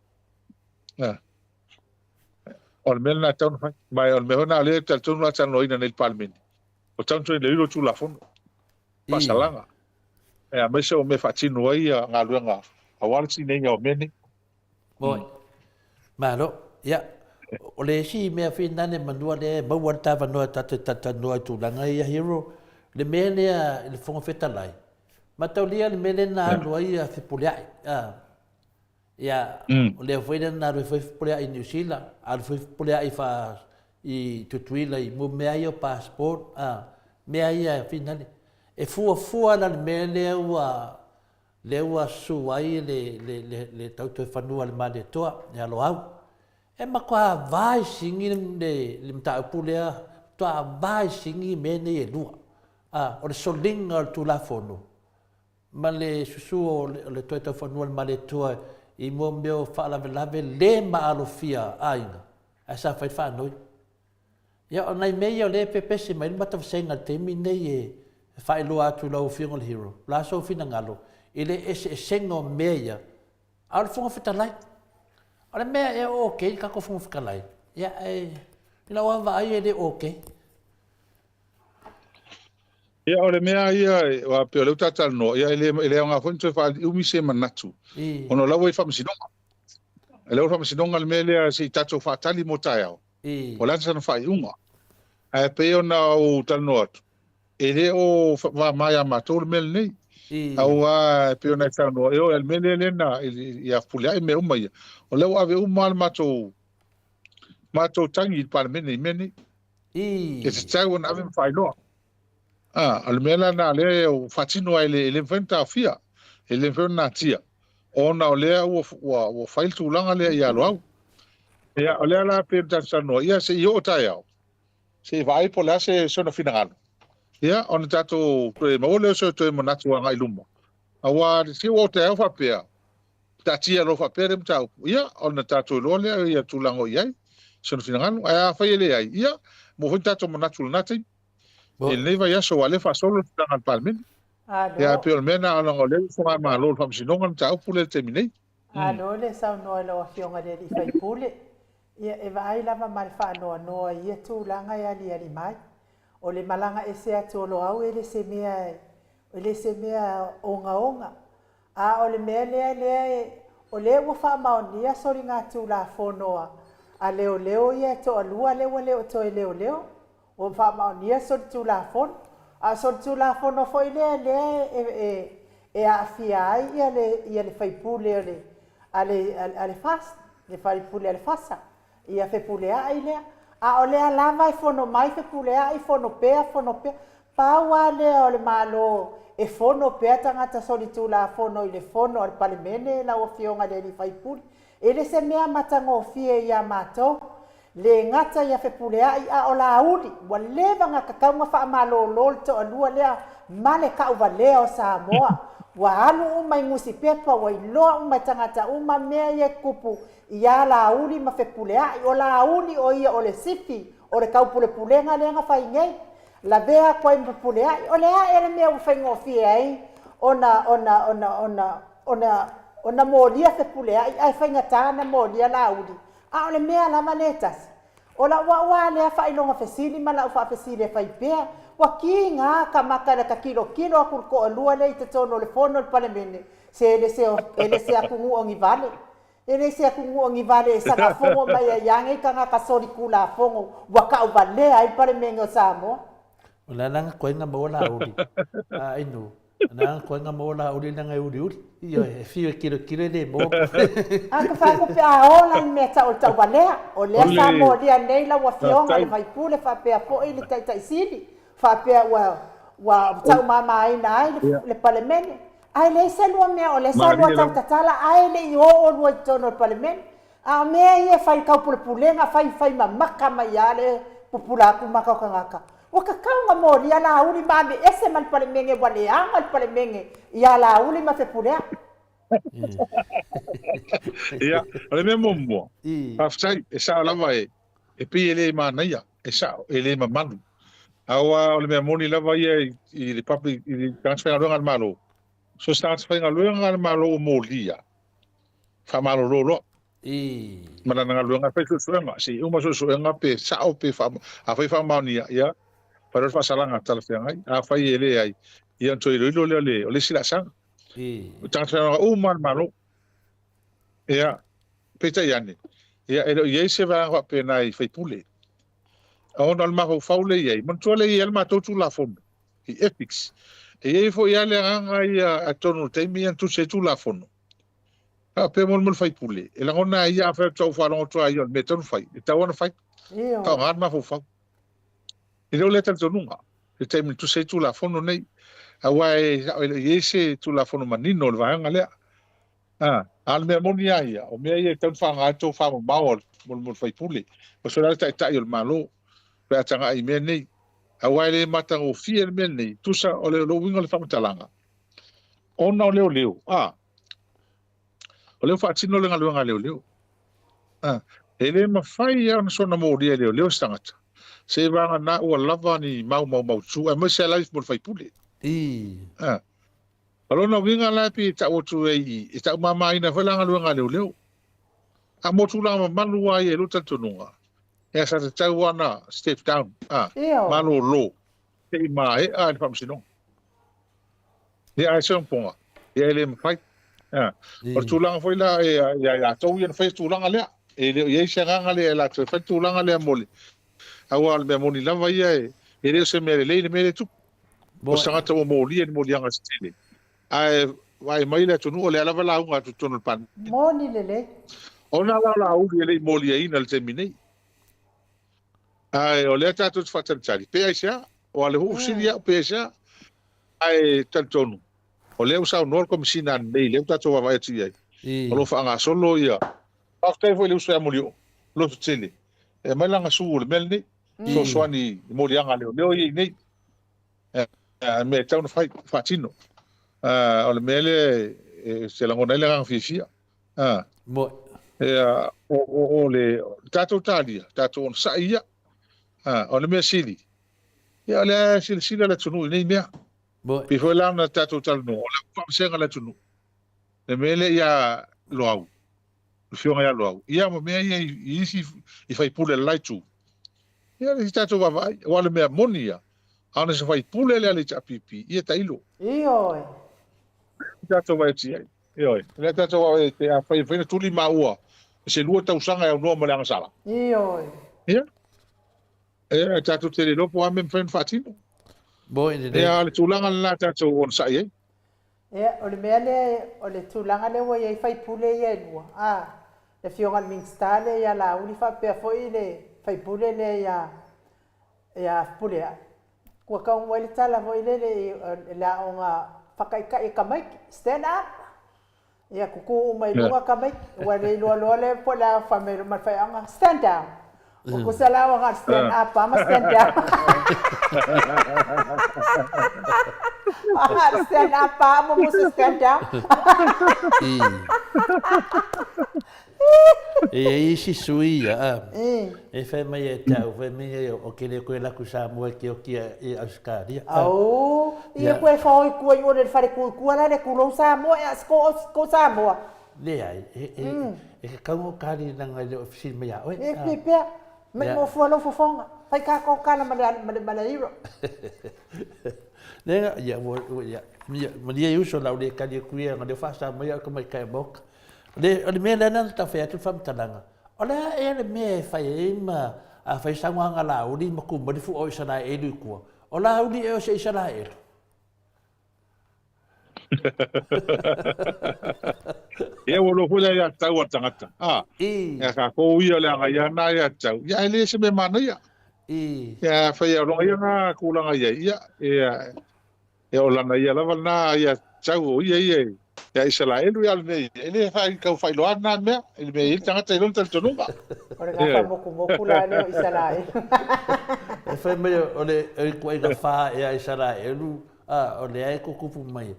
O le mea lena e tatau ona fai. Ma o le mea foi lena o lea e talitonu o le a talanoaina nei i le Palemene, ua tatau ona toe iloilo le Tulafono, faasalaga, aemaise o mea e faatino ai galuega aua le tineiga o mea nei. Moi. Malo. Ia, o le isi mea foi lena le manua lea e maua le tavanoa e tatou te talatalanoa i tulaga ia Hero, le mea lea i le Fofoga Fetalai, mataulia le mea lea na alu ai a Fepuleai. A, ia, o lea foi lea na alu ai foi Fepuleai i Niu Sila, alu foi Fepuleai fa i Tutuila i mea ia o passport, a, mea ia finale. E fuafua la le mea lea ua lea ua susu ai le tautoefanua i le Malietoa ia Loau. E matua va i sigi le mataupu lea, matua va i sigi mea nei e lua. A, o le soliga o le Tulafono ma le susu o le toe taufanua i le Malietoa i mua mea o faalavelave le maalofia aiga, ae sa fai le faanoi. Ia, o nai mea ia o lea e pepese mai ai le matavasega i le taimi lenei e faailoa atu i lau Afioga i le Hero, o le a sou finagalo i le eseesega o mea ia, a o le Fofoga Fetalai. O le mea ea o okay le tatou Fofoga Fetalai? Ia, e, i lau lava vaai e le okay. Ia, o le mea ia, aua pei o lea ua ta talanoa, ia e le, e le aoga foi ona toe faaliumi se manatu, ona o la ua i faamasinoga. O la ua i faamasinoga le mea lea se i tatou faatali mo taeao. O le a sana faaiuga. Ae pei ona ou talanoa atu, e le o mama ia matou le mea lenei. Aua e pei ona e saunoa, e oo i le mea lea lea na ia Fepuleai mea uma ia, o lea ua ave uma le matou matou tagi i le Palemene i mea nei. E tatau ona ave ma faailoa. A, o le mea la lena lea ua faatino ai, e le mafai ona taofia, e le mafai ona natia, ona o lea ua, ua, ua fai le tulaga lea ia Loau. Ia, o lea la pei ona tatou talanoa, ia se i oo taeao, se i vaai po o le a se sona finagalo. Ia, ona tatou toe maua lea o se toe manatu agai i luma. Aua se ua oo taeao faapea, taatia loa faapea le mataupu, ia, ona tatou iloa lea ia tulaga o i ai, sona finagalo. Ae afai e leai, ia, maua foi ni tatou manatu i lena taimi. I lenei vaiaso aua o lea e faasolo le tulaga a le Palemene. Ia, ae pei o le mea lena leaga o lea ua fogamalo i le Faamasinoga le mataupu lea i le taimi nei. Malo le saunoa i lau Afioga i le alii faipule. Ia, e vaai lava ma le faanoanoa i ia tulaga e aliali mai. O le malaga ese atu o Loau e le se mea, e le se mea ogaoga. A o le mea lea lea e, o lea ua faamaonia soligatulafono a leoleo ia e toalua lea ua le o toe leoleo, ua faamaonia solitulafono. A o solitulafono foi lea lea e, e, e aafia ai ia le, ia le faipule o le, a le, a le FAST, le faipule a le FASA. Ia Fepuleai lea. A o lea lava e fono mai Fepuleai, fono pea, fono pea. Pau lava lea o le Malo e fono pea tagata solitulafono i le fono a le Palemene, lau Afioga i le Alii Faipule. E le se mea matagofie ia matou. Le gata ia Fepuleai a o Laauli, ua leva na tatau na faamalolo le toalua lea ma le tauvalea o Samoa. Ua alu uma i nusipepa, ua iloa uma e tagata uma mea ia e tutupu ia Laauli ma Fepuleai. O Laauli o ia o le sifi o le taupulepulega lea na fai nei. Lavea atu ai ma Fepuleai. O le a ea le mea ua faigofie ai ona ona ona ona ona ona molia Fepuleai ae faigata ona molia Laauli? A o le mea lava lea e tasi, o lau au lava lea faailoga fesili ma lau faafesili e fai pea, ua kiga ka maka i le ta tilotilo atu i le toalua lea i totonu o le fono a le Palemene, se e le se, e le se atunuu o ni vale. E le se atunuu o ni vale e sagafono mai ai lava nei tagata solitulafono ua tauvalea ai le Palemene o Samoa. O le ala koe nga maua la uli. A inu. Na koe nga maua la uli na uli uli. Io e fiu e kilo kilo le mo. A ka fa ko pe a ola ni mea tau tau valea. O lea sa molia nei lau afioga le faipule faapea foi le taitai sili. Faapea ua ua taumamaina ai le Palemene. Ae leai se lua mea o lea sa lua tautatala ae le i o olua i totonu o le Palemene. A o mea ia e fai i taupulepulega, fai fai mamaka mai lava le pupula atu maka o tagata. Ua tatau ona molia Laauli ma aveese ma le Palemene ua leaga le Palemene ia Laauli ma Fepuleai. Ia, o le mea muamua, faafetai, e sao lava e, e pei e le manaia, e sao, e le mamalu. Aua o le mea moni lava ia i, i le public, i le tagata faigaluega a le Malo. So se tagata faigaluega a le Malo ua molia, faamalolo loa. Ma lana galuega e fai suesuega, se i uma suesuega pe sao pe faa, afai faamaonia, ia, fai loa le faasalaga talafeagai. Afai e leai, ia ona toe iloilo lea o le, o le isi laasaga. O tagata faigaluega uma lava a le Malo. Ia, peitai ane, ia, e le o i ai se vaega faapena i faipule. Ona o le mafaufau lea e i ai, manatua lea e i ai le matou Tulafono i ethics. E i ai foi lava le agaga ia atonu o le taimi ia na tusi ai Tulafono, faapea mo le mea o le faipule, e lagona ai ia afai atu au faalogo atu lava ia o le mea e tatau ona fai, e tatau lava ona fai. Faaaoga le mafaufau. E le o lea talitonuga i le taimi na tusi ai Tulafono nei, aua e le o i ai se Tulafono manino o le vaega lea. A, a o le mea moni lava ia, o mea ia e tatau ona faaaoga ai le tofamamao a le faipule, o se la le taitai o le Malo pe a tagai i mea nei. Aua e le matagofie le mea lenei, tusa o le uiga o le faamatalaga, ona o leoleo, a, o lea ua faatino le galuega a leoleo. A, e le mafai lava ona soona molia e leoleo se tagata, seiavagana ua lava ni mau maumautu, aemaise lava mo le faipule. A, O lona uiga la e pei e tau atu ai i i, e taumamaina foi la galuega a leoleo. A mo tulaga mamalu lava ia i lou talitonuga, ia sa tatau lava ona step down, a, malolo, se i maea le faamasinoga. Ia ae se upuga, ia e le mafai. A, o le tulaga foi la ia i latou ia na faia tulaga lea, e le o i ai se agaga lea e latou e fai le tulaga lea mo le, aua o le mea moni lava ia e le o se mea lelei le mea lea e tupu. O se tagata ua molia i le moliaga se tele, ae vaai mai le atunuu o lea lava e lauga atu i totonu o le Palemene. Moni lelei. Ona la o Laauli e le i moliaina i le taimi nei. Ae o lea tatou te faatalitali, pe aisea? Aua o lea foi ua fesili au pe aisea? Ae talitonu, o lea ua saunoa le Komesina ananei, lea ua tatou vaavaai atu i ai, o lo o faagasolo ia. Faafetai foi i le uso ia Molioo, loto tele, e aumai lana sue o le mea lenei, fesoasoani i moliaga a leoleo ia i inei. A mea e tatau ona fai, faatino. O le mea lea e te lagona ai le agaga fiafia. Ia, o le tatou talia, tatou onosai ia. O le mea sili, ia o lea e silasila le atunuu i nei mea. Pei foi la ona tatou talanoa, o le a faavasega le atunuu. Le mea lea ia Loau, le afioga ia Loau, ia ma mea ia i isi i faipule a le la itu. Ia le tatou vaavaai, aua o le mea moni ia, a ona se faipule lea a le HRPP, ia tailo. Ioe. Tatou vaai atu i ai. Ioe. O lea tatou vaavaai atu, afai e mafai ona tuli maua i se 2 tausaga e aunoa ma le agasala. Ioe. Ia. Ia, tatou te le iloa po o a mea e mafai ona faatino. Ia, o le tulaga lena tatou onosai ai. Ia, o le mea lea, o le tulaga lea ua i ai faipule ia e lua, a, le Afioga i le Minisita lea ia Laauli faapea foi le faipule lea ia, ia Fepuleai, ua taunuu ai le tala foi lele i le aoga faataitai e tamaiti, stand up! Ia, tutu uma i luga tamaiti, ua le iloa loa lea po o le a, fai mai loa ma le faiaoga, stand down! Tusa la ua stand up ma stand down. Stand up mo mo stand down. E ai isi sui ia, e fai mai e te au, fai mai e o ke le koe laku Samoa ke oki i Australia. Au, ia koe whaoi kua i ore le whare kui kua la le kulou Samoa, e ko, ko Samoa. Leai, e ka kaunga o kari nanga i le ofisini mai a oe. E pea pea, mai mo fua lou fofonga, fai ka ko kala ma le ma le ma le iro. Lenga, ia, ia, ia, malia i uso lau le kari aku ia, nga le whaasa mai au ka mai kai moka. Le, o le mea lea na tau whai atu whamtalanga. O le a ea le mea e whai e ma a whai sangoanga la uri ma ku marifu o Isaraelu i kua. O la uri e o se Isaraelu. Ia ua loa foi le aiatatau a le tagata, a, ia tatou ia le agaia na aiatatau, ia e le se mea manaia. Ia afai e aloga ia na tulaga i ai, ia, ia, ia o lana ia lava lena aiatatau o ia ia ia Isaraelu ia lenei, e le fai tau faailoa lena mea, i le mea e i ai le tagata i lona talitonuga. O le gafa mokumoku la lea o Isaraelu. E fai mai o le ituaiga fa ea Isaraelu A, o lea e kukupu mai.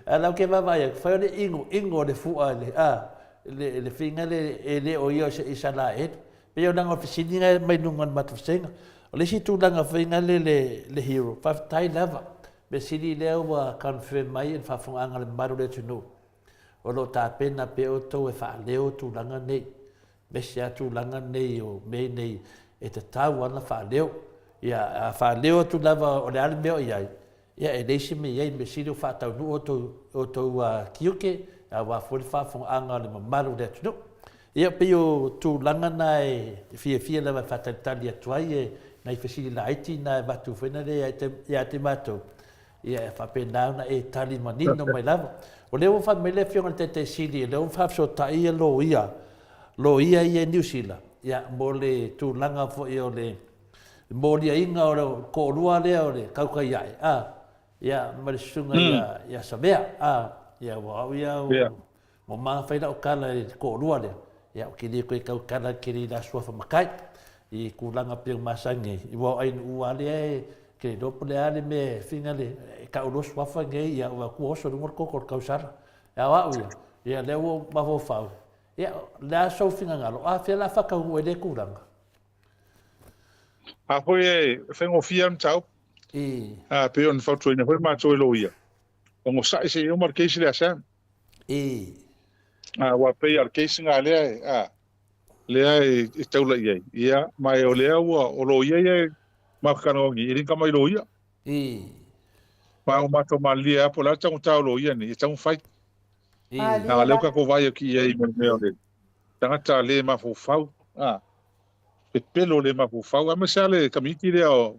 A lau ke vaavaai atu, fai o le ino, ino o le fu'a le, a, le, le figa le e le o ia o se Isaraelu. Pei o lana o fesili na mai luga o le matou vasega. O le isi tulaga foi na le, le, le hero, faafetai lava. Mea sili lea ua confirm mai e le faafofogaaga a le mamalu o le atunuu, o lo o tapena pea outou e faaleo tulaga nei. Aemaise lava tulaga nei o mea nei e tatau lava ona faaleo. Ia, a faaleo atu lava o le a le mea o i ai, ia e leai se mea i ai, mea sili ua faataunuu outou, outou tiute, aua foi le faafofogaaga a le mamalu o le atunuu. Ia, pei o tulaga na e fiafia lava e faatalitali atu ai e nai fesili laiti na e avatu foi na lea ia te matou, Ia, e faapena ona e tali manino mai lava. O lea ua fai mai le Afioga i le Taitai Sili, o lea ua faafesootai ia loia, loia ia i Niu Sila, ia, mo le tulaga foi o le moliaina o le toalua lea o le Kaukaiae, a, ia, ma le susuga ia, ia Savea, a, ia, aua o au ia, Ua mafai lau tala i le toalua lea, ia ou te le toe tautala tele i la suafa matai i tulaga pei ona masani ai, aua o Ainuu lava lea e te le iloa po o le a le mea e finga le, e tau loa suafa nei, ia ua atu oso i luga o le toto o le tausala. A o au ia, ia lea ua ou mafaufau, ia o le a sou finagalo, a fea o le a faataunuu ai lea tulaga? A foi e faigofie lava le mataupu. A pei ona fautuaina foi matou e loia, onosai se i uma le case lea a Sam. I. A, aua pei o le case lena lea e, a, lea e, e taula i ai. Ia, ma e o lea ua, o loia ia e matou talanoa nei, e le ni tama i loia. I. Ma o matou malilie lava po o le a le taugata o loia nei, e taumafai. I. Leaga lea ua tatou vaai atu i ai i mea o le tagata le mafaufau, a, pepelo le mafaufau, aemaise lava le community lea o,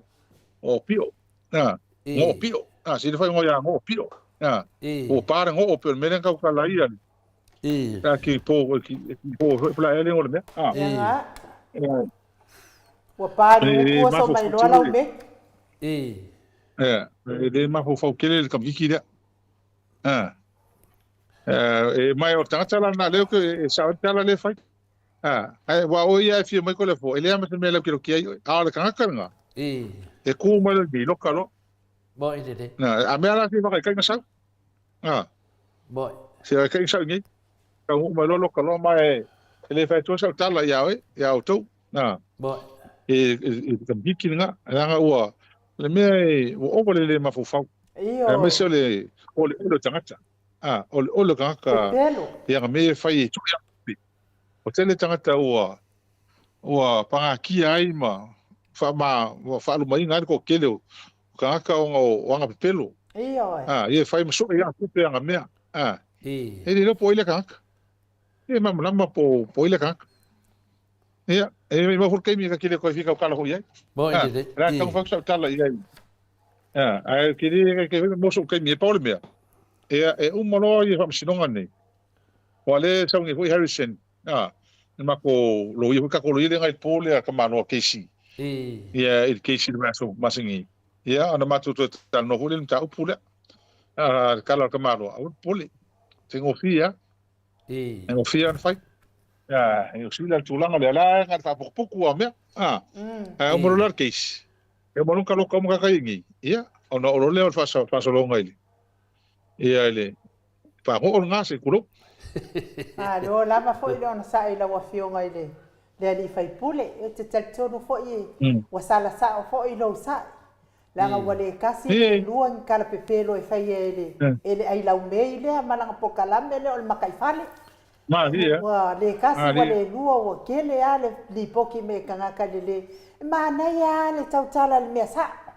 o Pio. A, ngoo pio. A, sila fai ngoi a ngoo pio. A, o pa le ngoo pio, le mea lea kau kala ia. A, ki po, ki po, pula ele ngoo le mea. A, Ua pa le ua so mai loa lau me. E, le mafaufau tele le kamikiki lea. A, e mai o tagata la na leo ke e sa tala le fai. A, ai wa o ia e fia mai ko le fo, e lea ma se mea lau ke roki ai oi. A o le kangaka nga. E ku mai le ni loka lo. Mo i le. Na, a mea la se waka kai sau. A. Mo. Se waka kai sau ngi. Ka hu mai lo loka lo mai e le fai tua sau tala ia oi, ia o tou. Na. Mo. E e ka biki nga, nga ua le mea e ua ova le le mafaufau. Io. Aemaise o le o le ole o tagata. A, o le ole o tagata. Pepelo. Ia nga mea e fai e tui O tele tagata ua ua pagakia ai ma ma ua faalumaina ai le toatele o tagata ona o aga pepelo. Ioe. A, ia e fai ma soe ia tupe aga mea. A, e le iloa po o ai lea tagata. E malamalama po o ai lea tagata. Ia, e mau foi le taimi e ta te le toe fia tautala foi i ai. A, o le a taumafai atu sau tala i ai. A, ae te le te maua sou taimi e pau le mea. Ia, e uma loa ia faamasinoga nei. Aua lea e sau nei foi Harrison, a, le matou loia foi, tatou loia lea nai le po lea tamaloa Casey. Ia, i le Casey i le vaiaso masani. Ia, ona matou toe talanoa foi lea i le mataupu lea. A, le tala a le tamaloa, aua le popole, faigofie lava. Faigofie lava ona fai. Ia, e usila le tulaga lea la e ga faapukupuku a mea. Ah. Ae uma loa le case. E uma loa kaloka uma kaka i Ia, ona o lea o le faasologa i le ia i le faago'o lena se tulou. Malo lava foi le onosai i lau Afioga i le le alii faipule. Ou te talitonu foi ua sala sao foi lou sa'i, leaga ua le tasi le lua ni kalapepelo e faia e le e le ailaumei lea ma lana polokalame lea o le mataifale. Ua le tasi ua le lua ua tele lava le lipoti mai e tagata i le le. E manaia lava le tautala i le mea sa'o.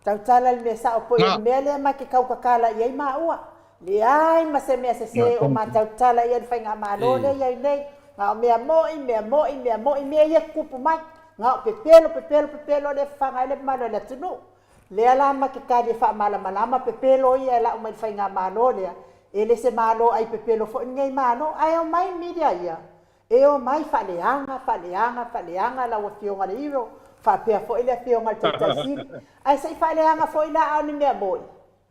Tautala le mea sao poi o le mea lea ma te tautatala i ai maua. Leai ma se mea sese o ma tautala i ai le faigamalo lea i ai nei. Na o mea moi, mea moi, mea moi, mea ia tutupu mai. Na o pepelo, pepelo, pepelo lea e fafaga ai le mamalu o le atunuu. Lea la ma te tali e faamalamalama pepelo ia e lau mai le faigamalo lea, e le se malo ai pepelo foi lenei malo. Ae omai media ia E omai faaleaga, faaleaga, faaleaga lau Afioga le Hero, faapea foi le Afioga i le Taitai Sili. Ae se i faaleaga foi la a o ni mea moi?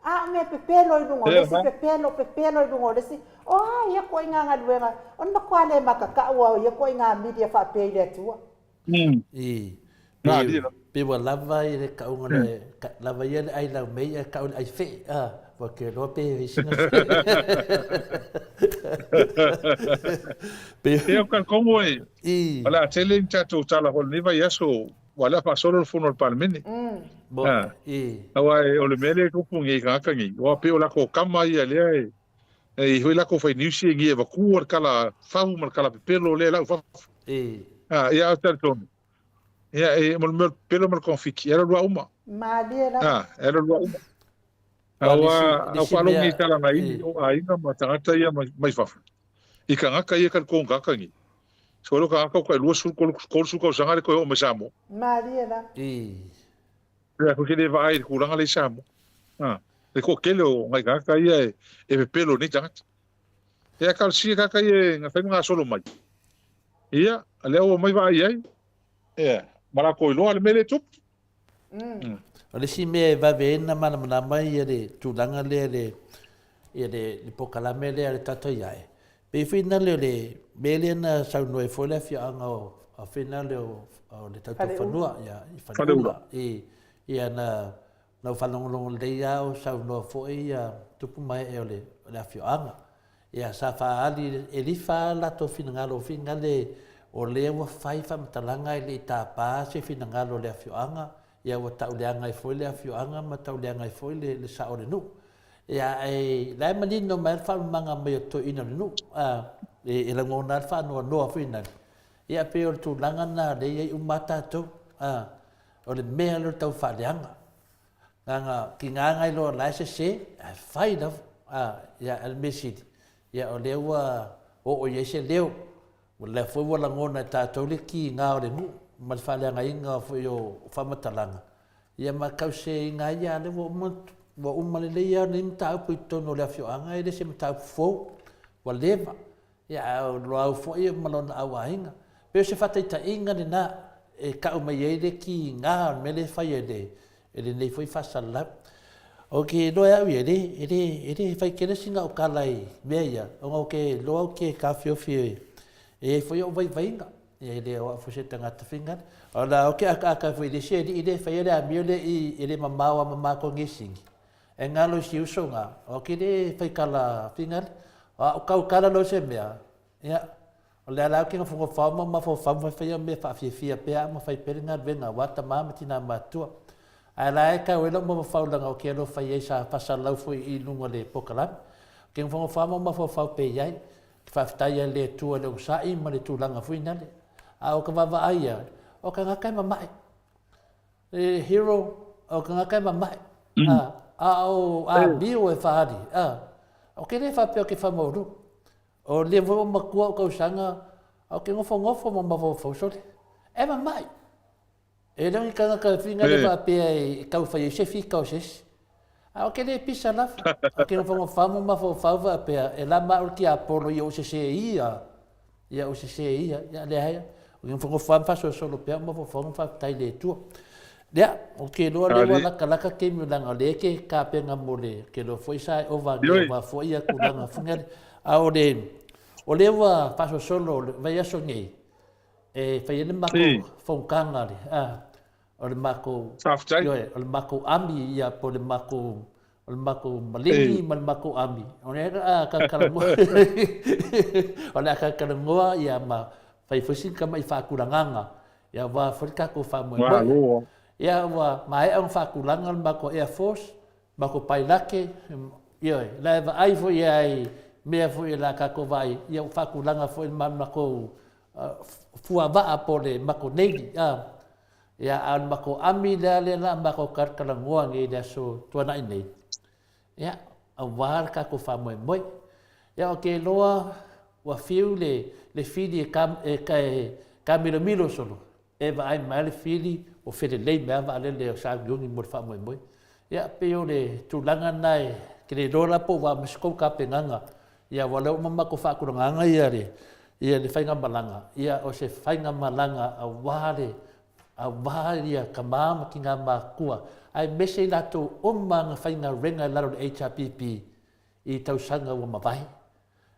A o mea pepelo i luga o le isi pepelo, pepelo i luga o le isi. O a ia ituaiga galuega? O le matua le makakau a o ia ituaiga media faapea i le Atua. I, pe ua lava i le kauga le, lava ia le ai lau mei ae kau le ai fe'e, a, ua ke loa pe sina Pe E o ka kongo e, o le a tele ni tatou tala foi lenei vaiaso, ua le a faasolo le fono a le Palemene. Mo, i. Aua e, o le mea lea e tupu nei i tagata nei, ua pei o latou kama ia lea e, e i foi latou fai niusi e nei e vatua le kala fahu ma le kala pepelo lea e lau fafo. I. Ah, ia, ou te talitonu. Ia, e, mo le mea o le pepelo ma le konfiti, e alu lua uma. Malie lava. Ah, e alu lua uma. Aua, au faalogo i tala nai imi o aiga ma tagata ia mai, mai fafo. I tagata ia ka le kongaka ni. So lo tagata o ka 20 30 tausaga le koe o mai Samoa. Malie lava. I. Ia, ko ke le vaai i le tulaga lea i Samoa. Ah, le toatele o ngai tagata ia e, e pepelo nei tagata. Ia, talosia tagata ia e na fai ma gasolo mai. Ia, lea ua omai vaai ai. Ia, ma latou iloa le mea lea e tupu. O le isi mea e vave ai ona malamalama ia le tulaga lea le ia le, le polokalame lea a le tatou iae. Pei foi na le o le mea lea na saunoa ai foi le afioaga o a foi na le o, o le Tautofanua ia i Faleula. I ia na na ou faalogologo lelei lava o saunoa foi ia tupu ma ee o le, o le afioaga. Ia, sa faaali e lifa a latou finagalo finagale o lea ua fai faamatalaga e le i tapa se finagalo o le afioaga, ia ua tauleaga ai foi le afioaga ma tauleaga ai foi le, le sao o le nuu. Ia, ae la e manino mai le faaulumaga mai o toeaiina o le nuu, a, e, e lagona lava le faanoanoa foi nale. Ia, pei o le tulaga lena lea e i ai uma lava tatou, a, o le mea lea o le tau faaleaga. Leaga tiga nai loa la e sese, ae fai lava. A, ia, a le mea sili, ia, o lea ua oo i ai se leo. O lea foi ua lagona e tatou le kiga o le nuu ma le faaleagaina foi o faamatalaga, ia ma tauseseina ai, ia, lea ua uma, ua uma lelei lava lenei mataupu i totonu o le afioaga, e le se mataupu fou, ua leva. Ia, ae o Loau foi ma lona auaiga. Pei o se faataitaiga lena e tau mai ai le kiga o le mea lea e fai e le, e lenei foi faasalalau. Ou te iloa e au ia, e le, e le, e le fai tele sina au tala i mea ia, ona ou te iloa ou te taofiofi e i ai foi ou vaivaiga. Ia, e le o au foi se tagata fingale. O la ou te akaaka foi i le isi alii lea e faia le amio lea i, e le mamao lava ma matou Gesini. E galo i si uso nga, o ke le fai kala fingale, o a'u kau kala lo se mea, ia, o le ala au ke ngofongofao ma mafaufau ma faifaia mea faafiafia pea ma fai pea le galuega aua tama ma tina matutua. Ae la e kau ai lou mafaufau leaga o ke alofa i ai sa faasalalau foi i luga o le polokalame. O ke ngofongofao ma mafaufau pea i ai, ke faafetai ai le Atua i le onosai ma le tulaga foi nale. A o ka vaavaai ia, o tagata e mamae. E hero, o tagata e mamae. A, a o amio e faaali. A, o ke le faapea o ke whamauru. O le foi o matua o tausaga, o ke nofonofo ma mafaufau sole. E mamae. E le o ni tagata e whina le faapea e tau whai ai se whika o se isi. A o ke le pisa lava. O ke nofonofo ma mafaufau faapea, e lama au le tiapolo ia o sese ia. Ia o sese ia, ia leai, o ke nofonofo ma faasolosolo pea o mafaufau ma faafetai i le Atua. Ia, ou te iloa lea ua lakalaka taimi leaga o lea e te tapena mo le, ou te iloa foi sa e ova ane ova foi ia tulaga foi lea. A o le, O lea ua faasolosolo le vaiaso nei e fai ai le matou fonotaga le, a, o le matou, Faafetai. Ioe, o le matou ami ia po o le matou o le matou maligi ma le matou ami. O le a talatalanoa o le a talatalanoa ia ma fai foi sina tamai faatulagaga ia aua foi le tatou faamoemoe. Malo. Ia ua maea ona faatulaga le matou Air Force, matou pailate, ioe, la e vaai foi i mea foi o le a tatou vaai, ia ua faatulaga foi le matou fuavaa po o le matou Navy. Ia, a o le matou ami lea lea la matou talatalanoa nei i le aso Tuanai nei, ia, aua le tatou faamoemoe. Ia, ou te iloa ua fiu le, le fili e, ka, e, ka, e taamilomilo solo, e vaai mai le fili ua felelei mai lava vaalele o sauniuni mo le faamoemoe. Ia, pei o le tulaga lena e te le iloa la po ua ma se tou tapenaga, ia aua o lea ua uma matou faatulagaga ia le, ia le faigamalaga, ia o se faigamalaga aua le, aua ia tama ma tina matutua, aemaise i latou uma na faigaluega i lalo o le HRPP i tausaga ua mavae.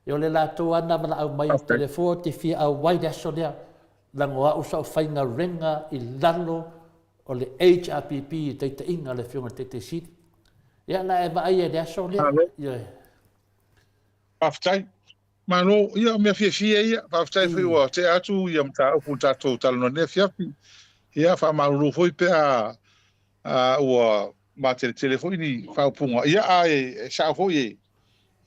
Ia o le latou lava na valaau mai i le telefo ou te fia auai i le aso lea, leaga o au sa ou faigaluega i lalo o le HRPP i le taitaiga a le Afioga i le Taitai Sili. Ia na e vaai ai i le aso lea. Malo. Ioe. Faafetai. Malo, ia o mea fiafia ia. Faafetai foi ua tea atu ia mataupu ua tatou talanoa nei afiafi. Ia faamalulu foi pe a ua mateletele foi ni faaupuga. Ia ae sao foi e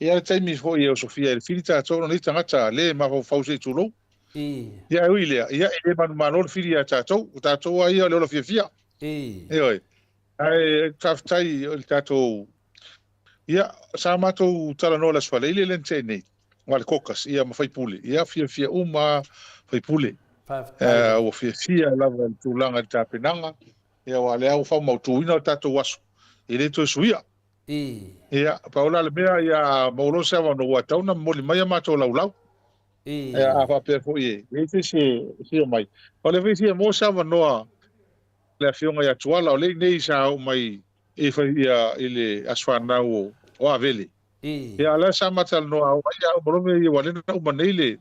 i ai le taimi foi e osofia ai le fili tatou ona o nei tagata le mafaufau se i tulou. Ia ae ui i lea, ia e le manumalo le fili ia tatou. O tatou lava ia o le ola fiafia. Ioe. Ae faafetai i le tatou Ia, sa matou talanoa i le Aso Faraile lea na tea nei, ma le caucus, ia, ma faipule. Ia, fiafia uma faipule. Faafetai. Ua fiafia lava i le tulaga i le tapenaga, ia, aua o lea ua faamautuina le tatou aso, e le toe suia. Ia, pau la le mea, ia, a maua loa se avanoa, ua tatau ona momoli mai a matou laulau. Ia, a faapea foi e i ai se isi e fia mai. O lea foi e fia maua se avanoa le Afioga ia Tuala, o lea i inei sa oo mai i fai ia i le aso fanau o Avele. Ia a o lea sa ma talanoa au ai ia uma loa mea ia ua lea na uma nei le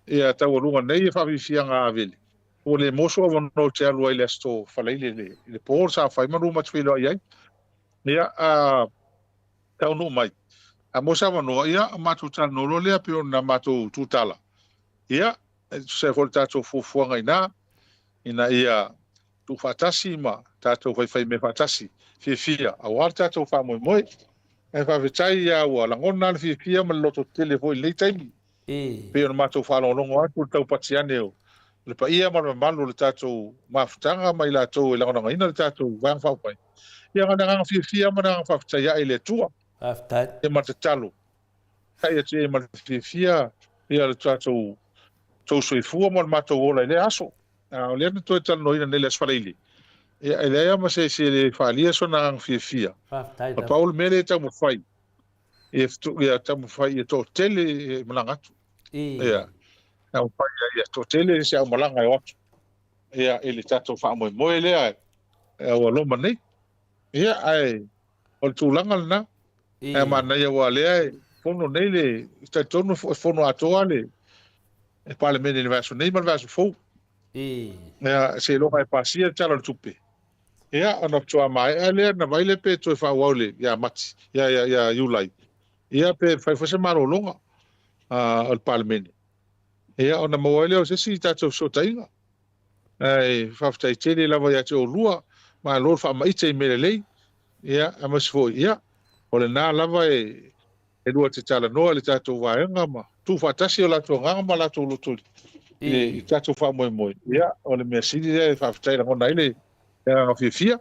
ia taualuga nei ia faafiafiaga a Avele. Ua le maua sou avanoa ou te alu ai i le aso Faraile i le po sa fai manu ma te feiloai ai. Ia a taunuu mai a maua se avanoa ia matou talanoa loa lea pei ona matou tutala. Ia e tusa ai foi o le tatou fuafuaga i ina ina ia tuufaatasi ma tatou faifaimea faatasi fiafia aua le tatou faamoemoe. Ae faafetai ia ua lagona le fiafia ma le lototetele foi i lenei taimi. Pei ona matou faalogologo atu i le taupati ane o le paia ma le mamalu o le tatou mafutaga ma i latou e lagolagoina le tatou Vaega Faaupufai. Ia na o le agaga fiafia ma le agaga faafetai ae i le Atua. Faafetai. Ia ma le tatalo, tai atu i ai ma le fiafia ia le tatou tou soifua ma le matou ola i lea aso. A o lea na toe talanoaina nei le Aso Faraile, ia e leai lava ma se isi e le faaalia sona agaga fiafia. Faafetai Na lava. pau le mea lea e taumafai, ia ia taumafai ia toatele e malaga atu. Ia taumafai ia toatele se aumalaga e o atu ia i le tatou faamoemoe lea e ua loma nei. Ia ae o le tulaga lena. Ae manaia aua o lea e fono nei le, e talitonu e fono atoa le Palemene i le vaiaso nei ma le vaiaso fou. Ia, seiloga e pasia le Tala o le Tupe, ia, ona faatoa maea lea ona vaai lea pe toe faaauau le, ia Mati, ia, ia, ia Iulai, ia pe fai foi se malologa a le Palemene. Ia, ona maua ai lea o se isi tatou fesootaiga. Ae faafetai tele lava ia te oulua, malo le faamaite i mea lelei, ia, aemaise foi, ia, o lena lava e lua te talanoa i le tatou vaega ma tuufaatasi o latou agaga ma latou loto i le tatou faamoemoe. Ia, o le mea sili lea e faafetai lagona ai le agaga fiafia.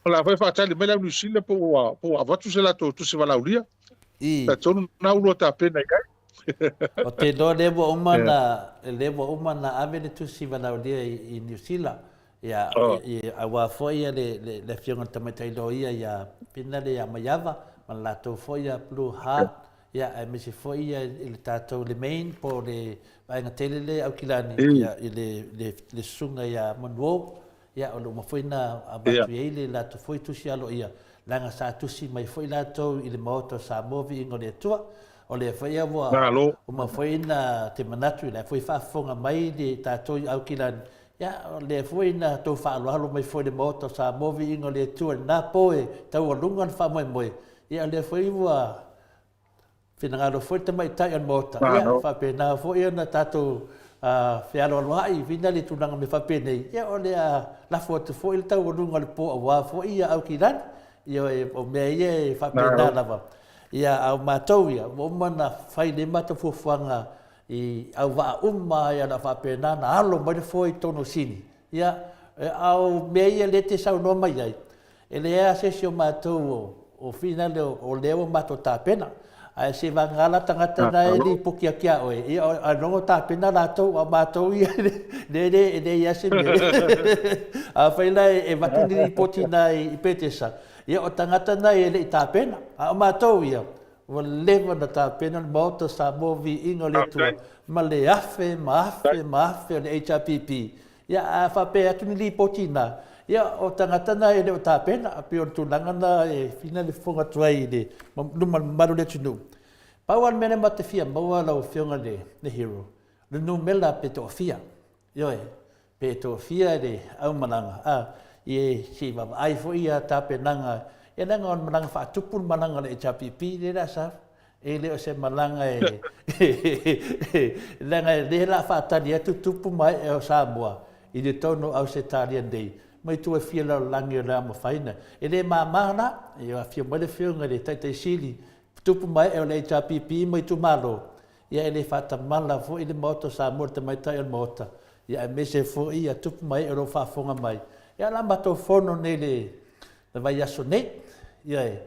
O le a foi faatali mai le au Niu Sila po ua avatu se latou tusi valaaulia. Talitonu na ua lua tapena i ai. Ou te iloa lea ua uma na, lea ua uma na ave le tusi valaaulia i Niu Sila. Ia, aua foi le le Afioga i le Tamaitai Loia ia Pinale ia Maiava ma le latou foi ia Blue Heart, ia aemaise foi ia i le tatou le Main po o le vaega tele lea i Aukilani, ia i le le Susuga ia Manuo, ia o le uma foi na avatu i ai le latou foi tusi aloaia, leaga sa tusi mai foi latou i le Maota o Samoa Viiga o le Atua. O lea foi ia ua Malo. uma foi na te manatu i la foi faafofoga mai le tatou i Aukilani, ia, o lea foi na tou faaaloalo mai foi i le Maota o Samoa, viiga o le Atua i lena po e taualuga le faamoemoe, ia, o lea foi ua finagalo foi le tamaitai o le Maota, ia, Malo. faapena foi ona tatou fealoaloai vina le tulaga mea faapenei, ia, o le a lafo atu foi le taualuga o le po aua foi ia Aukilani. Ia, o mea ia e faapena Malo. lava. Ia, a o matou ia, ua uma ona fai nei matou fuafuaga i auvaa uma ia o le a faapena ona alo mai le foe i totonu o Sini. Ia, a o mea ia lea e te saunoa mai ai, e leai lava se isi o matou o finale o lea ua matou tapena. Ae seivagana la tagata na e Malo. lipoti atu ia oe, ia ailoga o tapena latou, a o matou ia e leai lava se mea. Afai la e avatu ni lipoti na i Petesa, ia o tagata na e le i tapena. A o matou ia, ua leva ona tapena le Maota o Samoa, viiga o le Atua, Faafetai. ma le afe ma afe ma afe o le HRPP. Ia, a faapea atu ni lipoti na, ia o tagata na e le o tapena, pei o le tulaga na e fina le fofoga atu ai i le luma o le mamalu o le atunuu. Pau lava le mea lea matou te fia maua lau Afioga i le Hero, le numera pe toafia. Ioe, pe toafia le aumalaga, a, ie, se i vaavaai foi ia tapenaga, ia leaga o le malaga faatupu le malaga a le HRPP lea le a sau. E le o se malaga e, leaga o lea o le a faatali atu tupu ma ee o Samoa i le tonu o Ausetalia nei, mai tua e fia lalolagi o le a mafai ona. E le mama la, ia afio mai le Afioga i le Taitai Sili, tupu ma ee o le HRPP ma itumalo, ia e le faatamala foi le Maota o Samoa i le tamaitai o le Maota, ia aemaise foi ia tupu ma ee o lo o faafofoga mai. Ia o le a matou fono nei i le vaiaso nei. Ia e.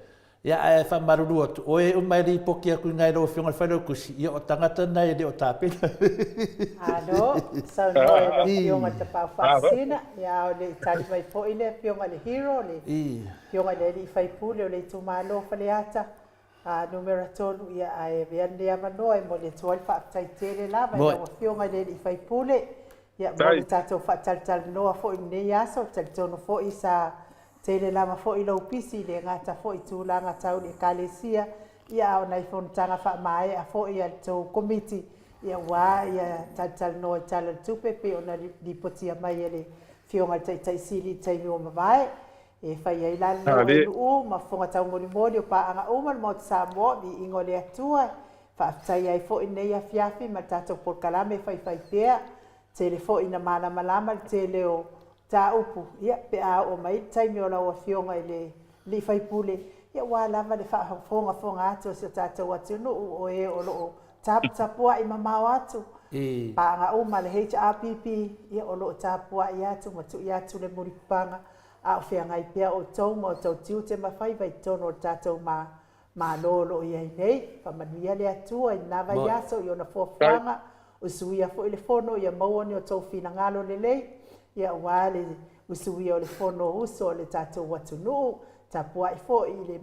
Ia ae faamalulu atu, o e uma e lipoti atu i ina i lau Afioga i le Failautusi, ia o tagata na e le o tapena. Malo, saunoa i lau Afioga i le Tapaau Faasisina, ia a o le i tali mai foi le Afioga i le Hero, le Afioga i le Alii Faipule o le Itumalo o Faleata Numera 3, ia ae avea lenei avanoa e momoli atu ai le faafetai tele lava i lau Afioga i le Alii Faipule, ia mo le tatou faatalatalanoa foi i lenei aso, talitonu foi sa Tele lava foi lou pisi, le gata foi i tulaga tau i le Ekalesia, ia a o nai fonotaga faamaea foi a le tou Komiti, ia aua ia talatalanoa i Tala o le Tupe e pei ona lipotia mai e le Afioga i le Taitai Sili i le taimi ua mavae. E fai ai la le leo o Nuu ma fofoga taumolimoli o paaga uma o le Maota Samoa, viiga o le Atua, e faafetaia ai foi lenei afiafi ma le tatou polokalame faifaipea. Tele foi ina malamalama le tele o mataupu, ia, pe a oo mai le taimi o lau Afioga i le Alii Faipule, ia aua lava le faafogafoga atu a si o tatou atunuu o e o lo o taputapuai mamao atu, paaga uma a le HRPP, ia o lo o tapuai atu ma tui atu le mulipapaga a o feagai pea outou ma outou tiute ma faiva i totonu o le tatou Malo o lo o i ai nei. Faamanuia le Atua i lena vaiaso i ona fuafuaga, usuia foi le fono ia maua ni outou finagalo lelei, ia aua le usuia o le fono uso a le tatou atunuu, tapuai foi i le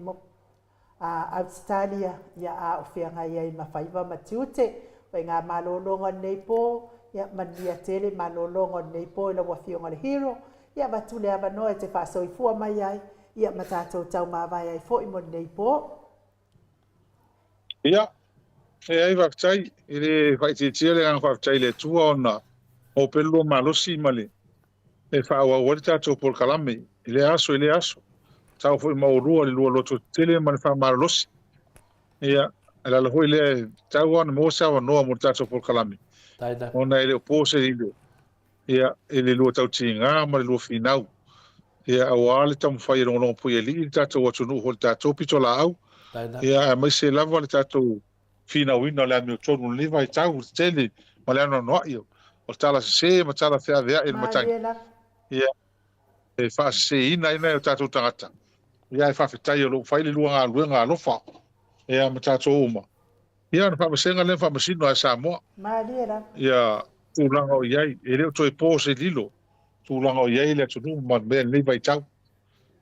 Ausetalia ia a o feagai ai ma faiva ma tiute. Faigamalologa o lenei po, ia manuia tele malologa o lenei po i lau Afioga i le Hero, Ia avatu le avanoa e te faasoifua mai ai, ia ma tatou taumavae ai foi mo lenei po. Ia, leai faafetai, e le faaitiitia le agaga faafetai i le Atua ona maua pea le lua malosi ma le e faaauau ai le tatou polokalame i lea aso i lea aso. Tau foi ma oulua le lua lototetele ma le faamalolosi. Ia, e lalo foi lea e tau ona maua se avanoa mo le tatou polokalame. Ona e le o po se lilo. Ia, i le lua tautiga ma le lua finau, ia, aua le taumafai e logologo puialii le tatou atunuu foi i le tatou pitolaau, ia, aemaise lava le tatou finauina o le amiotonu i lenei vaitau i le tele ma le anoanoai o tala sese ma tala feaveai e le matagi, ia, e faaseseina ai nai o tatou tagata. Ia, ae faafetai o lo o fai le lua galuega alofa, ia, ma tatou uma. Ia, o le faavasega lea faamasino a Samoa. Malie lava. Ia, tulaga o i ai, e le o toe po se lilo, tulaga o i ai le atunuu ma mea i lenei vaitau.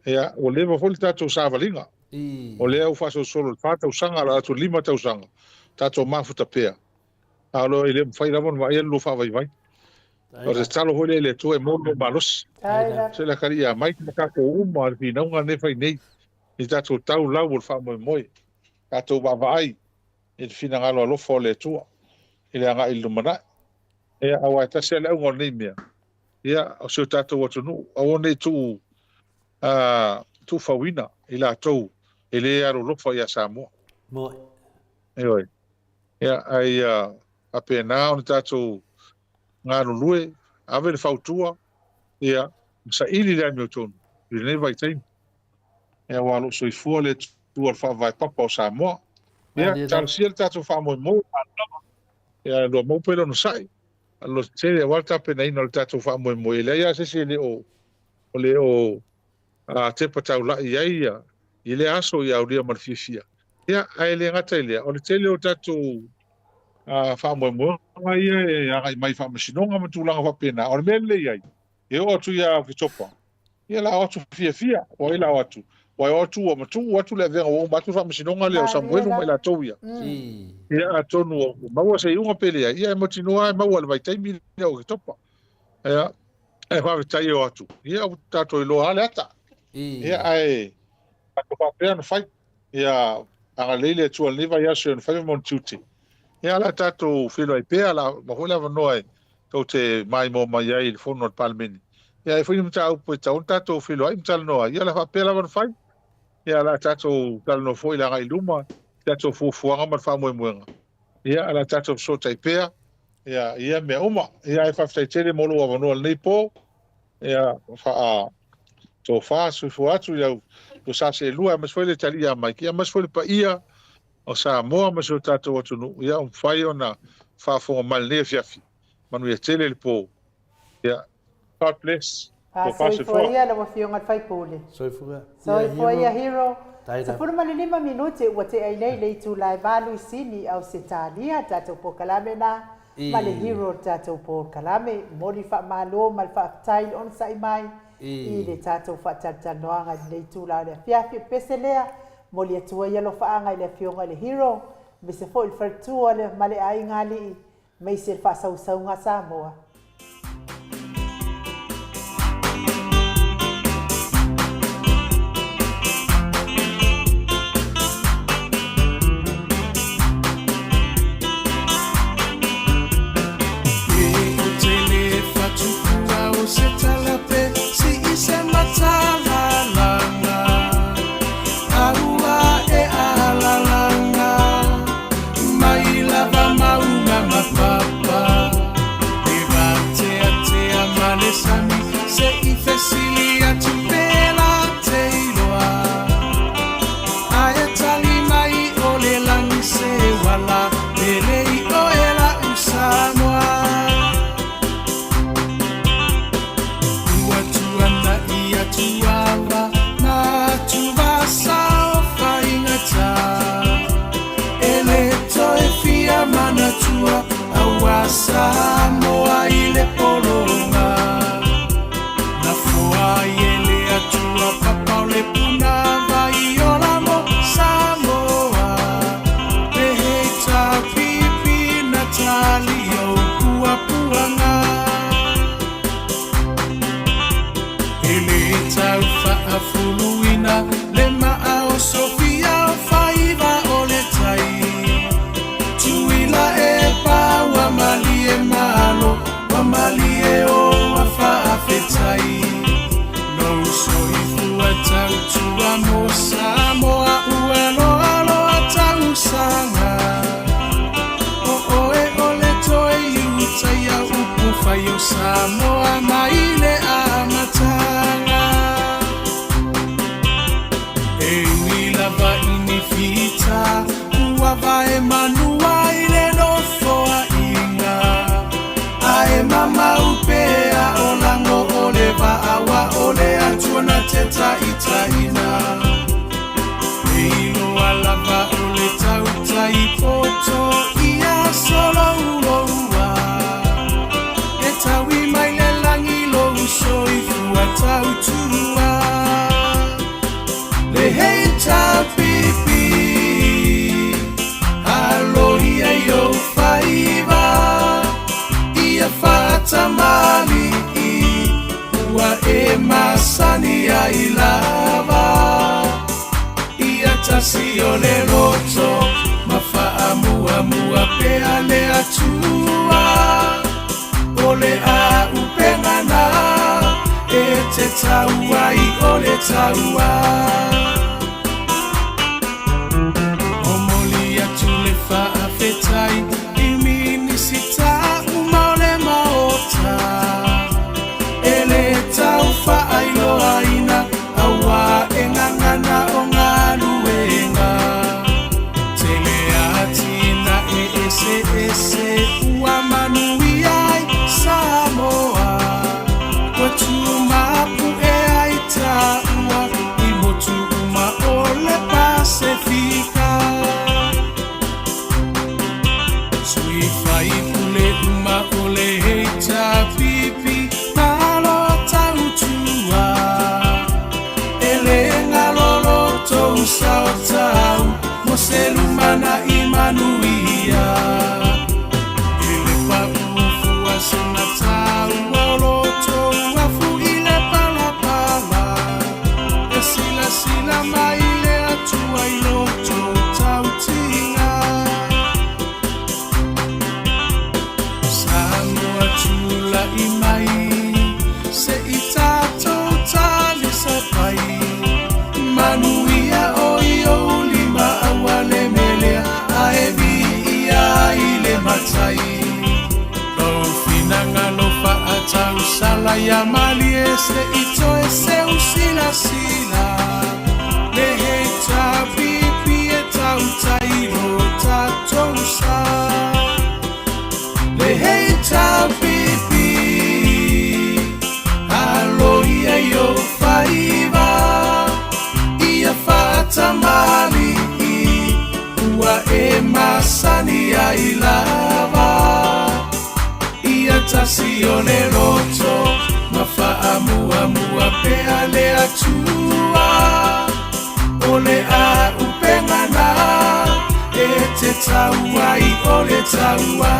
Ia, ua leva foi le tatou savaliga. O lea ua faasolosolo i le 4 tausaga, o le a atu i le 5 tausaga, tatou mafuta pea. A o e le mafai lava ona vaaia le lua faavaivai. O le tatalo foi lea i le Atua e maua le malosi. Se le akalii ia mai ma tatou uma le finauga lenei e fai nei, i tatou tau lau o le faamoemoe. Tatou vaavaai. i le finagalo alofa o le Atua i le agai i le lumanai. Ia, aua e tasi lava le auga o lenei mea, ia, o si o tatou atunuu, aua ne i tuu, a, tuufauina i latou e le alolofa ia Samoa. Moni. Ioe. Ia, ae ia faapena ona tatou galulue, ave le fautua, ia, ma saili le amiotonu i lenei vaitaimi. Ia, aua o lo o soifua le Atua le Faavae Papa o Samoa. Ia, talosia le tatou faamoemoe, ia lua maua pea le onosai, a lo tele aua le tapenaina o le tatou faamoemoe. E leai lava se isi e le o, o le o tepa taulai i ai ia, i lea aso ia aulia ma le fiafia. Ia, ae le gata i lea, o le tele o tatou faamoemoega ia e agai mai i faamasinoga ma tulaga faapena. O le mea lelei ai, e oo atu ia Oketopa, ia la o atu fiafia, o ai la o atu? Ua o atu ua matuu atu le avega ua uma atu le faamasinoga lea o Samuelu ma i latou ia. Ia atonu ua maua se iuga pe leai, ia e mautinoa lava e maua i le vaitaimi lea o Oketopa. Ia, ae faafetai e o atu, ia ua tatou iloa lava le ata. Ia ae tatou faapea ona fai. Ia agalelei le Atua i lenei vaiaso i ona faiva ma ona tiute. Ia o le a tatou feiloai pea, o le a maua foi le avanoa e tou te maimoa mai ai i le fono a le Palemene. Ia e foi ni mataupu e tatau ona tatou feiloai ma talanoa ai. Ia o le a faapea lava ona fai. Ia o le a tatou talanoa foi i le agai i luma i tatou fuafuaga ma le faamoemoega. Ia o le a tatou fesootai pea ia i ia mea uma. Ia ae faafetai tele mo lou avanoa i lenei po. Ia faa tofa soifua atu i au sa seelua aemaise foi le tali ia Mike, ia aemaise foi le paia o Samoa ma si o tatou atunuu, ia ua mafai ona faafofoga mai i lenei afiafi. Manuia tele le po. Ia, God bless. Tofa soifua ia lau Afioga i le Faipule. Soifua. Soifua ia Hero. 15 minute ua tea ai nei le itula e 8 i Sini, Ausetalia, tatou polokalame na ma le Hero o le tatou polokalame. Momoli le faamalo ma le faafetai i le onosai mai i le tatou faatalatalanoaga i lenei itula o le afiafi. O le pese lea, momoli atu ai alofaaga i le Afioga i le Hero, aemaise foi le faletua ma le aiga alii, aemaise le faasausauga a Samoa. Faamuamua pea le Atua, o le auupega na e te tau ai o le taua. Momoli atu le faafetai i Minisita uma o le Maota e le tau faailoaina auā e gagana o galuega. Tele atinae eseese ua manuia ai Samoa, ua tumapu'e ai taua i motu uma o le Pasefika. Sui faipule uma o le HRPP, malo tautua, e le galo lo tou sao tau mo se lumanai manuia. I le paʻu fua sina taua o lo tou afu i le palapala, e silasila mai le Atua i lo tou tautiga. Samoa tula'i mai, se i tatou talisapai, manuia o i ou lima aua le melea ae viia ai le Matai. Lou finagalo faatausala ia malie se i toe seu silasila, le HRPP e tautai lo tatou sa. Le HRPP, alo ia i ou faiva, ia faatamali'i ua e masani ai lava. Ia tasi o le loto ma faamuamua pea le Atua, o le auupega na e te tau ai o le taua.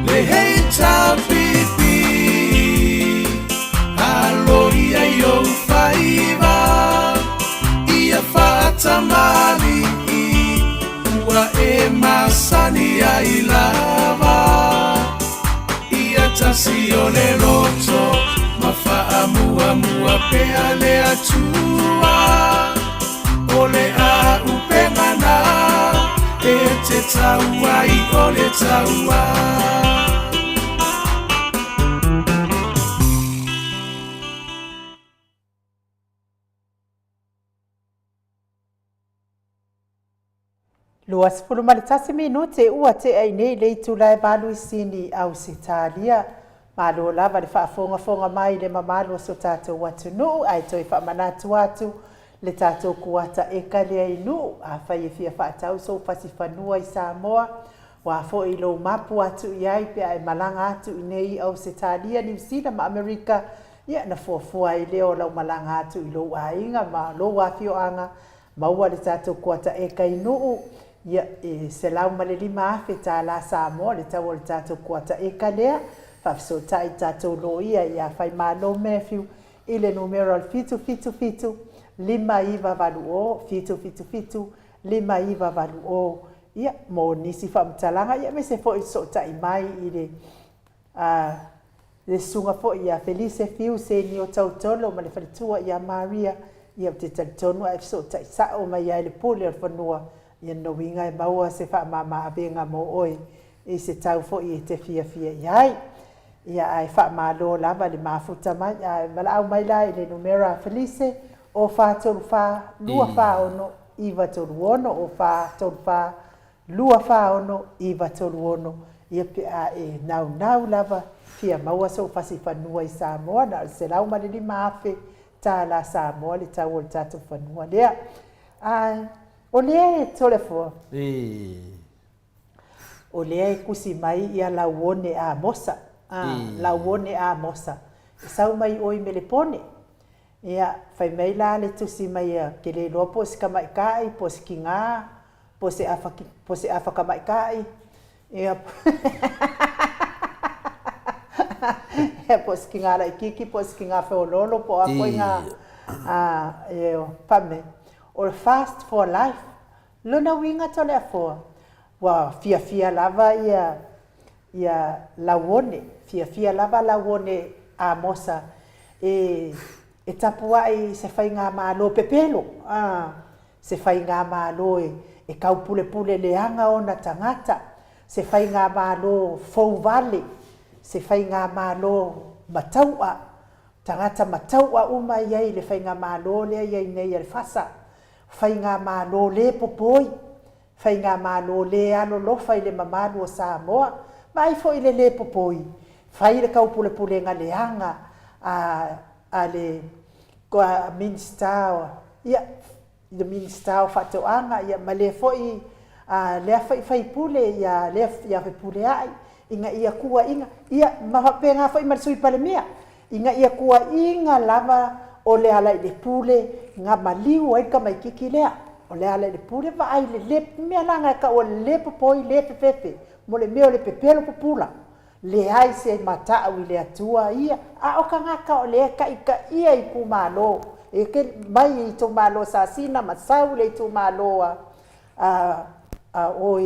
Le HRPP, alo ia i ou faiva, ia faatamali'i ua e masani ai lava. Ia tasi o le loto ma faamuamua pea le Atua, o le auupega na e te tau ai o le taua. 21 minute ua tea i nei le itula e 8 i Sini, Ausetalia. Malo lava le faafogafoga mai i le mamalu o so tatou atunuu, ae toe faamanatu atu le tatou kuata eka lea i Nuu. Afai e fia faatau sou fasifanua i Samoa, ua foi lou mapu atu i ai pe a e malaga atu i nei i Ausetalia, Niu Sila ma Amerika, ia na fuafua ai lea o lau malaga atu i lou aiga ma lou afioaga, maua le tatou kuata eka i Nuu, ia e $105,000 tālā Samoa le tau o le tatou kuata eka lea. Faafesootai tatou loia ia Faimalo Matthew i le numera o le 777 5980, 777 5980, ia mo nisi faamatalaga, ia aemaise foi fesootai mai i le a le susuga foi ia Felice Fiu Senio Tautolo ma le faletua ia Maria. Ia ou te talitonu a e fesootai sao mai ai le pule o le fanua, ia lona uiga e maua se faamama avega mo oe i se tau foi e te fiafia i ai. Ia ae faamalo lava le mafuta mai, ae valaau mai la i le numera a Felice o 434 246 936, o 434 246 936, ia pe a e naunau lava fia maua sou fasifanua i Samoa, na o le $105,000 tālā Samoa le tau o le tatou fanua lea. Ae o lea e Toleafoa, o lea e tusi mai ia Lauone Amosa, Lauone Amosa, e sau mai o i Melepone. Ia, fai mai la le tusi mai a, ke le iloa po o se tamaitai, po o se tinā, po o se afa, po o se afa tamaitai, ia, ia po o se tinā laitiiti, po o se tinā feoloolo, po o a foi ngā, a, e, fai mai, o le Fast for Life, lona uiga Toleafoa. Ua fiafia lava ia ia Lauone, fiafia lava Lauone Amosa e e tapuai i se faigamalo pepelo, a, se faigamalo e e taupulepule leaga ona tagata, se faigamalo fou vale, se faigamalo matau'a, tagata matau'a uma e i ai i le faigamalo lea e i ai nei a le FASA, faigamalo le popoi, Faigamalo le alolofa i le mamalu o Samoa, vaai foi i le le popoi, fai le taupulepulega leaga a a le Minisita o ia le Minisita o Faatoaga ia ma le foi a lea foi faipule ia lea ia Fepuleai ina ia tuuaiina ia ma faapena foi ma le Sui Palemia ina ia tuuaiina lava o Lealailepule na maliu ai le tamaititi lea. O Lealailepule vaai i le mea la na e tau o le le popoi le fefefe mo le mea o le pepelo pupula. Leai se matau i le Atua ia, a o tagata o lea e taitaia itumalo, e te mai i itumalo Sasina ma sau le itumalo a a a o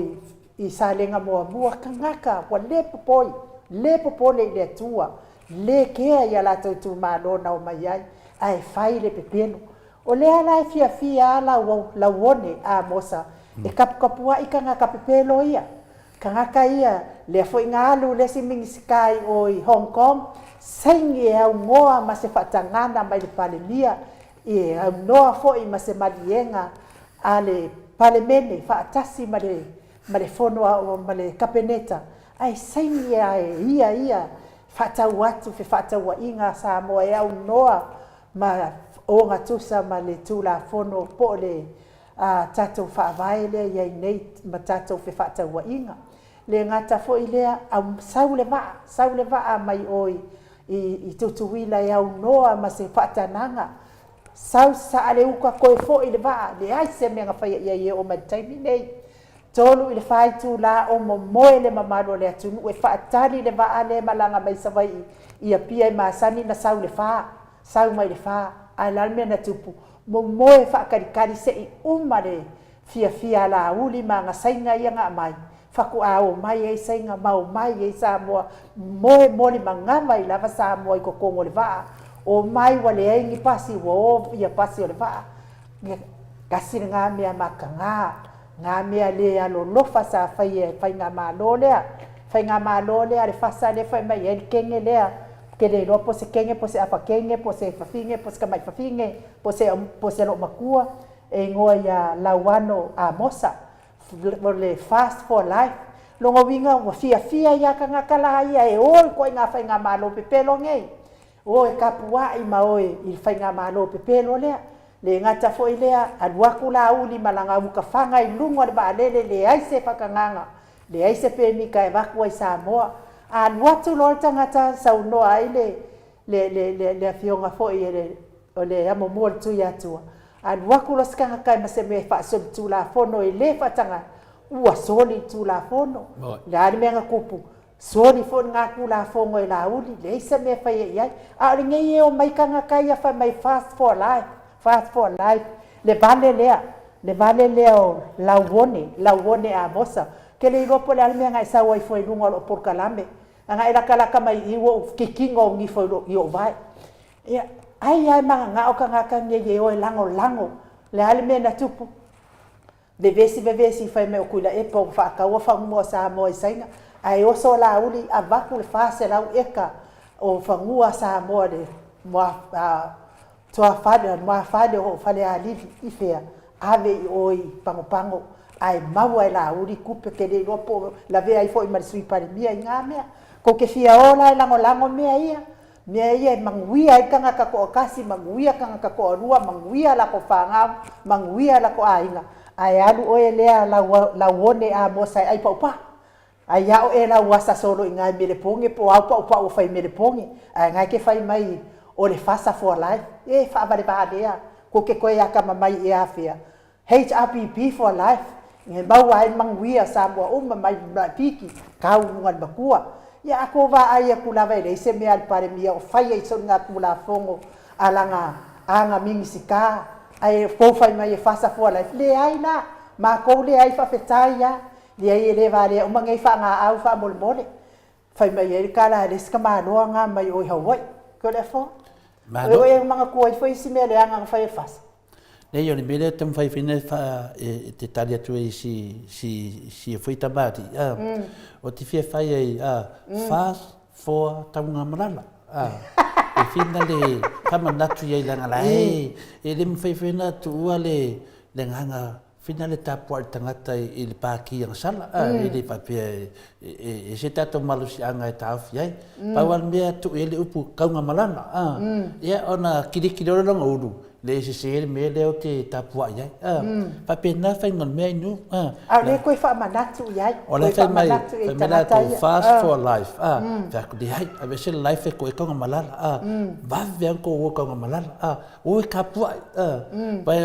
i Salega Muamua, tagata ua le popoi, le popole i le Atua, le kea i a latou itumalo na omai ai, ae fai le pepelo. O lea la e fiafia a Lauone Amosa e taputapuai tagata pepelo ia, tagata ia, lea foi na alu le isi Minisita i o i Hong Kong, saini e aunoa ma se faatagana mai le Palemia, e aunoa foi ma se maliega a le Palemene faatasi ma le ma le fono a ma le Kapeneta, ae saini lava e ia ia faatau atu fefaatauaiga a Samoa e aunoa ma ogatusa ma le Tulafono po o le tatou Faavae lea e i ai nei ma tatou fefaatauaiga. Le gata foi lea, sau le vaa, sau le vaa mai o i Tutuila e aunoa ma se faatanaga, sau saa le uta toe foi le vaa, leai se mea na faia i ai e oo mai le taimi nei. 3 i le 4 itula o momoe le mamalu o le atunuu e faatali le vaa lea e malaga mai Savaii i Apia e masani ona sau i le 4, sau mai le 4, ae o le a le mea na tupu? Momoe faatalitali se i uma le fiafia a Laauli ma ana saina ia na aumai, faatoa omai ai saina ma omai ai Samoa, moe moli manava ai lava Samoa i totonu o le vaa, omai ua leai ni pasi ua o ia pasi o le vaa. Ia, tasi lena mea mataga, na mea le alolofa sa faia e faigamalo lea, faigamalo lea a le FASA lea fai mai ai le kenge lea, ou te le iloa po o se kenge po o se afa kenge po o se fafine po o se tamai fafine po o se po o se loomatua e igoa ia Lauano Amosa, o le Fast for Life. Lona uiga ua fiafia ai lava tagata la ia e o i ituaiga faigamalo pepelo nei, o e tapuai ma o i le faigamalo pepelo lea. Le gata foi lea, alu atu Laauli ma lana utafaga i luga o le vaalele, leai se fatagaga, leai se pemita e avatu ai i Samoa. A alu atu loa le tagata, saunoa ai le, le, le, le, le afioga foi e le, o le amomua o le Tuiatua, alu atu loa se tagata ma se mea e faasolitulafono e le faataga, ua soli le Tulafono. O le a le mea na tupu? Soli foi lena Tulafono e Laauli, leai se mea e faia i ai. A o lenei e omai tagata ia fai mai fast for life, fast for life, le vale lea, le vale lea o Lauone, Lauone Amosa. Ou te le iloa po o le a le mea na e sau ai fua i luga o lou polokalame. A na e latalata mai i i ua ou kikino ou nifo i ou vae. Ia, ai lava e mananao tagata nei e o e lagolago. O le a le mea na tupu? Vevesi vevesi fai mai o Tuilaepa ua faataua fanua o Samoa i Saina, ae oso Laauli avatu le 400 eka o fanua Samoa le tuafale muafale o Falealili i fea? Ave i o i Pagopago ae maua e Laauli tupe ke le iloa po o lavea ai foi ma le Sui Palemia i na mea. Kou te fia o la e lagolago mea ia? Mea ia e manuia ai tagata toatasi, manuia tagata toalua, manuia latou fanau, manuia latou aiga, ae alu oe lea lauone Amosa e ai paupau. Ai a oe lau asa solo i na i Melepone po o au paupau ua fai i Melepone, ae na e te fai mai o le fasa for life. E faavalevalea, kou te toe atamamai ea afea? HRPP for life, e maua ai manuia Samoa uma mai Fiti tau i luga i le matua. Ia a tou vaai atu lava e leai se mea a le Palemia o faia i soligatulafono a lana aga Minisita ae tou fai mai e fasa for life. Leai la, matou leai faafetai a. Leai e le valea uma nei faagaau faamolemole. Fai mai ai le tala a le isi tamaloa na mai o i Hawaii. Ke o le afoa. Malo. O e manatua ai foi isi mea leaga na fai e le FAST. Leai o le mea lea e taumafai foi na fa e te tali atu ai si si si foi tamalii a. O te fia fai ai a FAST for Taugamalala a. E fina le faamanatu i ai leaga la e e le mafai foi ona tuua le le agaga Whina le tapuai le tagata i le pākī agasala, a, e le faapea e ese tatou malosiaga e taofi ai. Pau lava le mea tuu i ai le upu kaugamalala, a, ia ona kiliki loa lea o lona ulu, le sese le mea lea ou te tapuai ai, a. Faapena faiga o le mea inu, a. A o lea e toe faamanatu i ai, O la e fai mai, fai mai latou, fast for life, a, fai atu, leai, aveese le life e koe kaugamalala, a, vave lava ona tou o i kaugamalala, a. Oi tapuai, a,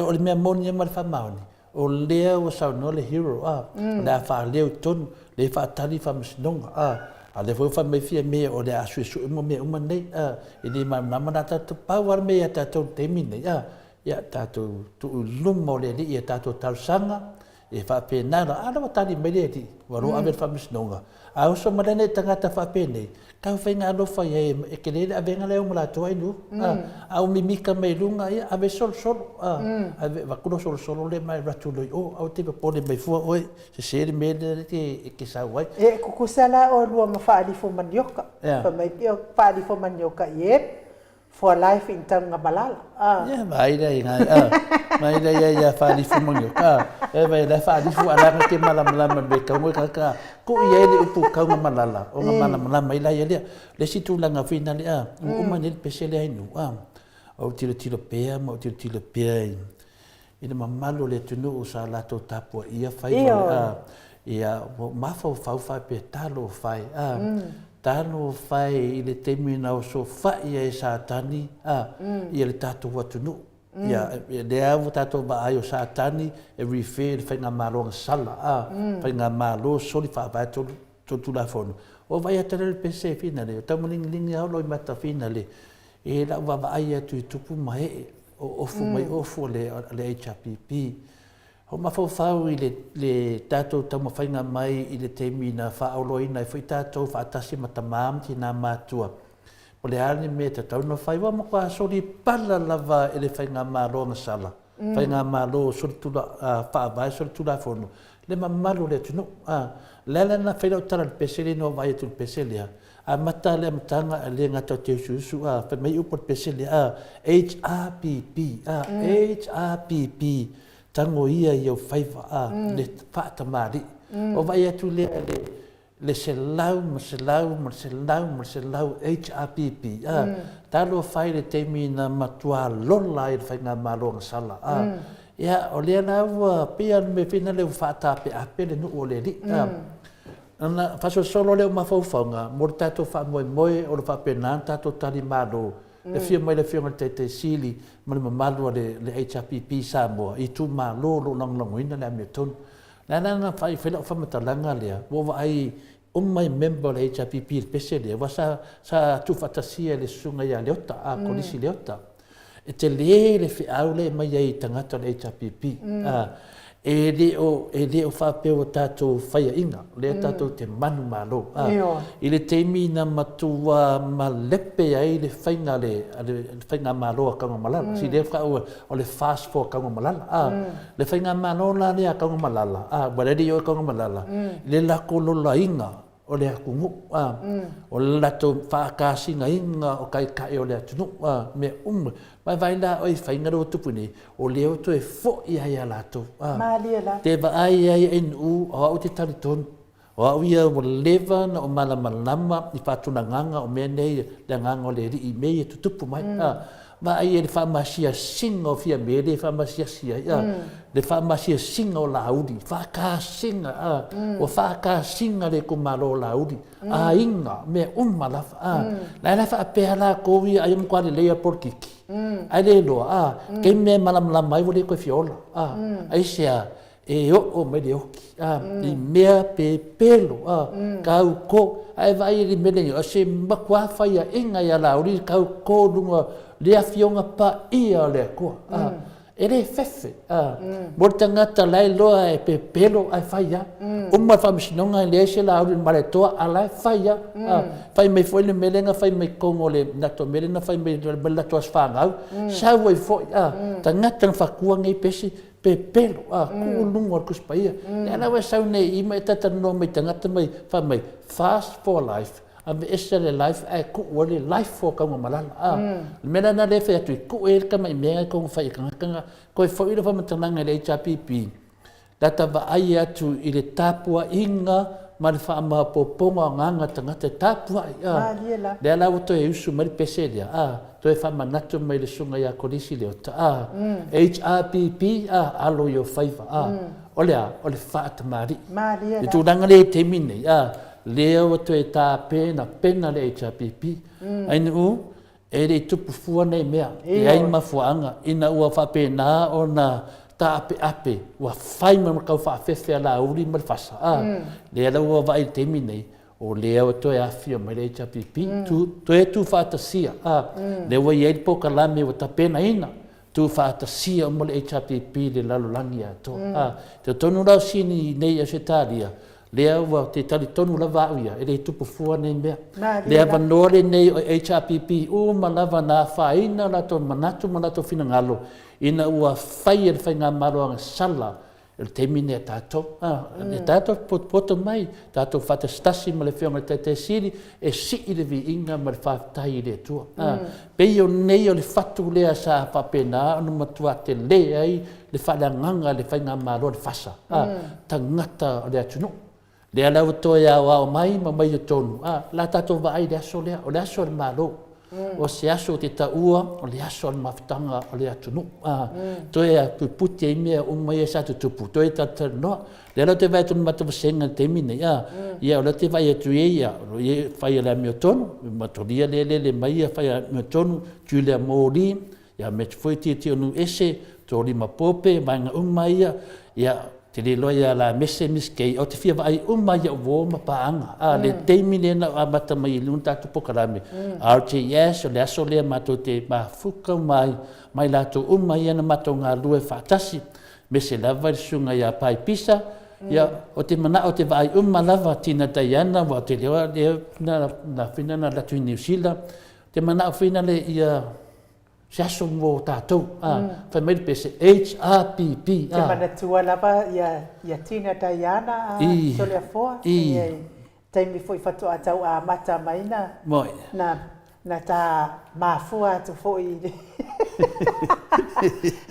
o le mea moni lava ma le faamaoni, o lea ua saunoa le hero, a, o le a faaleo i totonu, lea e faatali le faamasinoga, a, a o lea foi ua fai mai Fiame o le a suesue uma mea uma nei, a, e le malamalama la tatou, pau lava le mea ia tatou i le taimi lenei, a, ia tatou tuu i luma o le Alii a tatou talosaga, E faapena la, a la ua tali mai le Alii, ua lo ave i le faamasinoga. A oso mai la nei tagata faapenei, tau faiga alofa i ai, e tele le avega lea e o ma latou ai nuu. A ua mimita mai luga, ia ave solosolo, ave avatu lou solosolo lea ma e alu atu loa i o, aua te popole mai fua oe, sese le mea lea e te sau ai. E tutusa la oulua ma Faalifo Manioka, fai mai pea o Faalifo Manioka, yep, For life in Tanugamalala. Ah. Ia, vaai lea i ngai, ah. Vaai lea ia ia faalifu manioka, ah. E vai lea faalifu a langa ke malamalama me kaunga i kaka. Ku i ai le upu kaunga malala, o nga malamalama i la ia lea. Le si tulaga whina le, ah, ua uma nei le pese lea i nu, ah. O tilotilo pea ma o tilotilo pea i, i le mamalu o le atunuu sa latou tapuaia faiva o le a, ia, ua mafaufau faapea, talofa e, a, talofa e i le taimi na osofai ai e Satani, a, ia le tatou atunuu. Ia, lea ua tatou vaai o Satani e refer i le faigamalo agasala, a, faigamalo soli faavae solitulafono. Ua vaai atu lea i le pese finale, o taumalingilingi lava loimata finale, E lau vaavaai atu i tupu ma ee o ofu mai ofu o le HRPP. O mafaufau i le, le tatou taumafaiga mai i le taimi na faaoloina ai foi tatou faatasi ma tamā ma tinā matua. Po o le a le mea e tatau ona fai, ua matua soli pala lava e le Faigamalo Agasala, Faigamalo solitula, Faavae Solitulafono, le mamalu o le atunuu. A, le ala na fai lau tala i le pese lea ina ua vaai atu i le pese lea, Amata le amataga e le gata o te usuusu a, fai mai upu o le pese lea a, HRPP a, HRPP, tango ia i ou faiva a, le faatamalii. O vaai atu lea le, le 100 ma 100 ma 100 HRPP a, talofa ai le taimi na matua lola ai le faigamalo agasala a. Ia, o lea la ua pei lava o le mea foi lea ua faatapeape le nuu o le alii a. Ona faasolosolo lea o mafaufauga mo le tatou faamoemoe o lo faapena ona tatou tali malo e afio mai le Afioga i le Taitai Sili ma le mamalu o le HRPP Samoa i itumalo o lo o lagolagoina le amiotonu. O le ala lena fai lau faamatalaga lea, ua ou vaai uma i member o le HRPP i le pese lea, aua sa sa tuufaatasia e le Susuga ia Leota, a Kolisi Leota. E tele le feau lea e aumai ai i tagata o le HRPP. E le o, e le o faapea ua tatou faiaina, o lea tatou te manumalo. I le taimi na matua malepe ai le faiga a le, a le faigamalo a Kaugamalala, si lea faataua o le FAST for Kaugamalala, le faigamalo la lea a Kaugamalala, ua le i oo i Kaugamalala, le latou lolaina o le atunuu, a, o le latou faakasinaina o taitai o le atunuu, a, mea uma. Vaevae la oe i faiga lea ua tupu nei, o lea ua toe foi lava ia latou, a. Malie lava. Te vaai ai e Nu'u, o au ou te talitonu, o au ia ua leva ona ou malamalama i faatulagaga o mea nei, le agaga o le Alii i mea ia e tutupu mai, a. Vaai ai i le faamasiasiga o Fiame lea e faamasiasi ai, a, le faamasiasiga o Laauli, faakasina, a, ua faakasina le itumalo o Laauli, aiga, mea uma lava, a. La e la faapea latou ia ai ua matua lelei lava le polokiki, ae le iloa, a, taimi lava e malamalama ai ua le toe fia ola, a. Aisea? E oo mai le oki, a, i mea pepelo, a, tauto, ae vaai i le mea lenei, o se matua faiaina ia Laauli le tauto luga le Afioga Paia o le Atua, a. E le fefe, a. Mo le tagata la e iloa e pepelo ae fai lava. Uma le faamasinoga e leai se lauli i le Malietoa a o la e fai lava. A. Fai mai foi le mea lea na fai mai i totonu o le latou mea lea na fai mai le latou aso fanau, sau ai foi, a. Tagata na fatua nei pese, pepelo, a, tuu i luga o le Tusi Paia. Lea la ua e sau nei i i ma e talatalanoa mai i tagata ma fai mai, fast for life, aveese le life ae tuu ai le life for Tanugamalala. A, o le mea la lena lea e fai atu ai, tuu i ai le tamai mea e tau fai e tagata na, toe foi le faamatalaga i le HRPP, lata vaai atu i le tapuaiga ma le faamaopoopoga o agaga tagata e tapuai. A, Malie la. lea la ua toe usu mai le pese lea, a, toe faamanatu mai i le Susuga ia Kolisi Leota, a, HRPP, a, alo i ou faiva, a, o le a? O le faatamalii. Malie I la. tulaga lea i taimi nei, a, lea ua toe tapenapena le HRPP. Ainaʻu, e le i tupu fua nei mea, leai mafuaaga, ina ua faapena ona taapeape, ua fai ma tau faafefe a Laauli ma le Fasa, a, lea la ua vaai i le taimi nei, o lea ua toe afifio mai le HRPP, toe tuufaatasia, a, lea ua i ai le polokalame ua tapenaina, tuufaatasia uma le HRPP i le lalolagi atoa. A, te tonu la o sini nei i Ausetalia, Lea ua te talitonu lava au ia, e le tupu fua nei mea. Le avanoa lenei o HRPP uma lava na afaina o latou manatu ma latou finagalo ina ua fai e le Faigamalo agasala i le taimi nei a tatou. E tatou potopoto mai, tatou faatasitasi ma le Afioga i le Taitai Sili e sii le viiga ma le faafetai i le Atua. Pei o nei o le fatu lea sa faapena ona matua tele ai le faaleagaga a le Faigamalo a le FASA, tagata o le atunuu. Lea la ua toe aoao mai ma mai totonu, a, la tatou vaai i le aso lea, o le aso a le Malo. O se aso ou te taua, o le aso a le mafutaga o le atunuu. A, toe puiputi ai mea uma ia sa tutupu, toe talatalanoa. Lea la ou te vaai atu i le matou vasega i le taimi nei, a, ia o lea ou te vaai atu i ai, ia, o lo o i ai fai a le amiotonu, matolia lea e lele mai ia fai a le amiotonu, Julia Morley, Ia me te foi tietie o Nuuese, Tolima Pope, vaega uma ia, ia te le iloa ia la Mese Miss Kay, o te fia vaai uma ia uo ma paaga. A le taimi lea na amata mai ai luna tatou polokalame, RJS, o le aso lea matou te mafuka uma ai, mai latou uma ia na matou galulue faatasi, mese lava i le susuga ia Pai Pisa, ia o te manao te vaai uma lava Tina Diana, ua te leoa lea na whina na alu atu i Niu Sila, te manao whina le ia se aso mo tatou, a, fai mai le pese, HRPP, a. Te manatua lava ia, ia Tina Diana a Toleafoa, i taimi foi faatoa tau amata mai na, na, na ta mafua atu foi i le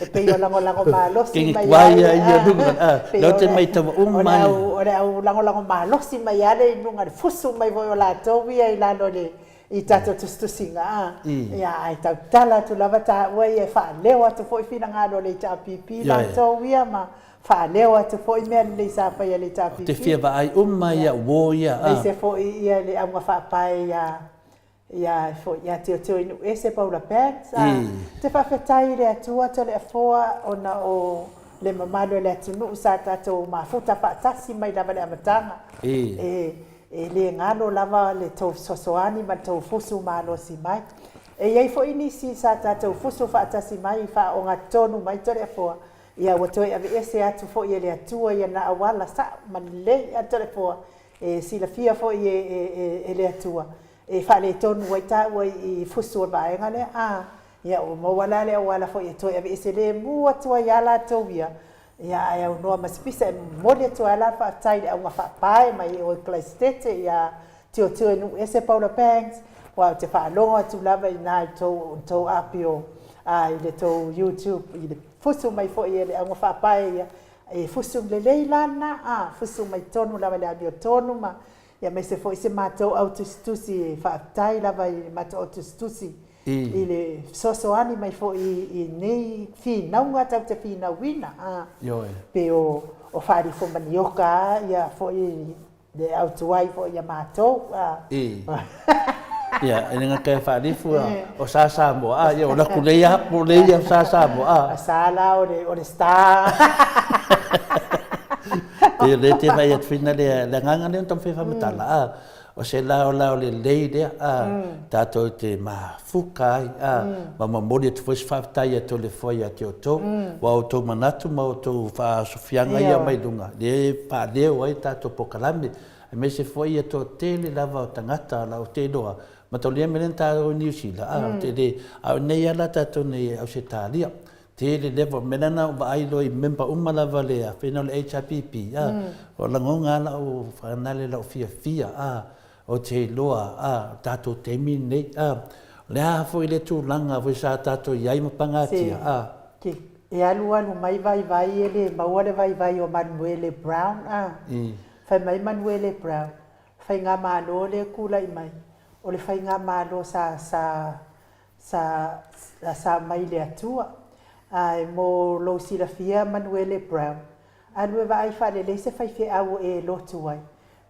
e pei o lagolago malosi mai ai, a, pei o le au, o le au lagolago malosi mai lava lea i luga, le fusu mai foi o latou ia i lalo o le i tatou tusitusiga, a, ia, ae tautala atu lava taua ia e faaleo atu foi finagalo o le HRPP latou ia ma faaleo atu foi mea lelei sa fai a le HRPP. Ou te fia vaai uma i au uo ia, a. Aemaise foi ia le auga faapae ia, ia foi ia Teoteoinuuese Paula Banks, a. Ou te faafetai i le Atua Toleafoa ona o le mamalu o le atunuu sa tatou mafuta faatasi mai lava i le amataga. E E le galo lava le tou fesoasoani ma le tou fusu malosi mai. E i ai foi nisi sa tatou fusu faatasi mai i faaogatotonu mai Toleafoa, ia ua toe aveese atu foi e le Atua ia na auala sa'o ma lelei a Toleafoa, e silafia foi e le Atua e faaletonu ai taua i fusu o le vaega lea. A, ia ua maua la le auala foi e toe aveese lemu atu ai a latou ia, Ia, ae aunoa ma se pisa e momoli atu ai la le faafetai i le auga faapae mai i o i Kalaisitete ia Tilotilo i nuu ese Paula Banks, aua ou te faalogo atu lava i ina i tou tou apio a i le tou YouTube i le fusu mai foi e le auga faapae ia, e fusu lelei la lena a, fusu mai tonu lava i le amiotonu ma ia aemaise foi se matou au tusitusi e faafetai lava i le matou au tusitusi i le fesoasoani mai foi i nei finauga tatou te finauina, Ioe. Pei o Faalifo Manioka a ia foi le au tuai foi ia matou. I. Ia, e le gata ia Faalifo, o Sa Samoa, a, ia o latou lea apo lea ia Sa Samoa, a. Sa la o le, o le star. Pei o lea te vaai atu foi na le agaga lea na taumafai e faamatala, a. O se laolao lelei lea, a, tatou te mafuka ai, a, ma momoli atu foi se faafetai ia Toleafoa ia te outou, ua outou manatu ma outou faasofiaga ia mai luga, lea e faaleo ai tatou polokalame, aemaise foi ia toatele lava o tagata o la ou te iloa, mataulia mea lea na taua i Niu Sila, a, ou te le, a o inei lava la tatou nei i Ausetalia, tele leva, o le mea lea na ou vaai loa i member uma lava le afena o le HRPP, a, o lagona lava lau faanale lau fiafia, a, ou te iloa, a, o le tatou taimi lenei, a, o le a foi le tulaga foi sa tatou i ai ma pagatia, a. Se, e alualu mai vaivai e le maua le vaivai o Manuele Brown, a, fai mai Manuele Brown, Faigamalo lea e tulai mai, o le Faigamalo sa, sa, sa, sa aumai i le Atua. Ae mo lou silafia Manuele Brown, alu e vaai faalelei se faifeau o e lotu ai,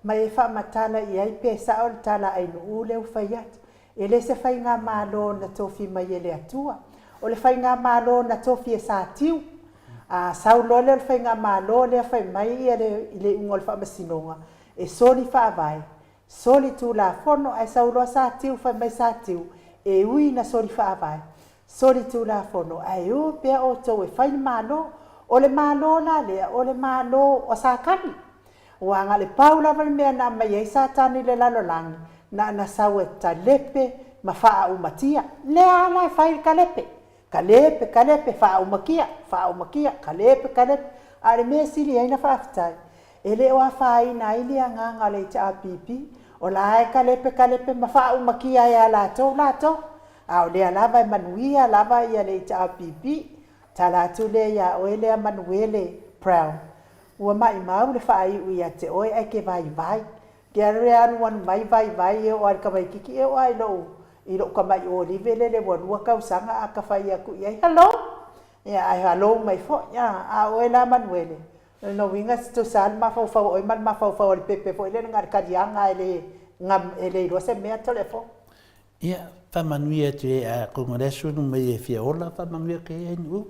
ma e faamatala i ai pe sao le tala ainuu lea ua fai atu. E le se Faigamalo na tofi mai e le Atua. O le Faigamalo na tofi e Satiu. A sau loa lea o le Faigamalo lea fai mai ia le, i le iuga o le Faamasinoga, E soli faavae, soli tulafono ae sau loa Satiu fai mai Satiu e ui ina soli faavae, soli tulafono ae o pea outou e fai le Malo. O le Malo la lea, o le Malo o Satani. Ua na o le pau lava le mea na aumai ai Satani i le lalolagi, na ona sau e talepe ma faaaumatia. Lea lava la e fai le talepe, Kalepe, kalepe, faaumakia, faaumakia, kalepe, kalepe. A o le mea e sili ai ona faafetai, e le o afaina ai le agaga o le HRPP, o la e kalepe, kalepe ma faaumakia ai lava e latou latou. A o lea lava e manuia lava le HRPP. Tala atu lea ia oe lea Manuele Brown, ua maimau le faaiu ia te oe ae ke vaivai. Ke alu e anuanu mai vaivai e oo lava i le tamaititi e oo lava i lou i lou tamai olive lele ua lua tausaga a ta fai atu i ai hello ia ae hello mai foi a a o oe la Manuele o lona uiga e tusa lava le mafaufau o oe ma le mafaufau o le pepe foi lele na o le kaliaga e le e le iloa se mea tole fo. Ia, faamanuia atu i ai, atonu o lea sulu mai e fia ola, faamanuia atu i ai NU.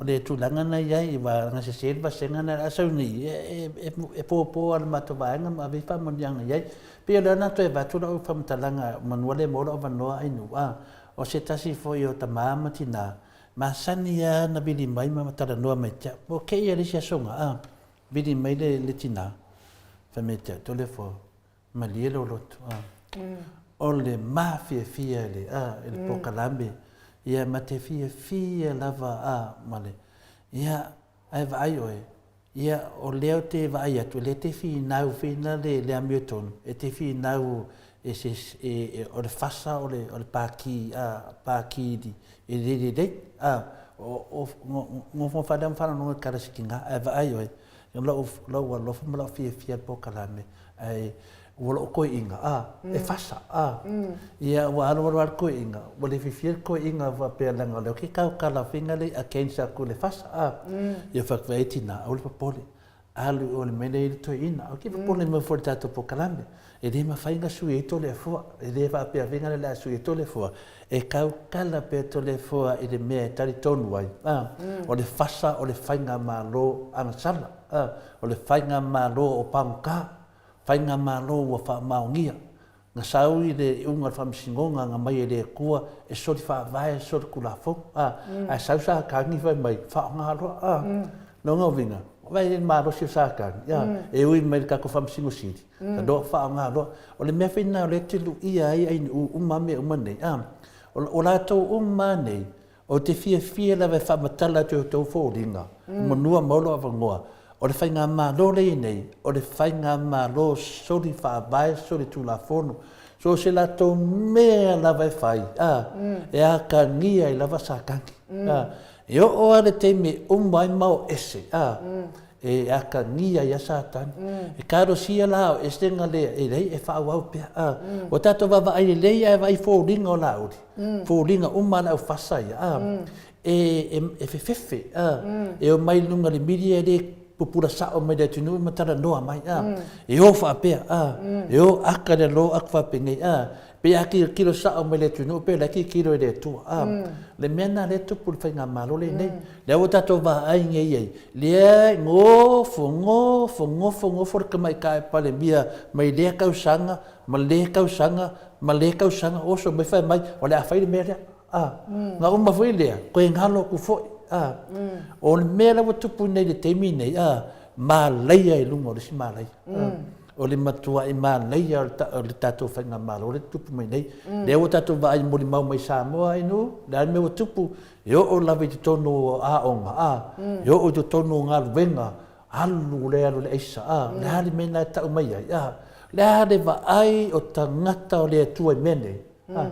O le tulaga na i ai, ua gasese le vasega na a sau nei, e popo lava le matou vaega ma ave ai faamanuiaga i ai. Pei o lea na toe avatu lau faamatalaga manu lea maua lou avanoa NU, a, o se tasi foi o tama ma tina, masani lava ona vili mai ma talanoa mai te au. Ua kei lava i le isi asoga, a, vili mai le tina, fai mai te au, Toleafoa, Malie lou loto, a. O le mafiafia i le, a, i le polokalame, ia ma te fiafia lava, a, ma le, ia, ae vaai oe, ia, o lea ou te vaai atu, o lea e te finau feina le, le amiotonu, e te finau e se, e, e, o le fasa o le, o le pākī, a, pākī e le lelei, a, o, o, go, go, ma faalogologo i kala sikiga, ae vaai oe, lou, lou alofa ma lou fiafia i le polokalame, ae ua lou koiina, a, e fasa, a. Ia, ua alualu lava le koiina, ua le fiafia le koiina faapea leaga o lea ou te tautala faiga lea against atu i le fasa, a. Ia fai atu ai tina, aua le popole, alu i o i le mea lea e i ai le toeaina. Ou te popole mai foi i le tatou polokalame, e le mafai ona sui ai Toleafoa, e le faapea faiga lea o le a sui ai Toleafoa, e tautala pea Toleafoa i le mea e talitonu ai, a, o le fasa o le faigamalo agasala, a, o le faigamalo o pagota, faigamalo ua faamaonia, na sau i le iuga o le faamasinoga na mai e le Atua e soli faavae, e soli tulafono, a, ae sau Satani fai mai, faaaoga loa, a. Lona uiga, vaai i le malosi o Satani, a, e ui mai i le tatou Faamasino Sili, na loa faaaoga loa. O le mea foi lena o lea e te luia ai ainuu uma mea uma nei, a. O latou uma lava nei, Ou te fiafia lava e faamatala atu i outou foliga, manua mau lou avanoa, o le Faigamalo lea e i ai nei, o le Faigamalo soli faavae, soli tulafono. So o se latou mea lava e fai, a, e atagia ai lava Satani. A, e oo lava i le taimi e uma ai ma o ese, a, e atagia ai lava Satani. E talosia la o ese na le, e leai, e faaauau pea. A, ua tatou vaavaai lelei ae vaai i foliga o Laauli, foliga uma a le aufasa ia, a, e, e, e fefefe, a, e omai i luga o le media e le pupula sa'o mai le atunuu ma talanoa mai, a. E o faapea, a. E o aka le alo aka faapenei, a. Pe a tilotilo sa'o mai le atunuu pe la e tilotilo i le Atua, a. Le mea lena lea e tupu i le faigamalo lenei. Lea ua tatou vaai nei i ai, lea e gofo, gofo, gofo, gofo le Tamaitai Palemia mai lea tausaga ma lea tausaga ma lea tausaga, oso mai fai mai, o le a fai le mea lea. A, na uma foi lea, toe galo atu foi. A, o le mea la ua tupu nei i le taimi nei, a, malaia i luga o le isi malaia. A, o le matuai malaia o le tatou faigamalo lea e tupu mai nei. Lea ua tatou vaai i molimau mai Samoa i nuu, le a le mea ua tupu, e oo lava i totonu o aoga, a, e oo i totonu o galuega, alu le alu le aisa, a, le a le mea lena e tau mai ai, a, le a le vaai o tagata o le Atua i mea nei, a,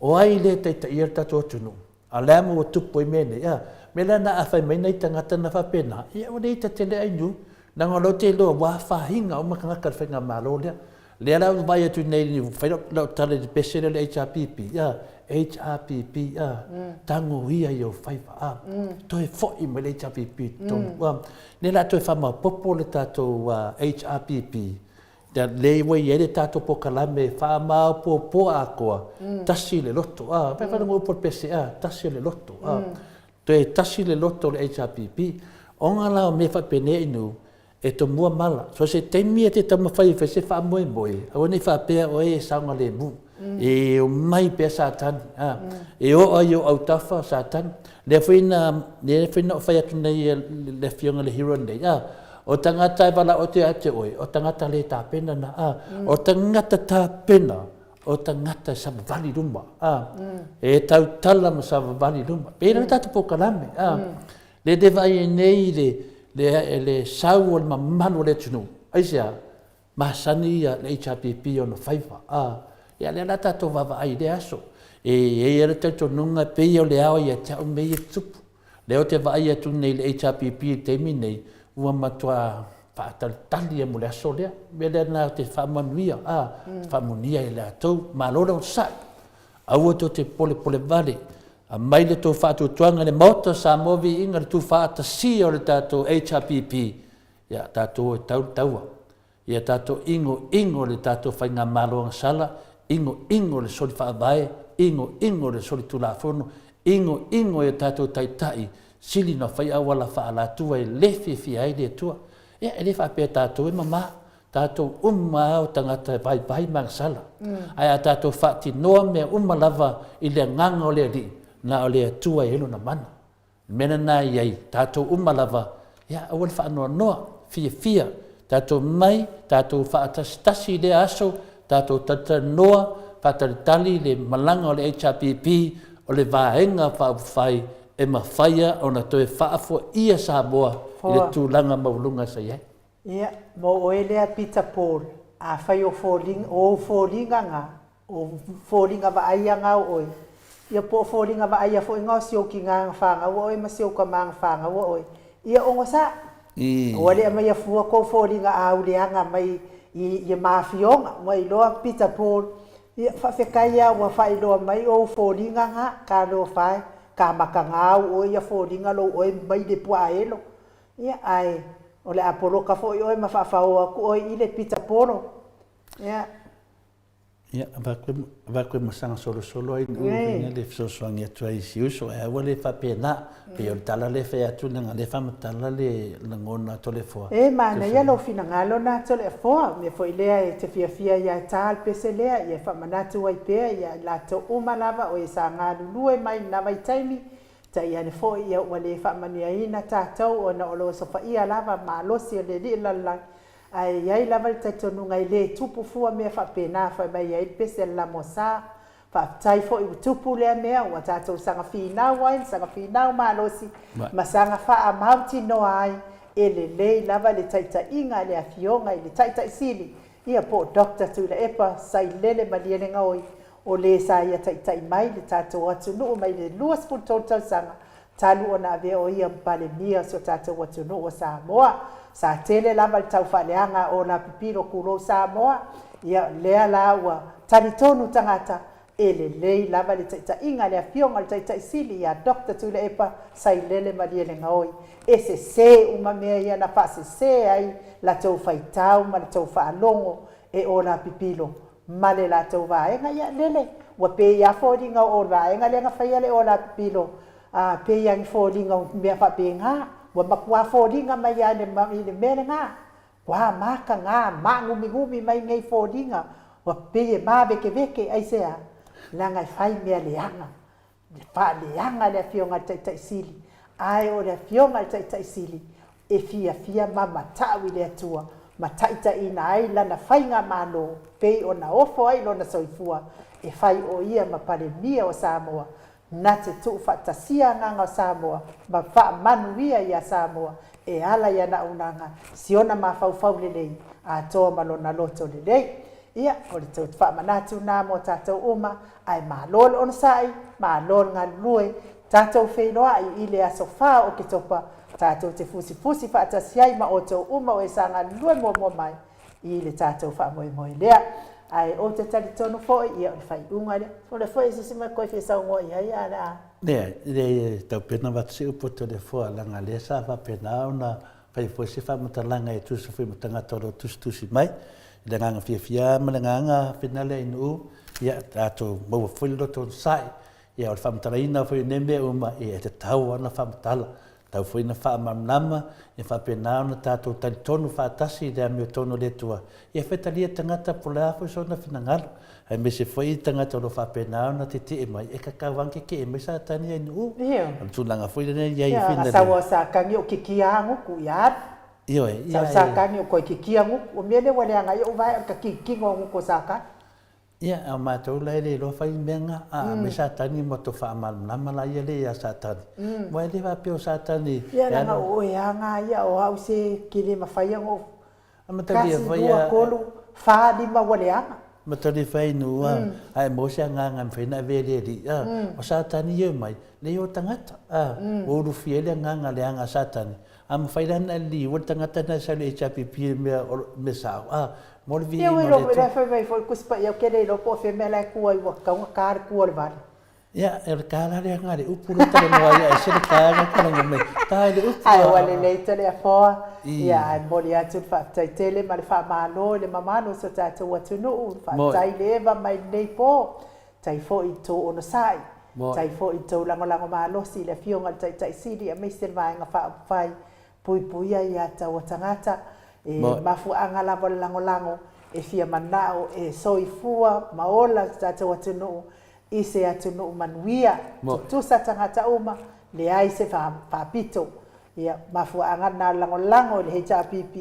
o ai lea e taitaia le tatou atunuu? A o le a mea ua tupu ai mea nei, a, mea la na a fai mai nai tagata na faapena, ia ua le ita tele ai niu, leaga o lea ou te iloa ua afaina uma tagata i le faigamalo lea. Lea la ua vaai atu nei, ua fai lau tala i le pese lea o le HRPP, a, HRPP, a, tagoia i ou faiva, a, toe foi mai le HRPP i totonu, a, lea o le a toe faamaopoopo le tatou HRPP, lea ua i ai le tatou polokalame e faamaopoopoa atoa, tasi le loto, a, fai fai le upu a le pese, a, tasi le loto, a, toe tasi le loto o le HRPP. Ona la o mea faapenei inu, e tomua mala. So se taimi e te taumafai e fai se faamoemoe, aua ne i faapea oe e saogalemu. E omai pea Satani, a, e oo ai i ou autafa Satani. Lea foi na, lea foi na ou fai atu nei e le Afioga i le Hero nei, a, o tagata e valaau atu ia te oe, o tagata le tapena na, a, o tagata tapena, o tagata e savavali i luma, a, e tautala ma savavali i luma. Pei lava tatou polokalame, a, le le vaai ai nei le, le, le sau o le mamalu o le atunuu. Aisea? Masani ia le HRPP i ona faiva, a, ia lea la tatou vaavaai i lea aso. E i ai le talitonuga e pei o le ao ia te au mea ia e tutupu. Lea ou te vaai atu nei i le HRPP i le taimi nei, ua matua faatalitali ia mo le aso lea. O le mea lea lena ou te faamanuia, a, faamanuia ia i latou, malo le onosai. Aua tou te polepole vale, aumai le tou faatuatuaga i le Maota o Samoa Viiga i le tuufaatasia o le tatou HRPP, ia tatou o e tau le taua. Ia tatou inoino le tatou faigamalo agasala, inoino le soli faavae, inoino le soli tulafono, inoino e tatou taitai sili ona fai auala faaalatua e le fiafia ai le Atua. Ia, e le faapea tatou e mama, tatou uma lava o tagata e vaivai ma agasala. Ae a tatou faatinoa mea uma lava i le agaga o le Alii, na o le Atua e i ai lona mana. Le mea lena e i ai, tatou uma lava, ia aua le faanoanoa, fiafia, tatou mai, tatou faatasitasi i lea aso, tatou talatalanoa, faatalitali le malaga o le HRPP, o le Vaega Faaupufai e mafaia ona toe faafoia Samoa i le tulaga maualuga sa i ai. Ia, mo oe lea Peter Paul, afai o foliga, o ou foliga nga, o foliga vaaia nga o oe, ia po o foliga vaaia foi nga o si ou kina nga fangaua oe ma si ou kama nga fangaua oe, ia ogosa. Ua le aumaia fua kou foliga au leaga mai i ia ma afioga, ua iloa Peter Paul, ia faafetai a ua faailoa mai ou foliga nga, talofa e, ka maka nga au oe ia foliga lou oe mai le puaa elo. Ia, ae o le a poloka foi oe ma faafaoa atu oe i le pita polo. Ia. Ia, avatu e masaga solosolo ai nuu ina le fesoasoani atu ai i si uso, ae aua le faapena. Pei o le tala lea e fai atu leaga o lea e faamatala le lagona a Toleafoa. E manaia lou finagalo na Toleafoa, o mea foi lea e te fiafia ia e ta le pese lea, ia e faamanatu ai pea ia i latou uma lava o e sa galulue mai i lena vaitaimi, Tai ane foi ia ua le faamanuiaina tatou ona o lo osofaia lava malosi o le Alii lalolagi, ae i ai lava le talitonuga e le tupu fua mea faapena fai mai ai le pese a le Lamosa. Faafetai foi ua tupu lea mea ua tatou saga finau ai le saga finau malosi ma saga faamautinoa ai e lelei lava le taitaiga a le Afioga i le Taitai Sili ia po o Doctor Tuilaepa Sailele Malielegaoi O le sa ia taitai mai le tatou atunuu mai le 23 tausaga talu ona avea o ia ma Palemia o si o tatou atunuu o Samoa. Sa tele lava le taufaaleaga o la pipilo kulou Samoa, ia lea la ua talitonu tagata E lelei lava le taitaiga a le Afioga i le Taitai Sili ia Doctor Tuilaepa Sailele Malielegaoi. E sese uma mea ia na faasese ai la tou faitau ma le tou faalogo e ola pipilo ma le latou vaega. Ia lele, ua pei a foliga o vaega lea na faia le ola pipilo, a pei a ni foliga o mea faapena. Ua matua foliga mai lava i le mea lena. Ua mataga maagumiumi mai nei foliga ua pei e mavekeveke, aisea? Leaga e fai mea leaga, e faaleaga le Afioga i le Taitai Sili, ae o le Afioga i le Taitai Sili e fiafia ma matau i le Atua ma taitaiina ai lana faigamalo pei ona ofo ai lona soifua e fai o ia ma Palemia o Samoa na te tuufaatasia agaga o Samoa ma faamanuia ia Samoa e ala i ana auaunaga, si ona mafaufau lelei atoa ma lona loto lelei. Ia, o le tou faamanatu lena mo tatou uma, ae malo le onosai, malo le galulue, tatou feiloai i le aso 4 o Oketopa, tatou te fusifusi faatasi ai ma outou uma o e sa galulue muamua mai i le tatou faamoemoe lea. Ae ou te talitonu foi, ia o le faaiuga lea. O le foi se isi mea koe fia saunoa i ai, a o le a. Leai, leai e tau pea ona avatu se upu atu a le Afoa, leaga o lea sa faapena ona fai foi se faamatalaga e tusa foi ma tagata o lo o tusitusi mai, i le agaga fiafia ma le agaga finale i nuu, ia tatou maua foi le loto onosai, ia o le faamatalaina foi o nei mea uma, ia e tatau lava ona faamatala, Tau foi ina faamalamalama, ia faapena ona tatou talitonu faatasi i le amiotonu a le Atua, ia fetalia tagata po o le a foi sona finagalo, aemaise foi tagata o lo o faapena ona tetee mai, e kakau lava ona tetee mai Satani ia i Nu'u. O le tulaga foi lea e i ai foi na. Sau o Satani o kikia aguku ia alu. Ioe, ia. Sau Satani o koe kikia guku. O mea lea ua leaga ai ou vae o le kakikino o guku o Satani. Ia, a o matou la e le iloa fai mea nga, a me Satani ma to faamalamalama la ia le ia Satani. Ua e le faapea o Satani Ia, leaga o oe a nga ia, o au se ke le mafai ona ou Tasi, lua, tolu, fa, lima ua leaga. Matali fai nu a, a e maua se agaga e mafai ona avea i le Alii, a, o Satani ia e omai, leai o tagata, a, ua ulufia ai le agaga leaga a Satani. A mafai la ona liua le tagata lena e sau i le HRPP i le mea, mea sao, a, mo le viiga o le Atua. Ia, fai mai foi le Tusi Paia, ou te le iloa po o fea mea la e tu ai ua tatau ona ta le tua o le vale. Ia, o le ta la lea na o le upu lea e talanoa ai, ae ese le ta lea e talanoa mai, ta i le upu. Ae ua lelei Toleafoa, ia, ae momoli atu le faafetai tele ma le faamalo i le mamalu o si o tatou atunuu, faafetai i le eva mai lenei po, tai foi i le tou onosai, tai foi i le tou lagolago malosi i le Afioga i le Taitai Sili aemaise le Vaega Faaupufai Puipuia ia taua tagata, e mafuaaga lava o le lagolago e fia manao e soifua ma ola si tatou atunuu i se atunuu manuia, tutusa tagata uma, leai se faapito. Ia, mafuaaga lena o le lagolago i le HRPP,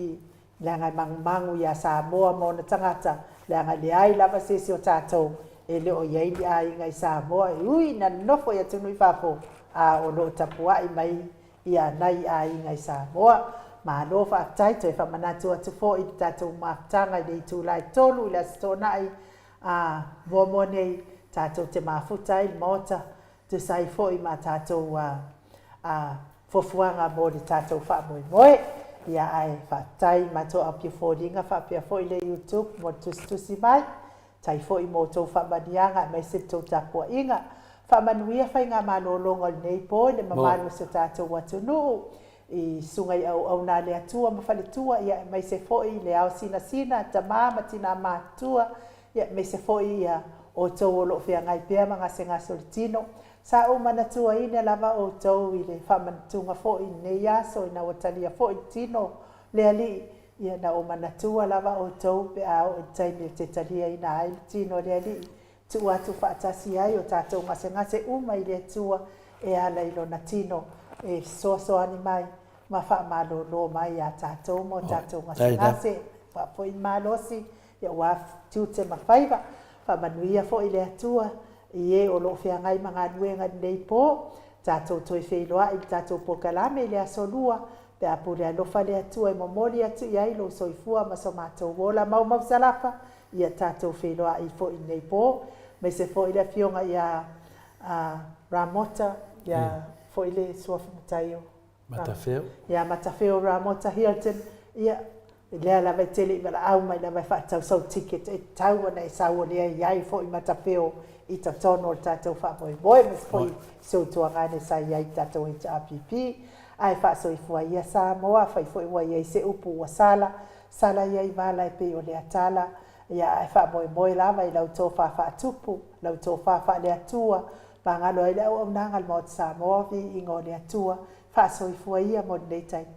leaga e magumagu ia Samoa ma ona tagata, leaga e leai lava se isi o tatou e le o i ai ni aiga i Samoa e ui ina nonofo i atunuu i fafo, a o lo o tapuai mai ia nai aiga i Samoa. Malo faafetai, toe faamanatu atu foi i le tatou mafutaga i le itula e 3 i le Aso Toonai a muamua nei tatou te mafuta ai i le Maota, tusa ai foi ma tatou a fuafuaga mo le tatou faamoemoe. Ia ae faafetai i matou aupiofoliga faapea foi le YouTube mo le tusitusi mai. Tai foi mo outou faamanuiaga aemaise le tou tapuaiga. Faamanuia faigamalologa o lenei po i le mamalu o si o tatou atunuu, i susuga i auauna a le Atua ma faletua, ia aemaise foi le ao sinasina, tama ma tina matutua, ia aemaise foi ia outou o lo o feagai pea ma gasegase o le tino. Sa ou manatuaina lava outou i le faamanatuga foi i lenei aso ina ua talia foi le tino o le Alii, Ia na ou manatua lava outou pe a oo i le taimi ou te taliaina ai le tino o le Alii, tuu atu faatasi ai o tatou gasegase uma i le Atua e ala i Lona tino e fesoasoani mai ma faamalolo mai iā tatou ma o tatou gasegase, faafoi malosi aua tiute ma faiva. Faamanuia foi le Atua i e o lo o feagai ma galuega i lenei po, tatou toe feiloai i le tatou polokalame i le aso Lua Pe a pule alofa le Atua e momoli atu i ai lou soifua ma so matou ola maumausalafa, ia tatou feiloai foi i lenei po, aemaise foi le Afioga ia Ramota, ia foi le suafa matai o Matafeo. Ia Matafeo Ramota Hilton, ia lea lava e te le i valaau mai lava e faatau sau ticket e tatau ona e sau o lea e i ai foi Matafeo i totonu o le tatou faamoemoe aemaise foi si ou tuagane sa i ai i le tatou HRPP. Ae faasoifua ia Samoa, afai foi ua i ai se upu ua sala, sala ia i vala e pei o lea tala, ia ae faamoemoe lava i lau tofa faatupu, lau tofa faale-Atua, magalo ai le auaunaga a le Maota Samoa, viiga o le Atua, faasoifua ia mo lenei taimi.